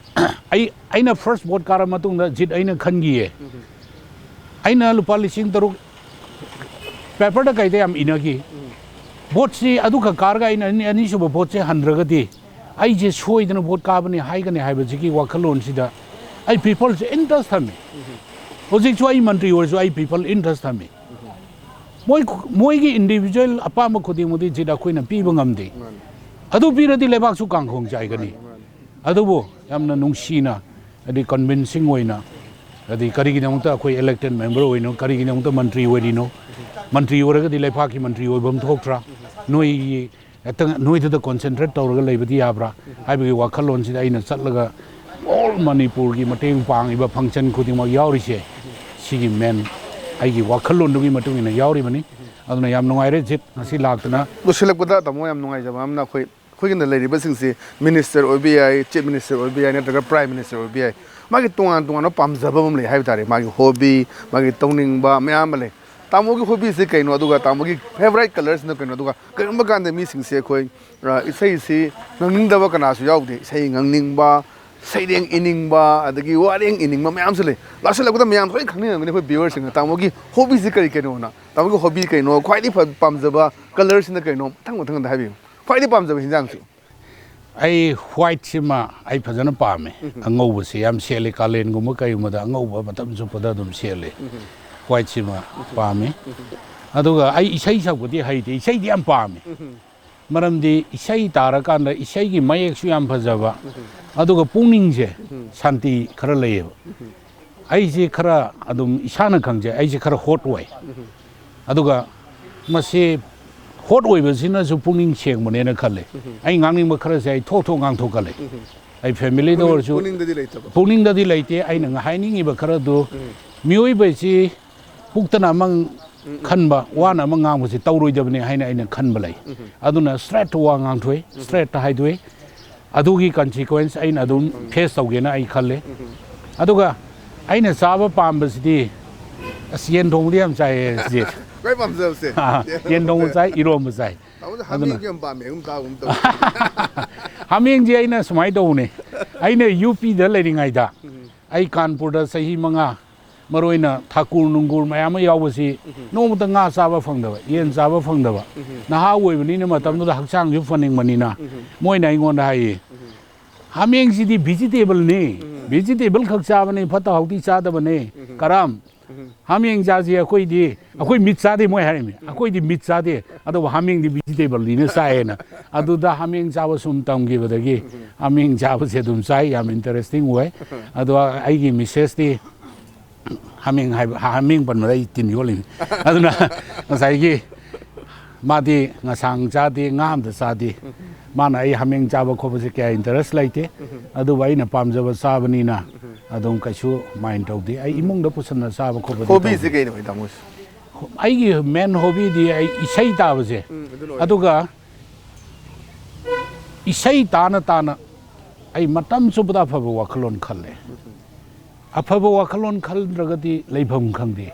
ꯑꯩ, ꯑꯩꯅ ꯐꯥꯔꯁ ꯚꯣꯠ ꯀꯥꯔ ꯃꯇꯨꯡꯗ ꯖꯤꯠ ꯑꯩꯅ ꯈꯟꯈꯤꯌꯦ꯫ ꯑꯩꯅ ꯂꯨꯄꯥ ꯂꯤꯁꯤꯡ ꯇꯔꯨꯛ ꯄꯦꯄꯔꯗ ꯀꯩꯗ ꯌꯥꯝ ꯏꯅꯈꯤ꯫ ꯚꯣꯠꯁꯤ ꯑꯗꯨꯈꯛ ꯀꯥꯔꯒ ꯑꯩꯅ ꯑꯅꯤ-, ꯑꯅꯤꯁꯨꯕ ꯚꯣꯠꯁꯦ ꯍꯟꯗ꯭ꯔꯒꯗꯤ ꯑꯩꯁꯦ ꯁꯣꯏꯗꯅ ꯚꯣꯠ ꯀꯥꯕꯅꯤ ꯍꯥꯏꯒꯅꯤ ꯍꯥꯏꯕꯁꯤꯒꯤ ꯋꯥꯈꯜꯂꯣꯟꯁꯤꯗ ꯑꯩ ꯄꯤꯄꯜꯁꯦ ꯏꯟꯇꯔꯦꯁ ꯊꯝꯃꯤ꯫ ꯍꯧꯖꯤꯛꯁꯨ ꯑꯩ ꯃꯟꯇ꯭ꯔꯤ ꯑꯣꯏꯔꯁꯨ ꯑꯩ ꯄꯤꯄꯜ ꯏꯟꯇꯔꯦꯁ ꯊꯝꯃꯤ꯫ ꯃꯣꯏ, ꯃꯣꯏꯒꯤ ꯏꯟꯗꯤꯕꯤꯖꯨꯋꯦꯜ ꯑꯄꯥꯝꯕ ꯈꯨꯗꯤꯡꯃꯛꯇꯤ ꯖꯤꯠ ꯑꯩꯈꯣꯏꯅ ꯄꯤꯕ ꯉꯝꯗꯦ꯫ ꯑꯗꯨ ꯄꯤꯔꯗꯤ ꯂꯩꯕꯥꯛꯁꯨ ꯀꯥꯡꯈꯣꯡ ꯆꯥꯏꯒꯅꯤ꯫ ꯑꯗꯨꯕꯨ ꯌꯥꯝꯅ ꯅꯨꯡꯁꯤꯅ, ꯍꯥꯏꯗꯤ ꯀꯟꯚꯤꯟꯁꯤꯡ ꯑꯣꯏꯅ, ꯍꯥꯏꯗꯤ ꯀꯔꯤꯒꯤꯗꯃꯛꯇ ꯑꯩꯈꯣꯏ ꯏꯂꯦꯛꯇꯦꯠ ꯃꯦꯝꯕꯔ ꯑꯣꯏꯅꯣ, ꯀꯔꯤꯒꯤꯗꯃꯛꯇ ꯃꯟꯇ꯭ꯔꯤ ꯑꯣꯏꯔꯤꯅꯣ? ꯃꯟꯇ꯭ꯔꯤ ꯑꯣꯏꯔꯒꯗꯤ ꯂꯩꯄꯥꯛꯀꯤ ꯃꯟꯇ꯭ꯔꯤ ꯑꯣꯏꯐꯝ ꯊꯣꯛꯇ꯭ꯔꯥ? ꯅꯣꯏꯒꯤ ꯍꯦꯛꯇ ꯅꯣꯏꯗꯨꯗ ꯀꯣꯟꯁꯦꯟꯇ꯭ꯔꯦꯠ ꯇꯧꯔꯒ ꯂꯩꯕꯗꯤ ꯌꯥꯕ꯭ꯔꯥ ꯍꯥꯏꯕꯒꯤ ꯋꯥꯈꯜꯂꯣꯟꯁꯤꯗ ꯑꯩꯅ ꯆꯠꯂꯒ ꯑꯣꯜ ꯃꯅꯤꯄꯨꯔꯒꯤ ꯃꯇꯦꯡ ꯄꯥꯡꯉꯤꯕ ꯐꯪꯁꯟ ꯈꯨꯗꯤꯡꯃꯛ ꯌꯥꯎꯔꯤꯁꯦ, ꯁꯤꯒꯤ ꯃꯦꯟ ꯑꯩꯒꯤ ꯋꯥꯈꯜꯂꯣꯟꯗꯨꯒꯤ ꯃꯇꯨꯡ ꯏꯟꯅ ꯌꯥꯎꯔꯤꯕꯅꯤ꯫ ꯑꯗꯨꯅ ꯌꯥꯝ ꯅꯨꯡꯉꯥꯏꯔꯦ ꯖꯤꯠ ꯉꯁꯤ ꯂꯥꯛꯇꯅ꯫ ꯂꯣꯏꯁꯤꯜꯂꯛꯄꯗ ꯇꯥꯃꯣ, ꯌꯥꯝ ꯅꯨꯡꯉꯥꯏꯖꯕ ꯑꯃꯅ, ꯑꯩꯈꯣꯏ, ꯑꯩꯈꯣꯏꯒꯤꯅ ꯂꯩꯔꯤꯕꯁꯤꯡꯁꯤ ꯃꯤꯅꯤꯁꯇꯔ ꯑꯣꯏꯕ ꯌꯥꯏ, ꯆꯤꯐ ꯃꯤꯅꯤꯁꯇꯔ ꯑꯣꯏꯕ ꯌꯥꯏ, ꯅꯠꯇ꯭ꯔꯒ ꯄ꯭ꯔꯥꯏꯝ ꯃꯤꯅꯤꯁꯇꯔ ꯑꯣꯏꯕ ꯌꯥꯏ, ꯃꯥꯒꯤ ꯇꯣꯉꯥꯟ ꯇꯣꯉꯥꯟꯕ ꯄꯥꯝꯖꯕ ꯑꯃ ꯂꯩ ꯍꯥꯏꯕ ꯇꯥꯔꯦ꯫ ꯃꯥꯒꯤ ꯍꯣꯕꯤ, ꯃꯥꯒꯤ ꯇꯧꯅꯤꯡꯕ ꯃꯌꯥꯝ ꯑꯃ ꯂꯩ꯫ ꯇꯥꯃꯣꯒꯤ ꯍꯣꯕꯤꯁꯦ ꯀꯩꯅꯣ, ꯑꯗꯨꯒ ꯇꯥꯃꯣꯒꯤ ꯐꯦꯚꯣꯔꯥꯏꯠ ꯀꯂꯔꯁꯤꯅ ꯀꯩꯅꯣ? ꯑꯗꯨꯒ ꯀꯔꯤꯒꯨꯝꯕ ꯀꯥꯟꯗ ꯃꯤꯁꯤꯡꯁꯦ ꯑꯩꯈꯣꯏ, ꯑ, ꯏꯁꯩꯁꯤ ꯉꯪꯅꯤꯡꯗꯕ ꯀꯅꯥꯁꯨ ꯌꯥꯎꯗꯦ꯫ ꯏꯁꯩ ꯉꯪꯅꯤꯡꯕ, ꯁꯩꯔꯦꯡ ꯏꯅꯤꯡꯕ, ꯑꯗꯒꯤ ꯋꯥꯔꯦꯡ ꯏꯅꯤꯡꯕ ꯃꯌꯥꯝꯁꯨ ꯂꯩ꯫ ꯂꯥꯛꯁꯤꯜꯂꯛꯄꯗ ꯃꯌꯥꯝ ꯂꯣꯏ ꯈꯪꯅꯤꯡꯉꯝꯒꯅꯤ ꯑꯩꯈꯣꯏ ꯚ꯭ꯌꯨꯋꯔꯁꯤꯡꯅ ꯇꯥꯃꯣꯒꯤ ꯍꯣꯕꯤꯁꯤ ꯀꯔꯤ ꯀꯩꯅꯣꯅ꯫ ꯇꯥꯃꯣꯒꯤ ꯍꯣꯕꯤ ꯀꯩꯅꯣ? ꯈ꯭ꯋꯥꯏꯗꯒꯤ ꯐ-, ꯄꯥꯝꯖꯕ ꯀꯂꯔꯁꯤꯅ ꯀꯩꯅꯣ? ꯃꯊꯪ ꯃꯊꯪ ꯑꯝꯇ ꯍꯥꯏꯕꯤꯌꯨ꯫ ꯈ꯭ꯋꯥꯏꯗꯒꯤ ꯄꯥꯝꯖꯕ ꯍꯤꯟꯖꯥꯡꯁꯨ꯫ ꯑꯩ ꯋꯥꯏꯠꯁꯤꯃ ꯑꯩ ꯐꯖꯅ ꯄꯥꯝꯃꯦ꯫ ꯑꯉꯧꯕꯁꯦ ꯌꯥꯝ ꯁꯦꯠꯂꯦ, ꯀꯥꯂꯦꯟꯒꯨꯝꯕ ꯀꯩꯒꯨꯝꯕꯗ ꯑꯉꯧꯕ ꯃꯇꯝ ꯆꯨꯞꯄꯗ ꯑꯗꯨꯝ ꯁꯦꯠꯂꯦ꯫ ꯋꯥꯏꯠꯁꯤꯃ ꯄꯥꯝꯃꯤ꯫ ꯑꯗꯨꯒ ꯑꯩ ꯏꯁꯩ ꯁꯛꯄꯗꯤ ꯍꯩꯇꯦ, ꯏꯁꯩꯗꯤ ꯌꯥꯝ ꯄꯥꯝꯃꯤ꯫ ꯃꯔꯝꯗꯤ ꯏꯁꯩ ꯇꯥꯔꯀꯥꯟꯗ ꯏꯁꯩꯒꯤ ꯃꯌꯦꯛꯁꯨ ꯌꯥꯝ ꯐꯖꯕ, ꯑꯗꯨꯒ ꯄꯨꯛꯅꯤꯡꯁꯦ ꯁꯥꯟꯇꯤ ꯈꯔ ꯂꯩꯌꯦꯕ꯫ ꯑꯩꯁꯦ ꯈꯔ ꯑꯗꯨꯝ ꯏꯁꯥꯅ ꯈꯪꯖꯩ, ꯑꯩꯁꯦ ꯈꯔ ꯍꯣꯠ ꯑꯣꯏ꯫ ꯑꯗꯨꯒ ꯃꯁꯤ ꯍꯣꯠ ꯑꯣꯏꯕꯁꯤꯅꯁꯨ ꯄꯨꯛꯅꯤꯡ ꯁꯦꯡꯕꯅꯦꯅ ꯈꯜꯂꯦ꯫ ꯑꯩ ꯉꯥꯡꯅꯤꯡꯕ ꯈꯔꯁꯦ ꯑꯩ ꯊꯣꯛ ꯊꯣꯛ ꯉꯥꯡꯊꯣꯛꯀꯜꯂꯦ꯫ ꯑꯩ ꯐꯦꯃꯤꯂꯤꯗ ꯑꯣꯏꯔꯁꯨ ꯄꯨꯛꯅꯤꯡꯗꯗꯤ ꯂꯩꯇꯦ꯫ ꯑꯩꯅ ꯍꯥꯏꯅꯤꯡꯉꯤꯕ ꯈꯔꯗꯨ, ꯃꯤꯑꯣꯏꯕꯁꯤ ꯄꯨꯛꯇꯅ ꯑꯃ ꯈꯟꯕ, ꯋꯥꯅ ꯑꯃ ꯉꯥꯡꯕꯁꯤ ꯇꯧꯔꯣꯏꯗꯕꯅꯤ ꯍꯥꯏꯅ ꯑꯩꯅ ꯈꯟꯕ ꯂꯩ꯫ ꯑꯗꯨꯅ ꯁ꯭ꯇ꯭ꯔꯦꯠ ꯋꯥ ꯉꯥꯡꯊꯣꯛꯏ, ꯁ꯭ꯇ꯭ꯔꯦꯠꯇ ꯍꯥꯏꯗꯣꯛꯏ꯫ ꯑꯗꯨꯒꯤ ꯀꯟꯁꯤꯀ꯭ꯋꯦꯟꯁ ꯑꯩꯅ ꯑꯗꯨꯝ ꯐꯦꯁ ꯇꯧꯒꯦꯅ ꯑꯩ ꯈꯜꯂꯦ꯫ ꯑꯗꯨꯒ ꯑꯩꯅ ꯆꯥꯕ ꯄꯥꯝꯕꯁꯤꯗꯤ, ꯑꯁ, ꯌꯦꯟ ꯊꯣꯡꯕꯗꯤ ꯌꯥꯝ ꯆꯥꯏꯌꯦ, ꯁꯤꯁꯦ꯫ ꯈ꯭ꯋꯥꯏ ꯄꯥꯝꯖꯕꯁꯦ꯫ ꯌꯦꯟ ꯊꯣꯡꯕ ꯆꯥꯏ, ꯏꯔꯣꯝꯕ ꯆꯥꯏ꯫ ꯇꯥꯃꯣꯁꯦ ꯑꯗꯨꯅ ꯍꯥꯃꯦꯡꯁꯨ ꯌꯥꯝ ꯄꯥꯝꯃꯦ, ꯑꯗꯨꯝ ꯆꯥꯒꯨꯝ ꯇꯧ꯫ ꯍꯥꯃꯦꯡꯁꯦ ꯑꯩꯅ ꯁꯨꯃꯥꯏꯅ ꯇꯧꯕꯅꯦ, ꯑꯩꯅ ꯌꯨ ꯄꯤꯗ ꯂꯩꯔꯤꯉꯩꯗ, ꯑꯩ ꯀꯥꯟꯄꯨꯔꯗ ꯆꯍꯤ ꯃꯉꯥ, ꯃꯔꯨ ꯑꯣꯏꯅ ꯊꯥꯀꯨꯔ ꯅꯨꯡꯒꯨꯔ ꯃꯌꯥꯝ ꯑꯃ ꯌꯥꯎꯕꯁꯤ, ꯅꯣꯡꯃꯇ ꯉꯥ ꯆꯥꯕ ꯐꯪꯗꯕ, ꯌꯦꯟ ꯆꯥꯕ ꯐꯪꯗꯕ꯫ ꯅꯍꯥ ꯑꯣꯏꯕꯅꯤꯅ, ꯃꯇꯝꯗꯨꯗ ꯍꯛꯆꯥꯡꯁꯨ ꯐꯅꯤꯡꯕꯅꯤꯅ, ꯃꯣꯏꯅ ꯑꯩꯉꯣꯟꯗ ꯍꯥꯏꯌꯦ, "ꯍꯥꯃꯦꯡꯁꯤꯗꯤ ꯚꯤꯖꯤꯇꯦꯕꯜꯅꯤ, ꯚꯤꯖꯤꯇꯦꯕꯜ ꯈꯛ ꯆꯥꯕꯅꯤ, ꯐꯠꯇ ꯍꯥꯎꯗꯤ ꯆꯥꯗꯕꯅꯦ, ꯀꯔꯝ ꯍꯥꯃꯦꯡ ꯆꯥꯁꯤ, ꯑꯩꯈꯣꯏꯗꯤ, ꯑꯩꯈꯣꯏ ꯃꯤꯠ ꯆꯥꯗꯦ", ꯃꯣꯏ ꯍꯥꯏꯔꯤꯅꯤ, "ꯑꯩꯈꯣꯏꯗꯤ ꯃꯤꯠ ꯆꯥꯗꯦ, ꯑꯗꯨꯕꯨ ꯍꯥꯃꯦꯡꯗꯤ ꯚꯤꯖꯤꯇꯦꯕꯜꯅꯤꯅ ꯆꯥꯏꯌꯦꯅ"꯫ ꯑꯗꯨꯗ ꯍꯥꯃꯦꯡ ꯆꯥꯕ ꯁꯨꯝ ꯇꯝꯈꯤꯕꯗꯒꯤ ꯍꯥꯃꯦꯡ ꯆꯥꯕꯁꯦ ꯑꯗꯨꯝ ꯆꯥꯏ, ꯌꯥꯝ ꯏꯟꯇꯔꯦꯁꯇꯤꯡ ꯑꯣꯏ꯫ ꯑꯗꯣ ꯑꯩꯒꯤ ꯃꯤꯁꯦꯁꯇꯤ ꯍꯥꯃꯦꯡ ꯍꯥꯏꯕ, ꯍꯥꯃꯦꯡ ꯄꯟꯕꯗ ꯑꯩ ꯇꯤꯟ ꯌꯣꯠꯂꯤꯅꯤ꯫ ꯑꯗꯨꯅ ꯉꯁꯥꯏꯒꯤ ꯃꯥꯗꯤ ꯉꯁꯥꯡ ꯆꯥꯗꯦ, ꯉꯥ ꯑꯝꯇ ꯆꯥꯗꯦ꯫ ꯃꯥꯅ ꯑꯩ ꯍꯥꯃꯦꯡ ꯆꯥꯕ ꯈꯣꯠꯄꯁꯦ ꯀꯌꯥ ꯏꯟꯇꯔꯦꯁ ꯂꯩꯇꯦ꯫ ꯑꯗꯨꯕꯨ ꯑꯩꯅ ꯄꯥꯝꯖꯕ ꯆꯥꯕꯅꯤꯅ ꯑꯗꯨꯝ ꯀꯩꯁꯨ ꯃꯥꯏꯟ ꯇꯧꯗꯦ꯫ ꯑꯩ ꯏꯃꯨꯡꯗ ꯄꯨꯁꯟꯅ ꯆꯥꯕ ꯈꯣꯠꯄꯗꯤ ꯍꯣꯕꯤꯁꯦ ꯇꯧꯗꯦ꯫ ꯀꯩꯅꯣ, ꯇꯥꯃꯣꯁꯦ? ꯑꯩꯒꯤ ꯃꯦꯟ ꯍꯣꯕꯤꯗꯤ ꯑꯩ ꯏꯁꯩ ꯇꯥꯕꯁꯦ꯫ ꯎꯝ, ꯑꯗꯨ ꯂꯣꯏꯔꯦ꯫ ꯑꯗꯨꯒ ꯏꯁꯩ ꯇꯥꯅ ꯇꯥꯅ ꯑꯩ ꯃꯇꯝ ꯆꯨꯞꯄꯗ ꯑꯐꯕ ꯋꯥꯈꯜꯂꯣꯟ ꯈꯜꯂꯦ꯫ ꯑꯐꯕ ꯋꯥꯈꯜꯂꯣꯟ ꯈꯟꯗ꯭ꯔꯒꯗꯤ ꯂꯩꯐꯝ ꯈꯪꯗꯦ꯫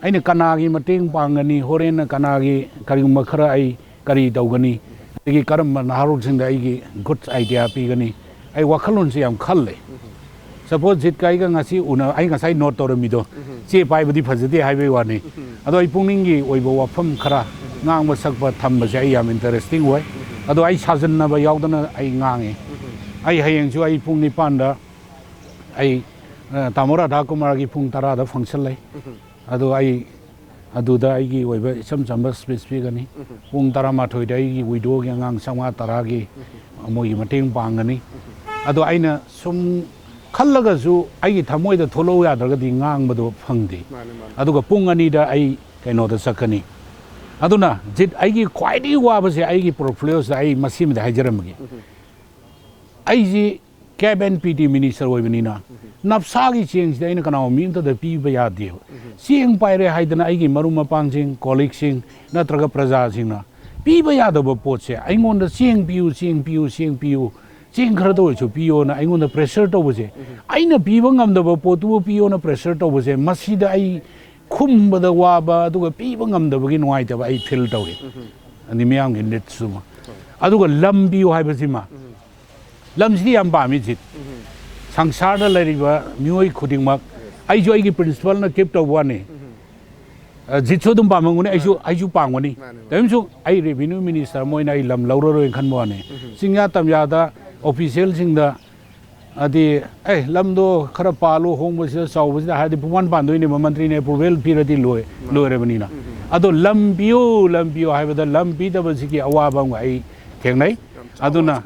ꯑꯩꯅ ꯀꯅꯥꯒꯤ ꯃꯇꯦꯡ ꯄꯥꯡꯒꯅꯤ, ꯍꯣꯔꯦꯟꯅ ꯀꯅꯥꯒꯤ ꯀꯔꯤꯒꯨꯝꯕ ꯈꯔ ꯑꯩ ꯀꯔꯤ ꯇꯧꯒꯅꯤ, ꯑꯗꯒꯤ ꯀꯔꯝꯕ ꯅꯍꯥꯔꯣꯜꯁꯤꯡꯗ ꯑꯩꯒꯤ ꯒꯨꯗ ꯑꯥꯏꯗꯤꯌꯥ ꯄꯤꯒꯅꯤ, ꯑꯩ ꯋꯥꯈꯜꯂꯣꯟꯁꯦ ꯌꯥꯝ ꯈꯜꯂꯦ꯫ ꯁꯄꯣꯁ ꯖꯤꯠꯀ ꯑꯩꯒ ꯉꯁꯤ ꯎꯅ-, ꯑꯩ ꯉꯁꯥꯏ ꯅꯣꯠ ꯇꯧꯔꯝꯃꯤꯗꯣ, ꯆꯦ ꯄꯥꯏꯕꯗꯤ ꯐꯖꯗꯦ ꯍꯥꯏꯕꯒꯤ ꯋꯥꯅꯤ꯫ ꯑꯗꯣ ꯑꯩ ꯄꯨꯛꯅꯤꯡꯒꯤ ꯑꯣꯏꯕ ꯋꯥꯐꯝ ꯈꯔ ꯉꯥꯡꯕ ꯁꯛꯄ ꯊꯝꯕꯁꯦ ꯑꯩ ꯌꯥꯝ ꯏꯟꯇꯔꯦꯁꯇꯤꯡ ꯑꯣꯏ꯫ ꯑꯗꯣ ꯑꯩ ꯁꯥꯖꯟꯅꯕ ꯌꯥꯎꯗꯅ ꯑꯩ ꯉꯥꯡꯉꯤ꯫ ꯑꯩ ꯍꯌꯦꯡꯁꯨ ꯑꯩ ꯄꯨꯡ ꯅꯤꯄꯥꯟꯗ ꯑꯩ, ꯑ, ꯇꯥꯃꯣ ꯔꯥꯙꯥ ꯀꯨꯃꯥꯔꯒꯤ ꯄꯨꯡ ꯇꯔꯥꯗ ꯐꯪꯁꯟ ꯂꯩ꯫ ꯑꯗꯣ ꯑꯩ ꯑꯗꯨꯗ ꯑꯩꯒꯤ ꯑꯣꯏꯕ ꯏꯆꯝ ꯆꯝꯕ ꯁ꯭ꯄꯤꯆ ꯄꯤꯒꯅꯤ꯫ ꯄꯨꯡ ꯇꯔꯥꯃꯥꯊꯣꯏꯗ ꯑꯩꯒꯤ ꯋꯤꯗꯣꯒꯤ ꯑꯉꯥꯡ ꯆꯥꯝꯃꯉꯥ ꯇꯔꯥꯒꯤ ꯃꯣꯏꯒꯤ ꯃꯇꯦꯡ ꯄꯥꯡꯒꯅꯤ꯫ ꯑꯗꯣ ꯑꯩꯅ ꯁꯨꯝ ꯈꯜꯂꯒꯁꯨ ꯑꯩꯒꯤ ꯊꯃꯣꯏꯗ ꯊꯣꯛꯂꯛꯎ ꯌꯥꯗ꯭ꯔꯒꯗꯤ ꯉꯥꯡꯕꯗꯣ ꯐꯪꯗꯦ꯫ ꯃꯥꯅꯦ, ꯃꯥꯅꯦ꯫ ꯑꯗꯨꯒ ꯄꯨꯡ ꯑꯅꯤꯗ ꯑꯩ ꯀꯩꯅꯣꯗ ꯆꯠꯀꯅꯤ꯫ ꯑꯗꯨꯅ ꯖꯤꯠ, ꯑꯩꯒꯤ ꯈ꯭ꯋꯥꯏꯗꯒꯤ ꯋꯥꯕꯁꯦ ꯑꯩꯒꯤ ꯄꯣꯔꯠꯐꯣꯂꯤꯑꯣꯁꯤꯗ ꯑꯩ ꯃꯁꯤꯃꯗꯤ ꯍꯥꯏꯖꯔꯝꯃꯒꯦ꯫ ꯑꯩꯁꯤ ꯀꯦꯞ ꯑꯦꯟ ꯄꯤ ꯇꯤ ꯃꯤꯅꯤꯁꯇꯔ ꯑꯣꯏꯕꯅꯤꯅ ꯅꯞꯁꯥꯒꯤ ꯆꯦꯡꯁꯤꯗꯤ ꯑꯩꯅ ꯀꯅꯥꯒꯨꯝꯕ ꯃꯤ ꯑꯝꯇꯗ ꯄꯤꯕ ꯌꯥꯗꯦꯕ꯫ ꯆꯦꯡ ꯄꯥꯏꯔꯦ ꯍꯥꯏꯗꯅ ꯑꯩꯒꯤ ꯃꯔꯨꯞ ꯃꯄꯥꯡꯁꯤꯡ, ꯀꯣꯂꯤꯛꯁꯤꯡ ꯅꯠꯇ꯭ꯔꯒ ꯄ꯭ꯔꯖꯥꯁꯤꯡꯅ ꯄꯤꯕ ꯌꯥꯗꯕ ꯄꯣꯠꯁꯦ ꯑꯩꯉꯣꯟꯗ "ꯆꯦꯡ ꯄꯤꯌꯨ, ꯆꯦꯡ ꯄꯤꯌꯨ, ꯆꯦꯡ ꯄꯤꯌꯨ, ꯆꯦꯡ ꯈꯔꯗ ꯑꯣꯏꯔꯁꯨ ꯄꯤꯌꯣꯅ" ꯑꯩꯉꯣꯟꯗ ꯄ꯭ꯔꯦꯁꯔ ꯇꯧꯕꯁꯦ, ꯑꯩꯅ ꯄꯤꯕ ꯉꯝꯗꯕ ꯄꯣꯠꯇꯨꯕꯨ ꯄꯤꯌꯣꯅ ꯄ꯭ꯔꯦꯁꯔ ꯇꯧꯕꯁꯦ, ꯃꯁꯤꯗ ꯑꯩ ꯈꯨꯝꯕꯗ ꯋꯥꯕ ꯑꯗꯨꯒ ꯄꯤꯕ ꯉꯝꯗꯕꯒꯤ ꯅꯨꯡꯉꯥꯏꯇꯕ ꯑꯩ ꯐꯤꯜ ꯇꯧꯏ꯫ ꯑꯗꯩ ꯃꯤꯌꯥꯝꯒꯤ ꯅꯤꯗꯁꯇꯨꯃ꯫ ꯑꯗꯨꯒ ꯂꯝ ꯄꯤꯌꯨ ꯍꯥꯏꯕꯁꯤꯃ, ꯂꯝꯁꯤꯗꯤ ꯌꯥꯝ ꯄꯥꯝꯃꯤ ꯖꯤꯠ꯫ ꯁꯪꯁꯥꯔꯗ ꯂꯩꯔꯤꯕ ꯃꯤꯑꯣꯏ ꯈꯨꯗꯤꯡꯃꯛ, ꯑꯩꯁꯨ ꯑꯩꯒꯤ ꯄ꯭ꯔꯤꯟꯁꯤꯄꯜꯅ ꯀꯤꯞ ꯇꯧꯕ ꯋꯥꯅꯤ꯫ ꯑ, ꯖꯤꯠꯁꯨ ꯑꯗꯨꯝ ꯄꯥꯝꯃꯝꯒꯅꯤ, ꯑꯩꯁꯨ, ꯑꯩꯁꯨ ꯄꯥꯝꯒꯅꯤ꯫ ꯃꯥꯅꯦ, ꯃꯥꯅꯦ꯫ ꯇꯧꯔꯤꯕꯁꯨ ꯑꯩ ꯔꯦꯚꯤꯅ꯭ꯌꯨ ꯃꯤꯅꯤꯁꯇꯔ ꯑꯃ ꯑꯣꯏꯅ ꯑꯩ ꯂꯝ ꯂꯧꯔꯔꯣꯏꯅ ꯈꯟꯕ ꯋꯥꯅꯤ꯫ ꯆꯤꯡꯌꯥ ꯇꯝꯌꯥꯗ ꯑꯣꯐꯤꯁꯤꯌꯦꯜꯁꯤꯡꯗ, ꯑꯗꯤ, "ꯑꯦ, ꯂꯝꯗꯣ ꯈꯔ ꯄꯥꯜꯂꯨ, ꯍꯣꯡꯕꯁꯤꯗ, ꯆꯥꯎꯕꯁꯤꯗ" ꯍꯥꯏꯔꯗꯤ ꯄꯨꯡꯄꯥꯟ ꯄꯥꯟꯗꯣꯏꯅꯦꯕ, ꯃꯟꯇ꯭ꯔꯤꯅ ꯑꯦꯄ꯭ꯔꯨꯚꯦꯜ ꯄꯤꯔꯗꯤ ꯂꯣꯏ-, ꯂꯣꯏꯔꯕꯅꯤꯅ꯫ ꯑꯗꯣ "ꯂꯝ ꯄꯤꯌꯨ, ꯂꯝ ꯄꯤꯌꯨ" ꯍꯥꯏꯕꯗ ꯂꯝ ꯄꯤꯗꯕꯁꯤꯒꯤ ꯑꯋꯥꯕ ꯑꯃꯒ ꯑꯩ ꯊꯦꯡꯅꯩ꯫ ꯑꯗꯨꯅ,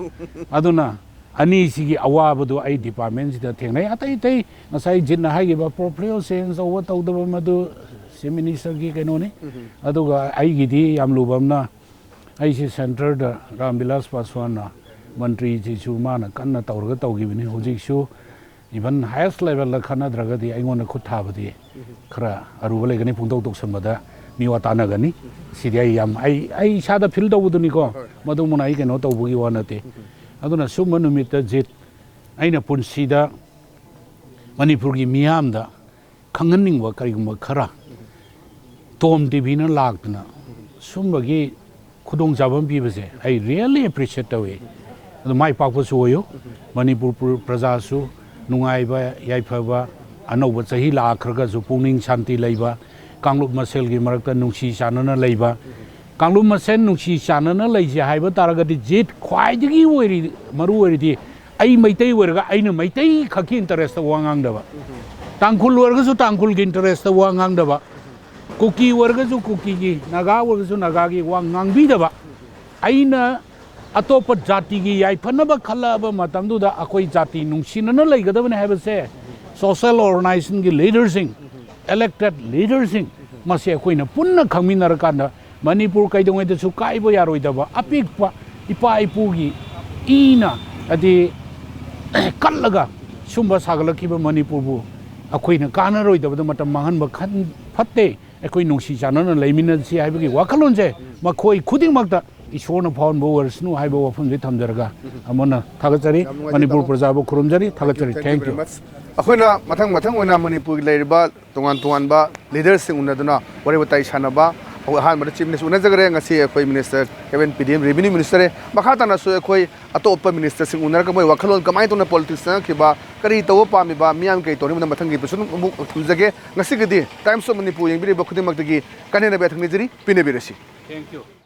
ꯑꯗꯨꯅ ꯑꯅꯤꯁꯤꯒꯤ ꯑꯋꯥꯕꯗꯣ ꯑꯩ ꯗꯤꯄꯥꯔꯠꯃꯦꯟꯁꯤꯗ ꯊꯦꯡꯅꯩ꯫ ꯑꯇꯩ ꯑꯇꯩ ꯉꯁꯥꯏ ꯖꯤꯠꯅ ꯍꯥꯏꯈꯤꯕ ꯄꯣꯔꯠꯐꯣꯂꯤꯑꯣ ꯆꯦꯟꯖ ꯇꯧꯕ ꯇꯧꯗꯕ, ꯃꯗꯨ ꯆꯤꯐ ꯃꯤꯅꯤꯁꯇꯔꯒꯤ ꯀꯩꯅꯣꯅꯤ꯫ ꯑꯗꯨꯒ ꯑꯩꯒꯤꯗꯤ ꯌꯥꯝ ꯂꯨꯕ ꯑꯃꯅ, ꯑꯩꯁꯤ ꯁꯦꯟꯇꯔꯗ ꯔꯥꯝ ꯕꯤꯂꯥꯁ ꯄꯥꯁꯋꯥꯟꯅ ꯃꯟꯇ꯭ꯔꯤꯁꯤꯁꯨ ꯃꯥꯅ ꯀꯟꯅ ꯇꯧꯔꯒ ꯇꯧꯈꯤꯕꯅꯤ꯫ ꯍꯧꯖꯤꯛꯁꯨ ꯏꯚꯟ ꯍꯥꯏꯌꯦꯁ ꯂꯦꯚꯦꯜꯗ ꯈꯟꯅꯗ꯭ꯔꯒꯗꯤ ꯑꯩꯉꯣꯟꯗ ꯈꯨꯠ ꯊꯥꯕꯗꯤ ꯈꯔ ꯑꯔꯨꯕ ꯂꯩꯒꯅꯤ, ꯐꯣꯡꯗꯣꯛ ꯇꯧꯁꯟꯕꯗ ꯃꯤꯋꯥ ꯇꯥꯅꯒꯅꯤ꯫ ꯁꯤꯗꯤ ꯑꯩ ꯌꯥꯝ, ꯑꯩ, ꯑꯩ ꯏꯁꯥꯗ ꯐꯤꯜ ꯇꯧꯕꯗꯨꯅꯤꯀꯣ꯫ ꯍꯣꯏ꯫ ꯃꯗꯨꯃꯨꯅ ꯑꯩ ꯀꯩꯅꯣ ꯇꯧꯕꯒꯤ ꯋꯥ ꯅꯠꯇꯦ꯫ ꯑꯗꯨꯅ ꯁꯨꯝꯕ ꯅꯨꯃꯤꯠꯇ ꯖꯤꯠ, ꯑꯩꯅ ꯄꯨꯟꯁꯤꯗ ꯃꯅꯤꯄꯨꯔꯒꯤ ꯃꯤꯌꯥꯝꯗ ꯈꯪꯍꯟꯅꯤꯡꯕ ꯀꯔꯤꯒꯨꯝꯕ ꯈꯔ, ꯇꯣꯝ ꯇꯤꯚꯤꯅ ꯂꯥꯛꯇꯅ ꯁꯨꯝꯕꯒꯤ ꯈꯨꯗꯣꯡꯆꯥꯕ ꯑꯃ ꯄꯤꯕꯁꯦ ꯑꯩ ꯔꯤꯌꯦꯜꯂꯤ ꯑꯦꯄ꯭ꯔꯤꯁꯤꯌꯦꯠ ꯇꯧꯏ꯫ ꯑꯗꯨ ꯃꯥꯏ ꯄꯥꯛꯄꯁꯨ ꯑꯣꯏꯌꯨ, ꯃꯅꯤꯄꯨꯔ ꯄꯨ-, ꯄ꯭ꯔꯖꯥꯁꯨ ꯅꯨꯡꯉꯥꯏꯕ, ꯌꯥꯏꯐꯕ, ꯑꯅꯧꯕ ꯆꯍꯤ ꯂꯥꯛꯈ꯭ꯔꯒꯁꯨ ꯄꯨꯛꯅꯤꯡ ꯁꯥꯟꯇꯤ ꯂꯩꯕ, ꯀꯥꯡꯂꯨꯞ ꯃꯁꯦꯜꯒꯤ ꯃꯔꯛꯇ ꯅꯨꯡꯁꯤ ꯆꯥꯟꯅꯅ ꯂꯩꯕ꯫ ꯀꯥꯡꯂꯨꯞ ꯃꯁꯦꯜ ꯅꯨꯡꯁꯤ ꯆꯥꯟꯅꯅ ꯂꯩꯁꯦ ꯍꯥꯏꯕ ꯇꯥꯔꯒꯗꯤ ꯖꯤꯠ ꯈ꯭ꯋꯥꯏꯗꯒꯤ ꯑꯣꯏꯔꯤ-, ꯃꯔꯨ ꯑꯣꯏꯔꯤꯗꯤ ꯑꯩ ꯃꯩꯇꯩ ꯑꯣꯏꯔꯒ ꯑꯩꯅ ꯃꯩꯇꯩ ꯈꯛꯀꯤ ꯏꯟꯇꯔꯦꯁꯇ ꯋꯥ ꯉꯥꯡꯗꯕ, ꯇꯥꯡꯈꯨꯜ ꯑꯣꯏꯔꯒꯁꯨ ꯇꯥꯡꯈꯨꯜꯒꯤ ꯏꯟꯇꯔꯦꯁꯇ ꯋꯥ ꯉꯥꯡꯗꯕ, ꯀꯨꯀꯤ ꯑꯣꯏꯔꯒꯁꯨ ꯀꯨꯀꯤꯒꯤ, ꯅꯥꯒꯥ ꯑꯣꯏꯔꯒꯁꯨ ꯅꯥꯒꯥꯒꯤ ꯋꯥ ꯉꯥꯡꯕꯤꯗꯕ, ꯑꯩꯅ ꯑꯇꯣꯞꯄ ꯖꯥꯇꯤꯒꯤ ꯌꯥꯏꯐꯅꯕ ꯈꯜꯂꯛꯑꯕ ꯃꯇꯝꯗꯨꯗ ꯑꯩꯈꯣꯏ ꯖꯥꯇꯤ ꯅꯨꯡꯁꯤꯅꯅ ꯂꯩꯒꯗꯕꯅꯤ ꯍꯥꯏꯕꯁꯦ ꯁꯣꯁꯦꯜ ꯑꯣꯔꯒꯅꯥꯏꯖꯦꯁꯟꯒꯤ ꯂꯤꯗꯔꯁꯤꯡ, ꯏꯂꯦꯛꯇꯦꯠ ꯂꯤꯗꯔꯁꯤꯡ, ꯃꯁꯤ ꯑꯩꯈꯣꯏꯅ ꯄꯨꯟꯅ ꯈꯪꯃꯤꯟꯅꯔꯀꯥꯟꯗ ꯃꯅꯤꯄꯨꯔ ꯀꯩꯗꯧꯉꯩꯗꯁꯨ ꯀꯥꯏꯕ ꯌꯥꯔꯣꯏꯗꯕ ꯑꯄꯤꯛꯄ ꯏꯄꯥ ꯏꯄꯨꯒꯤ ꯏꯅ ꯍꯥꯏꯗꯤ ꯀꯜꯂꯒ ꯁꯨꯝꯕ ꯁꯥꯒꯠꯂꯛꯈꯤꯕ ꯃꯅꯤꯄꯨꯔꯕꯨ ꯑꯩꯈꯣꯏꯅ ꯀꯥꯟꯅꯔꯣꯏꯗꯕꯗ ꯃꯇꯝ ꯃꯥꯡꯍꯟꯕ ꯈꯟ-, ꯐꯠꯇꯦ꯫ ꯑꯩꯈꯣꯏ ꯅꯨꯡꯁꯤ ꯆꯥꯟꯅꯅ ꯂꯩꯃꯤꯟꯅꯁꯤ ꯍꯥꯏꯕꯒꯤ ꯋꯥꯈꯜꯂꯣꯟꯁꯦ ꯃꯈꯣꯏ ꯈꯨꯗꯤꯡꯃꯛꯇ ꯏꯁꯣꯔꯅ ꯐꯥꯎꯍꯟꯕ ꯑꯣꯏꯔꯁꯅꯨ ꯍꯥꯏꯕ ꯋꯥꯐꯝꯁꯦ ꯊꯝꯖꯔꯒ ꯑꯃꯨꯟꯅ ꯊꯥꯒꯠꯆꯔꯤ꯫ ꯌꯥꯝ ꯅꯨꯡꯉꯥꯏꯖꯩ, ꯃꯅꯤꯄꯨꯔ ꯇꯥꯃꯣ꯫ ꯄ꯭ꯔꯖꯥꯕꯨ ꯈꯨꯔꯨꯝꯖꯔꯤ, ꯊꯥꯒꯠꯆꯔꯤ꯫ Thank you, thank you very much. ꯑꯩꯈꯣꯏꯅ ꯃꯊꯪ ꯃꯊꯪ ꯑꯣꯏꯅ ꯃꯅꯤꯄꯨꯔꯒꯤ ꯂꯩꯔꯤꯕ ꯇꯣꯉꯥꯟ ꯇꯣꯉꯥꯟꯕ ꯂꯤꯗꯔꯁꯤꯡ ꯎꯅꯗꯨꯅ ꯋꯥꯔꯤ ꯋꯥꯇꯥꯏ ꯁꯥꯟꯅꯕ, ꯑꯩꯈꯣꯏ ꯑꯍꯥꯟꯕꯗ ꯆꯤꯐ ꯃꯤꯅꯤꯁꯇꯔ ꯎꯅꯖꯈ꯭ꯔꯦ, ꯉꯁꯤ ꯑꯩꯈꯣꯏ ꯃꯤꯅꯤꯁꯇꯔ, ꯀꯦꯕꯤꯅꯦꯠ ꯄꯤ ꯗꯤ ꯑꯦꯝ ꯔꯦꯚꯤꯅ꯭ꯌꯨ ꯃꯤꯅꯤꯁꯇꯔꯅꯦ꯫ ꯃꯈꯥ ꯇꯥꯅꯁꯨ ꯑꯩꯈꯣꯏ ꯑꯇꯣꯞꯄ ꯃꯤꯅꯤꯁꯇꯔꯁꯤꯡ ꯎꯅꯔꯒ ꯃꯣꯏ ꯋꯥꯈꯜꯂꯣꯟ ꯀꯃꯥꯏꯅ ꯇꯧꯅ ꯄꯣꯂꯤꯇꯤꯛꯁ ꯆꯪꯉꯛꯈꯤꯕ, ꯀꯔꯤ ꯇꯧꯕ ꯄꯥꯝꯃꯤꯕ, ꯃꯤꯌꯥꯝ ꯀꯔꯤ ꯇꯧꯅꯤꯡꯕꯅ ꯃꯊꯪꯒꯤ episode ꯑꯃꯨꯛ ꯊꯝꯖꯒꯦ꯫ ꯉꯁꯤꯒꯤꯗꯤ Times of Manipur ꯌꯦꯡꯕꯤꯔꯤꯕ ꯈꯨꯗꯤꯡꯃꯛꯇꯒꯤ ꯀꯥꯟꯅꯅꯕ ꯌꯥꯊꯪ ꯅꯤꯖꯔꯤ꯫ ꯄꯤꯅꯕꯤꯔꯁꯤ꯫ Thank you.